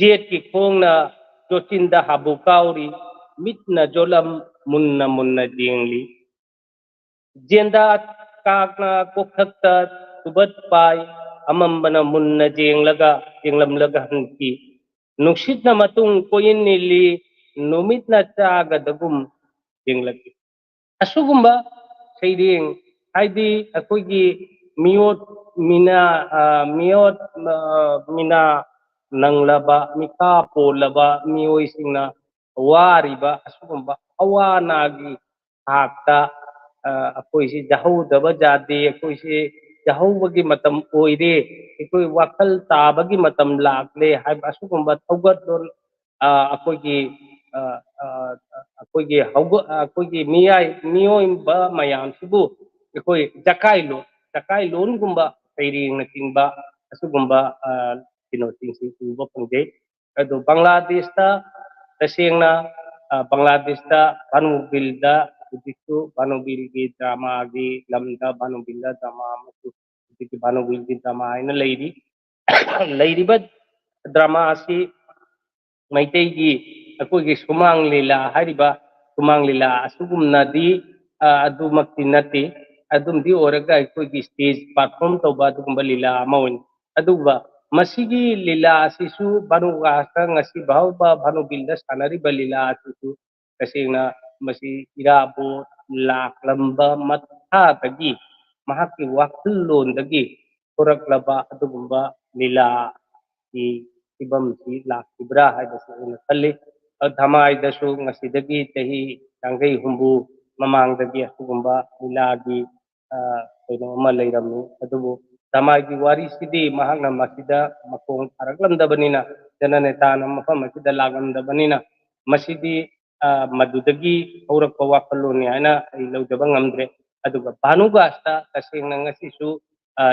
ꯌꯦꯠꯀꯤ ꯈꯣꯡꯅ ꯆꯣꯆꯤꯟꯗ ꯍꯥꯕꯨ ꯀꯥꯎꯔꯤ, ꯃꯤꯠꯅ ꯖꯣꯂꯝ ꯃꯨꯟꯅ ꯃꯨꯟꯅ ꯌꯦꯡꯂꯤ꯫ ꯖꯦꯟꯗꯥ ꯀꯥꯛꯅ ꯀꯣꯛꯊꯛꯇ ꯇꯨꯕꯠ ꯄꯥꯏ, ꯑꯃꯝꯕꯅ ꯃꯨꯟꯅ ꯌꯦꯡꯂꯒ, ꯌꯦꯡꯂꯝꯂꯒ ꯍꯟꯈꯤ꯫ ꯅꯨꯡꯁꯤꯠꯅ ꯃꯇꯨꯡ ꯀꯣꯏꯏꯟ ꯏꯜꯂꯤ, ꯅꯨꯃꯤꯠꯅ ꯆꯥꯒꯗꯒꯨꯝ ꯌꯦꯡꯂꯛꯏ꯫ ꯑꯁꯤꯒꯨꯝꯕ ꯁꯩꯔꯦꯡ, ꯍꯥꯏꯗꯤ ꯑꯩꯈꯣꯏꯒꯤ ꯃꯤꯑꯣꯠ ꯃꯤꯅ, ꯑ, ꯃꯤꯑꯣꯠ, ꯑ, ꯃꯤꯅ ꯅꯪꯂꯕ, ꯃꯤꯈꯥ ꯄꯣꯜꯂꯕ ꯃꯤꯑꯣꯏꯁꯤꯡꯅ ꯋꯥꯔꯤꯕ ꯑꯁꯤꯒꯨꯝꯕ ꯑꯋꯥ ꯑꯅꯥꯒꯤ ꯊꯥꯛꯇ, ꯑ, ꯑꯩꯈꯣꯏꯁꯤ ꯌꯥꯍꯧꯗꯕ ꯌꯥꯗꯦ, ꯑꯩꯈꯣꯏꯁꯤ ꯌꯥꯍꯧꯕꯒꯤ ꯃꯇꯝ ꯑꯣꯏꯔꯦ, ꯑꯩꯈꯣꯏ ꯋꯥꯈꯜ ꯇꯥꯕꯒꯤ ꯃꯇꯝ ꯂꯥꯛꯂꯦ ꯍꯥꯏꯕ ꯑꯁꯤꯒꯨꯝꯕ ꯊꯧꯒꯠꯂꯣꯟ, ꯑ, ꯑꯩꯈꯣꯏꯒꯤ, ꯑ, ꯑ, ꯑꯩꯈꯣꯏꯒꯤ ꯍꯧꯒ-, ꯑꯩꯈꯣꯏꯒꯤ ꯃꯤꯌꯥꯏ-, ꯃꯤꯑꯣꯏꯕ ꯃꯌꯥꯝꯁꯤꯕꯨ ꯑꯩꯈꯣꯏ ꯖꯀꯥꯏꯂꯣꯟ, ꯖꯀꯥꯏꯂꯣꯟꯒꯨꯝꯕ ꯁꯩꯔꯦꯡꯅꯆꯤꯡꯕ ꯑꯁꯤꯒꯨꯝꯕ, ꯑ, ꯀꯩꯅꯣꯁꯤꯡꯁꯤ ꯎꯕ ꯐꯪꯖꯩ꯫ ꯑꯗꯨ ꯕꯪꯒ꯭ꯂꯥꯗꯦꯁꯇ ꯇꯁꯦꯡꯅ, ꯑ, ꯕꯪꯒ꯭ꯂꯥꯗꯦꯁꯇ ꯚꯥꯅꯨꯕꯤꯜꯗ ꯍꯧꯖꯤꯛꯁꯨ ꯚꯥꯅꯨꯕꯤꯜꯒꯤ dramaꯒꯤ ꯂꯝꯗ ꯚꯥꯅꯨꯕꯤꯜꯗ drama ꯑꯃꯁꯨ ꯍꯧꯖꯤꯛꯀꯤ ꯚꯥꯅꯨꯕꯤꯜꯒꯤ drama ꯍꯥꯏꯅ ꯂꯩꯔꯤ꯫ ꯂꯩꯔꯤꯕ drama ꯑꯁꯤ ꯃꯩꯇꯩꯒꯤ ꯑꯩꯈꯣꯏꯒꯤ ꯁꯨꯃꯥꯡ ꯂꯤꯂꯥ ꯍꯥꯏꯔꯤꯕ ꯁꯨꯃꯥꯡ ꯂꯤꯂꯥ ꯑꯁꯤꯒꯨꯝꯅꯗꯤ, ꯑ, ꯑꯗꯨꯃꯛꯇꯤ ꯅꯠꯇꯦ꯫ ꯑꯗꯨꯝꯗꯤ ꯑꯣꯏꯔꯒ ꯑꯩꯈꯣꯏꯒꯤ stage perform ꯇꯧꯕ ꯑꯗꯨꯒꯨꯝꯕ ꯂꯤꯂꯥ ꯑꯃ ꯑꯣꯏꯅ꯫ ꯑꯗꯨꯒ ꯃꯁꯤꯒꯤ ꯂꯤꯂꯥ ꯑꯁꯤꯁꯨ ꯚꯥꯅꯨ ꯒꯥꯁꯇ ꯉꯁꯤ ꯐꯥꯎꯕ ꯚꯥꯅꯨꯕꯤꯜꯗ ꯁꯥꯟꯅꯔꯤꯕ ꯂꯤꯂꯥ ꯑꯁꯤꯁꯨ ꯇꯁꯦꯡꯅ ꯃꯁꯤ ꯏꯔꯥꯕꯣꯠ ꯂꯥꯛꯂꯝꯕ ꯃꯊꯥꯗꯒꯤ ꯃꯍꯥꯛꯀꯤ ꯋꯥꯈꯜꯂꯣꯟꯗꯒꯤ ꯊꯣꯔꯛꯂꯕ ꯑꯗꯨꯒꯨꯝꯕ ꯂꯤꯂꯥꯒꯤ ꯐꯤꯕꯝꯁꯤ ꯂꯥꯛꯈꯤꯕ꯭ꯔꯥ ꯍꯥꯏꯕꯁꯤ ꯑꯩꯅ ꯈꯜꯂꯤ꯫ ꯑ, ꯙꯃꯥꯏꯗꯁꯨ ꯉꯁꯤꯗꯒꯤ ꯆꯍꯤ ꯌꯥꯡꯈꯩ ꯍꯨꯝꯐꯨ ꯃꯃꯥꯡꯗꯒꯤ ꯑꯁꯤꯒꯨꯝꯕ ꯂꯤꯂꯥꯒꯤ, ꯑ, ꯀꯩꯅꯣ ꯑꯃ ꯂꯩꯔꯝꯃꯤ꯫ ꯑꯗꯨꯕꯨ ꯗ꯭ꯔꯃꯥꯒꯤ ꯋꯥꯔꯤꯁꯤꯗꯤ ꯃꯍꯥꯛꯅ ꯃꯁꯤꯗ ꯃꯈꯣꯡ ꯊꯥꯔꯛꯂꯝꯗꯕꯅꯤꯅ, ꯖꯅꯅꯦꯇꯥꯅ ꯃꯐꯝ ꯑꯁꯤꯗ ꯂꯥꯛꯂꯝꯗꯕꯅꯤꯅ, ꯃꯁꯤꯗꯤ, ꯑ, ꯃꯗꯨꯗꯒꯤ ꯍꯧꯔꯛꯄ ꯋꯥꯈꯜꯂꯣꯟꯅꯤ ꯍꯥꯏꯅ ꯑꯩ ꯂꯧꯖꯕ ꯉꯝꯗ꯭ꯔꯦ꯫ ꯑꯗꯨꯒ ꯚꯥꯅꯨꯒꯥꯁꯇ ꯇꯁꯦꯡꯅ ꯉꯁꯤꯁꯨ, ꯑ,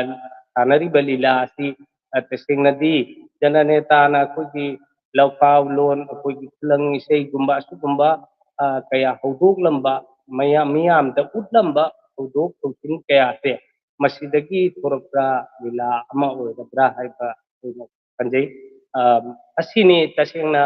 ꯁꯥꯟꯅꯔꯤꯕ ꯂꯤꯂꯥ ꯑꯁꯤ, ꯑ, ꯇꯁꯦꯡꯅꯗꯤ ꯖꯅꯅꯦꯇꯥꯅ ꯑꯩꯈꯣꯏꯒꯤ ꯂꯧꯀꯥꯎ ꯂꯣꯟ, ꯑꯩꯈꯣꯏꯒꯤ ꯈꯨꯂꯪ ꯏꯁꯩꯒꯨꯝꯕ, ꯑꯁꯤꯒꯨꯝꯕ, ꯑ, ꯀꯌꯥ ꯍꯧꯗꯣꯛꯂꯝꯕ, ꯃꯌꯥꯝ, ꯃꯤꯌꯥꯝꯗ ꯎꯠꯂꯝꯕ ꯊꯧꯗꯣꯛ ꯊꯧꯁꯤꯟ ꯀꯌꯥꯁꯦ ꯃꯁꯤꯗꯒꯤ ꯊꯣꯔꯛꯄ꯭ꯔꯥ, ꯂꯤꯂꯥ ꯑꯃ ꯑꯣꯏꯔꯕ꯭ꯔꯥ ꯍꯥꯏꯕ ꯑꯩꯈꯣꯏꯅ ꯈꯟꯖꯩ꯫ ꯑ, ꯑꯁꯤꯅꯤ ꯇꯁꯦꯡꯅ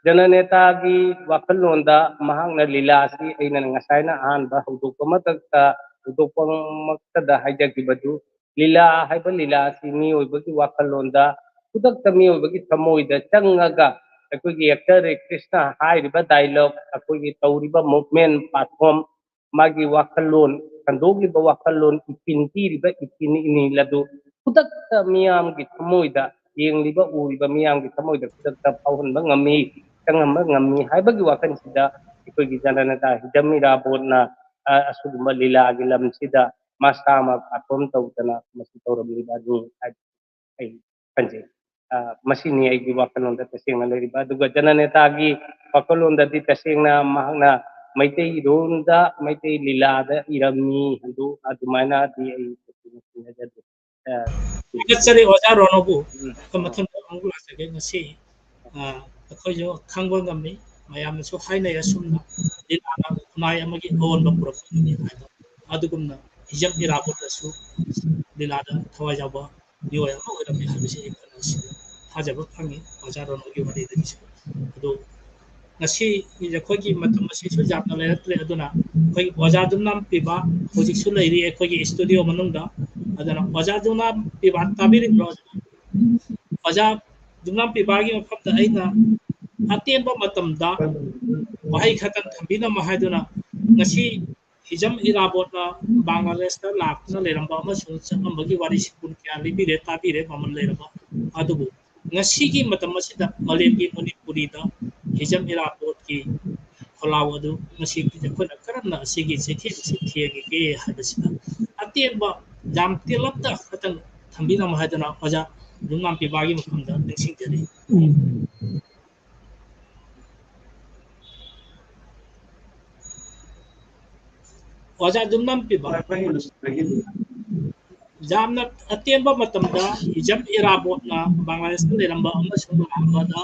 ꯖꯅꯅꯦꯇꯥꯒꯤ ꯋꯥꯈꯜꯂꯣꯟꯗ ꯃꯍꯥꯛꯅ ꯂꯤꯂꯥ ꯑꯁꯤ ꯑꯩꯅ ꯉꯁꯥꯏꯅ ꯑꯍꯥꯟꯕ ꯍꯧꯗꯣꯛꯄ ꯃꯊꯛꯇ, ꯍꯧꯗꯣꯛꯄꯃꯛꯇꯗ ꯍꯥꯏꯖꯈꯤꯕꯗꯨ, ꯂꯤꯂꯥ ꯍꯥꯏꯕ ꯂꯤꯂꯥ ꯑꯁꯤ ꯃꯤꯑꯣꯏꯕꯒꯤ ꯋꯥꯈꯜꯂꯣꯟꯗ, ꯈꯨꯗꯛꯇ ꯃꯤꯑꯣꯏꯕꯒꯤ ꯊꯃꯣꯏꯗ ꯆꯪꯉꯒ ꯑꯩꯈꯣꯏꯒꯤ actor actressꯅ ꯍꯥꯏꯔꯤꯕ dialogue, ꯑꯩꯈꯣꯏꯒꯤ ꯇꯧꯔꯤꯕ movement, perform, ꯃꯥꯒꯤ ꯋꯥꯈꯜꯂꯣꯟ, ꯁꯟꯗꯣꯛꯂꯤꯕ ꯋꯥꯈꯜꯂꯣꯟ, ꯏꯊꯤꯟ ꯄꯤꯔꯤꯕ ꯏꯊꯤꯟ ꯏꯅꯤꯜ ꯑꯗꯨ ꯈꯨꯗꯛꯇ ꯃꯤꯌꯥꯝꯒꯤ ꯊꯃꯣꯏꯗ, ꯌꯦꯡꯂꯤꯕ ꯎꯔꯤꯕ ꯃꯤꯌꯥꯝꯒꯤ ꯊꯃꯣꯏꯗ ꯈꯨꯗꯛꯇ ꯐꯥꯎꯍꯟꯕ ꯉꯝꯃꯤ, ꯆꯪꯍꯟꯕ ꯉꯝꯃꯤ ꯍꯥꯏꯕꯒꯤ ꯋꯥꯈꯜꯁꯤꯗ ꯑꯩꯈꯣꯏꯒꯤ ꯖꯅꯅꯦꯇꯥ ꯍꯤꯖꯝ ꯏꯔꯥꯕꯣꯠꯅ, ꯑ, ꯑꯁꯤꯒꯨꯝꯕ ꯂꯤꯂꯥꯒꯤ ꯂꯝꯁꯤꯗ ꯃꯁꯥꯃꯛ perform ꯇꯧꯗꯅ ꯃꯁꯤ ꯇꯧꯔꯝꯂꯤꯕꯅꯤ ꯍꯥꯏꯕ ꯑꯩ ꯈꯟꯖꯩ꯫ ꯑ, ꯃꯁꯤꯅꯤ ꯑꯩꯒꯤ ꯋꯥꯈꯜꯂꯣꯟꯗ ꯇꯁꯦꯡꯅ ꯂꯩꯔꯤꯕ꯫ ꯑꯗꯨꯒ ꯖꯅꯅꯦꯇꯥꯒꯤ ꯋꯥꯈꯜꯂꯣꯟꯗꯗꯤ ꯇꯁꯦꯡꯅ ꯃꯍꯥꯛꯅ ꯃꯩꯇꯩꯔꯣꯟꯗ, ꯃꯩꯇꯩ ꯂꯤꯂꯥꯗ ꯏꯔꯝꯃꯤ ꯑꯗꯨ ꯑꯗꯨꯃꯥꯏꯅꯗꯤ ꯑꯩ ꯇꯁꯦꯡꯅ ꯊꯦꯡꯅꯖꯗꯦ꯫ ꯑ, ꯊꯥꯒꯠꯆꯔꯤ ꯑꯣꯖꯥ ꯔꯣꯅꯣꯕꯨ꯫ ꯎꯝ꯫ ꯑꯩꯈꯣꯏ ꯃꯊꯪꯗ ꯑꯃꯨꯛ ꯂꯥꯛꯆꯒꯦ꯫ ꯉꯁꯤ, ꯑ, ꯑꯩꯈꯣꯏꯁꯨ ꯈꯪꯕ ꯉꯝꯃꯤ, ꯃꯌꯥꯝꯅꯁꯨ ꯍꯥꯏꯅꯩ ꯑꯁꯨꯝꯅ ꯂꯤꯂꯥꯅ ꯈꯨꯟꯅꯥꯏ ꯑꯃꯒꯤ ꯑꯑꯣꯟꯕ ꯄꯨꯔꯛꯄꯅꯤ ꯍꯥꯏꯅ꯫ ꯑꯗꯨꯒꯨꯝꯅ ꯍꯤꯖꯝ ꯏꯔꯥꯕꯣꯠꯇꯁꯨ ꯂꯤꯂꯥꯗ ꯊꯋꯥꯏ ꯌꯥꯎꯕ ꯃꯤꯑꯣꯏ ꯑꯃ ꯑꯣꯏꯔꯝꯃꯤ ꯍꯥꯏꯕꯁꯤ ꯑꯩ ꯐꯅ ꯊꯥꯖꯕ ꯐꯪꯉꯤ ꯑꯣꯖꯥ ꯔꯣꯅꯣꯒꯤ ꯋꯥꯔꯤꯗꯒꯤꯁꯨ꯫ ꯑꯗꯨ ꯉꯁꯤ ꯑꯩꯈꯣꯏꯒꯤ ꯃꯇꯝ ꯑꯁꯤꯁꯨ ꯌꯥꯝꯅ ꯂꯩꯔꯛꯇ꯭ꯔꯦ, ꯑꯗꯨꯅ ꯑꯩꯈꯣꯏ ꯑꯣꯖꯥ ꯖꯨꯝꯅꯥꯝ ꯄꯤꯕ ꯍꯧꯖꯤꯛꯁꯨ ꯂꯩꯔꯤ ꯑꯩꯈꯣꯏꯒꯤ studio ꯃꯅꯨꯡꯗ꯫ ꯑꯗꯨꯅ ꯑꯣꯖꯥ ꯖꯨꯝꯅꯥꯝ ꯄꯤꯕ ꯇꯥꯕꯤꯔꯤꯕ꯭ꯔꯣ? ꯑꯣꯖꯥ ꯖꯨꯝꯅꯥꯝ ꯄꯤꯕꯒꯤ ꯃꯐꯝꯗ ꯑꯩꯅ ꯑꯇꯦꯟꯕ ꯃꯇꯝꯗ ꯋꯥꯍꯩ ꯈꯛꯇꯪ ꯊꯝꯕꯤꯅꯕ ꯍꯥꯏꯗꯨꯅ, ꯉꯁꯤ ꯍꯤꯖꯝ ꯏꯔꯥꯕꯣꯠꯅ ꯕꯪꯒ꯭ꯂꯥꯗꯦꯁꯇ ꯂꯥꯛꯇꯨꯅ ꯂꯩꯔꯝꯕ ꯑꯃꯁꯨꯡ ꯆꯠꯂꯝꯕꯒꯤ ꯋꯥꯔꯤꯁꯤ ꯄꯨꯡ ꯀꯌꯥ ꯂꯤꯕꯤꯔꯦ, ꯇꯥꯕꯤꯔꯦ, ꯃꯃꯜ ꯂꯩꯔꯕ꯫ ꯑꯗꯨꯕꯨ ꯉꯁꯤꯒꯤ ꯃꯇꯝ ꯑꯁꯤꯗ ꯃꯥꯂꯦꯝꯒꯤ ꯃꯅꯤꯄꯨꯔꯤꯗ ꯍꯤꯖꯝ ꯏꯔꯥꯕꯣꯠꯀꯤ ꯄꯂꯥꯎ ꯑꯗꯨ ꯉꯁꯤ ꯑꯩꯈꯣꯏꯅ ꯀꯔꯝꯅ ꯑꯁꯤꯒꯤ ꯆꯩꯊꯦꯡ ꯑꯁꯤ ꯊꯦꯡꯉꯤꯒꯦ ꯍꯥꯏꯕꯁꯤꯗ ꯑꯇꯦꯟꯕ, ꯌꯥꯝ ꯇꯦꯜꯂꯞꯅ ꯈꯇꯪ ꯊꯝꯕꯤꯔꯝꯃꯨ ꯍꯥꯏꯗꯅ ꯑꯣꯖꯥ ꯌꯨꯝꯅꯥꯝ ꯄꯤꯕꯥꯒꯤ ꯃꯐꯝꯗ ꯅꯤꯡꯁꯤꯡꯖꯔꯤ꯫ ꯎꯝ꯫ ꯑꯣꯖꯥ ꯌꯨꯝꯅꯥꯝ ꯄꯤꯕ, ꯌꯥꯝꯅ ꯑꯇꯦꯟꯕ ꯃꯇꯝꯗ ꯍꯤꯖꯝ ꯏꯔꯥꯕꯣꯠꯅ ꯕꯪꯒ꯭ꯂꯥꯗꯦꯁꯇ ꯂꯩꯔꯝꯕ ꯑꯃꯁꯨꯡ ꯂꯥꯛꯑꯝꯕꯗ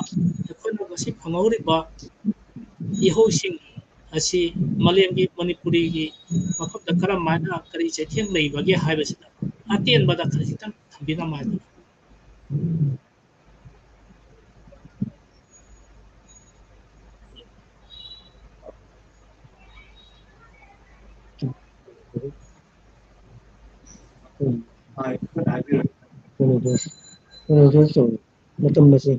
ꯑꯩꯈꯣꯏꯅ ꯉꯁꯤ ꯐꯪꯍꯧꯔꯤꯕ ꯏꯍꯧꯁꯤꯡ ꯑꯁꯤ ꯃꯥꯂꯦꯝꯒꯤ ꯃꯅꯤꯄꯨꯔꯤꯒꯤ ꯃꯐꯝꯗ ꯀꯔꯝ ꯍꯥꯏꯅ ꯀꯔꯤ ꯆꯩꯊꯦꯡ ꯂꯩꯕꯒꯦ ꯍꯥꯏꯕꯁꯤꯗ ꯑꯇꯦꯟꯕꯗ ꯈꯖꯤꯛꯇꯪ ꯊꯝꯕꯤꯔꯝꯃꯨ ꯍꯥꯏꯗꯅ꯫ ꯎꯝ꯫ ꯀꯩꯅꯣꯗꯣ, ꯀꯩꯅꯣꯗꯣ ꯇꯧꯋꯤ, ꯃꯇꯝ ꯑꯁꯤ꯫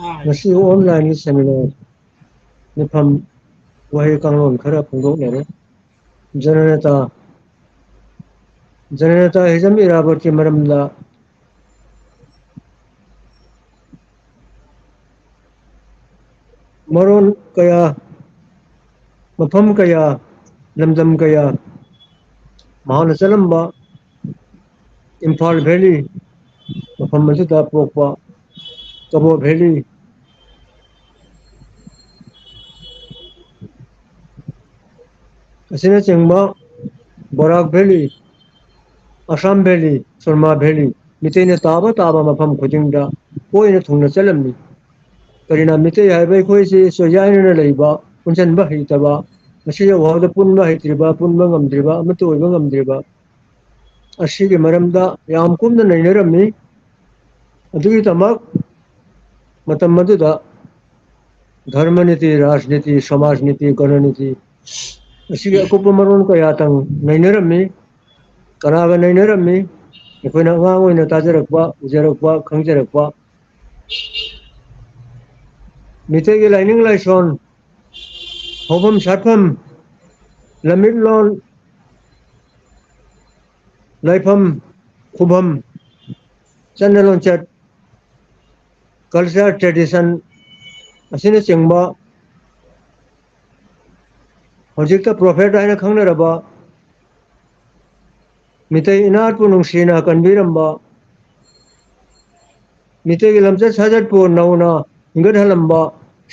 ꯑꯥ꯫ ꯉꯁꯤ online ꯒꯤ seminar ꯃꯤꯐꯝ ꯋꯥꯍꯩ ꯀꯥꯡꯂꯣꯟ ꯈꯔ ꯐꯣꯡꯗꯣꯛꯅꯔꯦ꯫ ꯖꯅꯅꯦꯇꯥ, ꯖꯅꯅꯦꯇꯥ ꯍꯤꯖꯝ ꯏꯔꯥꯕꯣꯠꯀꯤ ꯃꯔꯝꯗ ꯃꯔꯣꯟ ꯀꯌꯥ, ꯃꯐꯝ ꯀꯌꯥ, ꯂꯝꯗꯝ ꯀꯌꯥ ꯃꯍꯥꯛꯅ ꯆꯠꯂꯝꯕ ꯏꯝꯐꯥꯜ valley, ꯃꯐꯝ ꯑꯁꯤꯗ ꯄꯣꯛꯄ ꯀꯕꯣ valley, ꯑꯁꯤꯅꯆꯤꯡꯕ ꯕꯣꯔꯥꯛ valley, ꯑꯁꯥꯝ valley, ꯁꯨꯔꯃꯥ valley, ꯃꯤꯇꯩꯅ ꯇꯥꯕ ꯇꯥꯕ ꯃꯐꯝ ꯈꯨꯗꯤꯡꯗ ꯀꯣꯏꯅ ꯊꯨꯡꯅ ꯆꯠꯂꯝꯃꯤ꯫ ꯀꯔꯤꯅ ꯃꯤꯇꯩ ꯍꯥꯏꯕ ꯑꯩꯈꯣꯏꯁꯤ ꯆꯣꯏꯌꯥꯏꯅꯅ ꯂꯩꯕ, ꯄꯨꯟꯁꯤꯟꯕ ꯍꯩꯇꯕ, ꯉꯁꯤ ꯌꯧꯐꯥꯎꯗ ꯄꯨꯟꯕ ꯍꯩꯇ꯭ꯔꯤꯕ, ꯄꯨꯟꯕ ꯉꯝꯗ꯭ꯔꯤꯕ, ꯑꯃꯠꯇ ꯑꯣꯏꯕ ꯉꯝꯗ꯭ꯔꯤꯕ, ꯑꯁꯤꯒꯤ ꯃꯔꯝꯗ ꯌꯥꯝ ꯀꯨꯞꯅ ꯅꯩꯅꯔꯝꯃꯤ꯫ ꯑꯗꯨꯒꯤꯗꯃꯛ ꯃꯇꯝ ꯑꯗꯨꯗ ꯙꯔꯃ ꯅꯤꯇꯤ, ꯔꯥꯖꯅꯤꯇꯤ, ꯁꯃꯥꯖ ꯅꯤꯇꯤ, ꯒꯅ ꯅꯤꯇꯤ, ꯑꯁꯤꯒꯤ ꯑꯀꯨꯞꯄ ꯃꯔꯣꯜ ꯀꯌꯥ ꯇꯪ ꯅꯩꯅꯔꯝꯃꯤ꯫ ꯀꯅꯥꯒ ꯅꯩꯅꯔꯝꯃꯤ? ꯑꯩꯈꯣꯏꯅ ꯑꯉꯥꯡ ꯑꯣꯏꯅ ꯇꯥꯖꯔꯛꯄ, ꯎꯖꯔꯛꯄ, ꯈꯪꯖꯔꯛꯄ꯫ ꯃꯤꯇꯩꯒꯤ ꯂꯥꯏꯅꯤꯡ ꯂꯥꯏꯁꯣꯟ, ꯍꯧꯐꯝ ꯁꯥꯠꯐꯝ, ꯂꯝꯃꯤꯠꯂꯣꯟ, ꯂꯥꯏꯐꯝ, ꯈꯨꯕꯝ, ꯆꯠꯅ ꯂꯣꯟꯆꯠ, culture, tradition ꯑꯁꯤꯅꯆꯤꯡꯕ ꯍꯧꯖꯤꯛꯇ ꯄ꯭ꯔꯣꯐꯦꯠ ꯍꯥꯏꯅ ꯈꯪꯅꯔꯕ, ꯃꯤꯇꯩ ꯏꯅꯥꯠꯄꯨ ꯅꯨꯡꯁꯤꯅ ꯀꯟꯕꯤꯔꯝꯕ, ꯃꯤꯇꯩꯒꯤ ꯂꯝꯆꯠ ꯁꯥꯖꯠꯄꯨ ꯅꯧꯅ ꯍꯤꯡꯒꯠꯍꯜꯂꯝꯕ,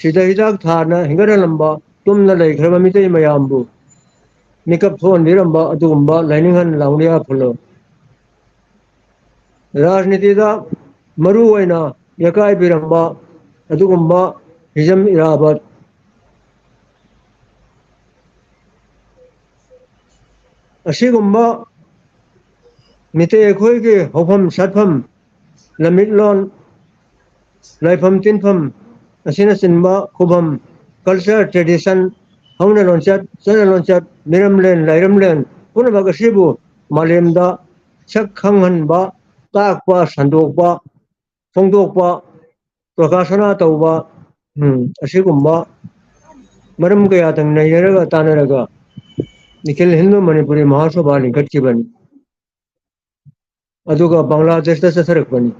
ꯁꯤꯗ ꯍꯤꯗꯥꯛ ꯊꯥꯅ ꯍꯤꯡꯒꯠꯍꯜꯂꯝꯕ, ꯇꯨꯝꯅ ꯂꯩꯈ꯭ꯔꯕ ꯃꯤꯇꯩ ꯃꯌꯥꯝꯕꯨ ꯃꯤꯀꯞ ꯊꯣꯛꯍꯟꯕꯤꯔꯝꯕ ꯑꯗꯨꯒꯨꯝꯕ ꯂꯥꯏꯅꯤꯡꯍꯟ ꯂꯥꯎꯂꯤꯌꯥ ꯐꯨꯂꯣ꯫ ꯔꯥꯖꯅꯤꯇꯤꯗ ꯃꯔꯨ ꯑꯣꯏꯅ ꯌꯥꯀꯥꯏꯕꯤꯔꯝꯕ ꯑꯗꯨꯒꯨꯝꯕ ꯍꯤꯖꯝ ꯏꯔꯥꯕꯠ ꯑꯁꯤꯒꯨꯝꯕ ꯃꯤꯇꯩ ꯑꯩꯈꯣꯏꯒꯤ ꯍꯧꯐꯝ ꯁꯥꯠꯐꯝ, ꯂꯝꯃꯤꯠꯂꯣꯟ, ꯂꯥꯏꯐꯝ ꯇꯤꯟꯐꯝ ꯑꯁꯤꯅꯆꯤꯡꯕ ꯈꯨꯕꯝ, ꯀꯜꯆꯔ, ꯇ꯭ꯔꯦꯗꯤꯁꯟ, ꯍꯧꯅ ꯂꯣꯟꯆꯠ, ꯆꯠꯅ ꯂꯣꯟꯆꯠ, ꯃꯤꯔꯝꯂꯦꯟ, ꯂꯥꯏꯔꯝꯂꯦꯟ ꯄꯨꯝꯅꯃꯛ ꯑꯁꯤꯕꯨ ꯃꯥꯂꯦꯝꯗ ꯁꯛ ꯈꯪꯍꯟꯕ, ꯇꯥꯛꯄ, ꯁꯟꯗꯣꯛꯄ, ꯐꯣꯡꯗꯣꯛꯄ, ꯄ꯭ꯔꯀꯥꯁꯅꯥ ꯇꯧꯕ, ꯎꯝ, ꯑꯁꯤꯒꯨꯝꯕ ꯃꯔꯝ ꯀꯌꯥꯗꯪ ꯅꯩꯅꯔꯒ ꯇꯥꯟꯅꯔꯒ ꯅꯤꯈꯤꯜ ꯍꯤꯟꯗꯨ ꯃꯅꯤꯄꯨꯔꯤ ꯃꯍꯥꯁꯚꯥ ꯂꯤꯡꯈꯠꯈꯤꯕꯅꯤ꯫ ꯑꯗꯨꯒ ꯕꯪꯒ꯭ꯂꯥꯗꯦꯁꯇ ꯆꯠꯊꯔꯛꯄꯅꯤ꯫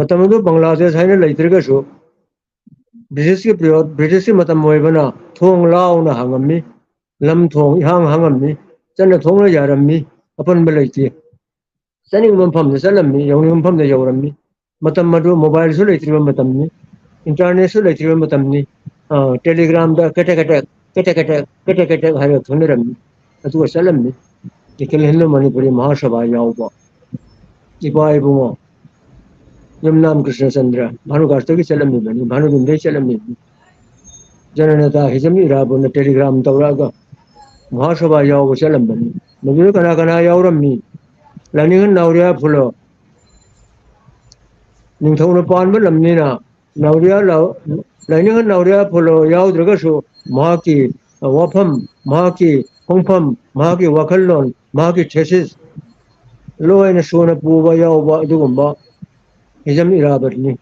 ꯃꯇꯝ ꯑꯗꯨ ꯕꯪꯒ꯭ꯂꯥꯗꯦꯁ ꯍꯥꯏꯅ ꯂꯩꯇ꯭ꯔꯒꯁꯨ, ꯕ꯭ꯔꯤꯇꯤꯁꯀꯤ ꯄꯤꯔꯤꯌꯣꯠ, ꯕ꯭ꯔꯤꯇꯤꯁꯀꯤ ꯃꯇꯝ ꯑꯣꯏꯕꯅ ꯊꯣꯡ ꯂꯥꯎꯅ ꯍꯥꯡꯉꯝꯃꯤ, ꯂꯝ ꯊꯣꯡ ꯏꯍꯥꯡ ꯍꯥꯡꯉꯝꯃꯤ, ꯆꯠꯅ ꯊꯣꯡꯅ ꯌꯥꯔꯝꯃꯤ, ꯑꯄꯟꯕ ꯂꯩꯇꯦ꯫ ꯆꯠꯅꯤꯡꯕ ꯃꯐꯝꯗ ꯆꯠꯂꯝꯃꯤ, ꯌꯧꯅꯤꯡꯕ ꯃꯐꯝꯗ ꯌꯧꯔꯝꯃꯤ꯫ ꯃꯇꯝ ꯑꯗꯨ ꯃꯣꯕꯥꯏꯜꯁꯨ ꯂꯩꯇ꯭ꯔꯤꯕ ꯃꯇꯝꯅꯤ, ꯏꯟꯇꯔꯅꯦꯠꯁꯨ ꯂꯩꯇ꯭ꯔꯤꯕ ꯃꯇꯝꯅꯤ꯫ ꯑ, ꯇꯦꯂꯤꯒ꯭ꯔꯥꯝꯗ ꯀꯦꯇꯦꯛ ꯀꯦꯇꯦꯛ, ꯀꯦꯇꯦꯛ ꯀꯦꯇꯦꯛ, ꯀꯦꯇꯦꯛ ꯀꯦꯇꯦꯛ ꯍꯥꯏꯔꯒ ꯊꯣꯛꯅꯔꯝꯃꯤ꯫ ꯑꯗꯨꯒ ꯆꯠꯂꯝꯃꯤ꯫ ꯅꯤꯈꯤꯜ ꯍꯤꯟꯗꯨ ꯃꯅꯤꯄꯨꯔꯤ ꯃꯍꯥꯁꯚꯥ ꯌꯥꯎꯕ ꯏꯄꯥ ꯏꯕꯨꯡꯉꯣ ꯌꯨꯝꯅꯥꯝ ꯀ꯭ꯔꯤꯁꯅꯆꯟꯗ꯭ꯔ ꯚꯥꯅꯨꯒꯥꯁꯇꯒꯤ ꯆꯠꯂꯝꯃꯤꯕꯅꯤ, ꯚꯥꯅꯨꯒꯨꯝꯗꯒꯤ ꯆꯠꯂꯝꯃꯤꯕꯅꯤ꯫ ꯖꯅꯅꯦꯇꯥ ꯍꯤꯖꯝ ꯏꯔꯥꯕꯣꯠꯅ ꯇꯦꯂꯤꯒ꯭ꯔꯥꯝ ꯇꯧꯔꯛꯑꯒ ꯃꯍꯥꯁꯚꯥ ꯌꯥꯎꯕ ꯆꯠꯂꯝꯕꯅꯤ꯫ ꯃꯗꯨꯗ ꯀꯅꯥ ꯀꯅꯥ ꯌꯥꯎꯔꯝꯃꯤ? ꯂꯥꯏꯅꯤꯡꯍꯟ ꯅꯥꯎꯔꯤꯌꯥ ꯐꯨꯂꯣ ꯅꯤꯡꯊꯧꯅ ꯄꯥꯟꯕ ꯂꯝꯅꯤꯅ ꯅꯥꯎꯔꯤꯌꯥ ꯂꯥꯎ-, ꯂꯥꯏꯅꯤꯡꯍꯟ ꯅꯥꯎꯔꯤꯌꯥ ꯐꯨꯂꯣ ꯌꯥꯎꯗ꯭ꯔꯒꯁꯨ ꯃꯍꯥꯛꯀꯤ ꯋꯥꯐꯝ, ꯃꯍꯥꯛꯀꯤ ꯈꯣꯡꯐꯝ, ꯃꯍꯥꯛꯀꯤ ꯋꯥꯈꯜꯂꯣꯟ, ꯃꯍꯥꯛꯀꯤ ꯊꯦꯁꯤꯁ ꯂꯣꯏꯅ ꯁꯨꯅ ꯄꯨꯕ ꯌꯥꯎꯕ ꯑꯗꯨꯒꯨꯝꯕ ꯍꯤꯖꯝ ꯏꯔꯥꯕꯠꯅꯤ꯫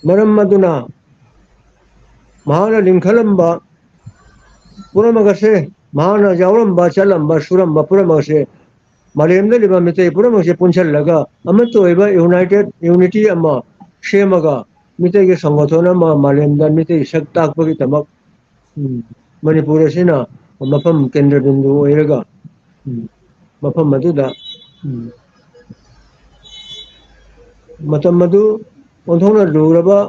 ꯃꯔꯝ ꯑꯗꯨꯅ ꯃꯍꯥꯛꯅ ꯂꯤꯡꯈꯠꯂꯝꯕ ꯄꯨꯝꯅꯃꯛ ꯑꯁꯦ, ꯃꯍꯥꯛꯅ ꯌꯥꯎꯔꯝꯕ, ꯆꯠꯂꯝꯕ, ꯁꯨꯔꯝꯕ ꯄꯨꯝꯅꯃꯛ ꯑꯁꯦ, ꯃꯥꯂꯦꯝꯗ ꯂꯩꯕ ꯃꯤꯇꯩ ꯄꯨꯝꯅꯃꯛꯁꯦ ꯄꯨꯟꯁꯤꯜꯂꯒ ꯑꯃꯠꯇ ꯑꯣꯏꯕ ꯌꯨꯅꯥꯏꯇꯦꯠ ꯌꯨꯅꯤꯇꯤ ꯑꯃ ꯁꯦꯝꯃꯒ ꯃꯤꯇꯩꯒꯤ ꯁꯪꯒꯣꯊꯣꯟ ꯑꯃ ꯃꯥꯂꯦꯝꯗ ꯃꯤꯇꯩ ꯁꯛ ꯇꯥꯛꯄꯒꯤꯗꯃꯛ, ꯎꯝ, ꯃꯅꯤꯄꯨꯔ ꯑꯁꯤꯅ ꯃꯐꯝ ꯀꯦꯟꯗ꯭ꯔ ꯕꯤꯟꯗꯨ ꯑꯣꯏꯔꯒ, ꯎꯝ, ꯃꯐꯝ ꯑꯗꯨꯗ, ꯎꯝ, ꯃꯇꯝ ꯑꯗꯨ ꯑꯣꯟꯊꯣꯛꯅ ꯂꯨꯔꯕ,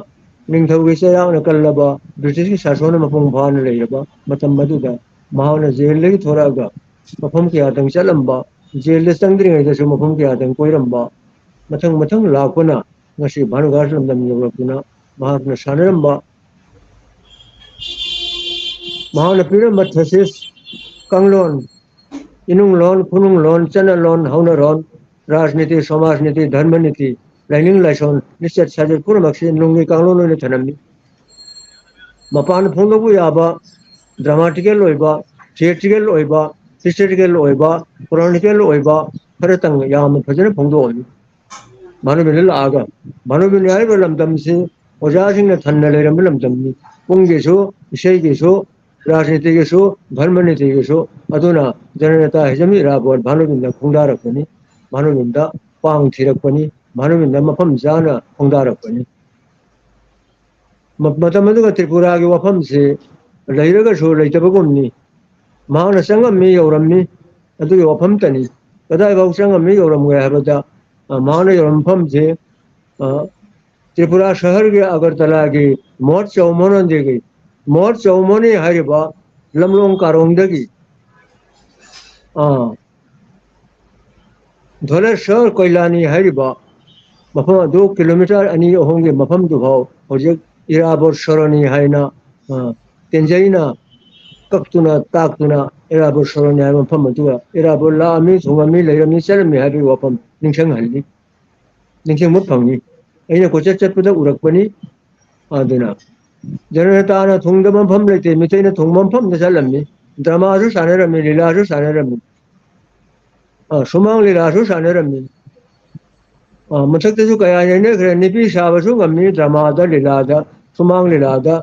ꯅꯤꯡꯊꯧꯒꯤ ꯆꯩꯔꯥꯛꯅ ꯀꯜꯂꯕ, ꯕ꯭ꯔꯤꯇꯤꯁꯀꯤ ꯁꯥꯁꯣꯟꯅ ꯃꯄꯨꯡ ꯐꯥꯅ ꯂꯩꯔꯕ ꯃꯇꯝ ꯑꯗꯨꯗ ꯃꯍꯥꯛꯅ ꯖꯦꯜꯗꯒꯤ ꯊꯣꯔꯛꯑꯒ ꯃꯐꯝ ꯀꯌꯥꯗꯪ ꯆꯠꯂꯝꯕ, ꯖꯦꯜꯗ ꯆꯪꯗ꯭ꯔꯤꯉꯩꯗꯁꯨ ꯃꯐꯝ ꯀꯌꯥꯗꯪ ꯀꯣꯏꯔꯝꯕ, ꯃꯊꯪ ꯃꯊꯪ ꯂꯥꯛꯄꯅ ꯉꯁꯤ ꯚꯥꯅꯨꯒꯥꯁ ꯂꯝꯗꯝ ꯌꯧꯔꯛꯇꯨꯅ ꯃꯍꯥꯛꯅ ꯁꯥꯟꯅꯔꯝꯕ, ꯃꯍꯥꯛꯅ ꯄꯤꯔꯝꯕ ꯊꯦꯁꯤꯁ, ꯀꯥꯡꯂꯣꯟ, ꯏꯅꯨꯡ ꯂꯣꯟ, ꯈꯨꯅꯨꯡ ꯂꯣꯟ, ꯆꯠꯅꯂꯣꯟ, ꯍꯧꯅꯔꯣꯟ, ꯔꯥꯖꯅꯤꯇꯤ, ꯁꯃꯥꯖ ꯅꯤꯇꯤ, ꯙꯔꯃ ꯅꯤꯇꯤ, ꯂꯥꯏꯅꯤꯡ ꯂꯥꯏꯁꯣꯟ, ꯂꯤꯆꯠ ꯁꯥꯖꯠ ꯄꯨꯝꯅꯃꯛꯁꯤ ꯅꯨꯡꯒꯤ ꯀꯥꯡꯂꯣꯟ ꯑꯣꯏꯅ ꯊꯅꯝꯃꯤ꯫ ꯃꯄꯥꯟ ꯐꯣꯡꯗꯣꯛꯄ ꯌꯥꯕ, ꯗ꯭ꯔꯃꯥꯇꯤꯀꯦꯜ ꯑꯣꯏꯕ, ꯊꯤꯌꯦꯇ꯭ꯔꯤꯀꯦꯜ ꯑꯣꯏꯕ, ꯍꯤꯁꯇꯣꯔꯤꯀꯦꯜ ꯑꯣꯏꯕ, ꯀ꯭ꯔꯣꯅꯤꯀꯦꯜ ꯑꯣꯏꯕ ꯈꯔꯇꯪ ꯌꯥꯝꯅ ꯐꯖꯅ ꯐꯣꯡꯗꯣꯛꯑꯝꯃꯤ꯫ ꯚꯥꯅꯨꯕꯤꯟꯗ ꯂꯥꯛꯑꯒ, ꯚꯥꯅꯨꯕꯤꯟ ꯍꯥꯏꯔꯤꯕ ꯂꯝꯗꯝꯁꯤ ꯑꯣꯖꯥꯁꯤꯡꯅ ꯊꯟꯅ ꯂꯩꯔꯝꯕ ꯂꯝꯗꯝꯅꯤ꯫ ꯄꯨꯡꯒꯤꯁꯨ, ꯏꯁꯩꯒꯤꯁꯨ, ꯔꯥꯖꯅꯤꯇꯤꯒꯤꯁꯨ, ꯙꯔꯃ ꯅꯤꯇꯤꯒꯤꯁꯨ꯫ ꯑꯗꯨꯅ ꯖꯅꯅꯦꯇꯥ ꯍꯤꯖꯝ ꯏꯔꯥꯕꯣꯠ ꯚꯥꯅꯨꯕꯤꯟꯗ ꯈꯣꯡꯗꯥꯔꯛꯄꯅꯤ, ꯚꯥꯅꯨꯕꯤꯟꯗ ꯄꯥꯡ ꯊꯤꯔꯛꯄꯅꯤ, ꯚꯥꯅꯨꯕꯤꯟꯗ ꯃꯐꯝ ꯆꯥꯅ ꯈꯣꯡꯗꯥꯔꯛꯄꯅꯤ꯫ ꯃ-, ꯃꯇꯝ ꯑꯗꯨꯒ ꯇ꯭ꯔꯤꯄꯨꯔꯥꯒꯤ ꯋꯥꯐꯝꯁꯤ ꯂꯩꯔꯒꯁꯨ ꯂꯩꯇꯕꯒꯨꯝꯅꯤ꯫ ꯃꯍꯥꯛꯅ ꯆꯪꯉꯝꯃꯤ, ꯌꯧꯔꯝꯃꯤ, ꯑꯗꯨꯒꯤ ꯋꯥꯐꯝꯇꯅꯤ꯫ ꯀꯗꯥꯏꯐꯥꯎ ꯆꯪꯉꯝꯃꯤ, ꯌꯧꯔꯝꯒꯦ ꯍꯥꯏꯕꯗ, ꯑ, ꯃꯍꯥꯛꯅ ꯌꯧꯔꯝꯕ ꯃꯐꯝꯁꯤ, ꯑ, ꯇ꯭ꯔꯤꯄꯨꯔꯥ ꯁꯍꯔꯒꯤ ꯑꯒꯔꯇꯂꯥꯒꯤ ꯃꯣꯍꯠ ꯆꯧꯃꯣꯅꯟꯗꯒꯤ, ꯃꯣꯍꯠ ꯆꯧꯃꯣꯅꯤ ꯍꯥꯏꯔꯤꯕ ꯂꯝꯂꯣꯡ ꯀꯥꯔꯣꯡꯗꯒꯤ, ꯑ, ꯙꯣꯂꯦꯁꯣꯔ ꯀꯣꯏꯂꯥꯅꯤ ꯍꯥꯏꯔꯤꯕ ꯃꯐꯝ ꯑꯗꯨ ꯀꯤꯂꯣꯃꯤꯇꯔ ꯑꯅꯤ ꯑꯍꯨꯝꯒꯤ ꯃꯐꯝꯗꯨꯐꯥꯎ ꯍꯧꯖꯤꯛ ꯏꯔꯥꯕꯣꯠ ꯁꯣꯔꯣꯅꯤ ꯍꯥꯏꯅ, ꯑ, ꯇꯦꯟꯖꯩꯅ ꯀꯛꯇꯨꯅ ꯇꯥꯛꯇꯨꯅ ꯏꯔꯥꯕꯣꯠ ꯁꯣꯔꯣꯅꯤ ꯍꯥꯏꯕ ꯃꯐꯝ ꯑꯗꯨꯒ ꯏꯔꯥꯕꯣꯠ ꯂꯥꯛꯑꯝꯃꯤ, ꯊꯨꯡꯉꯝꯃꯤ, ꯂꯩꯔꯝꯃꯤ, ꯆꯠꯂꯝꯃꯤ ꯍꯥꯏꯕꯒꯤ ꯋꯥꯐꯝ ꯅꯤꯡꯁꯤꯡꯍꯜꯂꯤ, ꯅꯤꯡꯁꯤꯡꯕ ꯐꯪꯉꯤ꯫ ꯑꯩꯅ ꯀꯣꯏꯆꯠ ꯆꯠꯄꯗ ꯎꯔꯛꯄꯅꯤ꯫ ꯑꯗꯨꯅ ꯖꯅꯅꯦꯇꯥꯅ ꯊꯨꯡꯗꯕ ꯃꯐꯝ ꯂꯩꯇꯦ, ꯃꯤꯇꯩꯅ ꯊꯨꯡꯕ ꯃꯐꯝꯗ ꯆꯠꯂꯝꯃꯤ, ꯗ꯭ꯔꯃꯥꯁꯨ ꯁꯥꯟꯅꯔꯝꯃꯤ, ꯂꯤꯂꯥꯁꯨ ꯁꯥꯟꯅꯔꯝꯃꯤ꯫ ꯑ, ꯁꯨꯃꯥꯡ ꯂꯤꯂꯥꯁꯨ ꯁꯥꯟꯅꯔꯝꯃꯤ꯫ ꯑ, ꯃꯊꯛꯇꯁꯨ ꯀꯌꯥ ꯌꯩꯅꯈ꯭ꯔꯦ꯫ ꯅꯨꯄꯤ ꯁꯥꯕꯁꯨ ꯉꯝꯃꯤ ꯗ꯭ꯔꯃꯥꯗ, ꯂꯤꯂꯥꯗ, ꯁꯨꯃꯥꯡ ꯂꯤꯂꯥꯗ,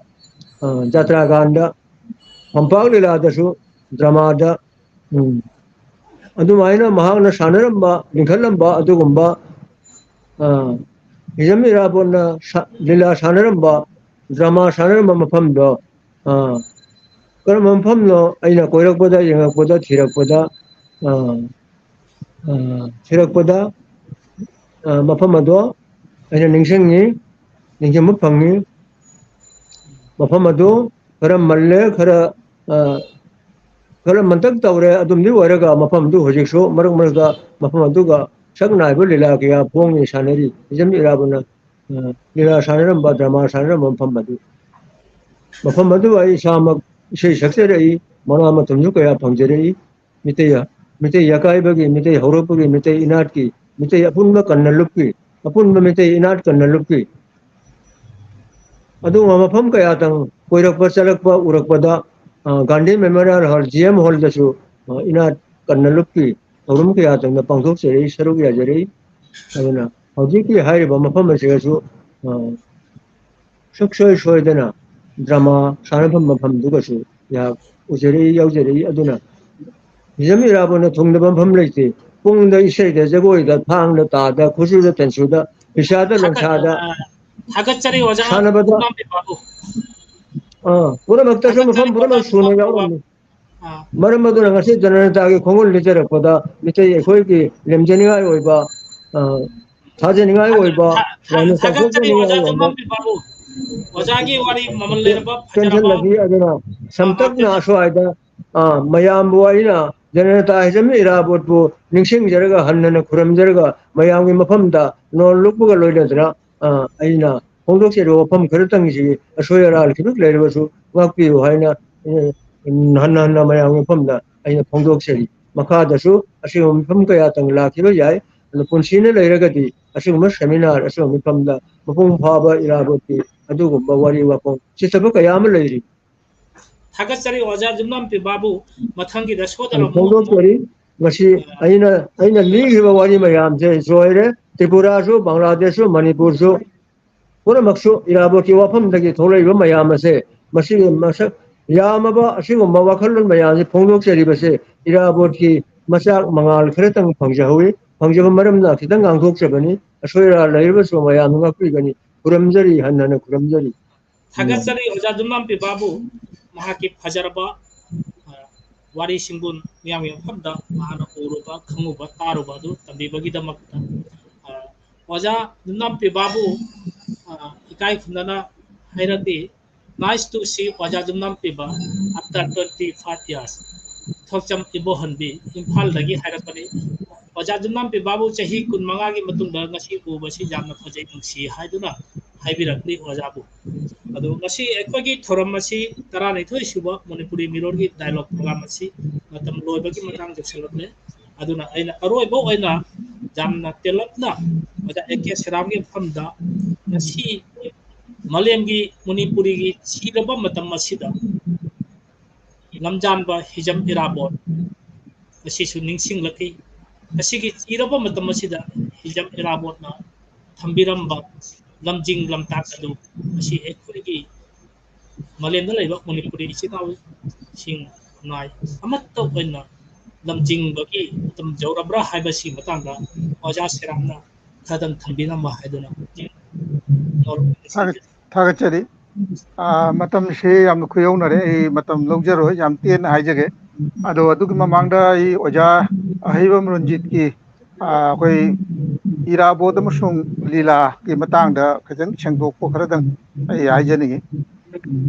ꯑ, ꯖꯇ꯭ꯔꯥꯒꯥꯟꯗ, ꯐꯝꯄꯥꯛ ꯂꯤꯂꯥꯗꯁꯨ, ꯗ꯭ꯔꯃꯥꯗ, ꯎꯝ꯫ ꯑꯗꯨꯃꯥꯏꯅ ꯃꯍꯥꯛꯅ ꯁꯥꯟꯅꯔꯝꯕ, ꯂꯤꯡꯈꯠꯂꯝꯕ ꯑꯗꯨꯒꯨꯝꯕ, ꯑ, ꯍꯤꯖꯝ ꯏꯔꯥꯕꯣꯠꯅ ꯁꯥ-, ꯂꯤꯂꯥ ꯁꯥꯟꯅꯔꯝꯕ, ꯗ꯭ꯔꯃꯥ ꯁꯥꯟꯅꯔꯝꯕ ꯃꯐꯝꯗꯣ, ꯑ, ꯀꯔꯝꯕ ꯃꯐꯝꯅꯣ? ꯑꯩꯅ ꯀꯣꯏꯔꯛꯄꯗ, ꯌꯦꯡꯉꯛꯄꯗ, ꯊꯤꯔꯛꯄꯗ, ꯑ, ꯑ, ꯊꯤꯔꯛꯄꯗ, ꯑ, ꯃꯐꯝ ꯑꯗꯣ ꯑꯩꯅ ꯅꯤꯡꯁꯤꯡꯉꯤ, ꯅꯤꯡꯁꯤꯡꯕ ꯐꯪꯉꯤ꯫ ꯃꯐꯝ ꯑꯗꯨ ꯈꯔ ꯃꯜꯂꯦ, ꯈꯔ, ꯑ, ꯈꯔ ꯃꯟꯇꯛ ꯇꯧꯔꯦ꯫ ꯑꯗꯨꯝꯗꯤ ꯑꯣꯏꯔꯒ ꯃꯐꯝꯗꯨ ꯍꯧꯖꯤꯛꯁꯨ ꯃꯔꯛ ꯃꯔꯛꯇ ꯃꯐꯝ ꯑꯗꯨꯒ ꯁꯛ ꯅꯥꯏꯕ ꯂꯤꯂꯥ ꯀꯌꯥ ꯐꯣꯡꯏ, ꯁꯥꯟꯅꯔꯤ꯫ ꯍꯤꯖꯝ ꯏꯔꯥꯕꯣꯠꯅ, ꯑ, ꯂꯤꯂꯥ ꯁꯥꯟꯅꯔꯝꯕ, ꯗ꯭ꯔꯃꯥ ꯁꯥꯟꯅꯔꯝꯕ ꯃꯐꯝ ꯑꯗꯨ꯫ ꯃꯐꯝ ꯑꯗꯨ ꯑꯩ ꯏꯁꯥꯃꯛ ꯏꯁꯩ ꯁꯛꯆꯔꯛꯏ, ꯃꯅꯥ ꯃꯊꯨꯝꯁꯨ ꯀꯌꯥ ꯐꯪꯖꯔꯛꯏ꯫ ꯃꯤꯇꯩ, ꯃꯤꯇꯩ ꯑꯀꯥꯏꯕꯒꯤ, ꯃꯤꯇꯩ ꯍꯧꯔꯛꯄꯒꯤ, ꯃꯤꯇꯩ ꯏꯅꯥꯠꯀꯤ, ꯃꯤꯇꯩ ꯑꯄꯨꯟꯕ ꯀꯟꯅ ꯂꯨꯞꯀꯤ, ꯑꯄꯨꯟꯕ ꯃꯤꯇꯩ ꯏꯅꯥꯠ ꯀꯟꯅ ꯂꯨꯞꯀꯤ꯫ ꯑꯗꯨꯒꯨꯝꯕ ꯃꯐꯝ ꯀꯌꯥꯗꯪ ꯀꯣꯏꯔꯛꯄ, ꯆꯠꯂꯛꯄ, ꯎꯔꯛꯄꯗ, ꯑ, ꯒꯥꯟꯙꯤ ꯃꯦꯃꯣꯔꯤꯌꯦꯜ ꯍꯣꯜ, ꯖꯤ ꯑꯦꯝ ꯍꯣꯜꯗꯁꯨ, ꯑ, ꯏꯅꯥꯠ ꯀꯟꯅ ꯂꯨꯞꯀꯤ ꯊꯧꯔꯝ ꯀꯌꯥ ꯊꯣꯛꯅ ꯄꯥꯡꯊꯣꯛꯆꯔꯛꯏ, ꯁꯔꯨꯛ ꯌꯥꯖꯔꯛꯏ꯫ ꯑꯗꯨꯅ ꯍꯧꯖꯤꯛꯀꯤ ꯍꯥꯏꯔꯤꯕ ꯃꯐꯝ ꯑꯁꯤꯗꯁꯨ, ꯑ, ꯁꯨꯡꯁꯣꯏ ꯁꯣꯏꯗꯅ ꯗ꯭ꯔꯃꯥ ꯁꯥꯟꯅꯐꯝ ꯃꯐꯝꯗꯨꯒꯁꯨ ꯑꯩꯍꯥꯛ ꯎꯖꯔꯛꯏ, ꯌꯥꯎꯖꯔꯛꯏ꯫ ꯑꯗꯨꯅ ꯍꯤꯖꯝ ꯏꯔꯥꯕꯣꯠꯅ ꯊꯨꯡꯗꯕ ꯃꯐꯝ ꯂꯩꯇꯦ꯫ ꯄꯨꯡꯗ ꯏꯁꯩꯗ, ꯖꯒꯣꯏꯗ, ꯊꯥꯡꯗ ꯇꯥꯗ, ꯈꯨꯠꯁꯨꯗ ꯇꯟꯁꯨꯗ, ꯐꯤꯁꯥꯗ ꯊꯥꯒꯠ-, ꯂꯣꯟꯁꯥꯗ, ꯑ, ꯊꯥꯒꯠꯆꯔꯤ ꯑꯣꯖꯥ ꯁꯥꯟꯅꯕꯗ, ꯖꯨꯃꯥꯝꯕꯤ ꯕꯥꯕꯨ꯫ ꯑ, ꯄꯨꯝꯅꯃꯛꯇꯁꯨ ꯃꯐꯝ ꯊꯥꯒꯠꯆꯔꯤ ꯑꯣꯖꯥ ꯄꯨꯝꯅꯃꯛ ꯁꯨꯅ ꯖꯨꯃꯥꯝꯕꯤ ꯌꯥꯎꯔꯝꯃꯤ꯫ ꯕꯥꯕꯨ꯫ ꯑ, ꯃꯔꯝ ꯑꯗꯨꯅ ꯉꯁꯤ ꯖꯅꯅꯇꯥꯒꯤ ꯈꯣꯡꯒꯨꯜ ꯂꯤꯠꯆꯔꯛꯄꯗ ꯃꯤꯇꯩ ꯑꯩꯈꯣꯏꯒꯤ ꯂꯦꯝꯖꯅꯤꯡꯉꯥꯏ ꯑꯣꯏꯕ, ꯑ, ꯊꯥꯖꯅꯤꯡꯉꯥꯏ ꯊꯥꯒꯠ-, ꯑꯣꯏꯕ ꯊꯥ-, ꯊꯥ-, ꯌꯥꯝꯅ ꯊꯥꯒꯠꯆꯔꯤ ꯆꯥꯎꯊꯣꯛꯆꯅꯤꯡꯉꯥꯏ ꯑꯣꯖꯥ ꯑꯣꯏꯕ ꯖꯨꯃꯥꯝꯕꯤ ꯕꯥꯕꯨ꯫ ꯑꯣꯖꯥꯒꯤ ꯋꯥꯔꯤ ꯃꯃꯜ ꯂꯩꯔꯕ ꯐꯖꯔꯕ, ꯇꯦꯟꯁꯤꯜꯂꯁꯤ꯫ ꯑꯗꯨꯅ ꯑ, ꯁꯝꯇꯛꯅ ꯃꯇꯦꯛ ꯑꯁ꯭ꯋꯥꯏꯗ, ꯑ, ꯃꯌꯥꯝꯕꯨ ꯑꯩꯅ ꯖꯅꯅꯇꯥ ꯍꯤꯖꯝ ꯏꯔꯥꯕꯣꯠꯄꯨ ꯅꯤꯡꯁꯤꯡꯖꯔꯒ, ꯍꯟꯅ ꯈꯨꯔꯨꯝꯖꯔꯒ, ꯃꯌꯥꯝꯒꯤ ꯃꯐꯝꯗ ꯅꯣꯟ ꯂꯨꯞꯄꯒ ꯂꯣꯏꯅꯗꯅ, ꯑ, ꯑꯩꯅ ꯐꯣꯡꯗꯣꯛꯆꯔꯤꯕ ꯋꯥꯐꯝ ꯈꯔꯇꯪꯁꯤ ꯑꯁꯣꯏ ꯑꯔꯥꯟ ꯈꯤꯇꯪ ꯂꯩꯔꯕꯁꯨ ꯉꯥꯛꯄꯤꯌꯨ ꯍꯥꯏꯅ, ꯑ, ꯍꯟꯅ ꯍꯟꯅ ꯃꯌꯥꯝꯒꯤ ꯃꯐꯝꯗ ꯑꯩꯅ ꯐꯣꯡꯗꯣꯛꯆꯔꯤ꯫ ꯃꯈꯥꯗꯁꯨ ꯑꯁꯤꯒꯨꯝꯕ ꯃꯤꯐꯝ ꯀꯌꯥꯇꯪ ꯂꯥꯛꯈꯤꯕ ꯌꯥꯏ꯫ ꯑꯗꯨ ꯄꯨꯟꯁꯤꯅ ꯂꯩꯔꯒꯗꯤ ꯑꯁꯤꯒꯨꯝꯕ ꯁꯦꯃꯤꯅꯥꯔ, ꯑꯁꯤꯒꯨꯝꯕ ꯃꯤꯐꯝꯗ ꯃꯄꯨꯡ ꯐꯥꯕ ꯏꯔꯥꯕꯣꯠꯀꯤ ꯑꯗꯨꯒꯨꯝꯕ ꯋꯥꯔꯤ ꯋꯥꯄꯣꯡ ꯆꯤꯠꯇꯕ ꯀꯌꯥ ꯑꯃ ꯂꯩꯔꯤ꯫ ꯊꯥꯒꯠꯆꯔꯤ ꯑꯣꯖꯥ ꯖꯨꯃꯥꯝꯕꯤ ꯕꯥꯕꯨ꯫ ꯃꯊꯪꯒꯤꯗ ꯁꯣꯏꯗꯅ ꯑꯃꯨꯛ, ꯑꯃꯨꯛ ꯐꯣꯡꯗꯣꯛꯆꯔꯤ꯫ ꯉꯁꯤ ꯑꯩꯅ, ꯑꯩꯅ ꯂꯤꯈ꯭ꯔꯤꯕ ꯋꯥꯔꯤ ꯃꯌꯥꯝꯁꯦ ꯂꯣꯏꯔꯦ꯫ ꯇ꯭ꯔꯤꯄꯨꯔꯥꯁꯨ, ꯕꯪꯒ꯭ꯂꯥꯗꯦꯁꯁꯨ, ꯃꯅꯤꯄꯨꯔꯁꯨ, ꯄꯨꯝꯅꯃꯛꯁꯨ ꯏꯔꯥꯕꯣꯠꯀꯤ ꯋꯥꯐꯝꯗꯒꯤ ꯊꯣꯛꯂꯛꯏꯕ ꯃꯌꯥꯝ ꯑꯁꯦ, ꯃꯁꯤꯒꯤ ꯃꯁꯛ ꯌꯥꯝꯃꯕ ꯑꯁꯤꯒꯨꯝꯕ ꯋꯥꯈꯜꯂꯣꯟ ꯃꯌꯥꯝꯁꯦ ꯐꯣꯡꯗꯣꯛꯆꯔꯤꯕꯁꯦ ꯏꯔꯥꯕꯣꯠꯀꯤ ꯃꯆꯥꯛ ꯃꯉꯥꯜ ꯈꯔꯇꯪ ꯐꯪꯖꯍꯧꯋꯤ꯫ ꯐꯪꯖꯕ ꯃꯔꯝꯅ ꯈꯤꯇꯪ ꯉꯥꯡꯊꯣꯛꯆꯕꯅꯤ꯫ ꯑꯁꯣꯏ ꯑꯔꯥ ꯂꯩꯔꯕꯁꯨ ꯃꯌꯥꯝꯅ ꯉꯥꯛꯄꯤꯒꯅꯤ꯫ ꯈꯨꯔꯨꯝꯖꯔꯤ, ꯍꯟꯅ ꯍꯟꯅ ꯈꯨꯔꯨꯝꯖꯔꯤ꯫ ꯊꯥꯒꯠꯆꯔꯤ ꯑꯣꯖꯥ ꯖꯨꯝꯅꯥꯝ ꯄꯤꯕꯥꯕꯨ, ꯃꯍꯥꯛꯀꯤ ꯐꯖꯔꯕ, ꯑ, ꯋꯥꯔꯤꯁꯤꯡꯕꯨ ꯃꯤꯌꯥꯝꯒꯤ ꯃꯐꯝꯗ ꯃꯍꯥꯛꯅ ꯎꯔꯨꯕ, ꯈꯪꯉꯨꯕ, ꯇꯥꯔꯨꯕ ꯑꯗꯨ ꯇꯝꯕꯤꯕꯒꯤꯗꯃꯛꯇ꯫ ꯑ, ꯑꯣꯖꯥ ꯖꯨꯝꯅꯥꯝ ꯄꯤꯕꯥꯕꯨ, ꯑ, ꯏꯀꯥꯏ ꯈꯨꯝꯅꯅ ꯍꯥꯏꯔꯗꯤ, "Nice to see ꯑꯣꯖꯥ ꯖꯨꯝꯅꯥꯝ ꯄꯤꯕ after twenty five years." ꯊꯣꯛꯆꯝ Ibohanbi, ꯏꯝꯐꯥꯜꯗꯒꯤ ꯍꯥꯏꯔꯛꯄꯅꯤ꯫ ꯑꯣꯖꯥ ꯖꯨꯝꯅꯥꯝ ꯄꯤꯕꯥꯕꯨ ꯆꯍꯤ ꯀꯨꯟꯃꯉꯥꯒꯤ ꯃꯇꯨꯡꯗ ꯉꯁꯤ ꯎꯕꯁꯤ ꯌꯥꯝꯅ ꯐꯖꯩ, ꯅꯨꯡꯁꯤ ꯍꯥꯏꯗꯨꯅ ꯍꯥꯏꯕꯤꯔꯛꯂꯤ ꯑꯣꯖꯥꯕꯨ꯫ ꯑꯗꯣ ꯉꯁꯤ ꯑꯩꯈꯣꯏꯒꯤ ꯊꯧꯔꯝ ꯑꯁꯤ ꯇꯔꯥꯅꯤꯊꯣꯏ ꯁꯨꯕ ꯃꯅꯤꯄꯨꯔꯤ ꯃꯤꯔꯣꯜꯒꯤ dialogue program ꯑꯁꯤ ꯃꯇꯝ ꯂꯣꯏꯕꯒꯤ ꯃꯇꯥꯡ ꯌꯧꯁꯤꯜꯂꯛꯂꯦ꯫ ꯑꯗꯨꯅ ꯑꯩꯅ ꯑꯔꯣꯏꯕ ꯑꯣꯏꯅ ꯌꯥꯝꯅ ꯇꯦꯜꯂꯞꯅ ꯑꯣꯖꯥ ꯑꯦ ꯀꯦ ꯁꯦꯔꯥꯝꯒꯤ ꯃꯐꯝꯗ ꯉꯁꯤ ꯃꯥꯂꯦꯝꯒꯤ ꯃꯅꯤꯄꯨꯔꯤꯒꯤ ꯆꯤꯔꯕ ꯃꯇꯝ ꯑꯁꯤꯗ ꯂꯝꯖꯥꯟꯕ ꯍꯤꯖꯝ ꯏꯔꯥꯕꯣꯠ ꯑꯁꯤꯁꯨ ꯅꯤꯡꯁꯤꯡꯂꯛꯈꯤ꯫ ꯃꯁꯤꯒꯤ ꯆꯤꯔꯕ ꯃꯇꯝ ꯑꯁꯤꯗ ꯍꯤꯖꯝ ꯏꯔꯥꯕꯣꯠꯅ ꯊꯝꯕꯤꯔꯝꯕ ꯂꯝꯖꯤꯡ ꯂꯝꯇꯥꯛ ꯑꯗꯨ ꯉꯁꯤ ꯑꯩꯈꯣꯏꯒꯤ ꯃꯥꯂꯦꯝꯗ ꯂꯩꯕ ꯃꯅꯤꯄꯨꯔꯤ ꯏꯆꯤꯜ ꯏꯅꯥꯎꯁꯤꯡ ꯈꯨꯟꯅꯥꯏ ꯑꯃꯠꯇ ꯑꯣꯏꯅ ꯂꯝꯖꯤꯡꯕꯒꯤ ꯃꯇꯝ ꯌꯧꯔꯕ꯭ꯔꯥ ꯍꯥꯏꯕꯁꯤ ꯃꯇꯥꯡꯗ ꯑꯣꯖꯥ ꯁꯦꯔꯥꯝꯅ ꯈꯔꯗꯪ ꯊꯝꯕꯤꯔꯝꯕ ꯍꯥꯏꯗꯨꯅ ꯊꯥꯒꯠ-, ꯊꯥꯒꯠꯆꯔꯤ꯫ ꯑꯥ, ꯃꯇꯝꯁꯤ ꯌꯥꯝꯅ ꯈꯨꯌꯧꯅꯔꯦ, ꯑꯩ ꯃꯇꯝ ꯂꯧꯖꯔꯣꯏ, ꯌꯥꯝ ꯇꯦꯟꯅ ꯍꯥꯏꯖꯒꯦ꯫ ꯑꯗꯣ ꯑꯗꯨꯒꯤ ꯃꯃꯥꯡꯗ ꯑꯩ ꯑꯣꯖꯥ ꯑꯍꯩꯕꯝ ꯔꯟꯖꯤꯠꯀꯤ, ꯑꯥ, ꯑꯩꯈꯣꯏ ꯏꯔꯥꯕꯣꯠ ꯑꯃꯁꯨꯡ ꯂꯤꯂꯥꯒꯤ ꯃꯇꯥꯡꯗ ꯈꯤꯇꯪ ꯁꯦꯡꯗꯣꯛꯄ ꯈꯔꯗꯪ ꯑꯩ ꯍꯥꯏꯖꯅꯤꯡꯉꯤ꯫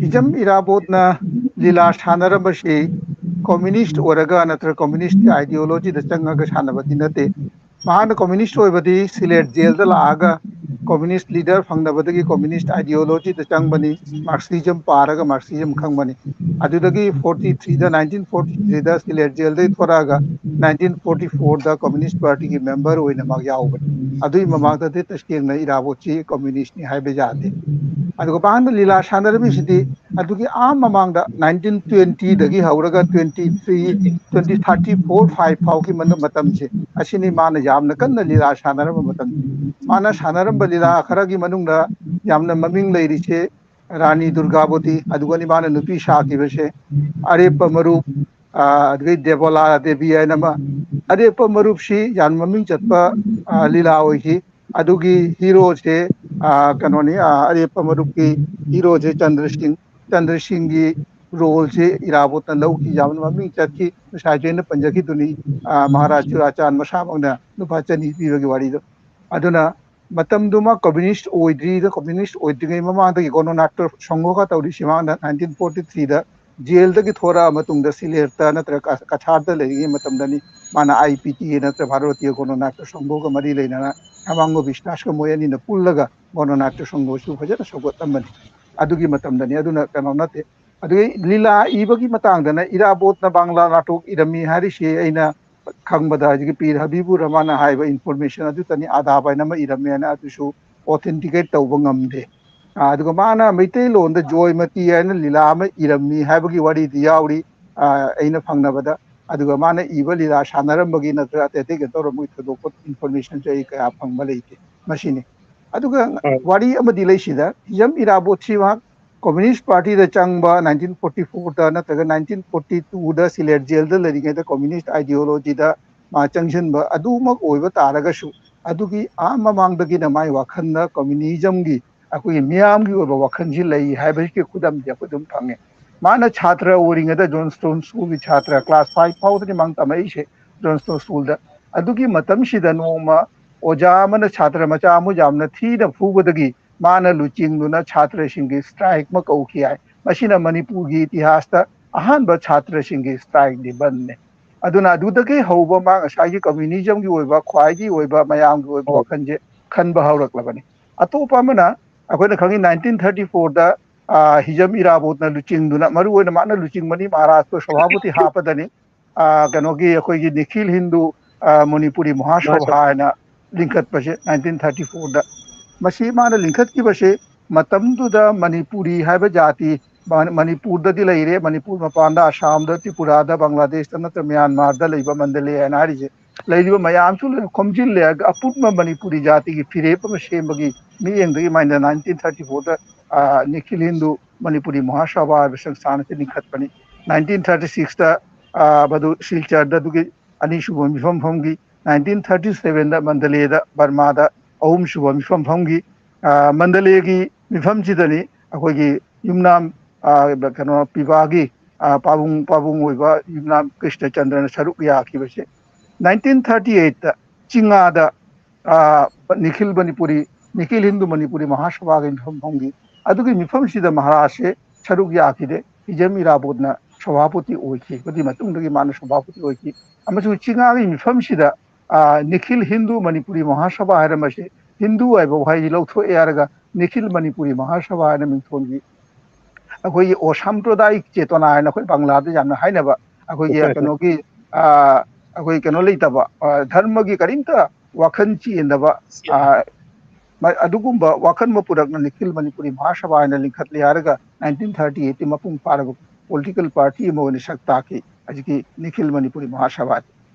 ꯍꯤꯖꯝ ꯏꯔꯥꯕꯣꯠꯅ ꯂꯤꯂꯥ ꯁꯥꯟꯅꯔꯝꯕꯁꯤ communist ꯑꯣꯏꯔꯒ ꯅꯠꯇ꯭ꯔꯒ communist ideology ꯗ ꯆꯪꯉꯒ ꯁꯥꯟꯅꯕꯗꯤ ꯅꯠꯇꯦ꯫ ꯃꯍꯥꯛꯅ communist ꯑꯣꯏꯕꯗꯤ ꯁꯤꯂꯦꯠ ꯖꯦꯜꯗ ꯂꯥꯛꯑꯒ communist leader ꯐꯪꯅꯕꯗꯒꯤ communist ideology ꯗ ꯆꯪꯕꯅꯤ, Marxism ꯄꯥꯔꯒ Marxism ꯈꯪꯕꯅꯤ꯫ ꯑꯗꯨꯗꯒꯤ forty three ꯗ, nineteen forty three ꯗ ꯁꯤꯂꯦꯠ ꯖꯦꯜꯗꯒꯤ ꯊꯣꯔꯛꯑꯒ nineteen forty four ꯗ Communist Party ꯒꯤ member ꯑꯣꯏꯅ ꯃꯥ ꯌꯥꯎꯕꯅꯤ꯫ ꯑꯗꯨꯒꯤ ꯃꯃꯥꯡꯗꯗꯤ ꯇꯁꯦꯡꯅ ꯏꯔꯥꯕꯣꯠꯁꯤ communist ꯅꯤ ꯍꯥꯏꯕ ꯌꯥꯗꯦ꯫ ꯑꯗꯨꯒ ꯃꯍꯥꯛꯅ ꯂꯤꯂꯥ ꯁꯥꯟꯅꯔꯝꯃꯤꯁꯤꯗꯤ ꯑꯗꯨꯒꯤ ꯑꯥ ꯃꯃꯥꯡꯗ nineteen twenty ꯗꯒꯤ ꯍꯧꯔꯒ twenty three, twenty thirty four five ꯐꯥꯎꯒꯤ ꯃꯅꯨꯡ ꯃꯇꯝꯁꯦ ꯑꯁꯤꯅꯤ ꯃꯥꯅ ꯌꯥꯝꯅ ꯀꯟꯅ ꯂꯤꯂꯥ ꯁꯥꯟꯅꯔꯝꯕ ꯃꯇꯝ꯫ ꯃꯥꯅ ꯁꯥꯟꯅꯔꯝꯕ ꯂꯤꯂꯥ ꯈꯔꯒꯤ ꯃꯅꯨꯡꯗ ꯌꯥꯝꯅ ꯃꯃꯤꯡ ꯂꯩꯔꯤꯁꯦ ꯔꯥꯅꯤ ꯗꯨꯔꯒꯥꯕꯣꯇꯤ, ꯑꯗꯨꯒꯅꯤ ꯃꯥꯅ ꯅꯨꯄꯤ ꯁꯥꯈꯤꯕꯁꯦ ꯑꯔꯦꯞꯄ ꯃꯔꯨꯞ, ꯑꯗꯨꯗꯒꯤ ꯗꯦꯕꯣꯂꯥ ꯗꯦꯕꯤ ꯍꯥꯏꯅ ꯑꯃ, ꯑꯔꯦꯞꯄ ꯃꯔꯨꯞꯁꯤ ꯌꯥꯝ ꯃꯃꯤꯡ ꯆꯠꯄ ꯂꯤꯂꯥ ꯑꯣꯏꯈꯤ꯫ ꯑꯗꯨꯒꯤ ꯍꯤꯔꯣꯁꯦ ꯀꯩꯅꯣꯅꯤ, ꯑꯔꯦꯞꯄ ꯃꯔꯨꯞꯀꯤ ꯍꯤꯔꯣꯁꯦ ꯆꯟꯗ꯭ꯔꯁꯤꯡ, ꯆꯟꯗ꯭ꯔꯁꯤꯡꯒꯤ ꯔꯣꯜꯁꯦ ꯏꯔꯥꯕꯣꯠꯅ ꯂꯧꯈꯤ, ꯌꯥꯝꯅ ꯃꯃꯤꯡ ꯆꯠꯈꯤ꯫ ꯉꯁꯥꯏꯁꯨ ꯑꯩꯅ ꯄꯟꯖꯈꯤꯗꯨꯅꯤ, ꯃꯍꯥꯔꯥꯖ ꯆꯨꯔꯥꯆꯥꯟ ꯃꯁꯥꯃꯛꯅ ꯂꯨꯄꯥ ꯆꯅꯤ ꯄꯤꯕꯒꯤ ꯋꯥꯔꯤꯗꯣ꯫ ꯑꯗꯨꯅ ꯃꯇꯝꯗꯨꯃ ꯀꯝꯃ꯭ꯌꯨꯅꯤꯁ ꯑꯣꯏꯗ꯭ꯔꯤꯗ, ꯀꯝꯃ꯭ꯌꯨꯅꯤꯁ ꯑꯣꯏꯗ꯭ꯔꯤꯉꯩ ꯃꯃꯥꯡꯗꯒꯤ ꯒꯣꯅꯣꯅꯥꯇ꯭ꯔ ꯁꯪꯒꯣꯒ ꯇꯧꯔꯤꯁꯤ ꯃꯍꯥꯛꯅ ꯅꯥꯏꯟꯇꯤꯟ ꯐꯣꯔꯇꯤ ꯊ꯭ꯔꯤꯗ ꯖꯦꯜꯗꯒꯤ ꯊꯣꯔꯛꯑ ꯃꯇꯨꯡꯗ ꯁꯤꯂꯦꯠꯇ ꯅꯠꯇ꯭ꯔꯒ ꯀ-, ꯀꯁꯥꯔꯗ ꯂꯩꯔꯤꯉꯩ ꯃꯇꯝꯗꯅꯤ꯫ ꯃꯥꯅ ꯑꯥꯏ ꯄꯤ ꯇꯤ ꯑꯦ ꯅꯠꯇ꯭ꯔ ꯚꯥꯔꯇꯤꯌ ꯒꯣꯅꯣꯅꯥꯇ꯭ꯔ ꯁꯪꯒꯣꯒ ꯃꯔꯤ ꯂꯩꯅꯅ ꯍꯦꯃꯥꯡꯒ ꯕꯤꯁ꯭ꯋꯥꯁꯀ ꯃꯣꯏ ꯑꯅꯤꯅ ꯄꯨꯜꯂꯒ ꯒꯣꯅꯣꯅꯥꯇ꯭ꯔ ꯁꯪꯒꯣꯁꯨ ꯐꯖꯅ ꯁꯧꯒꯠꯂꯝꯕꯅꯤ ꯑꯗꯨꯒꯤ ꯃꯇꯝꯗꯅꯤ꯫ ꯑꯗꯨꯅ ꯀꯩꯅꯣ ꯅꯠꯇꯦ꯫ ꯑꯗꯨꯒꯤ ꯂꯤꯂꯥ ꯏꯕꯒꯤ ꯃꯇꯥꯡꯗꯅ ꯏꯔꯥꯕꯣꯠꯅ ꯕꯪꯒ꯭ꯂꯥ ꯅꯥꯇꯣꯛ ꯏꯔꯝꯃꯤ ꯍꯥꯏꯔꯤꯁꯤ ꯑꯩꯅ ꯈꯪꯕꯗ ꯍꯧꯖꯤꯛꯀꯤ ꯄꯤꯔ ꯍꯕꯤꯕꯨꯔ ꯔꯍꯃꯥꯟꯅ ꯍꯥꯏꯕ ꯏꯟꯐꯣꯔꯃꯦꯁꯟ ꯑꯗꯨꯇꯅꯤ꯫ ꯑꯗꯥꯕ ꯍꯥꯏꯅ ꯑꯃ ꯏꯔꯝꯃꯦꯅ ꯑꯗꯨꯁꯨ ꯑꯣꯊꯦꯟꯇꯤꯀꯦꯠ ꯇꯧꯕ ꯉꯝꯗꯦ꯫ ꯑꯥ, ꯑꯗꯨꯒ ꯃꯥꯅ ꯃꯩꯇꯩꯂꯣꯟꯗ ꯖꯣꯏꯃꯇꯤ ꯍꯥꯏꯅ ꯂꯤꯂꯥ ꯑꯃ ꯏꯔꯝꯃꯤ ꯍꯥꯏꯕꯒꯤ ꯋꯥꯔꯤꯗꯤ ꯌꯥꯎꯔꯤ, ꯑꯥ, ꯑꯩꯅ ꯐꯪꯅꯕꯗ꯫ ꯑꯗꯨꯒ ꯃꯥꯅ ꯏꯕ ꯂꯤꯂꯥ ꯁꯥꯟꯅꯔꯝꯕꯒꯤ ꯅꯠꯇ꯭ꯔꯒ ꯑꯇꯩ ꯑꯇꯩ ꯀꯩꯅꯣ ꯇꯧꯔꯝꯕꯒꯤ ꯊꯣꯏꯗꯣꯛꯄ ꯏꯟꯐꯣꯔꯃꯦꯁꯟꯁꯨ ꯑꯩ ꯀꯌꯥ ꯐꯪꯕ ꯂꯩꯇꯦ꯫ ꯃꯁꯤꯅꯤ꯫ ꯑꯗꯨꯒ ꯑꯥ꯫ ꯋꯥꯔꯤ ꯑꯃꯗꯤ ꯂꯩꯁꯤꯗ, ꯍꯤꯖꯝ ꯏꯔꯥꯕꯣꯠꯁꯤ ꯃꯍꯥꯛ ꯀꯝꯃ꯭ꯌꯨꯅꯤꯁ ꯄꯥꯔꯇꯤꯗ ꯆꯪꯕ ꯅꯥꯏꯟꯇꯤꯟ ꯐꯣꯔꯇꯤ ꯐꯣꯔꯗ ꯅꯠꯇ꯭ꯔꯒ ꯅꯥꯏꯟꯇꯤꯟ ꯐꯣꯔꯇꯤ ꯇꯨꯗ ꯁꯤꯂꯦꯠ ꯖꯦꯜꯗ ꯂꯩꯔꯤꯉꯩꯗ ꯀꯝꯃ꯭ꯌꯨꯅꯤꯁ ꯑꯥꯏꯗꯤꯌꯣꯂꯣꯖꯤꯗ ꯃꯥ ꯆꯪꯁꯤꯟꯕ ꯑꯗꯨꯃꯛ ꯑꯣꯏꯕ ꯇꯥꯔꯒꯁꯨ, ꯑꯗꯨꯒꯤ ꯑꯥ ꯃꯃꯥꯡꯗꯒꯤꯅ ꯃꯥꯏ ꯋꯥꯈꯜꯗ ꯀꯝꯃ꯭ꯌꯨꯅꯤꯖꯝꯒꯤ, ꯑꯩꯈꯣꯏꯒꯤ ꯃꯤꯌꯥꯝꯒꯤ ꯑꯣꯏꯕ ꯋꯥꯈꯜꯁꯤ ꯂꯩ ꯍꯥꯏꯕꯒꯤ ꯈꯨꯗꯝꯁꯦ ꯑꯩꯈꯣꯏ ꯑꯗꯨꯝ ꯐꯪꯉꯦ꯫ ꯃꯥꯅ ꯁꯥꯇ꯭ꯔ ꯑꯣꯏꯔꯤꯉꯩꯗ ꯖꯣꯟꯁꯇꯣꯟ ꯁ꯭ꯀꯨꯜꯒꯤ ꯁꯥꯇ꯭ꯔ, ꯀ꯭ꯂꯥꯁ ꯐꯥꯏꯚ ꯐꯥꯎꯗꯅꯤ ꯃꯥꯡ ꯇꯝꯃꯛꯏꯁꯦ ꯖꯣꯟꯁꯇꯣꯟ ꯁ꯭ꯀꯨꯜꯗ꯫ ꯑꯗꯨꯒꯤ ꯃꯇꯝꯁꯤꯗ ꯅꯣꯡꯃ ꯑꯣꯖꯥ ꯑꯃꯅ ꯁꯥꯇ꯭ꯔ ꯃꯆꯥ ꯑꯃꯕꯨ ꯌꯥꯝꯅ ꯊꯤꯅ ꯐꯨꯕꯗꯒꯤ ꯃꯥꯅ ꯂꯨꯆꯤꯡꯗꯨꯅ ꯁꯥꯇ꯭ꯔꯁꯤꯡꯒꯤ ꯁ꯭ꯇ꯭ꯔꯥꯏꯛ ꯑꯃ ꯀꯧꯈꯤ ꯍꯥꯏ꯫ ꯃꯁꯤꯅ ꯃꯅꯤꯄꯨꯔꯒꯤ ꯏꯇꯤꯍꯥꯁꯇ ꯑꯍꯥꯟꯕ ꯁꯥꯇ꯭ꯔꯁꯤꯡꯒꯤ ꯁ꯭ꯇ꯭ꯔꯥꯏꯛ ꯅꯤꯕꯟꯅꯤ꯫ ꯑꯗꯨꯅ ꯑꯗꯨꯗꯒꯤ ꯍꯧꯕ ꯃꯥ ꯉꯁꯥꯏꯒꯤ ꯀꯝꯃ꯭ꯌꯨꯅꯤꯖꯝꯒꯤ ꯑꯣꯏꯕ, ꯈ꯭ꯋꯥꯏꯒꯤ ꯑꯣꯏꯕ ꯃꯌꯥꯝꯒꯤ ꯑꯣꯏꯕ ꯍꯣꯏ꯫ ꯋꯥꯈꯜꯁꯦ ꯈꯟꯕ ꯍꯧꯔꯛꯂꯕꯅꯤ꯫ ꯑꯇꯣꯞꯄ ꯑꯃꯅ, ꯑꯩꯈꯣꯏꯅ ꯈꯪꯉꯤ ꯅꯥꯏꯟꯇꯤꯟ ꯊꯥꯔꯇꯤ ꯐꯣꯔꯗ, ꯑ, ꯍꯤꯖꯝ ꯏꯔꯥꯕꯣꯠꯅ ꯂꯨꯆꯤꯡꯗꯨꯅ, ꯃꯔꯨ ꯑꯣꯏꯅ ꯃꯥꯅ ꯂꯨꯆꯤꯡꯕꯅꯤ, ꯃꯍꯥꯔꯥꯁꯇ꯭ꯔ ꯁꯚꯥꯄꯇꯤ ꯍꯥꯞꯄꯗꯅꯤ꯫ ꯑ, ꯀꯩꯅꯣꯒꯤ ꯑꯩꯈꯣꯏꯒꯤ ꯅꯤꯈꯤꯜ ꯍꯤꯟꯗꯨ, ꯑ, ꯃꯅꯤꯄꯨꯔꯤ ꯃꯍꯥꯁꯚꯥ ꯃꯍꯥꯁꯚꯥ꯫ ꯍꯥꯏꯅ ꯂꯤꯡꯈꯠꯄꯁꯦ ꯅꯥꯏꯟꯇꯤꯟ ꯊꯥꯔꯇꯤ ꯐꯣꯔꯗ꯫ ꯃꯁꯤ ꯃꯥꯅ ꯂꯤꯡꯈꯠꯈꯤꯕꯁꯦ ꯃꯇꯝꯗꯨꯗ ꯃꯅꯤꯄꯨꯔꯤ ꯍꯥꯏꯕ ꯖꯥꯇꯤ ꯃ-, ꯃꯅꯤꯄꯨꯔꯗꯗꯤ ꯂꯩꯔꯦ, ꯃꯅꯤꯄꯨꯔ ꯃꯄꯥꯟꯗ ꯑꯁꯥꯝꯗ, ꯇ꯭ꯔꯤꯄꯨꯔꯥꯗ, ꯕꯪꯒ꯭ꯂꯥꯗꯦꯁꯇ ꯅꯠꯇ꯭ꯔ ꯃ꯭ꯌꯥꯟꯃꯥꯔꯗ ꯂꯩꯕ ꯃꯟꯗꯂꯦ ꯍꯥꯏꯅ ꯍꯥꯏꯔꯤꯁꯦ, ꯂꯩꯔꯤꯕ ꯃꯌꯥꯝꯁꯨ ꯂꯣꯏꯅ ꯈꯣꯝꯖꯤꯜꯂꯦ꯫ ꯑꯄꯨꯟꯕ ꯃꯅꯤꯄꯨꯔꯤ ꯖꯥꯇꯤꯒꯤ ꯐꯤꯔꯦꯞ ꯑꯃ ꯁꯦꯝꯕꯒꯤ ꯃꯤꯠꯌꯦꯡꯗꯒꯤ ꯃꯥꯏꯅ ꯅꯥꯏꯟꯇꯤꯟ ꯊꯥꯔꯇꯤ ꯐꯣꯔꯗ, ꯑ, ꯅꯤꯈꯤꯜ ꯍꯤꯟꯗꯨ ꯃꯅꯤꯄꯨꯔꯤ ꯃꯍꯥꯁꯚꯥ ꯍꯥꯏꯕ ꯁꯪꯁꯊꯥꯟ ꯑꯁꯤ ꯂꯤꯡꯈꯠꯄꯅꯤ꯫ ꯅꯥꯏꯟꯇꯤꯟ ꯊꯥꯔꯇꯤ ꯁꯤꯛꯁꯇ ꯑꯥ, ꯃꯗꯨ ꯁꯤꯜꯆꯔꯗ ꯑꯗꯨꯒꯤ ꯑꯅꯤꯁꯨꯕ ꯃꯤꯐꯝ ꯐꯝꯈꯤ꯫ ꯅꯥꯏꯟꯇꯤꯟ ꯊꯥꯔꯇꯤ ꯁꯚꯦꯟꯗ ꯃꯟꯗꯂꯦꯗ, ꯕꯔꯃꯥꯗ ꯑꯍꯨꯝꯁꯨꯕ ꯃꯤꯐꯝ ꯐꯝꯈꯤ꯫ ꯑꯥ, ꯃꯟꯗꯂꯦꯒꯤ ꯃꯤꯐꯝꯁꯤꯗꯅꯤ ꯑꯩꯈꯣꯏꯒꯤ ꯌꯨꯝꯅꯥꯝ, ꯑꯥ, ꯀꯩꯅꯣ, ꯄꯤꯕꯥꯒꯤ, ꯑꯥ, ꯄꯥꯕꯨꯡ, ꯄꯥꯕꯨꯡ ꯑꯣꯏꯕ ꯌꯨꯝꯅꯥꯝ ꯀ꯭ꯔꯤꯁꯅꯆꯟꯗ꯭ꯔꯅ ꯁꯔꯨꯛ ꯌꯥꯈꯤꯕꯁꯦ꯫ ꯅꯥꯏꯟꯇꯤꯟ ꯊꯥꯔꯇꯤ ꯑꯩꯠꯇ ꯆꯤꯡꯉꯥꯗ, ꯑꯥ, ꯅꯤꯈꯤꯜ ꯃꯅꯤꯄꯨꯔꯤ, ꯅꯤꯈꯤꯜ ꯍꯤꯟꯗꯨ ꯃꯅꯤꯄꯨꯔꯤ ꯃꯍꯥꯁꯚꯥꯒꯤ ꯃꯤꯐꯝ ꯐꯝꯈꯤ꯫ ꯑꯗꯨꯒꯤ ꯃꯤꯐꯝꯁꯤꯗ ꯃꯍꯥꯔꯥꯖꯁꯦ ꯁꯔꯨꯛ ꯌꯥꯈꯤꯗꯦ꯫ ꯍꯤꯖꯝ ꯏꯔꯥꯕꯣꯠꯅ ꯁꯚꯥꯄꯇꯤ ꯑꯣꯏꯈꯤ꯫ ꯑꯗꯨꯒꯤ ꯃꯇꯨꯡꯗꯒꯤ ꯃꯥꯅ ꯁꯚꯥꯄꯇꯤ ꯑꯣꯏꯈꯤ꯫ ꯑꯃꯁꯨꯡ ꯆꯤꯡꯉꯥꯒꯤ ꯃꯤꯐꯝꯁꯤꯗ, ꯑꯥ, ꯅꯤꯈꯤꯜ ꯍꯤꯟꯗꯨ ꯃꯅꯤꯄꯨꯔꯤ ꯃꯍꯥꯁꯚꯥ ꯍꯥꯏꯔꯝꯕꯁꯦ ꯍꯤꯟꯗꯨ ꯍꯥꯏꯕ ꯋꯥꯍꯩꯁꯤ ꯂꯧꯊꯣꯛꯑꯦ ꯍꯥꯏꯔꯒ ꯅꯤꯈꯤꯜ ꯃꯅꯤꯄꯨꯔꯤ ꯃꯍꯥꯁꯚꯥ ꯍꯥꯏꯅ ꯃꯤꯡꯊꯣꯟꯈꯤ꯫ ꯑꯩꯈꯣꯏꯒꯤ ꯑꯁꯥꯝꯄ꯭ꯔꯗꯥꯌꯤꯛ ꯆꯦꯇꯣꯅꯥ ꯍꯥꯏꯅ ꯑꯩꯈꯣꯏ ꯕꯪꯒ꯭ꯂꯥꯗ ꯌꯥꯝꯅ ꯍꯥꯏꯅꯕ, ꯑꯩꯈꯣꯏꯒꯤ ꯀꯩꯅꯣꯒꯤ, ꯑꯥ, ꯑꯩꯈꯣꯏ ꯀꯩꯅꯣ ꯂꯩꯇꯕ, ꯑꯥ, ꯙꯔꯃꯒꯤ ꯀꯔꯤꯝꯇ ꯋꯥꯈꯜ ꯆꯦꯟꯗꯕ, ꯑꯥ, ꯃ-, ꯑꯗꯨꯒꯨꯝꯕ ꯋꯥꯈꯜ ꯑꯃ ꯄꯨꯔꯛꯅ ꯅꯤꯈꯤꯜ ꯃꯅꯤꯄꯨꯔꯤ ꯃꯍꯥꯁꯚꯥ ꯍꯥꯏꯅ ꯂꯤꯡꯈꯠꯂꯦ ꯍꯥꯏꯔꯒ ꯅꯥꯏꯟꯇꯤꯟ ꯊꯥꯔꯇꯤ ꯑꯩꯠꯇꯤ ꯃꯄꯨꯡ ꯐꯥꯔꯕ ꯄꯣꯂꯤꯇꯤꯀꯦꯜ ꯄꯥꯔꯇꯤ ꯑꯃ ꯑꯣꯏꯅ ꯁꯛ ꯇꯥꯛꯈꯤ ꯍꯧꯖꯤꯛꯀꯤ ꯅꯤꯈꯤꯜ ꯃꯅꯤꯄꯨꯔꯤ ꯃꯍꯥꯁꯚꯥꯁꯤ꯫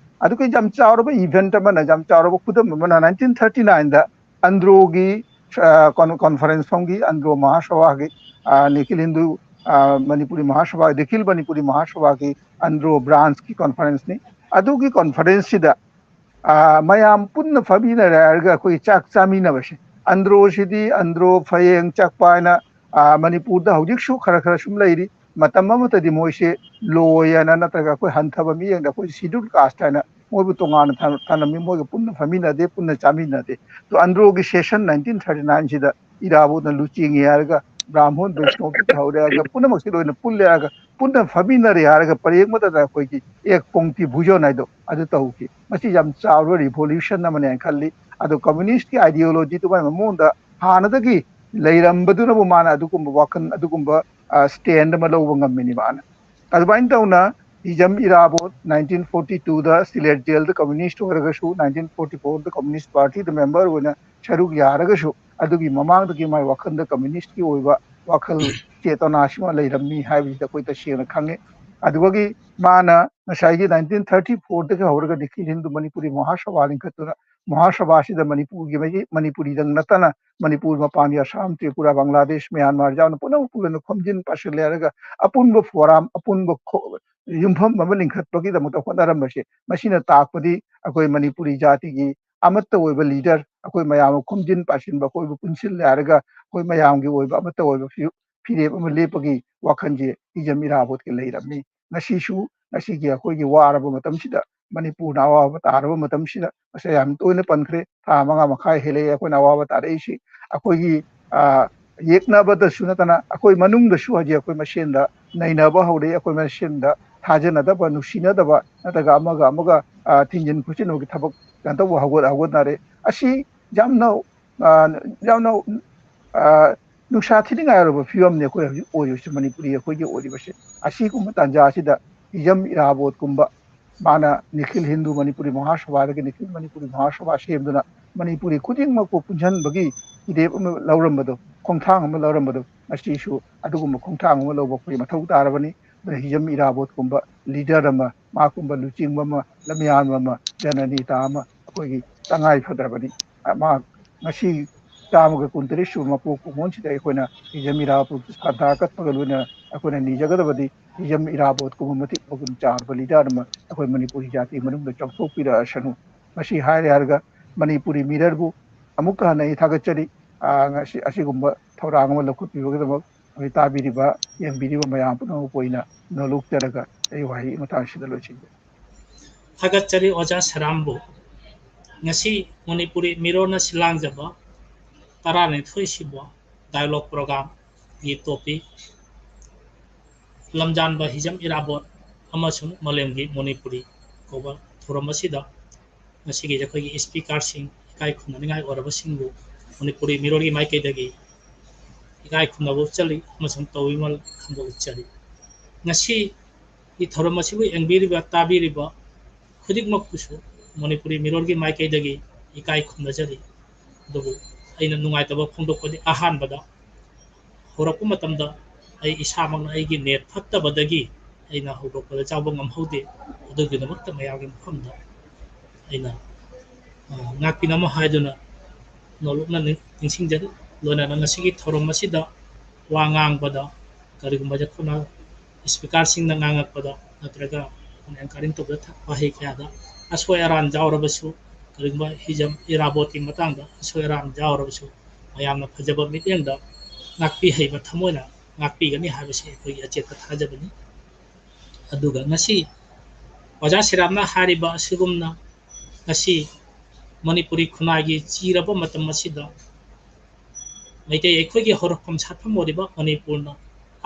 ꯑꯗꯨꯒ ꯌꯥꯝ ꯆꯥꯎꯔꯕ ꯏꯚꯦꯟꯠ ꯑꯃꯅ, ꯌꯥꯝ ꯆꯥꯎꯔꯕ ꯈꯨꯗꯝ ꯑꯃꯅ ꯅꯥꯏꯟꯇꯤꯟ ꯊꯥꯔꯇꯤ ꯅꯥꯏꯟꯗ ꯑꯟꯗ꯭ꯔꯣꯒꯤ, ꯑ, ꯀꯣꯟ-, ꯀꯣꯟꯐꯔꯦꯟꯁ ꯐꯝꯈꯤ, ꯑꯟꯗ꯭ꯔꯣ ꯃꯍꯥꯁꯚꯥꯒꯤ, ꯑ, ꯅꯤꯈꯤꯜ ꯍꯤꯟꯗꯨ, ꯑ, ꯃꯅꯤꯄꯨꯔꯤ ꯃꯍꯥꯁꯚꯥ, ꯅꯤꯈꯤꯜ ꯃꯅꯤꯄꯨꯔꯤ ꯃꯍꯥꯁꯚꯥꯒꯤ ꯑꯟꯗ꯭ꯔꯣ ꯕ꯭ꯔꯥꯟꯁꯀꯤ ꯀꯣꯟꯐꯔꯦꯟꯁꯅꯤ꯫ ꯑꯗꯨꯒꯤ ꯀꯣꯟꯐꯔꯦꯟꯁꯁꯤꯗ, ꯑ, ꯃꯌꯥꯝ ꯄꯨꯟꯅ ꯐꯝꯃꯤꯟꯅꯔꯦ ꯍꯥꯏꯔꯒ ꯑꯩꯈꯣꯏ ꯆꯥꯛ ꯆꯥꯃꯤꯟꯅꯕꯁꯦ, ꯑꯟꯗ꯭ꯔꯣꯁꯤꯗꯤ, ꯑꯟꯗ꯭ꯔꯣ, ꯐꯌꯦꯡ, ꯆꯥꯛꯄ ꯍꯥꯏꯅ, ꯑ, ꯃꯅꯤꯄꯨꯔꯗ ꯍꯧꯖꯤꯛꯁꯨ ꯈꯔ ꯈꯔ ꯁꯨꯝ ꯂꯩꯔꯤ꯫ ꯃꯇꯝ ꯑꯃꯠꯇꯗꯤ ꯃꯣꯏꯁꯦ ꯂꯣꯏ ꯍꯥꯏꯅ ꯅꯠꯇ꯭ꯔꯒ ꯑꯩꯈꯣꯏ ꯍꯟꯊꯕ ꯃꯤꯠꯌꯦꯡꯗ ꯑꯩꯈꯣꯏ ꯁꯤꯗꯨꯜ ꯀꯥꯁ ꯍꯥꯏꯅ ꯃꯣꯏꯕꯨ ꯇꯣꯉꯥꯟꯅ ꯊꯝ-, ꯊꯝꯂꯝꯃꯤ, ꯃꯣꯏꯒ ꯄꯨꯟꯅ ꯐꯝꯃꯤꯟꯅꯗꯦ, ꯄꯨꯟꯅ ꯆꯥꯃꯤꯟꯅꯗꯦ꯫ ꯑꯗꯣ ꯑꯟꯗ꯭ꯔꯣꯒꯤ ꯁꯦꯁꯟ ꯅꯥꯏꯟꯇꯤꯟ ꯊꯥꯔꯇꯤ ꯅꯥꯏꯟꯁꯤꯗ ꯏꯔꯥꯕꯣꯠꯅ ꯂꯨꯆꯤꯡꯉꯦ ꯍꯥꯏꯔꯒ ꯕ꯭ꯔꯥꯍꯃꯣꯟ ꯕꯩꯁꯅꯣꯞꯇꯒꯤ ꯍꯧꯔꯦ ꯍꯥꯏꯔꯒ ꯄꯨꯝꯅꯃꯛꯁꯤ ꯂꯣꯏꯅ ꯄꯨꯜꯂꯦ ꯍꯥꯏꯔꯒ ꯄꯨꯟꯅ ꯐꯝꯃꯤꯟꯅꯔꯦ ꯍꯥꯏꯔꯒ ꯄꯔꯦꯡ ꯑꯃꯗ ꯑꯩꯈꯣꯏꯒꯤ ꯑꯦꯛ ꯄꯣꯡꯇꯤ ꯚꯨꯖꯟ ꯍꯥꯏꯗꯣ ꯑꯗꯨ ꯇꯧꯈꯤ꯫ ꯃꯁꯤ ꯌꯥꯝ ꯆꯥꯎꯕ ꯔꯤꯚꯣꯂꯨꯁꯟ ꯑꯃꯅꯦꯅ ꯈꯜꯂꯤ꯫ ꯑꯗꯣ ꯀꯝꯃꯨꯅꯤꯁ꯭ꯠꯀꯤ ꯑꯥꯏꯗꯤꯌꯣꯂꯣꯖꯤꯗꯨ ꯃꯥꯏ ꯃꯉꯣꯟꯗ ꯍꯥꯟꯅꯗꯒꯤ ꯂꯩꯔꯝꯕꯗꯨꯅꯕꯨ ꯃꯥꯅ ꯑꯗꯨꯒꯨꯝꯕ ꯋꯥꯈꯜ, ꯑꯗꯨꯒꯨꯝꯕ, ꯑ, ꯁ꯭ꯇꯦꯟꯗ ꯑꯃ ꯂꯧꯕ ꯉꯝꯃꯤꯅꯤ ꯃꯥꯅ꯫ ꯑꯗꯨꯃꯥꯏꯅ ꯇꯧꯅ ꯍꯤꯖꯝ ꯏꯔꯥꯕꯣꯠ ꯅꯥꯏꯟꯇꯤꯟ ꯐꯣꯔꯇꯤ ꯇꯨꯗ ꯁꯤꯂꯦꯠ ꯖꯦꯜꯗ ꯀꯝꯃꯨꯅꯤꯁ꯭ꯠ ꯑꯣꯏꯔꯒꯁꯨ, ꯅꯥꯏꯟꯇꯤꯟ ꯐꯣꯔꯇꯤ ꯐꯣꯔꯗ ꯀꯝꯃꯨꯅꯤꯁ꯭ꯠ ꯄꯥꯔꯇꯤꯗ ꯃꯦꯝꯕꯔ ꯑꯣꯏꯅ ꯁꯔꯨꯛ ꯌꯥꯔꯒꯁꯨ, ꯑꯗꯨꯒꯤ ꯃꯃꯥꯡꯗꯒꯤ ꯃꯥꯏ ꯋꯥꯈꯜꯗ ꯀꯝꯃꯨꯅꯤꯁ꯭ꯠꯀꯤ ꯑꯣꯏꯕ ꯋꯥꯈꯜ ꯆꯦꯇꯅꯥꯁꯤꯃ ꯂꯩꯔꯝꯃꯤ ꯍꯥꯏꯕꯁꯤꯗ ꯑꯩꯈꯣꯏ ꯇꯁꯦꯡꯅ ꯈꯪꯉꯤ꯫ ꯑꯗꯨꯒꯤ ꯃꯥꯅ ꯉꯁꯥꯏꯒꯤ ꯅꯥꯏꯟꯇꯤꯟ ꯊꯥꯔꯇꯤ ꯐꯣꯔꯗꯒꯤ ꯍꯧꯔꯒ ꯅꯤꯈꯤꯜ ꯍꯤꯟꯗꯨ ꯃꯅꯤꯄꯨꯔꯤ ꯃꯍꯥꯁꯚꯥ ꯂꯤꯡꯈꯠꯇꯨꯅ ꯃꯍꯥꯁꯚꯥꯁꯤꯗ ꯃꯅꯤꯄꯨꯔꯒꯤ ꯃꯩꯇꯩ, ꯃꯅꯤꯄꯨꯔꯤꯗꯪ ꯅꯠꯇꯅ ꯃꯅꯤꯄꯨꯔ ꯃꯄꯥꯟꯒꯤ ꯑꯁꯥꯝ, ꯇ꯭ꯔꯤꯄꯨꯔꯥ, ꯕꯪꯒ꯭ꯂꯥꯗꯦꯁ, ꯃ꯭ꯌꯥꯟꯃꯥꯔ ꯌꯥꯎꯅ ꯄꯨꯝꯅꯃꯛ ꯄꯨꯟꯅ ꯈꯣꯝꯖꯤꯟ ꯄꯥꯁꯤꯜꯂꯦ ꯍꯥꯏꯔꯒ ꯑꯄꯨꯟꯕ ꯐꯣꯔꯝ, ꯑꯄꯨꯟꯕ ꯈꯣ-, ꯌꯨꯝꯐꯝ ꯑꯃ ꯂꯤꯡꯈꯠꯄꯒꯤꯗꯃꯛꯇ ꯍꯣꯠꯅꯔꯝꯕꯁꯦ, ꯃꯁꯤꯅ ꯇꯥꯛꯄꯗꯤ ꯑꯩꯈꯣꯏ ꯃꯅꯤꯄꯨꯔꯤ ꯖꯥꯇꯤꯒꯤ ꯑꯃꯠꯇ ꯑꯣꯏꯕ ꯂꯤꯗꯔ, ꯑꯩꯈꯣꯏ ꯃꯌꯥꯝ ꯑꯃ ꯈꯣꯝꯖꯤꯟ ꯄꯥꯁꯤꯟꯕ, ꯑꯩꯈꯣꯏꯕꯨ ꯄꯨꯟꯁꯤꯜꯂꯦ ꯍꯥꯏꯔꯒ ꯑꯩꯈꯣꯏ ꯃꯌꯥꯝꯒꯤ ꯑꯣꯏꯕ ꯑꯃꯠꯇ ꯑꯣꯏꯕ ꯐꯤꯔꯦꯞ ꯑꯃ ꯂꯦꯞꯄꯒꯤ ꯋꯥꯈꯜꯁꯦ ꯍꯤꯖꯝ ꯏꯔꯥꯕꯣꯠꯀꯤ ꯂꯩꯔꯝꯃꯤ꯫ ꯉꯁꯤꯁꯨ, ꯉꯁꯤꯒꯤ ꯑꯩꯈꯣꯏꯒꯤ ꯋꯥꯔꯕ ꯃꯇꯝꯁꯤꯗ, ꯃꯅꯤꯄꯨꯔꯅ ꯑꯋꯥꯕ ꯇꯥꯔꯕ ꯃꯇꯝꯁꯤꯗ, ꯉꯁꯥꯏ ꯌꯥꯝ ꯇꯣꯏꯅ ꯄꯟꯈ꯭ꯔꯦ, ꯊꯥ ꯃꯉꯥ ꯃꯈꯥꯏ ꯍꯦꯜꯂꯛꯑꯦ ꯑꯩꯈꯣꯏꯅ ꯑꯋꯥꯕ ꯇꯥꯔꯛꯏꯁꯤ꯫ ꯑꯩꯈꯣꯏꯒꯤ, ꯑ, ꯌꯦꯛꯅꯕꯗꯁꯨ ꯅꯠꯇꯅ ꯑꯩꯈꯣꯏ ꯃꯅꯨꯡꯗꯁꯨ ꯍꯧꯖꯤꯛ ꯑꯩꯈꯣꯏ ꯃꯁꯦꯟꯗ ꯅꯩꯅꯕ ꯍꯧꯔꯛꯏ, ꯑꯩꯈꯣꯏ ꯃꯁꯦꯟꯗ ꯊꯥꯖꯅꯗꯕ, ꯅꯨꯡꯁꯤꯅꯗꯕ, ꯅꯠꯇ꯭ꯔꯒ ꯑꯃꯒ ꯑꯃꯒ, ꯑ, ꯊꯤꯡꯖꯤꯟ ꯈꯣꯠꯆꯤꯟꯕꯒꯤ ꯊꯕꯛ ꯀꯩꯅꯣ ꯇꯧꯕ ꯍꯧꯒꯠ-, ꯍꯧꯒꯠꯅꯔꯦ꯫ ꯑꯁꯤ ꯌꯥꯝꯅ, ꯑ, ꯌꯥꯝꯅ, ꯑ, ꯅꯨꯡꯁꯥ ꯊꯤꯅꯤꯡꯉꯥꯏ ꯑꯣꯏꯔꯕ ꯐꯤꯕꯝꯅꯤ ꯑꯩꯈꯣꯏ ꯍꯧꯖꯤꯛ ꯑꯣꯏꯔꯤꯕꯁꯤ, ꯃꯅꯤꯄꯨꯔꯤ ꯑꯩꯈꯣꯏꯒꯤ ꯑꯣꯏꯔꯤꯕꯁꯦ꯫ ꯑꯁꯤꯒꯨꯝꯕ ꯇꯥꯟꯖꯥ ꯑꯁꯤꯗ ꯍꯤꯖꯝ ꯏꯔꯥꯕꯣꯠꯀꯨꯝꯕ, ꯃꯥꯅ ꯅꯤꯈꯤꯜ ꯍꯤꯟꯗꯨ ꯃꯅꯤꯄꯨꯔꯤ ꯃꯍꯥꯁꯚꯥꯗꯒꯤ ꯅꯤꯈꯤꯜ ꯃꯅꯤꯄꯨꯔꯤ ꯃꯍꯥꯁꯚꯥ ꯁꯦꯝꯗꯨꯅ ꯃꯅꯤꯄꯨꯔꯤ ꯈꯨꯗꯤꯡꯃꯛꯄꯨ ꯄꯨꯟꯁꯤꯟꯕꯒꯤ ꯐꯤꯔꯦꯞ ꯑꯃ ꯂꯧꯔꯝꯕꯗꯣ, ꯈꯣꯡꯊꯥꯡ ꯑꯃ ꯂꯧꯔꯝꯕꯗꯣ, ꯉꯁꯤꯁꯨ ꯑꯗꯨꯒꯨꯝꯕ ꯈꯣꯡꯊꯥꯡ ꯑꯃ ꯂꯧꯕ ꯑꯩꯈꯣꯏ ꯃꯊꯧ ꯇꯥꯔꯕꯅꯤ꯫ ꯑꯗꯨꯅ ꯍꯤꯖꯝ ꯏꯔꯥꯕꯣꯠꯀꯨꯝꯕ ꯂꯤꯗꯔ ꯑꯃ, ꯃꯥꯒꯨꯝꯕ ꯂꯨꯆꯤꯡꯕ ꯑꯃ, ꯂꯝꯌꯥꯟꯕ ꯑꯃ, ꯖꯅꯅꯦꯇꯥ ꯑꯃ ꯑꯩꯈꯣꯏꯒꯤ ꯇꯉꯥꯏ ꯐꯗ꯭ꯔꯕꯅꯤ꯫ ꯑ, ꯃꯥ ꯉꯁꯤ ꯆꯥꯝꯃꯒ ꯀꯨꯟꯇꯔꯦꯠ ꯁꯨꯕ ꯃꯄꯣꯛ ꯀꯨꯝꯑꯣꯟꯁꯤꯗ ꯑꯩꯈꯣꯏꯅ ꯍꯤꯖꯝ ꯏꯔꯥꯕꯣꯠ ꯁ꯭ꯔꯗꯥ ꯀꯠꯄꯒ ꯂꯣꯏꯅꯅ ꯑꯩꯈꯣꯏꯅ ꯅꯤꯖꯒꯗꯕꯗꯤ, ꯍꯤꯖꯝ ꯏꯔꯥꯕꯣꯠꯀꯨꯝꯕ ꯃꯇꯤꯛ ꯃꯒꯨꯟ ꯆꯥꯔꯕ ꯂꯤꯗꯔ ꯑꯃ ꯑꯩꯈꯣꯏ ꯃꯅꯤꯄꯨꯔꯤ ꯖꯥꯇꯤ ꯃꯅꯨꯡꯗ ꯆꯥꯎꯊꯣꯛꯄꯤꯔꯛꯑꯁꯅꯨ꯫ ꯃꯁꯤ ꯍꯥꯏꯔꯦ ꯍꯥꯏꯔꯒ ꯃꯅꯤꯄꯨꯔꯤ ꯃꯤꯔꯔꯕꯨ ꯑꯃꯨꯛꯀ ꯍꯟꯅ ꯑꯩ ꯊꯥꯒꯠꯆꯔꯤ꯫ ꯑ, ꯉꯁꯤ ꯑꯁꯤꯒꯨꯝꯕ ꯊꯧꯔꯥꯡ ꯑꯃ ꯂꯧꯈꯠꯄꯤꯕꯒꯤꯗꯃꯛ ꯑꯩꯈꯣꯏ ꯇꯥꯕꯤꯔꯤꯕ, ꯌꯦꯡꯕꯤꯔꯤꯕ ꯃꯌꯥꯝ ꯄꯨꯝꯅꯃꯛꯄꯨ ꯑꯩꯅ ꯅꯣꯂꯨꯛꯆꯔꯒ ꯑꯩ ꯋꯥꯍꯩ ꯃꯇꯥꯡꯁꯤꯗ ꯂꯣꯏꯁꯤꯟꯖꯔꯤ꯫ ꯊꯥꯒꯠꯆꯔꯤ ꯑꯣꯖꯥ ꯁꯔꯥꯝꯕꯨ꯫ ꯉꯁꯤ ꯃꯅꯤꯄꯨꯔꯤ ꯃꯤꯔꯣꯟꯅ ꯁꯤꯜꯂꯥꯡꯖꯕ ꯇꯔꯥꯅꯤꯊꯣꯏ ꯁꯨꯕ dialogue programꯒꯤ topic ꯂꯝꯖꯥꯟꯕ ꯍꯤꯖꯝ ꯏꯔꯥꯕꯣꯠ ꯑꯃꯁꯨꯡ ꯃꯥꯂꯦꯝꯒꯤ ꯃꯅꯤꯄꯨꯔꯤ ꯀꯧꯕ ꯊꯧꯔꯝ ꯑꯁꯤꯗ ꯉꯁꯤꯒꯤ ꯑꯩꯈꯣꯏꯒꯤ speakerꯁꯤꯡ, ꯏꯀꯥꯏ ꯈꯨꯝꯅꯅꯤꯡꯉꯥꯏ ꯑꯣꯏꯔꯕꯁꯤꯡꯕꯨ ꯃꯅꯤꯄꯨꯔꯤ ꯃꯤꯔꯣꯜꯒꯤ ꯃꯥꯏꯀꯩꯗꯒꯤ ꯏꯀꯥꯏ ꯈꯨꯝꯅꯕ ꯎꯠꯆꯔꯤ ꯑꯃꯁꯨꯡ ꯇꯧꯕꯤꯃꯜ ꯈꯪꯕ ꯎꯠꯆꯔꯤ꯫ ꯉꯁꯤ ꯊꯧꯔꯝ ꯑꯁꯤꯕꯨ ꯌꯦꯡꯕꯤꯔꯤꯕ, ꯇꯥꯕꯤꯔꯤꯕ ꯈꯨꯗꯤꯡꯃꯛꯄꯨꯁꯨ ꯃꯅꯤꯄꯨꯔꯤ ꯃꯤꯔꯣꯜꯒꯤ ꯃꯥꯏꯀꯩꯗꯒꯤ ꯏꯀꯥꯏ ꯈꯨꯝꯅꯖꯔꯤ꯫ ꯑꯗꯨꯕꯨ ꯑꯩꯅ ꯅꯨꯡꯉꯥꯏꯇꯕ ꯐꯣꯡꯗꯣꯛꯄꯗꯤ, ꯑꯍꯥꯟꯕꯗ ꯍꯧꯔꯛꯄ ꯃꯇꯝꯗ ꯑꯩ ꯏꯁꯥꯃꯛꯅ ꯑꯩꯒꯤ net ꯐꯠꯇꯕꯗꯒꯤ ꯑꯩꯅ ꯍꯧꯗꯣꯛꯄꯗ ꯌꯥꯎꯕ ꯉꯝꯍꯧꯗꯦ꯫ ꯑꯗꯨꯒꯤꯗꯃꯛꯇ ꯃꯌꯥꯝꯒꯤ ꯃꯐꯝꯗ ꯑꯩꯅ ꯉꯥꯛꯄꯤꯅꯕ ꯍꯥꯏꯗꯨꯅ ꯅꯣꯂꯨꯛꯅ ꯅꯤꯡꯁꯤꯡꯖꯔꯤ꯫ ꯂꯣꯏꯅꯅ ꯉꯁꯤꯒꯤ ꯊꯧꯔꯝ ꯑꯁꯤꯗ ꯋꯥ ꯉꯥꯡꯕꯗ ꯀꯔꯤꯒꯨꯝꯕ ꯑꯩꯈꯣꯏꯅ speakerꯁꯤꯡꯅ ꯉꯥꯡꯉꯛꯄꯗ ꯅꯠꯇ꯭ꯔꯒ anchoring ꯇꯧꯕꯗ ꯋꯥꯍꯩ ꯀꯌꯥꯗ ꯑꯁꯣꯏ ꯑꯔꯥꯟ ꯌꯥꯎꯔꯕꯁꯨ, ꯀꯔꯤꯒꯨꯝꯕ ꯍꯤꯖꯝ ꯏꯔꯥꯕꯣꯠꯀꯤ ꯃꯇꯥꯡꯗ ꯑꯁꯣꯏ ꯑꯔꯥꯟ ꯌꯥꯎꯔꯕꯁꯨ, ꯃꯌꯥꯝꯅ ꯐꯖꯕ ꯃꯤꯠꯌꯦꯡꯗ ꯉꯥꯛꯄꯤ ꯍꯩꯕ ꯊꯃꯣꯏꯅ ꯉꯥꯛꯄꯤꯒꯅꯤ ꯍꯥꯏꯕꯁꯤ ꯑꯩꯈꯣꯏꯒꯤ ꯑꯆꯦꯠꯄ ꯊꯥꯖꯕꯅꯤ꯫ ꯑꯗꯨꯒ ꯉꯁꯤ ꯑꯣꯖꯥ ꯁꯤꯔꯥꯝꯅ ꯍꯥꯏꯔꯤꯕ ꯑꯁꯤꯒꯨꯝꯅ ꯉꯁꯤ ꯃꯅꯤꯄꯨꯔꯤ ꯈꯨꯟꯅꯥꯏꯒꯤ ꯆꯤꯔꯕ ꯃꯇꯝ ꯑꯁꯤꯗ ꯃꯩꯇꯩ ꯑꯩꯈꯣꯏꯒꯤ ꯍꯧꯔꯛꯐꯝ ꯁꯥꯠꯐꯝ ꯑꯣꯏꯔꯤꯕ ꯃꯅꯤꯄꯨꯔꯅ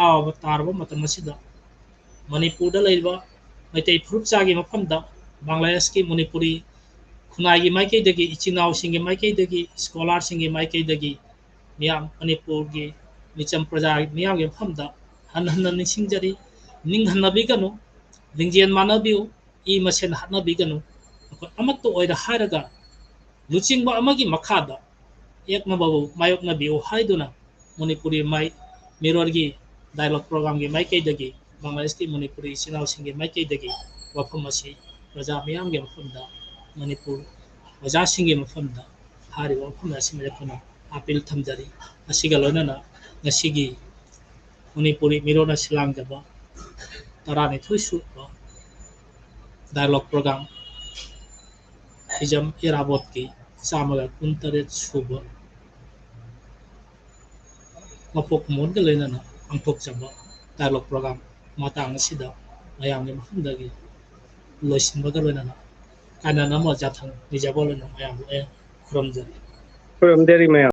ꯑꯋꯥꯕ ꯇꯥꯔꯕ ꯃꯇꯝ ꯑꯁꯤꯗ ꯃꯅꯤꯄꯨꯔꯗ ꯂꯩꯔꯤꯕ ꯃꯩꯇꯩ ꯐꯨꯔꯨꯞꯆꯥꯒꯤ ꯃꯐꯝꯗ ꯕꯪꯒ꯭ꯂꯥꯗꯦꯁꯀꯤ ꯃꯅꯤꯄꯨꯔꯤ ꯈꯨꯟꯅꯥꯏꯒꯤ ꯃꯥꯏꯀꯩꯗꯒꯤ, ꯏꯆꯤꯟ ꯏꯅꯥꯎꯁꯤꯡꯒꯤ ꯃꯥꯏꯀꯩꯗꯒꯤ, scholarꯁꯤꯡꯒꯤ ꯃꯥꯏꯀꯩꯗꯒꯤ ꯃꯤꯌꯥꯝ, ꯃꯅꯤꯄꯨꯔꯒꯤ ꯃꯤꯆꯝ ꯄ꯭ꯔꯖꯥ ꯃꯤꯌꯥꯝꯒꯤ ꯃꯐꯝꯗ ꯍꯟꯅ ꯍꯟꯅ ꯅꯤꯡꯁꯤꯡꯖꯔꯤ꯫ ꯅꯤꯡꯍꯟꯅꯕꯤꯒꯅꯨ, ꯂꯤꯡꯖꯦꯜ ꯃꯥꯟꯅꯕꯤꯌꯨ, ꯏ ꯃꯁꯦꯟ ꯍꯥꯠꯅꯕꯤꯒꯅꯨ꯫ ꯑꯩꯈꯣꯏ ꯑꯃꯠꯇ ꯑꯣꯏꯔꯦ ꯍꯥꯏꯔꯒ ꯂꯨꯆꯤꯡꯕ ꯑꯃꯒꯤ ꯃꯈꯥꯗ ꯌꯦꯛꯅꯕꯕꯨ ꯃꯥꯌꯣꯛꯅꯕꯤꯌꯨ ꯍꯥꯏꯗꯨꯅ ꯃꯅꯤꯄꯨꯔꯤ ꯃꯥꯏ ꯃꯤꯔꯣꯜꯒꯤ dialogue programꯒꯤ ꯃꯥꯏꯀꯩꯗꯒꯤ ꯕꯪꯒ꯭ꯂꯥꯗꯦꯁꯀꯤ ꯃꯅꯤꯄꯨꯔꯤ ꯏꯆꯤꯟ ꯏꯅꯥꯎꯁꯤꯡꯒꯤ ꯃꯥꯏꯀꯩꯗꯒꯤ ꯋꯥꯐꯝ ꯑꯁꯤ ꯄ꯭ꯔꯖꯥ ꯃꯤꯌꯥꯝꯒꯤ ꯃꯐꯝꯗ, ꯃꯅꯤꯄꯨꯔ ꯑꯣꯖꯥꯁꯤꯡꯒꯤ ꯃꯐꯝꯗ ꯍꯥꯏꯔꯤꯕ ꯋꯥꯐꯝ ꯑꯁꯤꯃ ꯑꯩꯈꯣꯏꯅ appeal ꯊꯝꯖꯔꯤ꯫ ꯑꯁꯤꯒ ꯂꯣꯏꯅꯅ ꯉꯁꯤꯒꯤ ꯃꯅꯤꯄꯨꯔꯤ ꯃꯤꯔꯣꯜꯅ ꯁꯤꯂꯥꯡꯖꯕ ꯇꯔꯥꯅꯤꯊꯣꯏ ꯁꯨꯕ dialogue program ꯍꯤꯖꯝ ꯏꯔꯥꯕꯣꯠꯀꯤ ꯆꯥꯝꯃꯒ ꯀꯨꯟꯇꯔꯦꯠ ꯁꯨꯕ ꯃꯄꯣꯛ ꯀꯨꯝꯑꯣꯟꯒ ꯂꯣꯏꯅꯅ ꯄꯥꯡꯊꯣꯛꯆꯕ dialogue program ꯃꯇꯥꯡ ꯑꯁꯤꯗ ꯃꯌꯥꯝꯒꯤ ꯃꯐꯝꯗꯒꯤ ꯂꯣꯏꯁꯤꯟꯕꯒ ꯂꯣꯏꯅꯅ ꯀꯥꯏꯅꯅꯕ ꯌꯥꯊꯪ ꯅꯤꯖꯕ ꯂꯣꯏꯅꯅ ꯃꯌꯥꯝꯕꯨ ꯑꯩ ꯈꯨꯔꯨꯝꯖꯔꯤ꯫ ꯈꯨꯔꯨꯝꯖꯔꯤ ꯃꯌꯥꯝ꯫